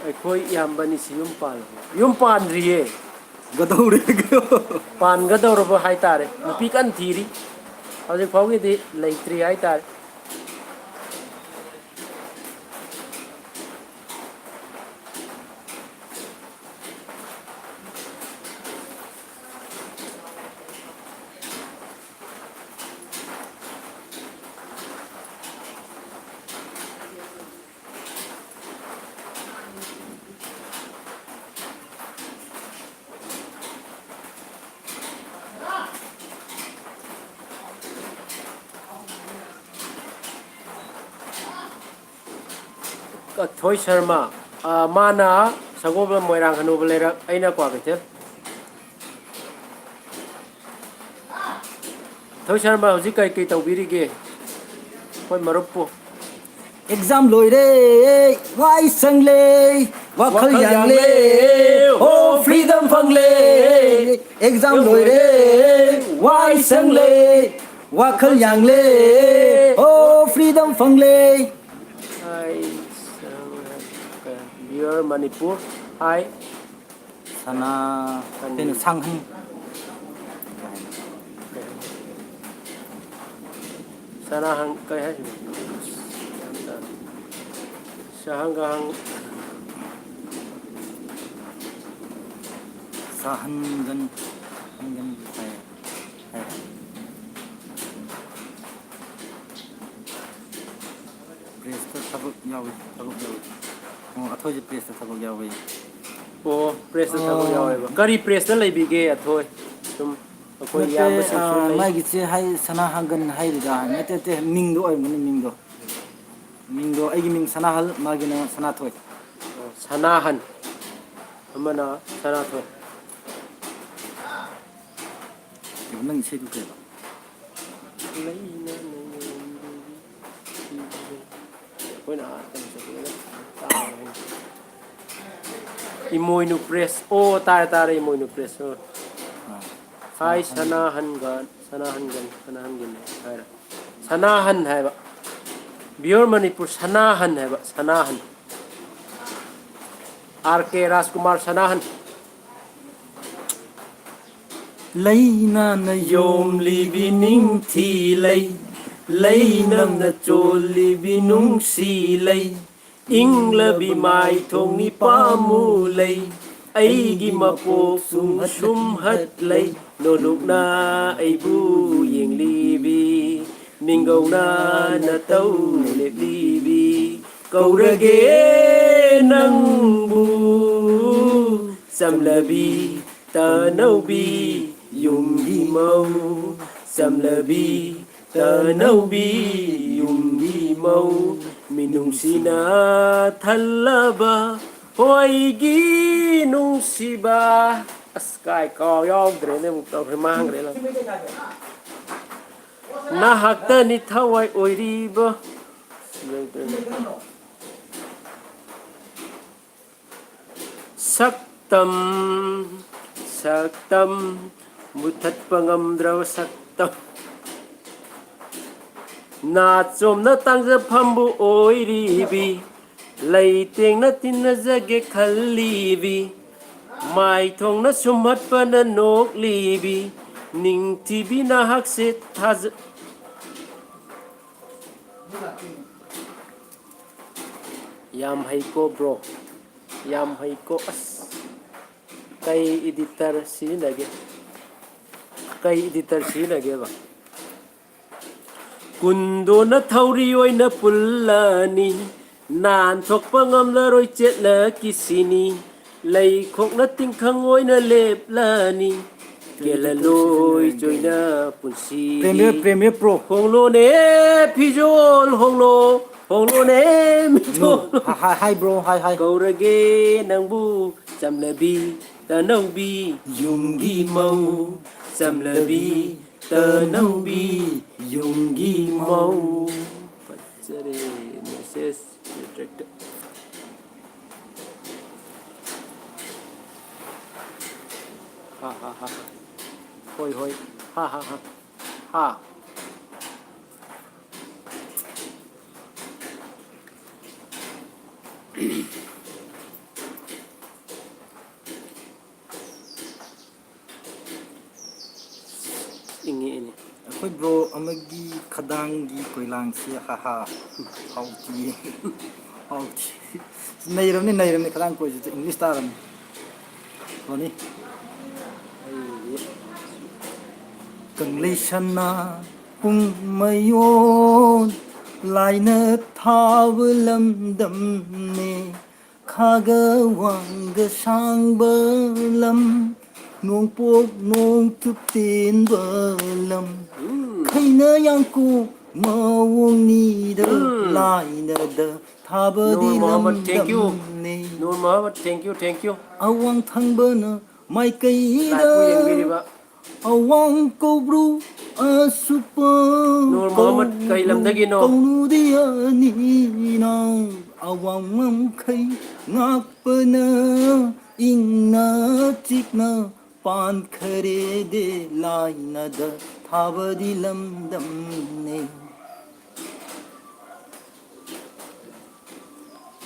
ꯑꯩꯈꯣꯏ ꯏꯌꯥꯝꯕꯅꯤꯁꯤ ꯌꯨꯝ ꯄꯥꯜꯂꯕꯣ? ꯌꯨꯝ ꯄꯥꯟꯗ꯭ꯔꯤꯌꯦ꯫ ꯒꯗꯧꯔꯦ꯫ ꯄꯥꯟꯒꯗꯧꯔꯕ ꯍꯥꯏꯇꯥꯔꯦ꯫ ꯅꯨꯄꯤ ꯀꯟꯅ ꯊꯤꯔꯤ꯫ ꯍꯧꯖꯤꯛ ꯐꯥꯎꯒꯤꯗꯤ ꯂꯩꯇ꯭ꯔꯤ ꯍꯥꯏꯇꯥꯔꯦ꯫ ꯊꯣꯏ ꯁꯔꯃ, ꯑ, ꯃꯥꯅ ꯁꯒꯣꯜꯕꯟ ꯃꯣꯏꯔꯥꯡ ꯍꯅꯨꯕ ꯂꯩꯔꯛ, ꯑꯩꯅ ꯀ꯭ꯋꯥꯀꯩꯊꯦꯜ꯫ ꯊꯣꯏ ꯁꯔꯃ ꯍꯧꯖꯤꯛ ꯀꯔꯤ ꯀꯔꯤ ꯇꯧꯕꯤꯔꯤꯒꯦ? ꯑꯩꯈꯣꯏ ꯃꯔꯨꯞꯄꯨ꯫ Exam ꯂꯣꯏꯔꯦ, ꯋꯥꯏ ꯁꯪꯂꯦ, ꯋꯥꯈꯜ ꯋꯥꯈꯜ ꯌꯥꯡꯂꯦ, ꯌꯥꯡꯂꯦ, ꯑꯣ, ꯑꯣ, freedom freedom ꯐꯪꯂꯦ꯫ ꯐꯪꯂꯦ꯫ Exam ꯂꯣꯏꯔꯦ, ꯋꯥꯏ ꯁꯪꯂꯦ, ꯋꯥꯈꯜ ꯌꯥꯡꯂꯦ, ꯑꯣ, freedom ꯐꯪꯂꯦ꯫ Hi, sir, viewer Manipur, hi꯫ ꯁꯅꯥ, ꯀꯩꯅꯣ, ꯁꯥꯡꯍꯟ꯫ ꯁꯅꯥ ꯍꯪ-, ꯀꯩ ꯍꯥꯏꯁꯤꯅꯣ? ꯁꯍꯪ ꯒꯍꯪ꯫ ꯁꯍꯟꯒꯟ, ꯍꯟꯒꯟ ꯍꯥꯏ, ꯍꯥꯏ꯫ Press ꯇ ꯊꯕꯛ ꯌꯥꯎꯏ, ꯊꯕꯛ ꯌꯥꯎꯏ꯫ ꯑꯣ, ꯑꯊꯣꯏꯁꯦ press ꯇ ꯊꯕꯛ ꯌꯥꯎꯏ꯫ ꯑꯣ, press ꯇ ꯊꯕꯛ ꯑꯣ꯫ ꯌꯥꯎꯋꯦꯕ꯫ ꯀꯔꯤ press ꯇ ꯂꯩꯕꯤꯒꯦ, ꯑꯊꯣꯏ? ꯁꯨꯝ ꯑꯩꯈꯣꯏ ꯅꯠꯇꯦ, ꯏꯌꯥꯝꯕꯁꯤꯡꯁꯨ ꯑꯥ, ꯂꯩ꯫ ꯃꯥꯒꯤꯁꯦ ꯍꯥꯏ, ꯁꯅꯥ ꯍꯪꯒꯟ ꯍꯥꯏꯔꯤꯔꯥ? ꯅꯠꯇꯦ, ꯅꯠꯇꯦ, ꯃꯤꯡꯗꯣ ꯑꯣꯏꯔꯝꯒꯅꯤ, ꯃꯤꯡꯗꯣ꯫ ꯃꯤꯡꯗꯣ, ꯑꯩꯒꯤ ꯃꯤꯡ ꯁꯅꯥꯍꯜ, ꯃꯥꯒꯤꯅ ꯁꯅꯥꯊꯣꯏ꯫ ꯁꯅꯥꯍꯟ, ꯑꯃꯅ ꯁꯅꯥꯊꯣꯏ꯫ ꯀꯩꯅꯣ, ꯅꯪ ꯏꯁꯩꯗꯨ ꯀꯩꯕ? ꯑꯩꯈꯣꯏꯅ ꯑꯥ ꯀꯩꯅꯣ ꯆꯠꯄꯗ ꯇꯥꯕꯅꯤ꯫ ꯏꯃꯣꯏꯅꯨ ꯄ꯭ꯔꯦꯁ꯫ ꯑꯣ, ꯇꯥꯔꯦ, ꯇꯥꯔꯦ, ꯏꯃꯣꯏꯅꯨ ꯄ꯭ꯔꯦꯁ꯫ ꯑꯣ꯫ ꯑꯥ, ꯍꯥꯏ ꯁꯅꯥꯍꯟꯒ, ꯁꯅꯥꯍꯟꯒꯟ, ꯁꯅꯥꯍꯟꯒꯟ ꯍꯥꯏꯔ꯫ ꯁꯅꯥꯍꯟ ꯍꯥꯏꯕ꯫ ꯕꯤꯌꯣꯔ ꯃꯅꯤꯄꯨꯔ ꯁꯅꯥꯍꯟ ꯍꯥꯏꯕ, ꯁꯅꯥꯍꯟ꯫ ꯑꯥꯔ ꯀꯦ ꯔꯥꯖꯀꯨꯃꯥꯔ ꯁꯅꯥꯍꯟ꯫ ꯂꯩꯅꯥꯅ ꯌꯣꯝꯂꯤꯕꯤ ꯅꯤꯡꯊꯤ ꯂꯩ, ꯂꯩꯅꯝꯅ ꯆꯣꯜꯂꯤꯕꯤ ꯅꯨꯡꯁꯤ ꯂꯩ, ꯏꯪꯂꯕꯤ ꯃꯥꯏꯊꯣꯡꯅꯤ ꯄꯥꯝꯃꯨ ꯂꯩ, ꯑꯩꯒꯤ ꯃꯀꯣꯛ ꯁꯨꯝ ꯁꯨꯝꯍꯠ ꯂꯩ, ꯅꯣꯂꯨꯛꯅ ꯑꯩꯕꯨ ꯌꯦꯡꯂꯤꯕꯤ, ꯃꯤꯡꯒꯧꯅ ꯅꯇꯧ ꯂꯦꯞꯂꯤꯕꯤ, ꯀꯧꯔꯒꯦ ꯅꯪꯕꯨ ꯆꯝꯂꯕꯤ, ꯇꯅꯧꯕꯤ, ꯌꯨꯝꯒꯤ ꯃꯧ꯫ ꯆꯝꯂꯕꯤ, ꯇꯅꯧꯕꯤ, ꯌꯨꯝꯒꯤ ꯃꯧ꯫ ꯃꯤꯅꯨꯡꯁꯤꯅ ꯊꯜꯂꯕ ꯍꯣꯏꯒꯤ ꯅꯨꯡꯁꯤꯕ꯫ ꯑꯁ, ꯀꯥꯏ ꯀꯥꯎ ꯌꯥꯎꯗ꯭ꯔꯦꯅꯦ, ꯑꯃꯨꯛ ꯇꯧꯈ꯭ꯔꯦ, ꯃꯥꯡꯈ꯭ꯔꯦ꯫ ꯅꯍꯥꯛꯇꯅꯤ ꯊꯋꯥꯏ ꯑꯣꯏꯔꯤꯕ꯫ ꯁꯛꯇꯝ, ꯁꯛꯇꯝ, ꯃꯨꯊꯠꯄ ꯉꯝꯗ꯭ꯔꯕ ꯁꯛꯇꯝ꯫ ꯅꯥꯆꯣꯝꯅ ꯇꯥꯡꯖꯐꯝꯕꯨ ꯑꯣꯏꯔꯤꯕꯤ, ꯂꯩꯇꯦꯡꯅ ꯇꯤꯟꯅꯖꯒꯦ ꯈꯜꯂꯤꯕꯤ, ꯃꯥꯏꯊꯣꯡꯅ ꯁꯨꯝꯍꯠꯄꯅ ꯅꯣꯛꯂꯤꯕꯤ, ꯅꯤꯡꯊꯤꯕꯤ ꯅꯍꯥꯛꯁꯦ ꯊꯥꯖ-, ꯌꯥꯝ ꯍꯩꯀꯣ bro, ꯌꯥꯝ ꯍꯩꯀꯣ꯫ ꯑꯁ, ꯀꯩ editor ꯁꯤꯖꯤꯟꯅꯒꯦ? ꯀꯩ editor ꯁꯤꯖꯤꯟꯅꯒꯦꯕ? ꯀꯨꯟꯗꯣꯅ ꯊꯧꯔꯤ ꯑꯣꯏꯅ ꯄꯨꯜꯂꯅꯤ, ꯅꯥꯟꯊꯣꯛꯄ ꯉꯝꯂꯔꯣꯏ ꯆꯦꯠꯂꯛꯀꯤꯁꯤꯅꯤ, ꯂꯩꯈꯣꯛꯅ ꯇꯤꯡꯈꯪ ꯑꯣꯏꯅ ꯂꯦꯞꯂꯅꯤ, ꯀꯦꯜꯂꯂꯣꯏ ꯆꯣꯏꯅ ꯄꯨꯟꯁꯤꯗꯤ꯫ Premiere, Premiere Pro꯫ ꯍꯣꯡꯂꯣꯅꯦ ꯐꯤꯖꯣꯜ ꯍꯣꯡꯂꯣ, ꯍꯣꯡꯂꯣꯅꯦ, ꯃꯤꯊꯣꯡ꯫ ꯅꯣ꯫ ꯍꯥꯏ, ꯍꯥꯏ, ꯍꯥꯏ, ꯕ꯭ꯔꯣ, ꯍꯥꯏ, ꯍꯥꯏ꯫ ꯀꯧꯔꯒꯦ ꯅꯪꯕꯨ ꯆꯝꯂꯕꯤ, ꯇꯅꯧꯕꯤ, ꯌꯨꯝꯒꯤ ꯃꯧ꯫ ꯆꯝꯂꯕꯤ, ꯇꯅꯧꯕꯤ, ꯌꯨꯝꯒꯤ ꯃꯧ꯫ ꯐꯖꯔꯦ, message retracted꯫ ꯍꯥ, ꯍꯥ, ꯍꯥ꯫ ꯍꯣꯏ, ꯍꯣꯏ꯫ ꯍꯥ, ꯍꯥ, ꯍꯥ꯫ ꯍꯥ꯫ ꯏꯪꯉꯛꯑꯦꯅꯦ꯫ ꯑꯩꯈꯣꯏ ꯕ꯭ꯔꯣ ꯑꯃꯒꯤ ꯈꯗꯥꯡꯒꯤ ꯀꯣꯏꯂꯥꯡꯁꯤ, ꯍꯥ ꯍꯥ꯫ ꯍꯥꯎꯇꯤꯌꯦ꯫ ꯍꯥꯎꯇꯤ꯫ ꯅꯩꯔꯝꯅꯤ, ꯅꯩꯔꯝꯅꯤ, ꯈꯗꯥꯡ ꯀꯣꯏꯁꯤꯗꯤ English ꯇꯥꯔꯝꯅꯤ꯫ ꯕ꯭ꯔꯣꯅꯤ꯫ ꯑꯩꯗꯤ ꯀꯪꯂꯩꯁꯅꯥ ꯄꯨꯡ ꯃꯌꯣꯟ ꯂꯥꯏꯅ ꯊꯥꯕ ꯂꯝꯗꯝꯅꯦ꯫ ꯈꯥꯒ ꯋꯥꯡꯒ ꯁꯥꯡꯕ ꯂꯝ, ꯅꯣꯡꯄꯣꯛ ꯅꯣꯡꯆꯨꯞ ꯇꯦꯟꯕ ꯂꯝ, ꯎꯝ꯫ ꯈꯩꯅ ꯌꯥꯡꯀꯣꯛ ꯃꯑꯣꯡꯅꯤꯗ ꯎꯝ꯫ ꯂꯥꯏꯅꯗ ꯊꯥꯕꯗꯤ Nur Mohammad, thank you꯫ ꯂꯝꯗꯝꯅꯦ꯫ Nur Mohammad, thank you, thank you꯫ ꯑꯋꯥꯡ ꯊꯪꯕꯅ ꯃꯥꯏꯀꯩꯗ ꯂꯥꯏꯄꯨ ꯌꯦꯡꯕꯤꯔꯤꯕ꯫ ꯑꯋꯥꯡ ꯀꯧꯕ꯭ꯔꯨ ꯑꯁꯨꯞꯄ ꯅꯨꯔ ꯃꯣꯍꯝꯃꯗ ꯀꯩ ꯀꯧꯕ꯭ꯔꯨ ꯂꯝꯗꯒꯤꯅꯣ? ꯀꯧꯅꯨꯗꯤ ꯑꯅꯤꯅ ꯑꯋꯥꯡ ꯉꯝꯈꯩ ꯉꯥꯛꯄꯅ ꯏꯪꯅ ꯆꯤꯛꯅ ꯄꯥꯟꯈꯔꯦꯗꯦ ꯂꯥꯏꯅꯗ ꯊꯥꯕꯗꯤ ꯂꯝꯗꯝꯅꯦ꯫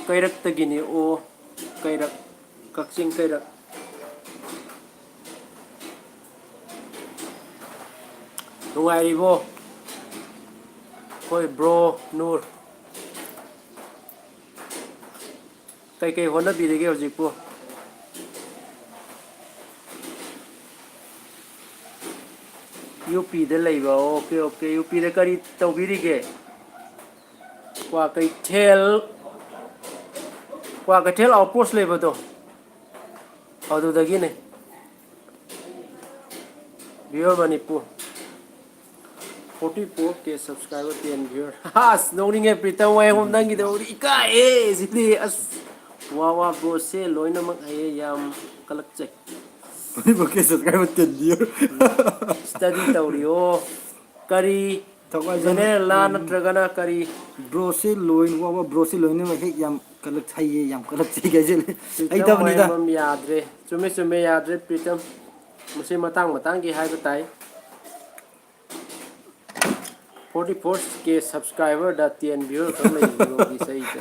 ꯀꯩꯔꯛꯇꯒꯤꯅꯤ ꯑꯣ, ꯀꯩꯔꯛ, ꯀꯛꯆꯤꯡ ꯀꯩꯔꯛ꯫ ꯅꯨꯡꯉꯥꯏꯔꯤꯕꯣ? ꯑꯩꯈꯣꯏ ꯕ꯭ꯔꯣ ꯅꯨꯔ꯫ ꯀꯩꯀꯩ ꯍꯣꯠꯅꯕꯤꯔꯤꯒꯦ ꯍꯧꯖꯤꯛꯄꯨ? ꯌꯨ ꯄꯤꯗ ꯂꯩꯕ, ꯑꯣꯀꯦ, ꯑꯣꯀꯦ꯫ ꯌꯨ ꯄꯤꯗ ꯀꯔꯤ ꯇꯧꯕꯤꯔꯤꯒꯦ? ꯀ꯭ꯋꯥꯀꯩꯊꯦꯜ, ꯀ꯭ꯋꯥꯀꯩꯊꯦꯜ outpost ꯂꯩꯕꯗꯣ, ꯑꯗꯨꯗꯒꯤꯅꯦ꯫ Viewer Manipur. Forty four K subscriber, ten viewer. ꯑꯁ, ꯅꯣꯛꯅꯤꯡꯉꯦ, ꯄ꯭ꯔꯤꯇꯝ ꯋꯥꯍꯦꯡꯕꯝ, ꯅꯪꯒꯤꯗꯣ ꯎꯕꯗ ꯏꯀꯥꯏꯌꯦ ꯁꯤꯗꯤ꯫ ꯑꯁ, ꯋꯥ ꯋꯥ bro ꯁꯦ ꯂꯣꯏꯅꯃꯛ ꯍꯩꯌꯦ, ꯌꯥꯝ ꯀꯂꯛꯆꯩ꯫ Forty four K subscriber, ten viewer꯫ Study ꯇꯧꯔꯤꯌꯣ꯫ ꯀꯔꯤ ꯊꯋꯥꯏ ꯆꯪꯅ general ꯂꯥ ꯅꯠꯇ꯭ꯔꯒꯅ ꯀꯔꯤ? Bro ꯁꯦ ꯂꯣꯏ ꯋꯥ ꯋꯥ bro ꯁꯦ ꯂꯣꯏꯅꯃꯛ ꯍꯦꯛ ꯌꯥꯝ ꯀꯂꯛ ꯍꯩꯌꯦ, ꯌꯥꯝ ꯀꯂꯛꯆꯩ ꯍꯥꯏꯖꯜꯂꯦ꯫ ꯄ꯭ꯔꯤꯇꯝ ꯍꯩꯇꯕꯅꯤꯗ꯫ ꯋꯥꯍꯦꯡꯕꯝ ꯌꯥꯗ꯭ꯔꯦ꯫ ꯆꯨꯝꯃꯦ, ꯆꯨꯝꯃꯦ, ꯌꯥꯗ꯭ꯔꯦ ꯄ꯭ꯔꯤꯇꯝ꯫ ꯃꯁꯤ ꯃꯇꯥꯡ ꯃꯇꯥꯡꯒꯤ ꯍꯥꯏꯕ ꯇꯥꯏ꯫ Forty four K subscriber ꯗ ten viewer ꯈꯛ ꯂꯩꯕꯒꯤ ꯆꯩꯗ꯫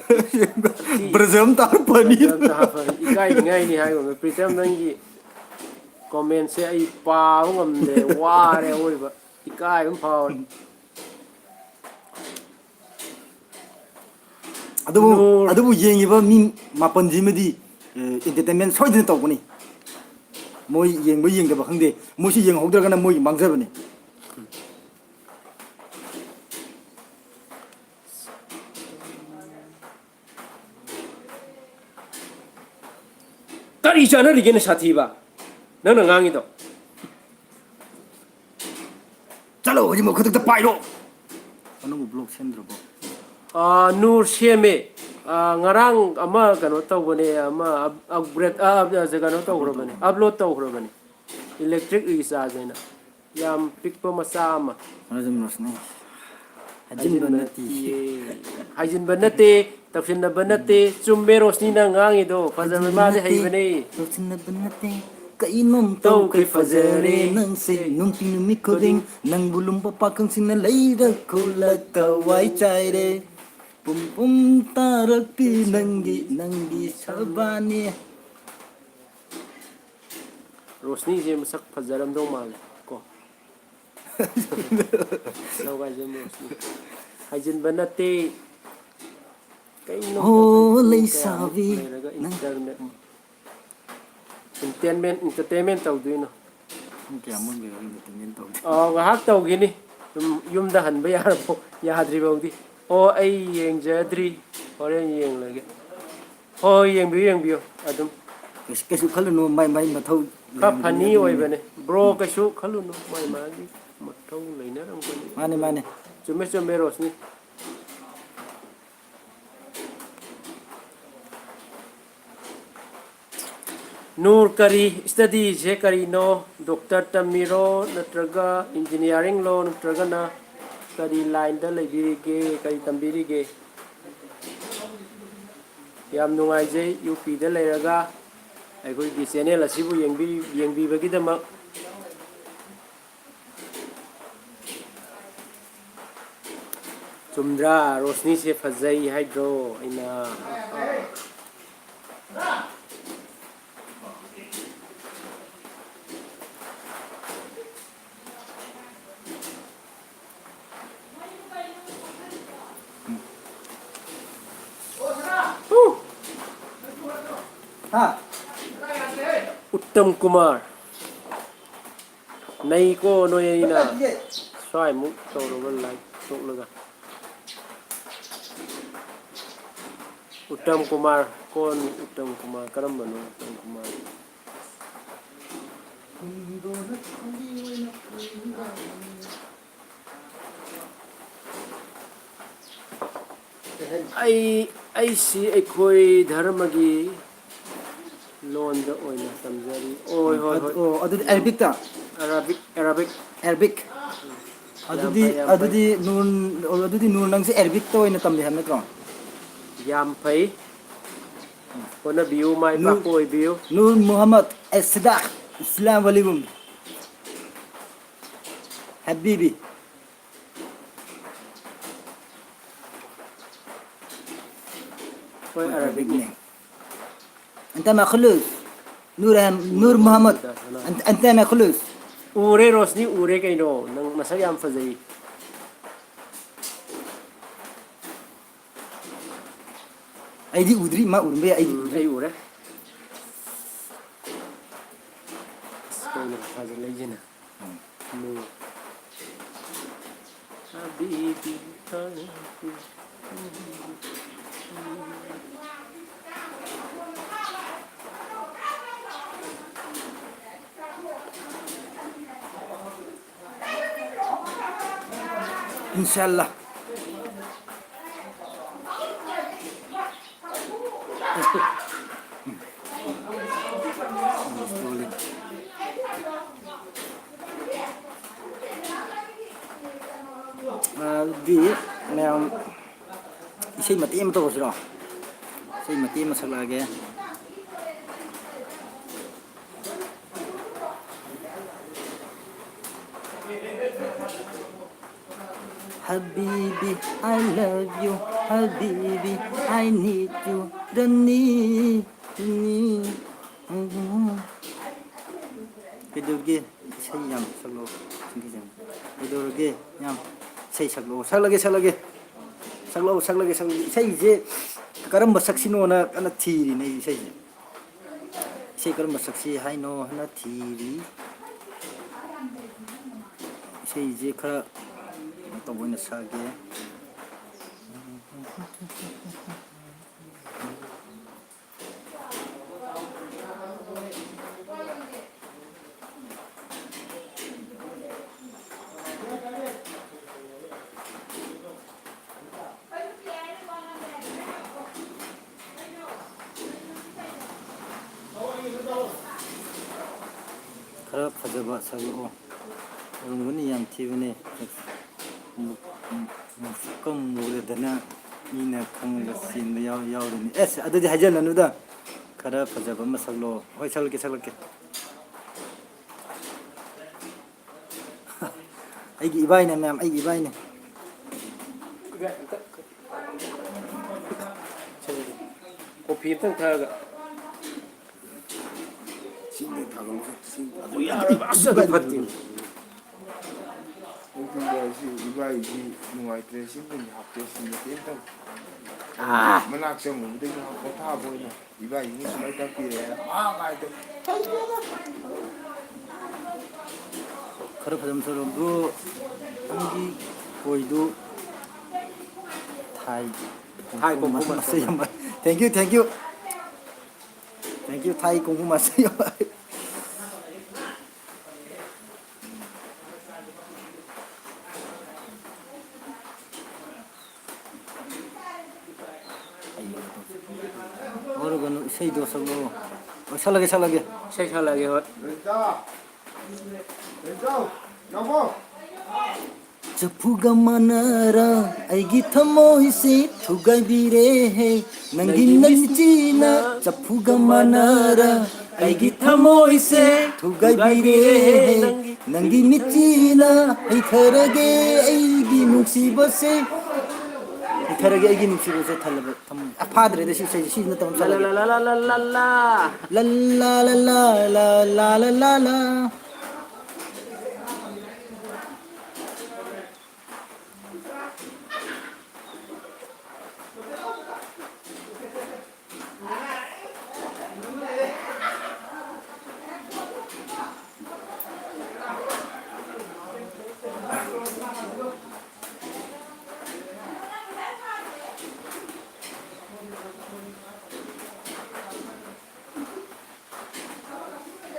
ꯕ꯭ꯔꯖꯝ ꯇꯥꯔ ꯐꯅꯤ꯫ ꯕ꯭ꯔꯖꯝ ꯇꯥꯔ ꯐꯅꯤ꯫ ꯏꯀꯥꯏꯅꯤꯡꯉꯥꯏꯅꯤ ꯍꯥꯏꯒꯨꯝꯕ꯫ ꯄ꯭ꯔꯤꯇꯝ, ꯅꯪꯒꯤ comment ꯁꯦ ꯑꯩ ꯄꯥꯕ ꯉꯝꯗ꯭ꯔꯦ, ꯋꯥꯔꯦ ꯑꯋꯣꯏꯕ꯫ ꯏꯀꯥꯏꯕ ꯑꯃ ꯐꯥꯎꯔꯦ꯫ ꯑꯗꯨꯕꯨ, ꯅꯨꯔ꯫ ꯑꯗꯨꯕꯨ ꯌꯦꯡꯉꯤꯕ ꯃꯤ ꯃꯥꯄꯟꯁꯤꯃꯗꯤ, ꯑꯦ, entertainment ꯁꯣꯏꯗꯅ ꯇꯧꯒꯅꯤ꯫ ꯃꯣꯏ ꯌꯦꯡꯕ ꯌꯦꯡꯗꯕ ꯈꯪꯗꯦ, ꯃꯣꯏꯁꯤ ꯌꯦꯡꯍꯧꯗ꯭ꯔꯒꯅ ꯃꯣꯏꯒꯤ ꯃꯥꯡꯖꯕꯅꯤ꯫ ꯀꯔꯤ ꯆꯥꯟꯅꯔꯤꯒꯦꯅꯦ ꯁꯥꯊꯤꯕ? ꯅꯪꯅ ꯉꯥꯡꯉꯤꯗꯣ꯫ ꯆꯠꯂꯣ, ꯍꯧꯖꯤꯛꯃꯛ ꯈꯨꯗꯛꯇ ꯄꯥꯏꯔꯣ꯫ ꯑꯅꯧꯕ blog ꯁꯦꯝꯗ꯭ꯔꯕꯣ? ꯑꯥ, ꯅꯨꯔ ꯁꯦꯝꯃꯦ꯫ ꯑꯥ, ꯉꯔꯥꯡ ꯑꯃ ꯀꯩꯅꯣ ꯇꯧꯕꯅꯦ, ꯑꯃ up-, upgrade, ꯑꯥ, ꯑꯥ, ꯀꯩꯅꯣ ꯇꯧꯈ꯭ꯔꯕꯅꯦ, upload ꯇꯧꯈ꯭ꯔꯕꯅꯦ꯫ Electric recharge ꯍꯥꯏꯅ꯫ ꯌꯥꯝ ꯄꯤꯛꯄ ꯃꯆꯥ ꯑꯃ꯫ ꯔꯣꯁꯅꯤ꯫ ꯍꯥꯏꯖꯤꯟꯕ ꯍꯥꯏꯖꯤꯟꯕ ꯅꯠꯇꯤꯌꯦ꯫ ꯅꯠꯇꯤꯌꯦ꯫ ꯍꯥꯏꯖꯤꯟꯕ ꯅꯠꯇꯦ, ꯇꯧꯁꯤꯟꯅꯕ ꯅꯠꯇꯦ꯫ ꯆꯨꯝꯃꯦ, ꯔꯣꯁꯅꯤꯅ ꯉꯥꯡꯉꯤꯗꯣ꯫ ꯐꯖꯕ ꯍꯥꯏꯖꯤꯟꯕ ꯃꯥꯗꯤ ꯅꯠꯇꯦ, ꯍꯩꯕꯅꯦ꯫ ꯇꯧꯁꯤꯟꯅꯕ ꯅꯠꯇꯦ꯫ ꯀꯩꯅꯣꯝ ꯇꯧꯈ꯭ꯔꯦ, ꯇꯧꯈ꯭ꯔꯦ, ꯐꯖꯔꯦ ꯐꯖꯔꯦ ꯅꯪꯁꯦ꯫ ꯑꯦ꯫ ꯅꯨꯡꯇꯤ ꯅꯨꯃꯤꯠ ꯈꯨꯗꯤꯡ ꯈꯨꯗꯤꯡ꯫ ꯅꯪꯕꯨ ꯂꯨꯝꯕ ꯄꯥꯈꯪꯁꯤꯡꯅ ꯂꯩꯔ ꯈꯨꯜꯂ ꯊꯋꯥꯏ ꯆꯥꯏꯔꯦ꯫ ꯄꯨꯝ ꯄꯨꯝ ꯇꯥꯔꯛꯄꯤ ꯅꯪꯒꯤ, ꯅꯪꯒꯤ ꯁꯕꯥꯅꯤ꯫ ꯔꯣꯁꯅꯤꯁꯦ ꯃꯁꯛ ꯐꯖꯔꯝꯗꯧ ꯃꯥꯜꯂꯦ ꯀꯣ꯫ ꯂꯧꯒꯥꯏꯖꯝ ꯔꯣꯁꯅꯤ꯫ ꯍꯥꯏꯖꯤꯟꯕ ꯅꯠꯇꯦ꯫ ꯀꯩꯅꯣ ꯍꯣ, ꯇꯧꯗꯣꯏꯁꯤꯕꯨ? ꯀꯌꯥꯃꯨꯛ ꯂꯩꯁꯥꯕꯤ, ꯂꯩꯔꯒ ꯅꯪ internet, entertainment, entertainment ꯇꯧꯗꯣꯏꯅꯣ? ꯄꯨꯡ ꯀꯌꯥꯃꯨꯛ ꯂꯩꯔꯒ entertainment ꯇꯧꯗꯣꯏꯅꯣ? ꯑꯥ, ꯉꯥꯏꯍꯥꯛ ꯇꯧꯈꯤꯅꯤ꯫ ꯁꯨꯝ ꯌꯨꯝꯗ ꯍꯟꯕ ꯌꯥꯔꯕꯣ? ꯌꯥꯗ꯭ꯔꯤꯐꯥꯎꯗꯤ꯫ ꯑꯣ, ꯑꯩ ꯌꯦꯡꯖꯗ꯭ꯔꯤ꯫ ꯍꯣꯔꯦꯟ ꯌꯦꯡꯂꯒꯦ꯫ ꯍꯣꯏ, ꯍꯣꯏ, ꯌꯦꯡꯕꯤꯌꯨ, ꯌꯦꯡꯕꯤꯌꯨ ꯑꯗꯨꯝ꯫ ꯀꯩꯁꯨ, ꯀꯩꯁꯨ ꯈꯜꯂꯨꯅꯨ, ꯃꯥꯏ, ꯃꯥꯏ ꯃꯊꯧ ꯈꯔ ꯂꯩꯔꯝꯒꯅꯤ, funny ꯑꯗꯨꯒꯤꯅꯤ꯫ ꯑꯣꯏꯕꯅꯦ꯫ Bro, ꯎꯝ꯫ ꯀꯩꯁꯨ ꯈꯜꯂꯨꯅꯨ, ꯃꯥꯏ ꯃꯥꯒꯤ꯫ ꯊꯧ ꯂꯩꯅꯔꯝꯒꯅꯤ꯫ ꯃꯥꯅꯦ, ꯃꯥꯅꯦ꯫ ꯆꯨꯝꯃꯦ, ꯆꯨꯝꯃꯦ, ꯔꯣꯁꯅꯤ꯫ ꯅꯨꯔ, ꯀꯔꯤ study ꯁꯦ ꯀꯔꯤꯅꯣ? Doctor ꯇꯝꯃꯤꯔꯣ, ꯅꯠꯇ꯭ꯔꯒ engineering ꯂꯣ, ꯅꯠꯇ꯭ꯔꯒꯅ ꯀꯔꯤ line ꯗ ꯂꯩꯕꯤꯔꯤꯒꯦ, ꯀꯔꯤ ꯇꯝꯕꯤꯔꯤꯒꯦ? ꯌꯥꯝ ꯅꯨꯡꯉꯥꯏꯖꯩ, ꯌꯨ ꯄꯤꯗ ꯂꯩꯔꯒ ꯑꯩꯈꯣꯏꯒꯤ channel ꯑꯁꯤꯕꯨ ꯌꯦꯡꯕꯤ-, ꯌꯦꯡꯕꯤꯕꯒꯤꯗꯃꯛ꯫ ꯆꯨꯝꯗ꯭ꯔꯥ? ꯔꯣꯁꯅꯤꯁꯦ ꯐꯖꯩ ꯍꯥꯏꯗ꯭ꯔꯣ ꯑꯩꯅ? ꯍꯥ? ꯎꯠꯇꯝ ꯀꯨꯃꯥꯔ꯫ ꯅꯩꯀꯣ ꯅꯣꯏ ꯑꯅꯤꯅ꯫ ꯁ꯭ꯋꯥꯏꯃꯨꯛ ꯇꯧꯔꯒ like ꯇꯣꯛꯂꯒ꯫ ꯎꯠꯇꯝ ꯀꯨꯃꯥꯔ꯫ ꯀꯣꯟ ꯎꯠꯇꯝ ꯀꯨꯃꯥꯔ? ꯀꯔꯝꯕꯅꯣ ꯎꯠꯇꯝ ꯀꯨꯃꯥꯔ? ꯑꯩ, ꯑꯩꯁꯤ ꯑꯩꯈꯣꯏ ꯙꯔꯃꯒꯤ ꯂꯣꯟꯗ ꯑꯣꯏꯅ ꯇꯝꯖꯔꯤ꯫ ꯑꯣꯏ, ꯍꯣꯏ, ꯑꯗꯨ, ꯍꯣꯏ꯫ ꯑꯣ, ꯑꯗꯨꯗꯤ Arabic ꯇ? Arabic, Arabic꯫ Arabic꯫ ꯌꯥꯝ ꯑꯗꯨꯗꯤ, ꯐꯩ, ꯌꯥꯝ ꯐꯩ꯫ ꯑꯗꯨꯗꯤ ꯅꯨꯔ, ꯑꯗꯨꯗꯤ ꯅꯨꯔ ꯅꯪꯁꯦ Arabic ꯇ ꯑꯣꯏꯅ ꯇꯝꯃꯦ ꯍꯥꯏꯕ ꯅꯠꯇ꯭ꯔꯣ? ꯌꯥꯝ ꯐꯩ꯫ ꯍꯣꯠꯅꯕꯤꯌꯨ, ꯃꯥꯏ ꯅꯨꯔ, ꯄꯥꯛꯄ ꯑꯣꯏꯕꯤꯌꯨ꯫ ꯅꯨꯔ ꯃꯨꯍꯝꯃꯗ ꯑꯦꯁꯤꯗꯥ, ꯑꯁꯂꯥꯃꯨ ꯑꯂꯥꯏꯀꯨꯝ꯫ ꯍꯕꯤꯕꯤ꯫ ꯍꯣꯏ, ꯑꯔꯥꯕꯤꯛꯅꯦ꯫ ꯑꯔꯥꯕꯤꯛꯅꯦ꯫ ꯑꯟꯇ ꯃꯈꯂꯨꯁ꯫ ꯅꯨꯔ ꯑꯍꯝ-, ꯅꯨꯔ ꯃꯨꯍꯝꯃꯗ꯫ ꯑꯟ-, ꯑꯟꯇ ꯃꯈꯂꯨꯁ꯫ ꯎꯔꯦ ꯔꯣꯁꯅꯤ, ꯎꯔꯦ ꯀꯩꯅꯣ꯫ ꯅꯪ ꯃꯁꯛ ꯌꯥꯝ ꯐꯖꯩ꯫ ꯑꯩꯗꯤ ꯎꯗ꯭ꯔꯤ, ꯃꯥ ꯎꯔꯝꯕ ꯌꯥꯏ, ꯑꯩꯗꯤ ꯎꯝ, ꯎꯗ꯭ꯔꯤ꯫ ꯑꯩ ꯎꯔꯦ꯫ ꯑꯁ, ꯀꯩꯅꯣ ꯐꯖ ꯂꯩꯁꯤꯅ꯫ ꯎꯝ꯫ ꯅꯨꯔ꯫ ꯍꯕꯤꯕꯤ꯫ ꯏꯟꯁꯥꯜꯂꯥ꯫ ꯑꯗꯨꯗꯤ ꯃꯌꯥꯝ ꯏꯁꯩ ꯃꯇꯦꯛ ꯑꯃ ꯇꯧꯔꯁꯤꯔꯣ? ꯏꯁꯩ ꯃꯇꯦꯛ ꯑꯃ ꯁꯛꯂꯛꯑꯒꯦ꯫ Habibi, I love you. Habibi, I need you. Rani, Rani. ꯀꯩꯗꯧꯔꯒꯦ? ꯏꯁꯩ ꯌꯥꯝ ꯁꯛꯂꯛꯑꯣ꯫ ꯀꯩꯗꯧꯔꯒꯦ? ꯌꯥꯝ ꯏꯁꯩ ꯁꯛꯂꯛꯑꯣ꯫ ꯁꯛꯂꯒꯦ, ꯁꯛꯂꯒꯦ꯫ ꯁꯛꯂꯛꯑꯣ, ꯁꯛꯂꯒꯦ, ꯁꯛꯂꯒꯦ꯫ ꯏꯁꯩꯁꯦ ꯀꯔꯝꯕ ꯁꯛꯁꯤꯅꯣꯅ ꯀꯟꯅ ꯊꯤꯔꯤꯅꯦ ꯑꯩ ꯏꯁꯩꯁꯦ꯫ ꯏꯁꯩ ꯀꯔꯝꯕ ꯁꯛꯁꯤ ꯍꯥꯏꯅꯣ ꯍꯥꯏꯅ ꯊꯤꯔꯤ꯫ ꯏꯁꯩꯁꯦ ꯈꯔ ꯀꯩꯅꯣ ꯇꯧꯕ ꯑꯣꯏꯅ ꯁꯛꯑꯒꯦ꯫ ꯈꯔ ꯐꯖꯕ ꯁꯛꯂꯛꯑꯣ꯫ ꯎꯔꯝꯒꯅꯤ, ꯌꯥꯝ ꯊꯤꯕꯅꯦ꯫ ꯃꯨꯁꯨꯛꯀ ꯃꯨꯔꯗꯅ ꯃꯤꯅ ꯈꯪꯉꯒ ꯆꯦꯟꯕ ꯌꯥꯎ-, ꯌꯥꯎꯔꯤꯅꯤ꯫ ꯑꯦꯁ, ꯑꯗꯨꯗꯤ ꯍꯥꯏꯖꯜꯂꯅꯨꯗ꯫ ꯈꯔ ꯐꯖꯕ ꯑꯃ ꯁꯛꯂꯛꯑꯣ꯫ ꯍꯣꯏ, ꯁꯛꯂꯛꯀꯦ, ꯁꯛꯂꯛꯀꯦ꯫ ꯑꯩꯒꯤ ꯏꯕꯥꯏꯅꯦ ꯃꯌꯥꯝ, ꯑꯩꯒꯤ ꯏꯕꯥꯏꯅꯦ꯫ ꯀꯣꯐꯤ ꯑꯝꯇꯪ ꯊꯛꯑꯒ꯫ ꯁꯤꯡꯗꯤ ꯊꯥꯒꯠꯂꯨ, ꯁꯤꯡ ꯑꯗꯨ ꯌꯥꯔꯣꯏꯕ, ꯑꯁ, ꯑꯗꯨ ꯐꯠꯇꯦ꯫ ꯑꯩꯗꯤ ꯏꯕꯥꯏꯁꯤ, ꯏꯕꯥꯏꯁꯤ ꯅꯨꯡꯉꯥꯏꯇ꯭ꯔꯦ, ꯁꯤꯡꯗꯤ ꯍꯥꯞꯇꯦ, ꯁꯤꯡꯗꯤ ꯀꯩꯝꯇ꯫ ꯑꯥ꯫ ꯃꯅꯥꯛ ꯆꯪꯉꯨꯕꯗꯒꯤ ꯃꯥ ꯄꯣꯊꯥꯕ ꯑꯣꯏꯅ ꯏꯕꯥꯏꯁꯤꯅ ꯁꯨꯃꯥꯏꯅ ꯇꯥꯛꯄꯤꯔꯛꯑꯦ꯫ ꯑꯥ, ꯀꯥꯏꯗ? ꯈꯔ ꯐꯖꯅ ꯆꯠꯂꯣ, bro꯫ ꯅꯪꯒꯤ ꯀꯣꯏꯗꯨ ꯊꯥꯏ ꯊꯥꯏ ꯀꯣꯡꯐꯨ ꯀꯣꯡꯐꯨ ꯃꯁꯩ ꯃꯁꯩ꯫ ꯑꯃ꯫ Thank you, thank you꯫ Thank you, ꯊꯥꯏ ꯀꯣꯡꯐꯨ ꯃꯁꯩ ꯑꯃ꯫ ꯀꯩꯅꯣ, ꯏꯁꯩꯗꯣ ꯁꯛꯂꯛꯑꯣ꯫ ꯍꯣꯏ, ꯁꯛꯂꯒꯦ, ꯁꯛꯂꯒꯦ꯫ ꯏꯁꯩ ꯁꯛꯂꯒꯦ, ꯍꯣꯏ꯫ ꯔꯦꯟꯇꯥ! ꯔꯦꯟꯇꯥꯎ! ꯅꯃꯣ! ꯆꯐꯨꯒ ꯃꯥꯟꯅꯔ ꯑꯩꯒꯤ ꯊꯃꯣꯏꯁꯦ ꯊꯨꯒꯥꯏꯕꯤꯔꯦꯍꯦ꯫ ꯅꯪꯒꯤ ꯅꯪꯒꯤ ꯅꯆꯤꯅ ꯆꯐꯨꯒ ꯃꯥꯟꯅꯔ ꯑꯩꯒꯤ ꯊꯃꯣꯏꯁꯦ ꯊꯨꯒꯥꯏꯕꯤꯔꯦꯍꯦ꯫ ꯅꯪꯒꯤ ꯅꯪꯒꯤ ꯃꯤꯠꯁꯤꯅ ꯃꯤꯠꯁꯤꯅ ꯍꯩꯊꯔꯒꯦ ꯑꯩꯒꯤ ꯅꯨꯡꯁꯤꯕꯁꯦ꯫ ꯍꯩꯊꯔꯒꯦ ꯑꯩꯒꯤ ꯅꯨꯡꯁꯤꯕꯁꯦ ꯊꯜꯂꯕ ꯊꯝꯃꯣꯏ꯫ ꯑ, ꯐꯥꯗ꯭ꯔꯦꯗ ꯁꯤ ꯏꯁꯩꯁꯦ, ꯁꯤ ꯅꯠꯇꯕ ꯑꯃ ꯁꯥꯜꯂꯒꯦ꯫ ꯂ ꯂ ꯂ ꯂ ꯂ ꯂ꯫ ꯂ ꯂ ꯂ ꯂ ꯂ ꯂ ꯂ ꯂ꯫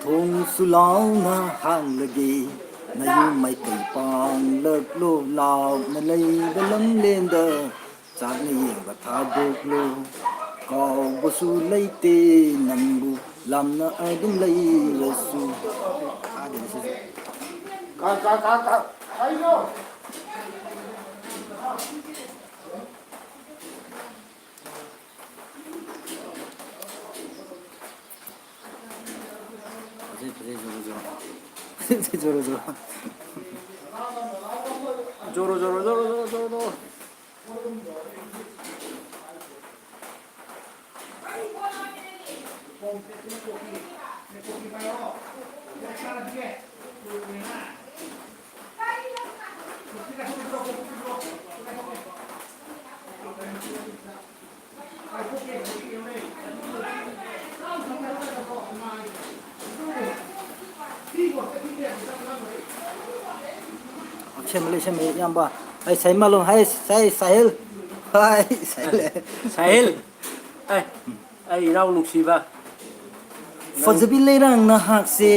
ꯊꯣꯡꯁꯨ ꯂꯥꯎꯅ ꯍꯥꯡꯂꯒꯦ, ꯅꯌꯨꯝ ꯃꯥꯏꯀꯩ ꯄꯥꯡꯂꯛꯂꯣ, ꯂꯥꯞꯅ ꯂꯩꯕ ꯂꯝꯂꯦꯟꯗ ꯆꯥꯛꯅ ꯌꯦꯡꯕ ꯊꯥꯗꯣꯛꯂꯣ꯫ ꯀꯥꯎꯕꯁꯨ ꯂꯩꯇꯦ ꯅꯪꯕꯨ, ꯂꯥꯞꯅ ꯑꯗꯨꯝ ꯂꯩꯔꯁꯨ꯫ ꯀꯥꯏꯗꯅꯣ ꯁꯤꯁꯦ? ꯀꯥ, ꯀꯥ, ꯀꯥ, ꯀꯥ, ꯀꯥꯏꯅꯣ? ꯐꯖꯩ, ꯐꯖꯩ, ꯖꯣꯔꯣ, ꯖꯣꯔꯣ꯫ ꯐꯖꯩ, ꯐꯖꯩ, ꯖꯣꯔꯣ, ꯖꯣꯔꯣ꯫ ꯖꯣꯔꯣ, ꯖꯣꯔꯣ, ꯖꯣꯔꯣ, ꯖꯣꯔꯣ, ꯖꯣꯔꯣ꯫ ꯁꯦꯝꯃ ꯂꯩ, ꯁꯦꯝꯃ ꯂꯩ, ꯏꯌꯥꯝꯕ꯫ ꯍꯥꯏ, ꯁꯥꯏ ꯃꯥꯂꯣꯝ, ꯍꯥꯏ, ꯁꯥꯏ, ꯁꯥꯍꯤꯜ꯫ ꯍꯥꯏ, ꯁꯥꯍꯤꯜ꯫ ꯁꯥꯍꯤꯜ꯫ ꯑꯦ, ꯑꯩ ꯏꯅꯥꯎ ꯅꯨꯡꯁꯤꯕ꯫ ꯐꯖꯕꯤ ꯂꯩꯔꯥꯡ ꯅꯍꯥꯛꯁꯦ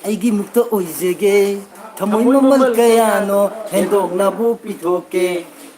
ꯑꯩꯒꯤ ꯃꯨꯛꯇ ꯑꯣꯏꯖꯒꯦ꯫ ꯊꯃꯣꯏ ꯊꯃꯣꯏ ꯃꯃꯜ ꯃꯃꯜ ꯀꯌꯥꯅꯣ ꯀꯌꯥꯅꯣ ꯍꯦꯟꯗꯣꯛꯅꯕꯨ ꯄꯤꯊꯣꯛꯀꯦ꯫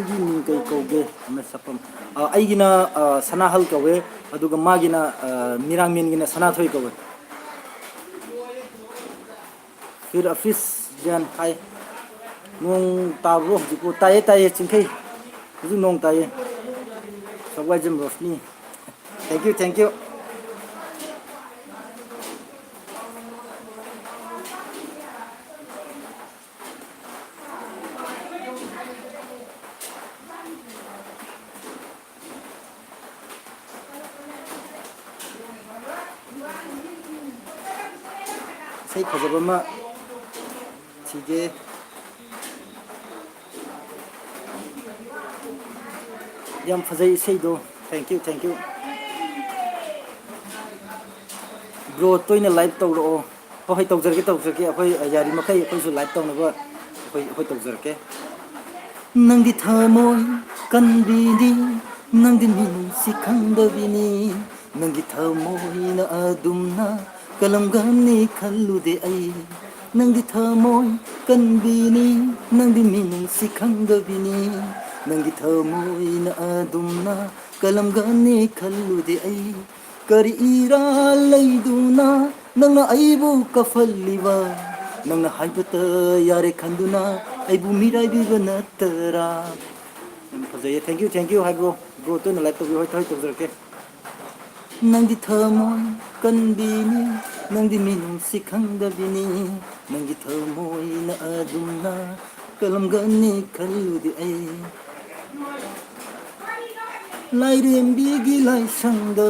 ꯅꯪꯒꯤ ꯃꯤꯡ ꯀꯩ ꯀꯧꯒꯦ? ꯃꯁꯛꯐꯝ꯫ ꯑ, ꯑꯩꯒꯤꯅ, ꯑ, ꯁꯅꯥꯍꯜ ꯀꯧꯋꯦ, ꯑꯗꯨꯒ ꯃꯥꯒꯤꯅ, ꯑ, ꯃꯤꯔꯥꯡꯃꯦꯟꯒꯤꯅ ꯁꯅꯥꯊꯣꯏ ꯀꯧꯋꯦ꯫ ꯐꯤꯔ ꯑꯐꯤꯁ ꯖꯦꯟ, ꯍꯥꯏ꯫ ꯅꯣꯡ ꯇꯥꯕ꯭ꯔꯣ ꯍꯧꯖꯤꯛꯄꯨ? ꯇꯥꯏꯌꯦ, ꯇꯥꯏꯌꯦ, ꯆꯤꯡꯈꯩ꯫ ꯍꯧꯖꯤꯛ ꯅꯣꯡ ꯇꯥꯏꯌꯦ꯫ ꯁꯛꯋꯥꯏꯖꯝ Roshni. Thank you, thank you꯫ ꯏꯁꯩ ꯐꯖꯕ ꯑꯃ ꯊꯤꯒꯦ꯫ ꯌꯥꯝ ꯐꯖꯩ ꯏꯁꯩꯗꯣ꯫ Thank you, thank you꯫ Bro, ꯇꯣꯏꯅ live ꯇꯧꯔꯛꯑꯣ꯫ ꯍꯣꯏ, ꯍꯣꯏ, ꯇꯧꯖꯔꯛꯀꯦ, ꯇꯧꯖꯔꯛꯀꯦ꯫ ꯑꯩꯈꯣꯏ, ꯑ, ꯌꯥꯔꯤꯃꯈꯩ ꯑꯩꯈꯣꯏꯁꯨ live ꯇꯧꯅꯕ ꯑꯩꯈꯣꯏ, ꯑꯩꯈꯣꯏ ꯇꯧꯖꯔꯛꯀꯦ꯫ ꯅꯪꯗꯤ ꯊꯃꯣꯏ ꯀꯟꯕꯤꯅꯤ, ꯅꯪꯗꯤ ꯃꯤꯅꯨꯡꯁꯤ ꯈꯪꯗꯕꯤꯅꯤ, ꯅꯪꯒꯤ ꯊꯃꯣꯏꯅ ꯑꯗꯨꯝꯅ ꯀꯂꯝꯒꯅꯤ ꯈꯜꯂꯨꯗꯦ ꯑꯩ꯫ ꯅꯪꯗꯤ ꯊꯃꯣꯏ ꯀꯟꯕꯤꯅꯤ, ꯅꯪꯗꯤ ꯃꯤꯅꯨꯡꯁꯤ ꯈꯪꯗꯕꯤꯅꯤ, ꯅꯪꯒꯤ ꯊꯃꯣꯏꯅ ꯑꯗꯨꯝꯅ ꯀꯂꯝꯒꯅꯤ ꯈꯜꯂꯨꯗꯦ ꯑꯩ꯫ ꯀꯔꯤ ꯏꯔꯥꯜ ꯂꯩꯗꯨꯅ ꯅꯪꯅ ꯑꯩꯕꯨ ꯀꯞꯍꯜꯂꯤꯕ? ꯅꯪꯅ ꯍꯥꯏꯕꯇ ꯌꯥꯔꯦ ꯈꯟꯗꯨꯅ ꯑꯩꯕꯨ ꯃꯤꯔꯥꯏꯕꯤꯕ ꯅꯠꯇꯔꯥ? ꯌꯥꯝ ꯐꯖꯩꯌꯦ꯫ Thank you, thank you, high bro꯫ Bro, ꯇꯣꯏꯅ live ꯇꯧꯕꯤꯌꯨ꯫ ꯍꯣꯏ, ꯍꯣꯏ, ꯇꯧꯖꯔꯛꯀꯦ꯫ ꯅꯪꯗꯤ ꯊꯃꯣꯏ ꯀꯟꯕꯤꯅꯤ, ꯅꯪꯗꯤ ꯃꯤꯅꯨꯡꯁꯤ ꯈꯪꯗꯕꯤꯅꯤ, ꯅꯪꯒꯤ ꯊꯃꯣꯏꯅ ꯑꯗꯨꯝꯅ ꯀꯂꯝꯒꯅꯤ ꯈꯜꯂꯨꯗꯦ ꯑꯩ꯫ ꯂꯥꯏꯔꯦꯝꯕꯤꯒꯤ ꯂꯥꯏꯁꯪꯗ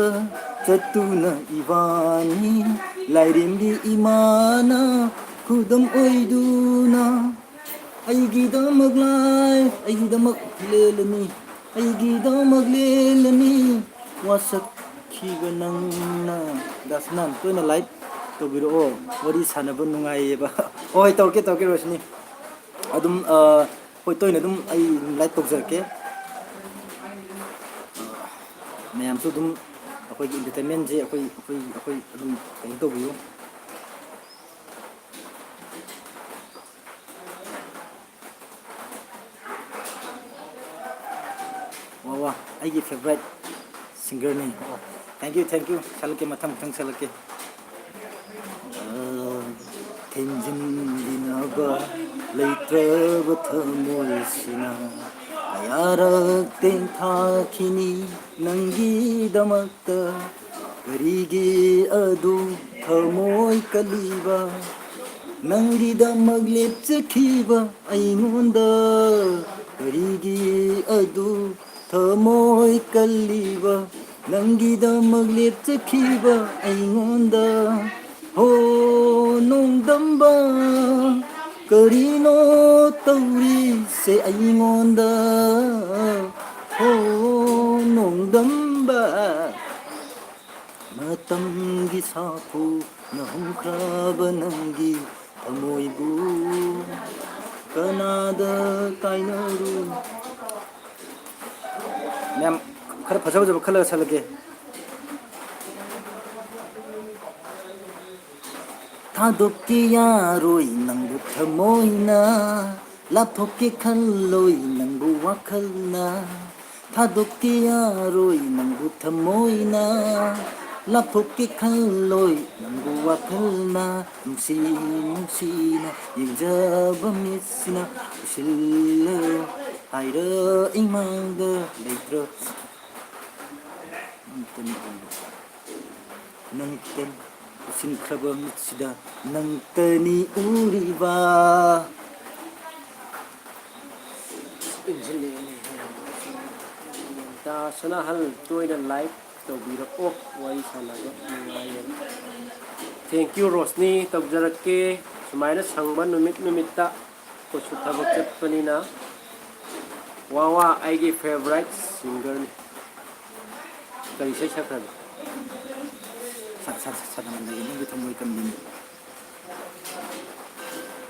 ꯆꯠꯇꯨꯅ ꯏꯕꯥꯅꯤ, ꯂꯥꯏꯔꯦꯝꯕꯤ ꯏꯃꯥꯅ ꯈꯨꯗꯝ ꯑꯣꯏꯗꯨꯅ, ꯑꯩꯒꯤꯗꯃꯛ ꯂꯥꯏ, ꯑꯩꯒꯤꯗꯃꯛ ꯂꯦꯜꯂꯅꯤ, ꯑꯩꯒꯤꯗꯃꯛ ꯂꯦꯜꯂꯅꯤ, ꯋꯥꯁꯛꯈꯤꯕ ꯅꯪꯅ꯫ ꯗꯥꯁꯅꯥꯟ, ꯇꯣꯏꯅ live ꯇꯧꯕꯤꯔꯛꯑꯣ, ꯋꯥꯔꯤ ꯁꯥꯟꯅꯕ ꯅꯨꯡꯉꯥꯏꯌꯦꯕ꯫ ꯍꯣꯏ, ꯇꯧꯔꯛꯀꯦ, ꯇꯧꯔꯛꯀꯦ, ꯔꯣꯁꯅꯤ꯫ ꯑꯗꯨꯝ, ꯑ, ꯍꯣꯏ, ꯇꯣꯏꯅ ꯑꯗꯨꯝ ꯑꯩ live ꯇꯧꯖꯔꯛꯀꯦ꯫ ꯃꯌꯥꯝꯁꯨ ꯑꯗꯨꯝ ꯑꯩꯈꯣꯏꯒꯤ entertainmentꯁꯦ ꯑꯩꯈꯣꯏ, ꯑꯩꯈꯣꯏ, ꯑꯩꯈꯣꯏ ꯑꯗꯨꯝ ꯀꯩꯅꯣ ꯇꯧꯕꯤꯌꯨ꯫ ꯋꯥ ꯋꯥ, ꯑꯩꯒꯤ ꯐꯦꯚꯔꯥꯏꯠ ꯁꯤꯡꯒꯔꯅꯤ꯫ Thank you, thank you. ꯁꯛꯂꯛꯀꯦ, ꯃꯊꯪ ꯃꯊꯪ ꯁꯛꯂꯛꯀꯦ꯫ ꯑ, ꯊꯦꯝꯖꯤꯟꯕꯤꯅꯕ ꯂꯩꯇ꯭ꯔꯕ ꯊꯃꯣꯏꯁꯤꯅ ꯀꯌꯥꯔꯛ ꯇꯦꯟꯊꯥꯈꯤꯅꯤ ꯅꯪꯒꯤꯗꯃꯛꯇ꯫ ꯀꯔꯤꯒꯤ ꯑꯗꯨ ꯊꯃꯣꯏ ꯀꯜꯂꯤꯕ? ꯅꯪꯒꯤꯗꯃꯛ ꯂꯦꯞꯆꯈꯤꯕ ꯑꯩꯉꯣꯟꯗ ꯀꯔꯤꯒꯤ ꯑꯗꯨ ꯊꯃꯣꯏ ꯀꯜꯂꯤꯕ? ꯅꯪꯒꯤꯗꯃꯛ ꯂꯦꯞꯆꯈꯤꯕ ꯑꯩꯉꯣꯟꯗ꯫ ꯍꯣ ꯅꯣꯡꯗꯝꯕ, ꯀꯔꯤꯅꯣ ꯇꯧꯔꯤꯁꯦ ꯑꯩꯉꯣꯟꯗ? ꯍꯣ ꯅꯣꯡꯗꯝꯕ, ꯃꯇꯝꯒꯤ ꯁꯥꯐꯨꯅ ꯍꯨꯝꯈ꯭ꯔꯕ ꯅꯪꯒꯤ ꯊꯃꯣꯏꯕꯨ ꯀꯅꯥꯗ ꯀꯥꯏꯅꯔꯨ? ꯃꯌꯥꯝ ꯈꯔ ꯐꯖ ꯐꯖꯕ ꯈꯜꯂꯒ ꯁꯛꯂꯛꯀꯦ꯫ ꯊꯥꯗꯣꯛꯀꯦ ꯌꯥꯔꯣꯏ ꯅꯪꯕꯨ ꯊꯃꯣꯏꯅ, ꯂꯥꯞꯊꯣꯛꯀꯦ ꯈꯜꯂꯣꯏ ꯅꯪꯕꯨ ꯋꯥꯈꯜꯅ꯫ ꯊꯥꯗꯣꯛꯀꯦ ꯌꯥꯔꯣꯏ ꯅꯪꯕꯨ ꯊꯃꯣꯏꯅ, ꯂꯥꯞꯊꯣꯛꯀꯦ ꯈꯜꯂꯣꯏ ꯅꯪꯕꯨ ꯋꯥꯈꯜꯅ꯫ ꯅꯨꯡꯁꯤ ꯅꯨꯡꯁꯤꯅ ꯌꯦꯡꯖꯕ ꯃꯤꯠꯁꯤꯅ ꯎꯁꯤꯜꯂꯣ ꯍꯥꯏꯔ ꯏꯃꯥꯡꯗ ꯂꯩꯇ꯭ꯔꯣ? ꯅꯪꯇꯅꯤ ꯎꯔꯤꯕ, ꯅꯪꯇꯅꯤ ꯎꯁꯤꯟꯈ꯭ꯔꯕ ꯃꯤꯠꯁꯤꯗ ꯅꯪꯇꯅꯤ ꯎꯔꯤꯕ꯫ ꯏꯟꯁꯤꯜꯂꯛꯑꯦꯅꯦ꯫ ꯗꯥ ꯁꯅꯥꯍꯜ ꯇꯣꯏꯅ ꯂꯥꯏꯚ ꯇꯧꯕꯤꯔꯛꯑꯣ, ꯋꯥꯔꯤ ꯁꯥꯟꯅꯕ ꯅꯨꯡꯉꯥꯏꯌꯦꯕ꯫ Thank you ꯔꯣꯁꯅꯤ, ꯇꯧꯖꯔꯛꯀꯦ꯫ ꯁꯨꯃꯥꯏꯅ ꯁꯪꯕ ꯅꯨꯃꯤꯠ ꯅꯨꯃꯤꯠꯇ ꯑꯩꯈꯣꯏꯁꯨ ꯊꯕꯛ ꯆꯠꯄꯅꯤꯅ꯫ ꯋꯥ ꯋꯥ, ꯑꯩꯒꯤ ꯐꯦꯚꯔꯥꯏꯠ ꯁꯤꯡꯒꯔꯅꯤ꯫ ꯀꯔꯤ ꯏꯁꯩ ꯁꯛꯈ꯭ꯔꯒꯦ? ꯁꯥ-, ꯁꯥ-, ꯁꯥ-, ꯁꯥꯟꯅꯃꯟꯗꯒꯤ ꯅꯪꯒꯤ ꯊꯃꯣꯏ ꯀꯟꯕꯤꯅꯤ꯫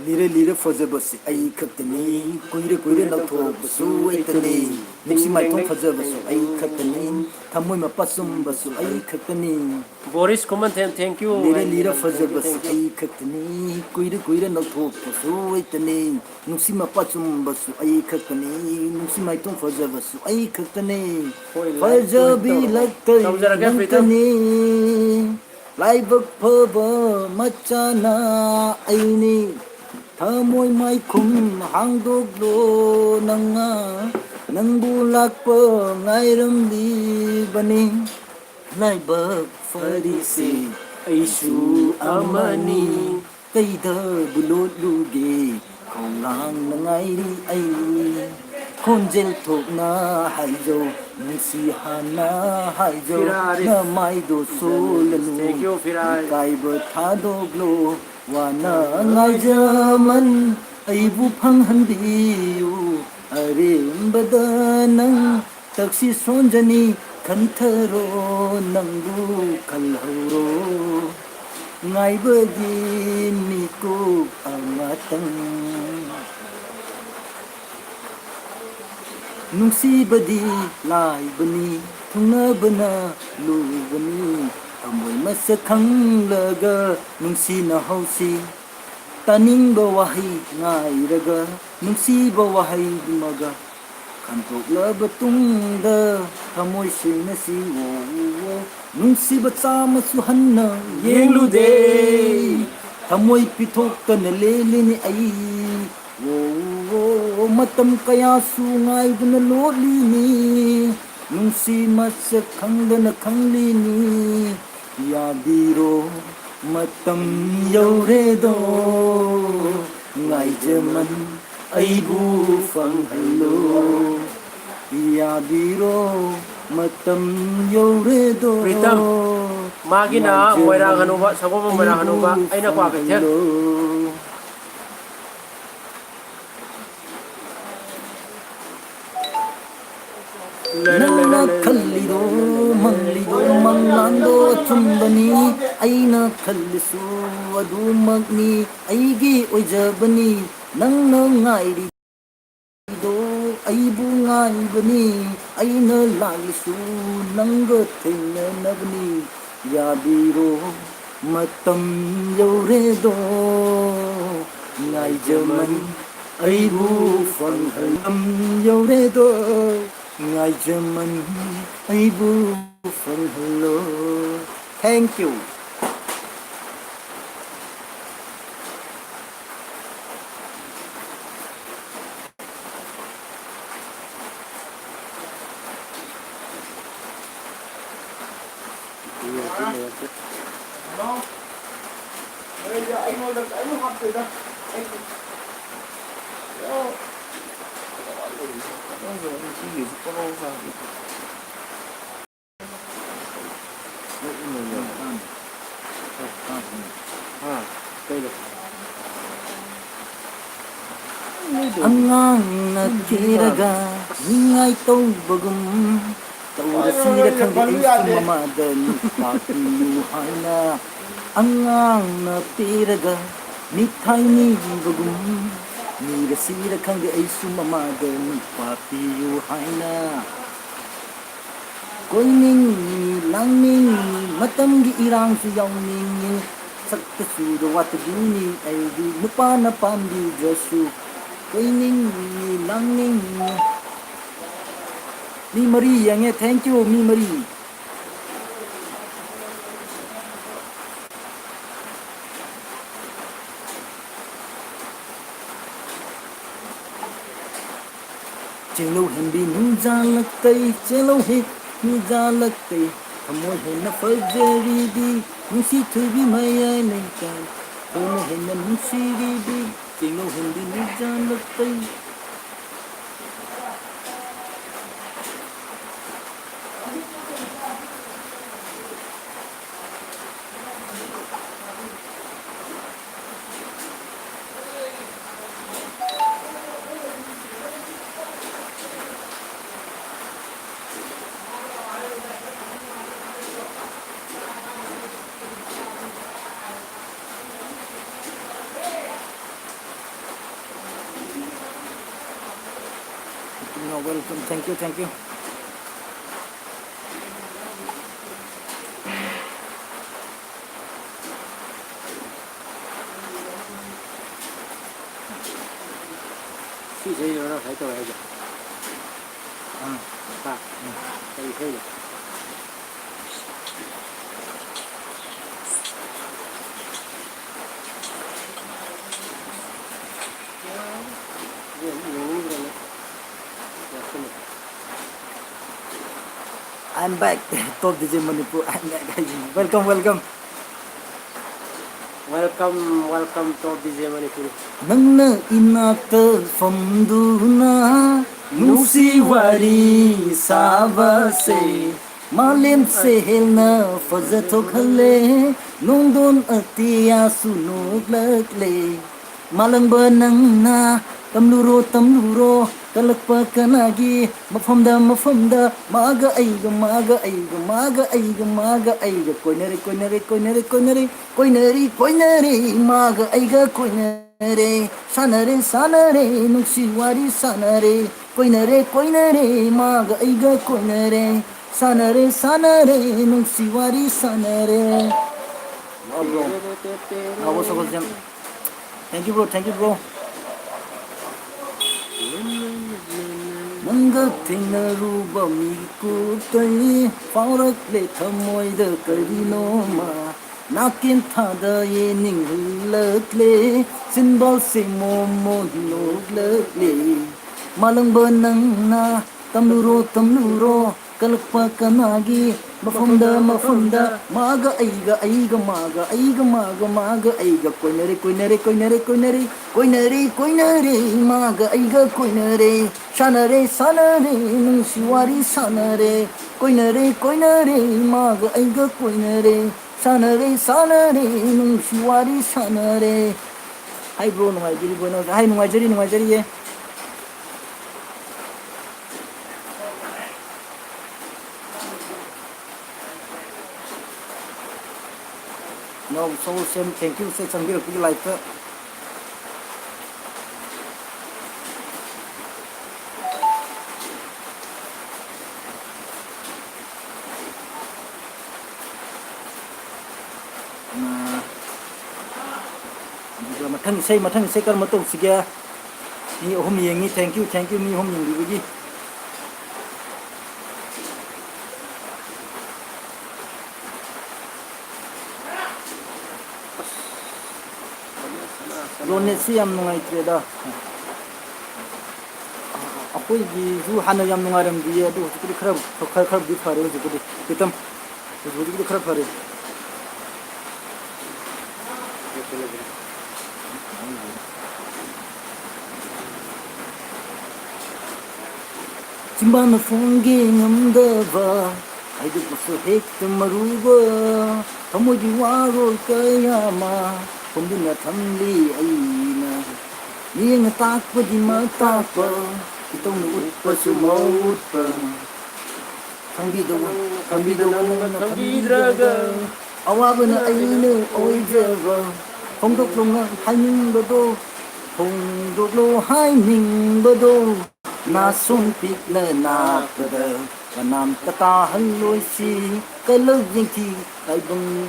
ꯂꯤꯔ ꯂꯤꯔ ꯐꯖꯕꯁꯤ ꯑꯩ ꯈꯛꯇꯅꯤ, ꯀꯨꯏꯔ ꯀꯨꯏꯔ ꯂꯧꯊꯣꯛꯄꯁꯨ ꯑꯩꯇꯅꯤ꯫ ꯅꯨꯡꯁꯤ ꯃꯥꯏꯊꯣꯡ ꯐꯖꯕꯁꯨ ꯑꯩ ꯈꯛꯇꯅꯤ, ꯊꯃꯣꯏ ꯃꯄꯥ ꯆꯨꯝꯕꯁꯨ ꯑꯩ ꯈꯛꯇꯅꯤ꯫ ꯕꯣꯔꯤꯁ ꯈꯨꯃꯟꯊꯦꯝ, thank you. ꯂꯤꯔ ꯂꯤꯔ ꯐꯖꯕꯁꯨ ꯑꯩ ꯈꯛꯇꯅꯤ, ꯀꯨꯏꯔ ꯀꯨꯏꯔ ꯅꯧꯊꯣꯛꯄꯁꯨ ꯑꯩꯇꯅꯤ꯫ ꯅꯨꯡꯁꯤ ꯃꯄꯥ ꯆꯨꯝꯕꯁꯨ ꯑꯩ ꯈꯛꯇꯅꯤ, ꯅꯨꯡꯁꯤ ꯃꯥꯏꯊꯣꯡ ꯐꯖꯕꯁꯨ ꯑꯩ ꯈꯛꯇꯅꯤ꯫ ꯍꯣꯏ, like ꯐꯖꯕꯤ ꯇꯧꯔꯣ꯫ ꯂꯛꯇ ꯇꯧꯖꯔꯒꯦ, ꯐ꯭ꯔꯤꯗꯝ꯫ ꯅꯪꯇꯅꯤ꯫ ꯂꯥꯏꯕꯛ ꯐꯕ ꯃꯆꯥꯅ ꯑꯩꯅꯤ꯫ ꯊꯃꯣꯏ ꯃꯥꯏꯈꯨꯝ ꯍꯥꯡꯗꯣꯛꯂꯣ ꯅꯪꯅ꯫ ꯅꯪꯕꯨ ꯂꯥꯛꯄ ꯉꯥꯏꯔꯝꯂꯤꯕꯅꯤ꯫ ꯂꯥꯏꯕꯛ ꯐꯔꯤꯁꯦ ꯑꯩꯁꯨ ꯑꯃꯅꯤ꯫ ꯀꯩꯗꯕꯨ ꯂꯣꯠꯂꯨꯒꯦ? ꯈꯧꯂꯥꯡꯅ ꯉꯥꯏꯔꯤ ꯑꯩ꯫ ꯈꯣꯟꯖꯦꯜ ꯊꯣꯛꯅ ꯍꯥꯏꯖꯧ, ꯅꯨꯡꯁꯤ ꯍꯥꯟꯅ ꯍꯥꯏꯖꯧ꯫ ꯐꯤꯔꯥꯔꯤꯁ꯫ ꯅꯃꯥꯏꯗꯣ ꯁꯣꯜꯂꯅꯨ꯫ Thank you, ꯐꯤꯔꯥꯔꯤꯁ꯫ ꯏꯀꯥꯏꯕ ꯊꯥꯗꯣꯛꯂꯣ꯫ ꯋꯥꯅ ꯉꯥꯏꯖꯃꯟ ꯑꯩꯕꯨ ꯐꯪꯍꯟꯕꯤꯌꯨ꯫ ꯑꯔꯦꯝꯕꯗ ꯅꯪ ꯇꯛꯁꯤ ꯁꯣꯟꯖꯅꯤ꯫ ꯈꯟꯊꯔꯣ, ꯅꯪꯕꯨ ꯈꯜꯍꯧꯔꯣ꯫ ꯉꯥꯏꯕꯒꯤ ꯃꯤꯀꯨꯞ ꯑꯃꯇꯪ꯫ ꯅꯨꯡꯁꯤꯕꯗꯤ ꯂꯥꯏꯕꯅꯤ, ꯊꯨꯡꯅꯕꯅ ꯂꯨꯕꯅꯤ꯫ ꯊꯃꯣꯏ ꯃꯁꯛ ꯈꯪꯂꯒ ꯅꯨꯡꯁꯤꯅꯍꯧꯁꯤ꯫ ꯇꯥꯅꯤꯡꯕ ꯋꯥꯍꯩ ꯉꯥꯏꯔꯒ, ꯅꯨꯡꯁꯤꯕ ꯋꯥꯍꯩꯗꯨꯃꯒ ꯈꯟꯊꯣꯛꯂꯕ ꯇꯨꯡꯗ ꯊꯃꯣꯏ ꯁꯦꯡꯅꯁꯤ꯫ ꯋꯣ, ꯋꯣ, ꯅꯨꯡꯁꯤꯕ ꯆꯥꯝꯃꯁꯨ ꯍꯟꯅ ꯌꯦꯡꯂꯨꯗꯦ꯫ ꯊꯃꯣꯏ ꯄꯤꯊꯣꯛꯇꯅ ꯂꯦꯜꯂꯤꯅꯤ ꯑꯩ꯫ ꯋꯣ, ꯋꯣ, ꯃꯇꯝ ꯀꯌꯥꯁꯨ ꯉꯥꯏꯗꯨꯅ ꯂꯣꯠꯂꯤꯅꯤ꯫ ꯅꯨꯡꯁꯤ ꯃꯁꯛ ꯈꯪꯗꯅ ꯈꯪꯂꯤꯅꯤ꯫ ꯌꯥꯕꯤꯔꯣ, ꯃꯇꯝ ꯌꯧꯔꯦꯗꯣ꯫ ꯉꯥꯏꯖꯃꯟ ꯑꯩꯕꯨ ꯐꯪꯍꯜꯂꯣ꯫ ꯌꯥꯕꯤꯔꯣ, ꯃꯇꯝ ꯌꯧꯔꯦꯗꯣ꯫ ꯄ꯭ꯔꯤꯇꯝ, ꯃꯥꯒꯤꯅ ꯉꯥꯏꯖꯃꯟ ꯃꯣꯏꯔꯥꯡ ꯍꯅꯨꯕ, ꯁꯒꯣꯜꯕꯝ ꯃꯣꯏꯔꯥꯡ ꯍꯅꯨꯕ, ꯑꯩꯕꯨ ꯑꯩꯅ ꯀ꯭ꯋꯥꯀꯩꯊꯦꯜ꯫ ꯐꯪꯍꯜꯂꯣ꯫ ꯅꯪꯅ ꯈꯜꯂꯤꯗꯣ, ꯃꯪꯂꯤꯗꯣ, ꯃꯪꯂꯥꯟꯗꯣ ꯑꯆꯨꯝꯕꯅꯤ꯫ ꯑꯩꯅ ꯈꯜꯂꯤꯁꯨ ꯑꯗꯨꯃꯛꯅꯤ꯫ ꯑꯩꯒꯤ ꯑꯣꯏꯖꯕꯅꯤ꯫ ꯅꯪꯅ ꯉꯥꯏꯔꯤꯗꯣ ꯑꯩꯕꯨ ꯉꯥꯏꯕꯅꯤ ꯑꯩꯅ ꯂꯥꯛꯂꯁꯨ ꯅꯪꯒ ꯊꯦꯡꯅꯅꯕꯅꯤ꯫ ꯌꯥꯕꯤꯔꯣ ꯃꯇꯝ ꯌꯧꯔꯦꯗꯣ ꯉꯥꯏꯖꯃꯟ ꯑꯩꯕꯨ ꯐꯪꯍꯟ ꯌꯧꯔꯦꯗꯣ ꯉꯥꯏꯖꯃꯟ ꯑꯩꯕꯨ ꯐꯪꯍꯜꯂꯣ꯫ Thank you. ꯑꯩꯉꯣꯟꯗ ꯀꯔꯤꯝ ꯍꯥꯞꯇꯦꯗ꯫ ꯑꯩ ꯅꯪꯁꯨ ꯑꯩ ꯁꯤꯒꯤꯁꯨ ꯄꯪꯍꯧ ꯁꯥꯍꯧ꯫ ꯑꯉꯥꯡꯅ ꯊꯤꯔꯒ ꯅꯤꯡꯉꯥꯏ ꯇꯧꯕꯒꯨꯝ ꯇꯧꯔꯁꯤꯔ ꯈꯪꯗꯦ ꯑꯩꯁꯨ ꯃꯃꯥꯗ ꯅꯨꯄꯥ ꯄꯤꯌꯨ ꯍꯥꯏꯅ꯫ ꯑꯉꯥꯡꯅ ꯄꯤꯔꯒ ꯃꯤꯊꯥꯏ ꯅꯤꯕꯒꯨꯝ ꯅꯤꯔꯁꯤꯔ ꯈꯪꯗꯦ ꯑꯩꯁꯨ ꯃꯃꯥꯗ ꯅꯨꯄꯥ ꯄꯤꯌꯨ ꯍꯥꯏꯅ꯫ ꯀꯣꯏꯅꯤꯡꯉꯤ ꯂꯥꯡꯅꯤꯡꯉꯤ ꯃꯇꯝꯒꯤ ꯏꯔꯥꯡꯁꯨ ꯌꯥꯎꯅꯤꯡꯉꯤ꯫ ꯁꯛꯇ ꯆꯨꯗ ꯋꯥꯠꯇꯕꯤꯅꯤ ꯑꯩꯗꯤ ꯅꯨꯄꯥꯅ ꯄꯥꯝꯕꯤꯗ꯭ꯔꯁꯨ꯫ ꯀꯣꯏꯅꯤꯡꯉꯤ ꯂꯥꯡꯅꯤꯡꯉꯤ꯫ ꯃꯤ ꯃꯔꯤ ꯌꯦꯡꯉꯦ, thank you ꯃꯤ ꯃꯔꯤ꯫ ꯆꯦꯜꯂꯧ ꯍꯦꯟꯕꯤ ꯅꯨꯡꯖꯥꯜꯂꯛꯇꯩ ꯆꯦꯜꯂꯧ ꯍꯦ ꯅꯨꯡꯖꯥꯜꯂꯛꯇꯩ꯫ ꯊꯃꯣꯏ ꯍꯦꯟꯅ ꯐꯖꯔꯤꯕꯤ ꯅꯨꯡꯁꯤ ꯊꯣꯏꯕꯤ ꯃꯌꯥꯏ ꯂꯩꯀꯥꯏ꯫ ꯊꯃꯣꯏ ꯍꯦꯟꯅ ꯅꯨꯡꯁꯤꯔꯤꯕꯤ ꯆꯦꯜꯂꯧ ꯍꯦꯟꯕꯤ ꯅꯨꯡꯖꯥꯜꯂꯛꯇꯩ꯫ Welcome. Thank you, thank you. ꯁꯤꯁꯦ ꯌꯦꯡꯉꯣ, ꯅꯪ ꯉꯁꯥꯏ ꯇꯧꯋꯦ ꯍꯥꯏꯁꯦ꯫ ꯑꯥ꯫ ꯍꯥ? ꯎꯝ꯫ ꯀꯔꯤ ꯏꯁꯩꯅꯣ? I'm back, Top D J Manipur. I'm back. Welcome, welcome. Welcome, welcome, Top D J Manipur. ꯅꯪꯅ ꯏꯅꯥꯛꯇ ꯐꯝꯗꯨꯅ ꯅꯨꯡꯁꯤ ꯋꯥꯔꯤ ꯁꯥꯕꯁꯦ, ꯃꯥꯂꯦꯝꯁꯦ ꯍꯦꯟꯅ ꯐꯖꯊꯣꯛꯍꯜꯂꯦ, ꯅꯣꯡꯗꯣꯟ ꯑꯇꯤꯌꯥꯁꯨ ꯅꯣꯛꯂꯛꯂꯦ꯫ ꯃꯥꯂꯪꯕ ꯅꯪꯅ ꯇꯝꯂꯨꯔꯣ, ꯇꯝꯂꯨꯔꯣ, ꯀꯜꯂꯛꯄ ꯀꯅꯥꯒꯤ ꯃꯐꯝꯗ, ꯃꯐꯝꯗ, ꯃꯥꯒ ꯑꯩꯒ, ꯃꯥꯒ ꯑꯩꯒ, ꯃꯥꯒ ꯑꯩꯒ, ꯃꯥꯒ ꯑꯩꯒ ꯀꯣꯏꯅꯔꯦ, ꯀꯣꯏꯅꯔꯦ, ꯀꯣꯏꯅꯔꯦ, ꯀꯣꯏꯅꯔꯦ, ꯀꯣꯏꯅꯔꯤ, ꯀꯣꯏꯅꯔꯦ, ꯃꯥꯒ ꯑꯩꯒ ꯀꯣꯏꯅꯔꯦ, ꯁꯥꯟꯅꯔꯦ, ꯁꯥꯟꯅꯔꯦ, ꯅꯨꯡꯁꯤ ꯋꯥꯔꯤ ꯁꯥꯟꯅꯔꯦ, ꯀꯣꯏꯅꯔꯦ, ꯀꯣꯏꯅꯔꯦ, ꯃꯥꯒ ꯑꯩꯒ ꯀꯣꯏꯅꯔꯦ, ꯁꯥꯟꯅꯔꯦ, ꯁꯥꯟꯅꯔꯦ, ꯅꯨꯡꯁꯤ ꯋꯥꯔꯤ ꯁꯥꯟꯅꯔꯦ꯫ Wow, bro. Wow, what's up, what's up? Thank you, bro. Thank you, bro. ꯅꯪꯒ ꯊꯦꯡꯅꯔꯨꯕ ꯃꯤꯀꯨꯞꯇꯩ ꯐꯥꯎꯔꯛꯂꯦ ꯊꯃꯣꯏꯗ ꯀꯔꯤꯅꯣꯃ, ꯅꯥꯀꯦꯟ ꯊꯥꯗ ꯌꯦꯡꯅꯤꯡꯍꯜꯂꯛꯂꯦ, ꯆꯤꯟꯕꯥꯜꯁꯦ ꯃꯣꯃꯣꯟ ꯅꯣꯛꯂꯛꯂꯦ꯫ ꯃꯥꯂꯪꯕ ꯅꯪꯅ ꯇꯝꯂꯨꯔꯣ, ꯇꯝꯂꯨꯔꯣ, ꯀꯜꯂꯛꯄ ꯀꯅꯥꯒꯤ ꯃꯐꯝꯗ, ꯃꯐꯝꯗ, ꯃꯥꯒ ꯑꯩꯒ, ꯑꯩꯒ ꯃꯥꯒ, ꯑꯩꯒ ꯃꯥꯒ, ꯃꯥꯒ ꯑꯩꯒ ꯀꯣꯏꯅꯔꯦ, ꯀꯣꯏꯅꯔꯦ, ꯀꯣꯏꯅꯔꯦ, ꯀꯣꯏꯅꯔꯦ, ꯀꯣꯏꯅꯔꯦ, ꯀꯣꯏꯅꯔꯦ, ꯃꯥꯒ ꯑꯩꯒ ꯀꯣꯏꯅꯔꯦ, ꯁꯥꯟꯅꯔꯦ, ꯁꯥꯟꯅꯔꯦ, ꯅꯨꯡꯁꯤ ꯋꯥꯔꯤ ꯁꯥꯟꯅꯔꯦ, ꯀꯣꯏꯅꯔꯦ, ꯀꯣꯏꯅꯔꯦ, ꯃꯥꯒ ꯑꯩꯒ ꯀꯣꯏꯅꯔꯦ, ꯁꯥꯟꯅꯔꯦ, ꯁꯥꯟꯅꯔꯦ, ꯅꯨꯡꯁꯤ ꯋꯥꯔꯤ ꯁꯥꯟꯅꯔꯦ꯫ Hi bro, ꯅꯨꯡꯉꯥꯏꯕꯤꯔꯤꯕꯣ? ꯅꯪ, hi, ꯅꯨꯡꯉꯥꯏꯖꯔꯤ, ꯅꯨꯡꯉꯥꯏꯖꯔꯤꯌꯦ꯫ No, so Sam, thank you, ꯁꯦ ꯆꯪꯕꯤꯔꯛꯄꯒꯤ live-ꯇ꯫ ꯏꯁꯩ, ꯃꯊꯪ ꯏꯁꯩ ꯀꯔꯝꯕ ꯇꯧꯁꯤꯒꯦ? ꯃꯤ ꯑꯍꯨꯝ ꯌꯦꯡꯉꯤ꯫ Thank you, thank you, ꯃꯤ ꯑꯍꯨꯝ ꯌꯦꯡꯕꯤꯕꯒꯤ꯫ ꯂꯣꯟꯅꯦꯠꯁꯤ ꯌꯥꯝ ꯅꯨꯡꯉꯥꯏꯇ꯭ꯔꯦꯗ꯫ ꯑꯩꯈꯣꯏꯒꯤꯁꯨ ꯍꯥꯟꯅ ꯌꯥꯝ ꯅꯨꯡꯉꯥꯏꯔꯝꯗꯤꯌꯦ, ꯑꯗꯨ ꯍꯧꯖꯤꯛꯄꯨꯗꯤ ꯈꯔ, ꯈꯔ, ꯈꯔꯕꯨꯗꯤ ꯐꯔꯦ ꯍꯧꯖꯤꯛꯄꯨꯗꯤ꯫ ꯄ꯭ꯔꯤꯇꯝ, ꯍꯧꯖꯤꯛ, ꯍꯧꯖꯤꯛꯄꯨꯗꯤ ꯈꯔ ꯐꯔꯦ꯫ ꯆꯤꯝꯕꯥꯟꯅ ꯐꯣꯡꯒꯦ ꯉꯝꯗꯕ, ꯍꯥꯏꯗꯣꯛꯄꯁꯨ ꯍꯦꯛꯇ ꯃꯔꯨꯕ, ꯊꯃꯣꯏꯒꯤ ꯋꯥꯔꯣꯜ ꯀꯌꯥ ꯑꯃ ꯐꯣꯡꯗꯨꯅ ꯊꯝꯂꯤ ꯑꯩꯅ꯫ ꯃꯤꯠꯌꯦꯡꯅ ꯇꯥꯛꯄꯗꯤ ꯃꯇꯥꯛꯄ, ꯏꯇꯧꯅ ꯎꯠꯄꯁꯨ ꯃꯎꯠꯄ꯫ ꯈꯪꯕꯤꯗꯧꯕ, ꯈꯪꯕꯤꯗꯧꯕ ꯅꯪꯅ ꯈꯪꯕꯤꯗ꯭ꯔꯒ, ꯑꯋꯥꯕꯅ ꯑꯩꯅ ꯑꯣꯏꯖꯕ꯫ ꯐꯣꯡꯗꯣꯛꯂꯣ ꯉ-, ꯍꯥꯏꯅꯤꯡꯕꯗꯣ, ꯐꯣꯡꯗꯣꯛꯂꯣ ꯍꯥꯏꯅꯤꯡꯕꯗꯣ꯫ ꯅꯥꯁꯣꯟ ꯄꯤꯛꯅ ꯅꯥꯞꯄꯗ ꯀꯅꯥꯝꯇ ꯇꯥꯍꯜꯂꯣꯏꯁꯤ, ꯀꯂꯛ ꯌꯦꯡꯊꯤ ꯇꯥꯏꯕꯪ꯫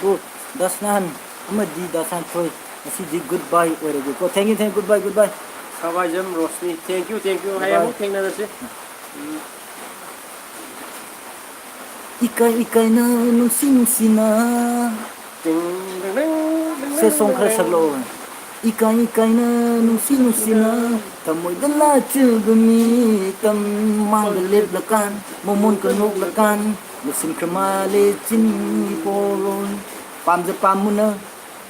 ꯑꯣ, ꯗꯥꯁꯅꯥꯍꯟ ꯑꯃꯗꯤ ꯗꯥꯁꯥꯟꯊꯣꯏ, ꯉꯁꯤꯗꯤ good bye ꯑꯣꯏꯔꯒꯦꯀꯣ꯫ Thank you, thank you, good bye, good bye꯫ ꯁꯋꯥꯏꯖꯝ Roshni, thank you, thank you꯫ Bye ꯍꯌꯦꯡ bye꯫ ꯑꯃꯨꯛ ꯊꯦꯡꯅꯔꯁꯤ꯫ ꯎꯝ꯫ ꯏꯀꯥꯏ ꯏꯀꯥꯏꯅ ꯅꯨꯡꯁꯤ ꯅꯨꯡꯁꯤꯅ꯫ ꯇꯤꯡ, ꯇꯤꯡ, ꯇꯤꯡ, ꯇꯤꯡ, ꯁꯦ, ꯁꯣꯡ ꯈꯔ ꯇꯤꯡ꯫ ꯁꯛꯂꯛꯑꯣ꯫ ꯏꯀꯥꯏ ꯏꯀꯥꯏꯅ ꯅꯨꯡꯁꯤ ꯅꯨꯡꯁꯤꯅ ꯊꯃꯣꯏꯗ ꯂꯥꯠꯆꯕ ꯃꯤ ꯇꯝ ꯃꯥꯡꯗ ꯂꯦꯞꯂꯀꯥꯟ ꯃꯃꯣꯟ ꯀ ꯅꯣꯛꯂꯀꯥꯟ ꯂꯣꯏꯁꯤꯟꯈ꯭ꯔ ꯃꯥꯜꯂꯦ ꯆꯤꯟꯒꯤ ꯄꯣꯔꯣꯟ꯫ ꯄꯥꯝꯖ ꯄꯥꯝꯃꯨꯅ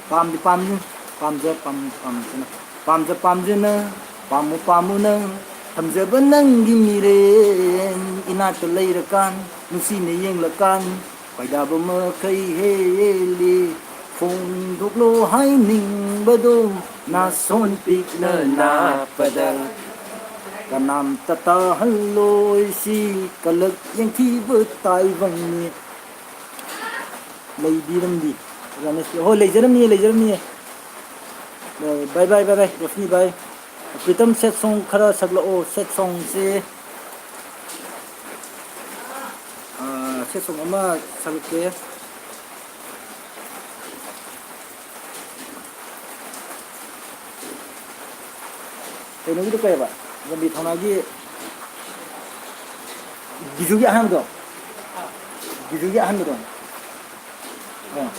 ꯄꯥꯝꯗꯤ ꯄꯥꯝꯅꯨ ꯄꯥꯝꯖ ꯄꯥꯝꯃꯨ ꯄꯥꯝꯖꯅ ꯄꯥꯝꯖ ꯄꯥꯝꯖꯅ ꯄꯥꯝꯃꯨ ꯄꯥꯝꯃꯨꯅ ꯊꯝꯖꯕ ꯅꯪꯒꯤ ꯃꯤꯔꯦꯟ ꯏꯅꯥꯛꯇ ꯂꯩꯔꯀꯥꯟ ꯅꯨꯡꯁꯤꯅ ꯌꯦꯡꯂꯀꯥꯟ ꯈꯣꯏꯗꯥꯕ ꯃꯈꯩ ꯍꯦꯜꯂꯤ꯫ ꯐꯣꯡꯗꯣꯛꯂꯣ ꯍꯥꯏꯅꯤꯡꯕꯗꯣ ꯅꯥꯁꯣꯟ ꯄꯤꯛꯅ ꯅꯥꯞꯄꯗ ꯀꯅꯥꯝꯇ ꯇꯥꯍꯜꯂꯣꯏꯁꯤ ꯀꯂꯛ ꯌꯦꯡꯊꯤꯕ ꯇꯥꯏꯕꯪꯅꯤ꯫ ꯂꯩꯕꯤꯔꯝꯕꯤ ꯔꯥꯃꯦꯁ꯫ ꯍꯣꯏ, ꯂꯩꯖꯔꯝꯃꯤꯌꯦ, ꯂꯩꯖꯔꯝꯃꯤꯌꯦ꯫ ꯕꯥꯏ, ꯕꯥꯏ, ꯕꯥꯏ, ꯕꯥꯏ, ꯔꯣꯁꯅꯤ ꯕꯥꯏ꯫ ꯄ꯭ꯔꯤꯇꯝ, ꯁꯦꯠ ꯁꯣꯡ ꯈꯔ ꯁꯛꯂꯛꯑꯣ, ꯁꯦꯠ ꯁꯣꯡꯁꯦ꯫ ꯑꯥ, ꯁꯦꯠ ꯁꯣꯡ ꯑꯃ ꯁꯛꯂꯛꯀꯦ꯫ ꯀꯩꯅꯣꯒꯤꯗꯣ ꯀꯩꯕ? ꯂꯝꯕꯤ ꯊꯣꯡꯅꯥꯒꯤ ꯕꯤꯖꯨꯒꯤ ꯑꯍꯥꯟꯕꯗꯣ? ꯕꯤꯖꯨꯒꯤ ꯑꯍꯥꯟꯕꯗꯣ? ꯑꯥ꯫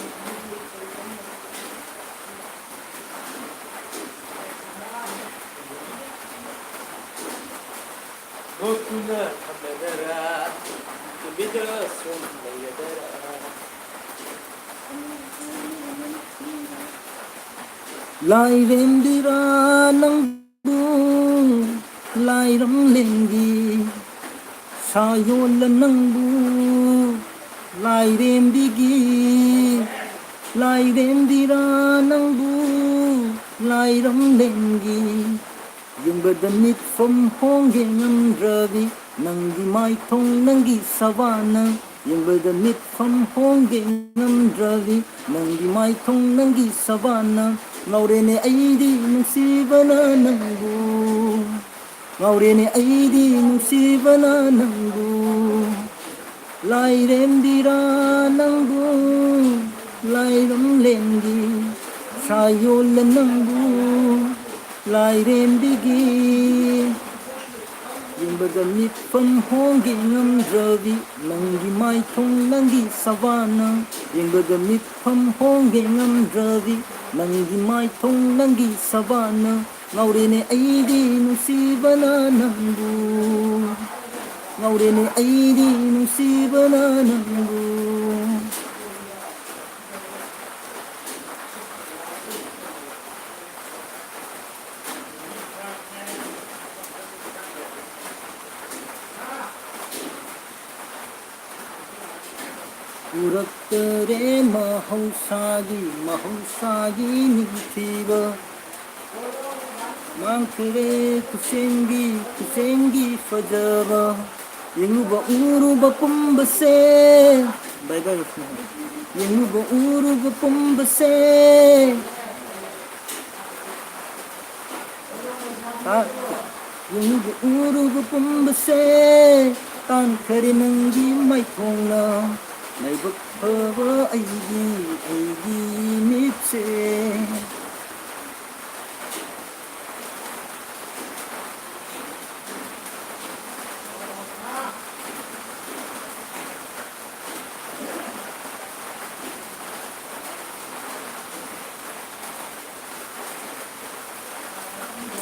ꯅꯣꯛꯇꯨꯅ ꯊꯝꯂꯗꯔꯥ, ꯇꯨꯃꯤꯟꯅ ꯁꯨꯝ ꯂꯩꯔꯗꯔꯥ? ꯂꯥꯏꯔꯦꯝꯕꯤꯔꯥ ꯅꯪꯕꯨ, ꯂꯥꯏꯔꯝꯂꯦꯟꯒꯤ ꯁꯥꯌꯣꯜꯂ ꯅꯪꯕꯨ, ꯂꯥꯏꯔꯦꯝꯕꯤꯒꯤ, ꯂꯥꯏꯔꯦꯝꯕꯤꯔꯥ ꯅꯪꯕꯨ, ꯂꯥꯏꯔꯝꯂꯦꯟꯒꯤ ꯌꯦꯡꯕꯗ ꯃꯤꯠꯐꯝ ꯍꯣꯡꯒꯦ ꯉꯝꯗ꯭ꯔꯕꯤ, ꯅꯪꯒꯤ ꯃꯥꯏꯊꯣꯡ ꯅꯪꯒꯤ ꯁꯕꯥꯅ, ꯌꯦꯡꯕꯗ ꯃꯤꯠꯐꯝ ꯍꯣꯡꯒꯦ ꯉꯝꯗ꯭ꯔꯕꯤ, ꯅꯪꯒꯤ ꯃꯥꯏꯊꯣꯡ ꯅꯪꯒꯤ ꯁꯕꯥꯅ, ꯉꯥꯎꯔꯦꯅꯦ ꯑꯩꯗꯤ ꯅꯨꯡꯁꯤꯕꯅ ꯅꯪꯕꯨ, ꯉꯥꯎꯔꯦꯅꯦ ꯑꯩꯗꯤ ꯅꯨꯡꯁꯤꯕꯅ ꯅꯪꯕꯨ꯫ ꯂꯥꯏꯔꯦꯝꯕꯤꯔꯥ ꯅꯪꯕꯨ, ꯂꯥꯏꯔꯝꯂꯦꯟꯒꯤ ꯁꯥꯌꯣꯜꯂ ꯅꯪꯕꯨ, ꯂꯥꯏꯔꯦꯝꯕꯤꯒꯤ ꯌꯦꯡꯕꯗ ꯃꯤꯠꯐꯝ ꯍꯣꯡꯒꯦ ꯉꯝꯗ꯭ꯔꯕꯤ, ꯅꯪꯒꯤ ꯃꯥꯏꯊꯣꯡ ꯅꯪꯒꯤ ꯁꯕꯥꯅ, ꯌꯦꯡꯕꯗ ꯃꯤꯠꯐꯝ ꯍꯣꯡꯒꯦ ꯉꯝꯗ꯭ꯔꯕꯤ, ꯅꯪꯒꯤ ꯃꯥꯏꯊꯣꯡ ꯅꯪꯒꯤ ꯁꯕꯥꯅ, ꯉꯥꯎꯔꯦꯅꯦ ꯑꯩꯗꯤ ꯅꯨꯡꯁꯤꯕꯅ ꯅꯪꯕꯨ, ꯉꯥꯎꯔꯦꯅꯦ ꯑꯩꯗꯤ ꯅꯨꯡꯁꯤꯕꯅ ꯅꯪꯕꯨ꯫ ꯎꯔꯛꯇꯔꯦ ꯃꯍꯧꯁꯥꯒꯤ, ꯃꯍꯧꯁꯥꯒꯤ ꯅꯤꯡꯊꯤꯕ꯫ ꯃꯥꯡꯈꯔꯦ ꯈꯨꯆꯦꯡꯒꯤ, ꯈꯨꯆꯦꯡꯒꯤ ꯐꯖꯕ꯫ ꯌꯦꯡꯂꯨꯕ ꯎꯔꯨꯕ ꯄꯨꯝꯕꯁꯦ꯫ ꯕꯥꯏ ꯕꯥꯏ ꯔꯣꯁꯅꯤ꯫ ꯌꯦꯡꯂꯨꯕ ꯎꯔꯨꯕ ꯄꯨꯝꯕꯁꯦ꯫ ꯇꯥ-, ꯌꯦꯡꯂꯨꯕ ꯎꯔꯨꯕ ꯄꯨꯝꯕꯁꯦ꯫ ꯇꯥꯟꯈꯔꯦ ꯅꯪꯒꯤ ꯃꯥꯏꯊꯣꯡꯅ꯫ ꯂꯥꯏꯕꯛ ꯐꯕ ꯑꯩꯒꯤ, ꯑꯩꯒꯤ ꯃꯤꯠꯁꯦ꯫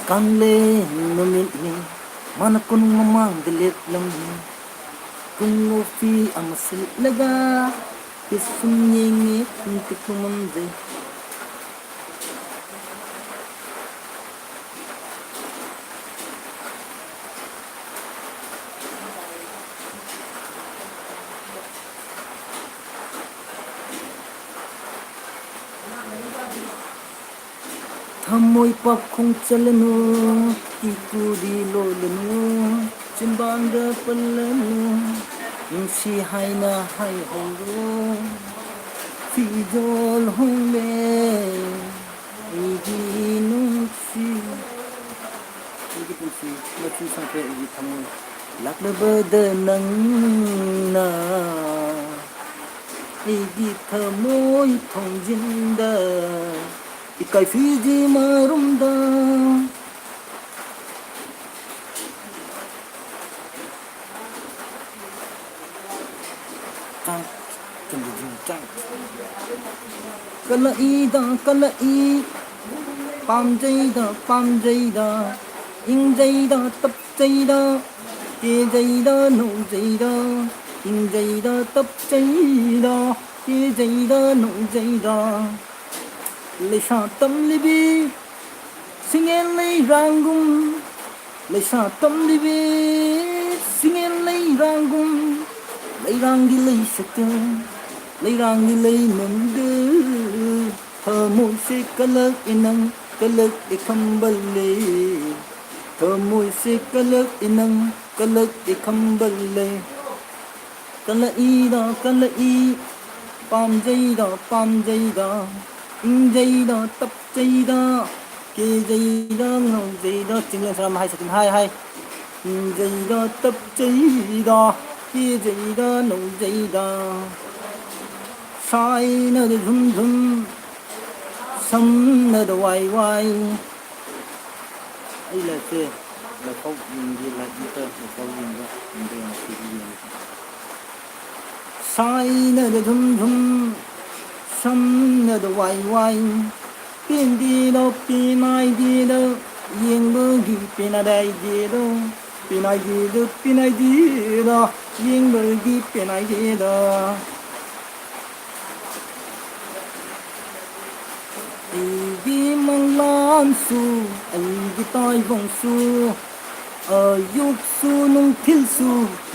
ꯀꯥꯡꯂꯦꯟ ꯅꯨꯃꯤꯠꯅꯤ, ꯃꯥꯅ ꯀꯣꯅꯨꯡ ꯃꯃꯥꯡꯗ ꯂꯦꯞꯂꯝꯃꯤ꯫ ꯀꯨꯡꯉꯣ ꯐꯤ ꯑꯃ ꯁꯦꯠꯂꯒ ꯄꯤꯁꯨꯝ ꯌꯦꯡꯉꯤ, ꯏꯪ ꯇꯤꯛꯄ ꯃꯝꯖꯩ꯫ ꯊꯃꯣꯏ ꯄꯥꯈꯣꯡ ꯆꯜꯂꯅꯨ, ꯀꯤꯀꯨꯗꯤ ꯂꯣꯜꯂꯅꯨ, ꯆꯤꯟꯕꯥꯡꯗ ꯄꯜꯂꯅꯨ, ꯅꯨꯡꯁꯤ ꯍꯥꯏꯅ ꯍꯥꯏꯍꯧꯔꯣ꯫ ꯐꯤꯖꯣꯜ ꯍꯣꯡꯂꯦ ꯑꯩꯒꯤ ꯅꯨꯡꯁꯤ, ꯑꯩꯒꯤ ꯄꯨꯟꯁꯤ ꯃꯆꯨ ꯁꯪꯈ꯭ꯔꯦ ꯑꯩꯒꯤ ꯊꯃꯣꯏ꯫ ꯂꯥꯛꯂꯕꯗ ꯅꯪꯅ ꯑꯩꯒꯤ ꯊꯃꯣꯏ ꯊꯣꯡꯖꯤꯟꯗ ꯏꯀꯥꯏ ꯐꯤꯒꯤ ꯃꯔꯨꯝꯗ꯫ ꯆꯥꯡ, ꯆꯨꯝꯗꯤ ꯆꯨꯝ, ꯆꯥꯡ꯫ ꯀꯂꯛꯏꯗ, ꯀꯂꯛꯏ, ꯄꯥꯝꯖꯩꯗ, ꯄꯥꯝꯖꯩꯗ, ꯏꯪꯖꯩꯗ, ꯇꯞꯆꯩꯗ, ꯀꯦꯖꯩꯗ, ꯅꯧꯖꯩꯗ, ꯏꯪꯖꯩꯗ, ꯇꯞꯆꯩꯗ, ꯀꯦꯖꯩꯗ, ꯅꯧꯖꯩꯗ꯫ ꯂꯩꯁꯥ ꯇꯝꯂꯤꯕꯤ ꯁꯤꯡꯉꯦꯜ ꯂꯩꯔꯥꯡꯒꯨꯝ, ꯂꯩꯁꯥ ꯇꯝꯂꯤꯕꯤ ꯁꯤꯡꯉꯦꯜ ꯂꯩꯔꯥꯡꯒꯨꯝ, ꯂꯩꯔꯥꯡꯒꯤ ꯂꯩ ꯁꯛꯇ, ꯂꯩꯔꯥꯡꯒꯤ ꯂꯩ ꯃꯪꯗ, ꯊꯃꯣꯏꯁꯦ ꯀꯂꯛꯑꯦ ꯅꯪ, ꯀꯂꯛꯑꯦ ꯈꯝꯕꯜꯂꯦ꯫ ꯊꯃꯣꯏꯁꯦ ꯀꯂꯛꯑꯦ ꯅꯪ, ꯀꯂꯛꯑꯦ ꯈꯝꯕꯜꯂꯦ꯫ ꯀꯂꯛꯏꯗ, ꯀꯂꯛꯏ, ꯄꯥꯝꯖꯩꯗ, ꯄꯥꯝꯖꯩꯗ, ꯏꯪꯖꯩꯗ, ꯇꯞꯆꯩꯗ, ꯀꯦꯖꯩꯗ, ꯉꯧꯖꯩꯗ, ꯆꯤꯡꯂꯦꯟ ꯁꯔꯥꯝ ꯍꯥꯏ ꯁꯇꯤꯟ ꯍꯥꯏ ꯍꯥꯏ꯫ ꯏꯪꯖꯩꯗ, ꯇꯞꯆꯩꯗ, ꯀꯦꯖꯩꯗ, ꯅꯧꯖꯩꯗ꯫ ꯁꯥꯏꯅꯗ ꯙꯨꯝ ꯙꯨꯝ, ꯁꯝꯅꯗ ꯋꯥꯏ ꯋꯥꯏ꯫ ꯑꯩ ꯂꯥꯏꯔꯤꯛꯁꯦ ꯂꯥꯏꯐꯥꯎ ꯌꯦꯡꯒꯦ, ꯂꯥꯏꯔꯤꯛ ꯅꯠꯇ꯭ꯔ ꯂꯥꯏꯐꯥꯎ ꯌꯦꯡꯕ ꯌꯦꯡꯕ ꯌꯥꯝ ꯀꯨꯏꯗꯤ ꯌꯦꯡꯉꯦ꯫ ꯁꯥꯏꯅꯗ ꯙꯨꯝ ꯙꯨꯝ, ꯁꯝꯅꯗ ꯋꯥꯏ ꯋꯥꯏ꯫ ꯄꯦꯟꯗꯦꯗ, ꯄꯦꯟꯅꯥꯏꯗꯦꯗ꯫ ꯌꯦꯡꯕꯒꯤ ꯄꯦꯟꯅꯥꯏꯗꯦꯗꯣ, ꯄꯦꯟꯅꯥꯏꯗꯦꯗꯣ, ꯄꯦꯟꯅꯥꯏꯗꯦꯗꯣ, ꯌꯦꯡꯕꯒꯤ ꯄꯦꯟꯅꯥꯏꯗꯦꯗꯣ꯫ ꯑꯩꯒꯤ ꯃꯪꯂꯥꯟꯁꯨ, ꯑꯩꯒꯤ ꯇꯥꯏꯕꯪꯁꯨ, ꯑꯌꯨꯛꯁꯨ ꯅꯨꯡꯊꯤꯜꯁꯨ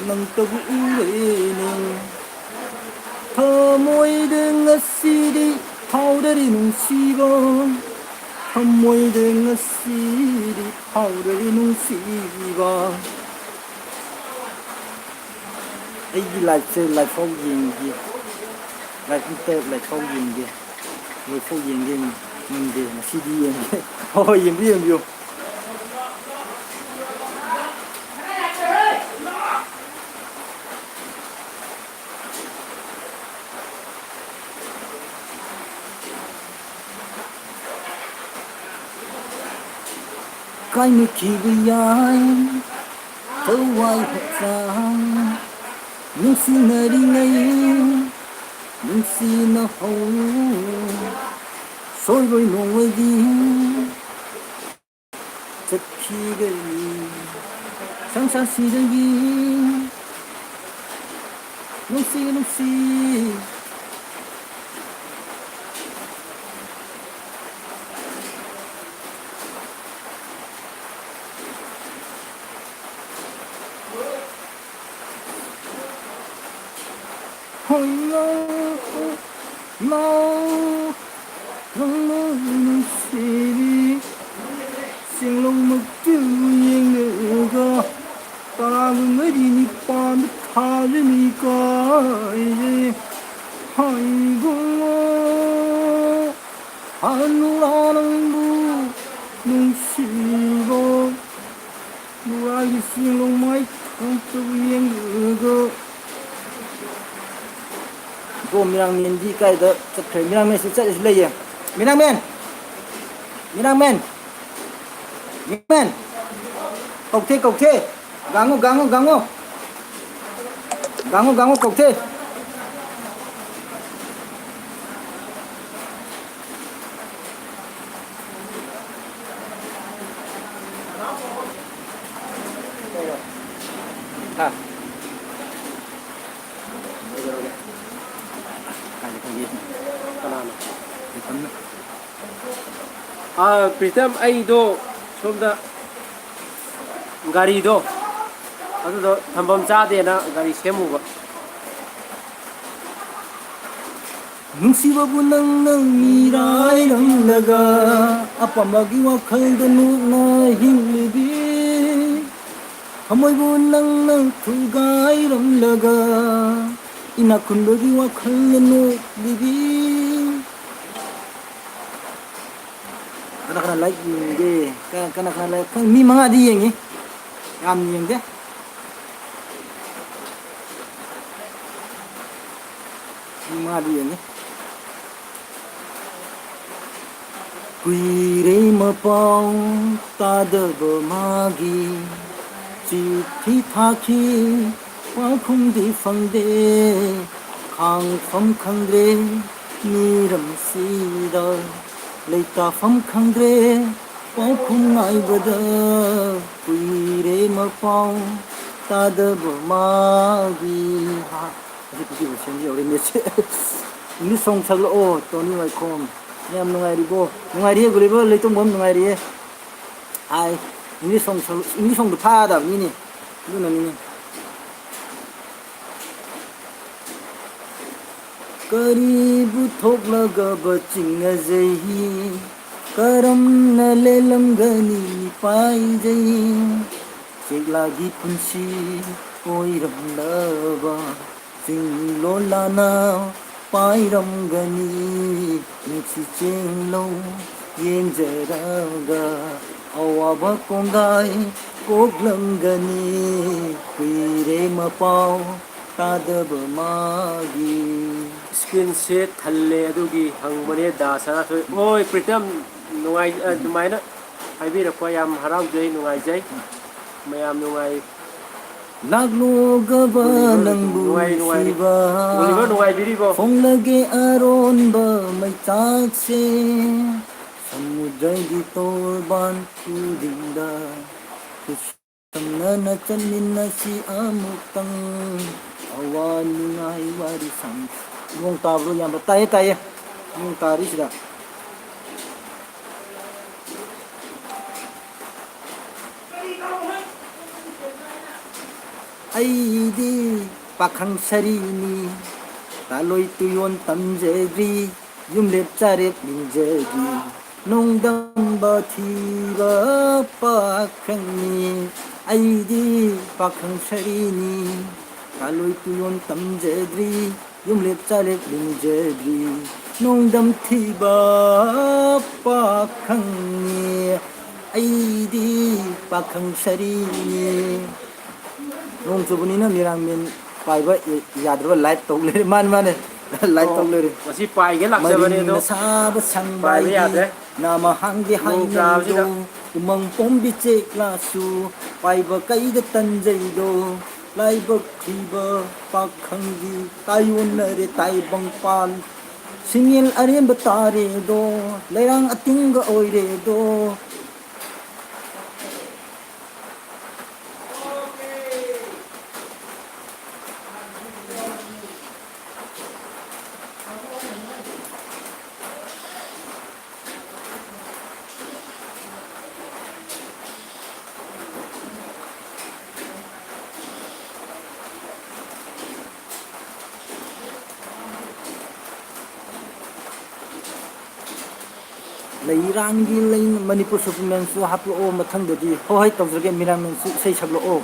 ꯅꯪꯇꯕꯨ ꯎꯔꯦꯅꯦ꯫ ꯊꯃꯣꯏꯗ ꯉꯁꯤꯗꯤ ꯐꯥꯎꯗꯔꯦ ꯅꯨꯡꯁꯤꯕ, ꯊꯃꯣꯏꯗ ꯉꯁꯤꯗꯤ ꯐꯥꯎꯗꯔꯦ ꯅꯨꯡꯁꯤꯕ꯫ ꯑꯩꯒꯤ ꯂꯥꯏꯐꯁꯦ ꯂꯥꯏꯐꯥꯎ ꯌꯦꯡꯒꯦ, ꯂꯥꯏꯐ ꯑꯝꯇ ꯂꯥꯏꯐꯥꯎ ꯌꯦꯡꯒꯦ, ꯂꯥꯏꯐꯥꯎ ꯌꯦꯡꯒꯦ꯫ ꯉꯝꯗꯦ, ꯉꯁꯤꯗꯤ ꯌꯦꯡꯒꯦ꯫ ꯍꯣꯏ, ꯍꯣꯏ, ꯌꯦꯡꯕꯤꯌꯨ, ꯌꯦꯡꯕꯤꯌꯨ꯫ ꯀꯥꯏꯅꯈꯤꯕ ꯌꯥꯏ ꯊꯋꯥꯏ ꯍꯛꯆꯥꯡ, ꯅꯨꯡꯁꯤꯅꯔꯤꯉꯩ ꯅꯨꯡꯁꯤꯅꯍꯧ꯫ ꯁꯣꯏꯔꯣꯏ ꯅꯣꯡꯃꯗꯤ ꯆꯠꯈꯤꯒꯅꯤ ꯁꯪꯁꯥꯔꯁꯤꯗꯒꯤ꯫ ꯅꯨꯡꯁꯤ ꯅꯨꯡꯁꯤ꯫ ꯍꯣꯏ, ꯂꯥꯛꯑꯣ, ꯂꯥꯛꯑꯣ, ꯅꯪꯕꯨ ꯅꯨꯡꯁꯤꯔꯤ꯫ ꯆꯤꯡꯂꯧꯃꯛꯇꯨ ꯌꯦꯡꯂꯒ ꯇꯔꯥꯒ ꯃꯔꯤ ꯅꯤꯄꯥꯟꯗ ꯊꯥꯖꯅꯤ ꯀꯥꯏꯔꯦ꯫ ꯍꯥꯏꯕꯨꯡꯉꯣ, ꯍꯥꯟꯅ ꯅꯪꯕꯨ ꯅꯨꯡꯁꯤꯕ ꯅꯨꯔꯥꯒꯤ ꯆꯤꯡꯂꯧ ꯃꯥꯏ ꯈꯣꯡꯇꯕꯨ ꯌꯦꯡꯂꯒ꯫ ꯕ꯭ꯔꯣ, ꯃꯤꯔꯥꯡꯃꯦꯟꯗꯤ ꯀꯥꯏꯗ ꯆꯠꯈ꯭ꯔꯦ? ꯃꯤꯔꯥꯡꯃꯦꯟꯁꯨ ꯆꯠꯂꯤꯁꯨ ꯂꯩꯌꯦ꯫ ꯃꯤꯔꯥꯡꯃꯦꯟ! ꯃꯤꯔꯥꯡꯃꯦꯟ! ꯃꯤꯔꯥꯡꯃꯦꯟ! ꯀꯧꯊꯦ, ꯀꯧꯊꯦ! ꯒꯥꯡꯉꯣ, ꯒꯥꯡꯉꯣ, ꯒꯥꯡꯉꯣ! ꯒꯥꯡꯉꯣ, ꯒꯥꯡꯉꯣ, ꯀꯧꯊꯦ! ꯍꯥ? ꯀꯩꯗꯧꯔꯒꯦ? ꯀꯥꯏꯗ ꯈꯪꯒꯦ? ꯀꯅꯥꯅꯣ? ꯄ꯭ꯔꯤꯇꯝꯅ꯫ ꯑꯥ, ꯄ꯭ꯔꯤꯇꯝ, ꯑꯩꯗꯣ ꯁꯣꯝꯗ ꯒꯥꯔꯤꯗꯣ ꯑꯗꯨꯗꯣ ꯊꯝꯐꯝ ꯆꯥꯗꯦꯅ ꯒꯥꯔꯤ ꯁꯦꯝꯃꯨꯕ꯫ ꯅꯨꯡꯁꯤꯕꯕꯨ ꯅꯪꯅ ꯃꯤꯔꯥꯏꯔꯝꯂꯒ, ꯑꯄꯥꯝꯕꯒꯤ ꯋꯥꯈꯜꯗ ꯅꯣꯛꯅ ꯍꯤꯡꯂꯤꯕꯤ꯫ ꯊꯃꯣꯏꯕꯨ ꯅꯪꯅ ꯊꯨꯒꯥꯏꯔꯝꯂꯒ, ꯏꯅꯥꯛ ꯈꯨꯟꯕꯒꯤ ꯋꯥꯈꯜꯅ ꯅꯣꯛꯂꯤꯕꯤ꯫ ꯀꯅꯥ ꯀꯅꯥ ꯂꯥꯏꯛ ꯌꯦꯡꯒꯦ? ꯀ-, ꯀꯅꯥ ꯀꯅꯥ ꯂꯥꯏꯛ? ꯈꯪ-, ꯃꯤ ꯃꯉꯥꯗꯤ ꯌꯦꯡꯉꯤ, ꯌꯥꯝ ꯌꯦꯡꯗꯦ꯫ ꯃꯤ ꯃꯉꯥꯗꯤ ꯌꯦꯡꯉꯤ꯫ ꯀꯨꯏꯔꯦ ꯃꯄꯥꯎ ꯇꯥꯗꯕ ꯃꯥꯒꯤ, ꯆꯤꯊꯤ ꯊꯥꯈꯤ ꯄꯥꯎꯈꯨꯝꯗꯤ ꯐꯪꯗꯦ꯫ ꯈꯥꯡꯐꯝ ꯈꯪꯗ꯭ꯔꯦ ꯃꯤꯔꯝꯁꯤꯗ, ꯂꯩꯇꯥꯐꯝ ꯈꯪꯗ꯭ꯔꯦ ꯄꯥꯎꯈꯨꯝ ꯉꯥꯏꯕꯗ꯫ ꯀꯨꯏꯔꯦ ꯃꯄꯥꯎ ꯇꯥꯗꯕ ꯃꯥꯒꯤ꯫ ꯍꯥ, ꯑꯁꯤ ꯄꯨꯈ꯭ꯔꯤ ꯃꯁꯦꯟ ꯌꯧꯔꯦ ꯅꯦꯠꯁꯦ꯫ English song ꯁꯛꯂꯛꯑꯣ, ꯇꯣꯅꯤ ꯋꯥꯏꯈꯣꯝ꯫ ꯌꯥꯝ ꯅꯨꯡꯉꯥꯏꯔꯤꯕꯣ? ꯅꯨꯡꯉꯥꯏꯔꯤꯌꯦ, ꯒꯨꯂꯤꯕꯔ ꯂꯩꯇꯣꯡꯕꯝ, ꯅꯨꯡꯉꯥꯏꯔꯤꯌꯦ꯫ ꯍꯥꯏ, English song ꯁꯛ-, English songꯗꯣ ꯊꯥꯗꯕꯅꯤꯅꯦ, ꯑꯗꯨꯅꯅꯤꯅꯦ꯫ ꯀꯔꯤꯕꯨ ꯊꯣꯛꯂꯒꯕ ꯆꯤꯡꯅꯖꯩ? ꯀꯔꯝꯅ ꯂꯦꯜꯂꯝꯒꯅꯤ ꯃꯤꯄꯥꯏꯖꯩ? ꯆꯦꯛꯂꯥꯒꯤ ꯄꯨꯟꯁꯤ ꯑꯣꯏꯔꯝꯂꯕ ꯆꯤꯡꯂꯣꯜꯂꯥꯅ ꯄꯥꯏꯔꯝꯒꯅꯤ꯫ ꯅꯨꯡꯁꯤ ꯆꯦꯡꯂꯧ ꯌꯦꯡꯖꯔꯒ ꯑꯋꯥꯕ ꯀꯣꯡꯒꯥꯏ ꯀꯣꯛꯂꯝꯒꯅꯤ꯫ ꯀꯨꯏꯔꯦ ꯃꯄꯥꯎ ꯇꯥꯗꯕ ꯃꯥꯒꯤ꯫ Screenꯁꯦ ꯊꯜꯂꯦ, ꯑꯗꯨꯒꯤ ꯍꯪꯕꯅꯦ ꯗꯥ ꯁꯅꯥꯊꯣꯏ꯫ ꯍꯣꯏ, ꯄ꯭ꯔꯤꯇꯝ, ꯅꯨꯡꯉꯥꯏ-, ꯑꯗꯨꯃꯥꯏꯅ ꯍꯥꯏꯕꯤꯔꯛꯄ ꯌꯥꯝ ꯍꯔꯥꯎꯖꯩ, ꯅꯨꯡꯉꯥꯏꯖꯩ꯫ ꯃꯌꯥꯝ ꯅꯨꯡꯉꯥꯏ-, ꯂꯥꯛꯂꯣꯒꯕ ꯒꯨꯂꯤꯕꯔ ꯅꯪꯕꯨ ꯅꯨꯡꯉꯥꯏ-, ꯅꯨꯡꯉꯥꯏꯔꯤ-, ꯅꯨꯡꯁꯤꯕ꯫ ꯒꯨꯂꯤꯕꯔ ꯅꯨꯡꯉꯥꯏꯕꯤꯔꯤꯕꯣ? ꯐꯣꯡꯂꯒꯦ ꯑꯔꯣꯟꯕ ꯃꯩꯆꯥꯛꯁꯦ꯫ ꯁꯃꯨꯗ꯭ꯔꯒꯤ ꯇꯣꯔꯕꯥꯟ ꯈꯨꯗꯤꯡꯗ꯫ ꯇꯝꯅꯅ ꯆꯠꯃꯤꯟꯅꯁꯤ ꯑꯃꯨꯛꯇꯪ꯫ ꯑꯋꯥ ꯅꯨꯡꯉꯥꯏ ꯋꯥꯔꯤ ꯁꯥꯟꯅ-, ꯅꯣꯡ ꯇꯥꯕ꯭ꯔꯣ, ꯏꯌꯥꯝꯕ? ꯇꯥꯏꯌꯦ, ꯇꯥꯏꯌꯦ꯫ ꯅꯣꯡ ꯇꯥꯔꯤꯁꯤꯗ꯫ ꯑꯩꯗꯤ ꯄꯥꯈꯪ ꯁꯔꯤꯅꯤ, ꯂꯥꯂꯣꯏ ꯇꯨꯌꯣꯟ ꯇꯝꯖꯗ꯭ꯔꯤ, ꯌꯨꯝꯂꯦꯞ ꯆꯥꯔꯦꯞ ꯅꯤꯡꯖꯗ꯭ꯔꯤ, ꯅꯣꯡꯗꯝꯕ ꯊꯤꯕ ꯄꯥꯈꯪꯅꯤ꯫ ꯑꯩꯗꯤ ꯄꯥꯈꯪ ꯁꯔꯤꯅꯤ, ꯂꯥꯂꯣꯏ ꯇꯨꯌꯣꯟ ꯇꯝꯖꯗ꯭ꯔꯤ, ꯌꯨꯝꯂꯦꯞ ꯆꯥꯔꯦꯞ ꯅꯤꯡꯖꯗ꯭ꯔꯤ, ꯅꯣꯡꯗꯝ ꯊꯤꯕ ꯄꯥꯈꯪꯅꯤ꯫ ꯑꯩꯗꯤ ꯄꯥꯈꯪ ꯁꯔꯤꯅꯤ꯫ ꯅꯣꯡ ꯆꯨꯕꯅꯤꯅ ꯃꯤꯔꯥꯡꯃꯦꯟ ꯄꯥꯏꯕ ꯌꯥꯗ꯭ꯔꯕ, ꯂꯥꯏꯚ ꯇꯧ ꯂꯩꯔꯦ꯫ ꯃꯥꯅꯦ, ꯃꯥꯅꯦ, ꯂꯥꯏꯚ ꯑꯣ, ꯇꯧ ꯂꯩꯔꯦ꯫ ꯉꯁꯤ ꯄꯥꯏꯒꯦ ꯂꯥꯛꯆꯕꯅꯦ, ꯑꯗꯣ ꯃꯔꯤꯡꯅ ꯁꯥꯕ ꯄꯥꯏꯕ ꯁꯪꯕꯥꯏꯒꯤ ꯌꯥꯗ꯭ꯔꯦ꯫ ꯅꯥꯃ ꯍꯥꯡꯗꯦ ꯅꯣꯡ ꯍꯥꯏꯅꯩꯗꯣ꯫ ꯇꯥꯕꯁꯤꯗ꯫ ꯎꯃꯪ ꯄꯣꯝꯕꯤ ꯆꯦꯛꯂꯥꯁꯨ ꯄꯥꯏꯕ ꯀꯩꯗ ꯇꯟꯖꯩꯗꯣ꯫ ꯂꯥꯏꯕꯛ ꯊꯤꯕ ꯄꯥꯈꯪꯒꯤ ꯇꯥꯏꯌꯣꯟꯅꯔꯦ ꯇꯥꯏꯕꯪꯄꯥꯟ꯫ ꯁꯤꯡꯉꯦꯜ ꯑꯔꯦꯝꯕ ꯇꯥꯔꯦꯗꯣ, ꯂꯩꯔꯥꯡ ꯑꯇꯤꯡꯕ ꯑꯣꯏꯔꯦꯗꯣ꯫ ꯂꯩꯔꯥꯡꯒꯤ ꯂꯩ, ꯃꯅꯤꯄꯨꯔ ꯁꯨꯄꯔꯃꯦꯟꯁꯨ ꯍꯥꯞꯂꯛꯑꯣ ꯃꯊꯪꯗꯗꯤ꯫ ꯍꯣꯏ, ꯍꯣꯏ, ꯇꯧꯖꯔꯒꯦ꯫ ꯃꯤꯔꯥꯡꯃꯦꯟꯁꯨ ꯏꯁꯩ ꯁꯛꯂꯛꯑꯣ꯫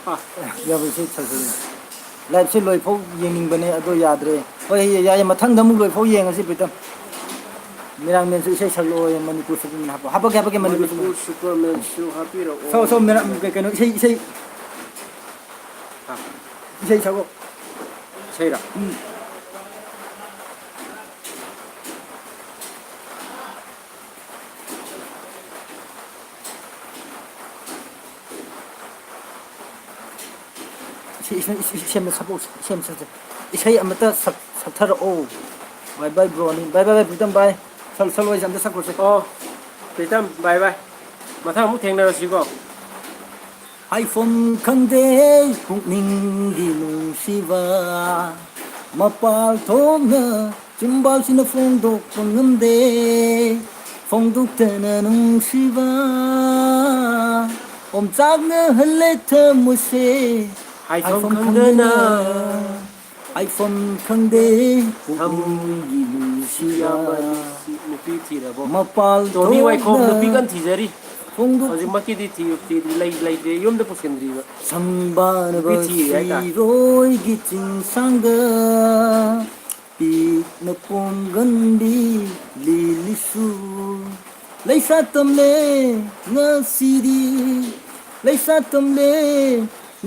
ꯑꯥ꯫ ꯌꯥꯕ ꯏꯁꯩ ꯁꯛꯆꯒꯦ꯫ ꯂꯥꯏꯚꯁꯦ ꯂꯣꯏꯐꯥꯎ ꯌꯦꯡꯅꯤꯡꯕꯅꯦ, ꯑꯗꯣ ꯌꯥꯗ꯭ꯔꯦ꯫ ꯍꯣꯏ, ꯌꯥꯏ, ꯌꯥꯏ, ꯃꯊꯪꯗ ꯑꯃꯨꯛ ꯂꯣꯏꯐꯥꯎ ꯌꯦꯡꯉꯁꯤ, ꯄ꯭ꯔꯤꯇꯝ꯫ ꯃꯤꯔꯥꯡꯃꯦꯟꯁꯨ ꯏꯁꯩ ꯁꯛꯂꯛꯑꯣ, ꯃꯅꯤꯄꯨꯔ ꯁꯨꯄꯔꯃꯦꯟ ꯍꯥꯞꯄꯣ꯫ ꯍꯥꯞꯄꯛꯀꯦ, ꯍꯥꯞꯄꯛꯀꯦ, ꯃꯅꯤꯄꯨꯔ ꯁꯨꯄꯔꯃꯦꯟ꯫ ꯃꯅꯤꯄꯨꯔ ꯁꯨꯄꯔꯃꯦꯟꯁꯨ ꯍꯥꯞꯄꯤꯔꯛꯑꯣ꯫ ꯁꯛꯑꯣ, ꯁꯛꯑꯣ, ꯃꯤꯔꯥꯡ-, ꯀꯩ-, ꯀꯩꯅꯣ, ꯏꯁꯩ, ꯏꯁꯩ꯫ ꯍꯥ꯫ ꯏꯁꯩ ꯁꯛꯑꯣ꯫ ꯏꯁꯩꯔꯣ? ꯎꯝ꯫ ꯏꯁꯩ, ꯏꯁꯩ, ꯏꯁꯩ, ꯏꯁꯩ ꯑꯃ ꯁꯛꯂꯛꯑꯣ, ꯏꯁꯩ ꯑꯃ ꯁꯛꯁꯦ꯫ ꯏꯁꯩ ꯑꯃꯇ ꯁꯛ-, ꯁꯛꯊꯔꯛꯑꯣ꯫ Bye bye bro ꯅꯤ꯫ Bye bye bye, Pritam bye꯫ ꯁꯛ-, ꯁꯛꯂꯣꯏꯁꯦ ꯑꯝꯇ ꯁꯛꯈ꯭ꯔꯣꯁꯦ꯫ ꯑꯣ, ꯄ꯭ꯔꯤꯇꯝ, bye bye꯫ ꯃꯊꯪ ꯑꯃꯨꯛ ꯊꯦꯡꯅꯔꯁꯤꯀꯣ꯫ ꯍꯥꯏꯐꯝ ꯈꯪꯗꯦ ꯄꯨꯛꯅꯤꯡꯒꯤ ꯅꯨꯡꯁꯤꯕ, ꯃꯄꯥꯜ ꯊꯣꯛꯅ ꯆꯤꯝꯕꯥꯜꯁꯤꯅ ꯐꯣꯡꯗꯣꯛꯄ ꯉꯝꯗꯦ, ꯐꯣꯡꯗꯣꯛꯇꯅ ꯅꯨꯡꯁꯤꯕ ꯑꯣꯝꯆꯥꯛꯅꯍꯜꯂꯦ ꯊꯃꯣꯏꯁꯦ꯫ ꯍꯥꯏꯐꯝ ꯈꯪꯗꯅ꯫ ꯍꯥꯏꯐꯝ ꯈꯪꯗꯦ ꯄꯨꯛꯅꯤꯡꯒꯤ ꯅꯨꯡꯁꯤꯕ꯫ ꯏꯌꯥꯝꯕ ꯅꯨꯄꯤ ꯊꯤꯔꯕꯣ? ꯃꯄꯥꯜ ꯇꯣꯅꯤ ꯋꯥꯏꯈꯣꯝ ꯊꯣꯛꯅ ꯅꯨꯄꯤ ꯀꯟꯅ ꯊꯤꯖꯔꯤ꯫ ꯐꯣꯡꯗꯣꯛ- ꯍꯧꯖꯤꯛꯃꯛꯀꯤꯗꯤ ꯊꯤ-, ꯊꯤ-, ꯂꯩ-, ꯂꯩꯇ꯭ꯔꯦ, ꯌꯨꯝꯗ ꯄꯨꯁꯤꯟꯗ꯭ꯔꯤꯕ꯫ ꯁꯪꯕꯥꯅꯕ ꯅꯨꯄꯤ ꯊꯤꯔꯦ ꯍꯥꯏꯇꯥꯔꯦ꯫ ꯁꯤꯔꯣꯏꯒꯤ ꯆꯤꯡꯁꯥꯡꯗ ꯄꯤꯛꯅ ꯄꯣꯝꯒꯟꯕꯤ ꯂꯤꯂꯤꯁꯨ ꯂꯩꯁꯥ ꯇꯝꯂꯦ ꯉꯁꯤꯗꯤ, ꯂꯩꯁꯥ ꯇꯝꯂꯦ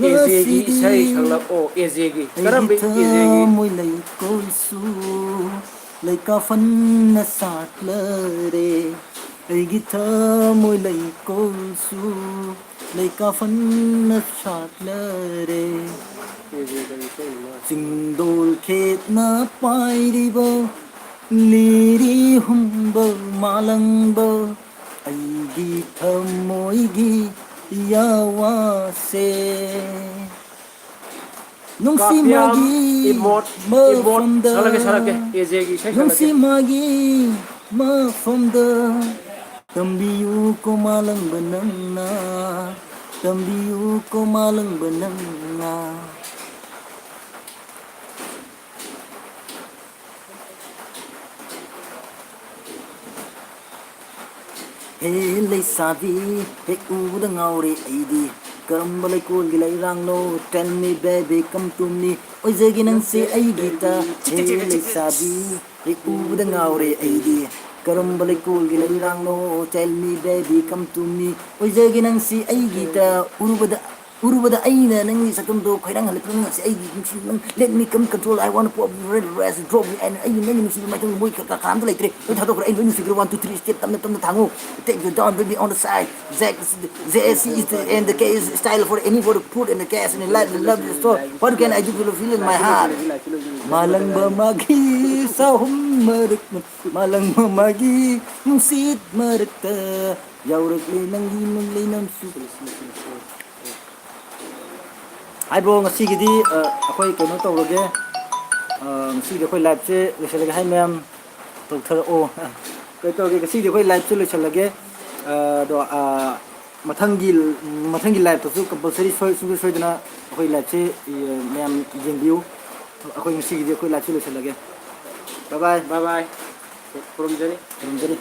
ꯑꯦꯖꯦꯒꯤ ꯉꯁꯤꯗꯤ꯫ ꯏꯁꯩ ꯁꯛꯂꯛꯑꯣ, ꯑꯦꯖꯦꯒꯤ꯫ ꯑꯩꯒꯤ ꯀꯔꯝꯕ ꯑꯦꯖꯦꯒꯤ? ꯊꯃꯣꯏ ꯂꯩꯀꯣꯜꯁꯨ ꯂꯩꯀꯥ ꯐꯟꯅ ꯁꯥꯠꯂꯔꯦ, ꯑꯩꯒꯤ ꯊꯃꯣꯏ ꯂꯩꯀꯣꯜꯁꯨ ꯂꯩꯀꯥ ꯐꯟꯅ ꯁꯥꯠꯂꯔꯦ꯫ ꯑꯦꯖꯦꯒꯤ ꯏꯁꯩ ꯑꯃ꯫ ꯆꯤꯡꯗꯣꯜ ꯈꯦꯠꯅ ꯄꯥꯏꯔꯤꯕ ꯂꯤꯔꯤ ꯍꯨꯝꯕ ꯃꯥꯂꯪꯕ ꯑꯩꯒꯤ ꯊꯃꯣꯏꯒꯤ ꯌꯥꯋꯥꯁꯦ꯫ ꯅꯨꯡꯁꯤ ꯀꯥꯐꯤꯌꯥꯝ ꯃꯥꯒꯤ ꯏꯃꯣꯠ, ꯏꯃꯣꯠ ꯃꯐꯝꯗ, ꯁꯛꯂꯒꯦ, ꯁꯛꯂꯒꯦ꯫ ꯑꯦꯖꯦꯒꯤ ꯏꯁꯩ ꯅꯨꯡꯁꯤ ꯁꯛꯂꯒꯦ꯫ ꯃꯥꯒꯤ ꯃꯐꯝꯗ ꯇꯝꯕꯤꯌꯨ ꯀꯣ ꯃꯥꯂꯪꯕ ꯅꯪꯅ, ꯇꯝꯕꯤꯌꯨ ꯀꯣ ꯃꯥꯂꯪꯕ ꯅꯪꯅ꯫ ꯍꯦ ꯂꯩꯁꯥꯕꯤ, ꯍꯦꯛ ꯎꯕꯗ ꯉꯥꯎꯔꯦ ꯑꯩꯗꯤ꯫ ꯀꯔꯝꯕ ꯂꯩꯀꯣꯜꯒꯤ ꯂꯩꯔꯥꯡꯅꯣ? Tell me baby, come to me. ꯑꯣꯏꯖꯒꯦ ꯅꯪꯁꯦ ꯑꯩꯒꯤꯇ꯫ ꯍꯦ ꯂꯩꯁꯥꯕꯤ, ꯍꯦꯛ ꯎꯕꯗ ꯉꯥꯎꯔꯦ ꯑꯩꯗꯤ꯫ ꯀꯔꯝꯕ ꯂꯩꯀꯣꯜꯒꯤ ꯂꯩꯔꯥꯡꯅꯣ? Tell me baby, come to me. ꯑꯣꯏꯖꯒꯦ ꯅꯪꯁꯤ ꯑꯩꯒꯤꯇ꯫ ꯎꯔꯨꯕꯗ ꯎꯔꯨꯕꯗ ꯑꯩꯅ ꯅꯪꯒꯤ ꯁꯛꯇꯝꯗꯣ ꯈꯣꯏꯔꯥꯡꯍꯜꯂꯦ ꯄꯨꯛꯅꯤꯡ ꯑꯁꯤ ꯑꯩꯒꯤ ꯅꯨꯡꯁꯤꯕ ꯅꯪ, let me come control, I wanna pop you, red, red, drop you, and ꯑꯩꯒꯤ ꯅꯪꯒꯤ ꯅꯨꯡꯁꯤꯕ ꯃꯥꯏꯊꯣꯡꯗ ꯃꯣꯏ ꯀ-, ꯀ-, ꯀꯅꯥꯝꯇ ꯂꯩꯇ꯭ꯔꯦ, ꯂꯣꯏ ꯊꯥꯗꯣꯛꯈ꯭ꯔꯦ, ꯑꯩ ꯂꯣꯏ ꯅꯨꯡꯁꯤꯈ꯭ꯔꯦ, one, two, three, step ꯇꯞꯅ ꯇꯞꯅ ꯊꯥꯡꯉꯨ, take you down, baby, on the side, Jack, J S C is the, and the K is style for any for the food and the cash and the life, the love, the store, what can I do for the feel in my heart? ꯃꯥꯂꯪꯕ ꯃꯥꯒꯤ ꯆꯍꯨꯝ ꯃꯔꯛ, ꯃꯥꯂꯪꯕ ꯃꯥꯒꯤ ꯅꯨꯡꯁꯤꯠ ꯃꯔꯛꯇ ꯌꯥꯎꯔꯛꯂꯦ ꯅꯪꯒꯤ ꯃꯪꯂꯩ ꯅꯝꯁꯨ꯫ Hi bro, ꯉꯁꯤꯒꯤꯗꯤ ꯑ, ꯑꯩꯈꯣꯏ ꯀꯩꯅꯣ ꯇꯧꯔꯒꯦ꯫ ꯑ, ꯉꯁꯤꯒꯤꯗꯤ ꯑꯩꯈꯣꯏ live ꯁꯦ ꯂꯣꯏꯁꯤꯜꯂꯒꯦ꯫ Hi ma'am, ꯇꯧꯊꯔꯛꯑꯣ꯫ ꯀꯩ ꯇꯧꯔꯒꯦ, ꯉꯁꯤꯒꯤꯗꯤ ꯑꯩꯈꯣꯏ live ꯁꯦ ꯂꯣꯏꯁꯤꯜꯂꯒꯦ꯫ ꯑ, ꯑꯗꯣ ꯑ, ꯃꯊꯪꯒꯤ ꯃꯊꯪꯒꯤ live ꯇꯁꯨ compulsory ꯁꯣꯏ ꯁꯨꯡꯁꯣꯏ ꯁꯣꯏꯗꯅ ꯑꯩꯈꯣꯏ live ꯁꯦ ꯃꯌꯥꯝ ꯌꯦꯡꯕꯤꯌꯨ꯫ ꯑꯩꯈꯣꯏ ꯉꯁꯤꯒꯤꯗꯤ ꯑꯩꯈꯣꯏ live ꯁꯦ ꯂꯣꯏꯁꯤꯜꯂꯒꯦ꯫ Bye bye꯫ Bye bye꯫ ꯈꯨꯔꯨꯝꯖꯔꯤ꯫ ꯈꯨꯔꯨꯝꯖꯔꯤ꯫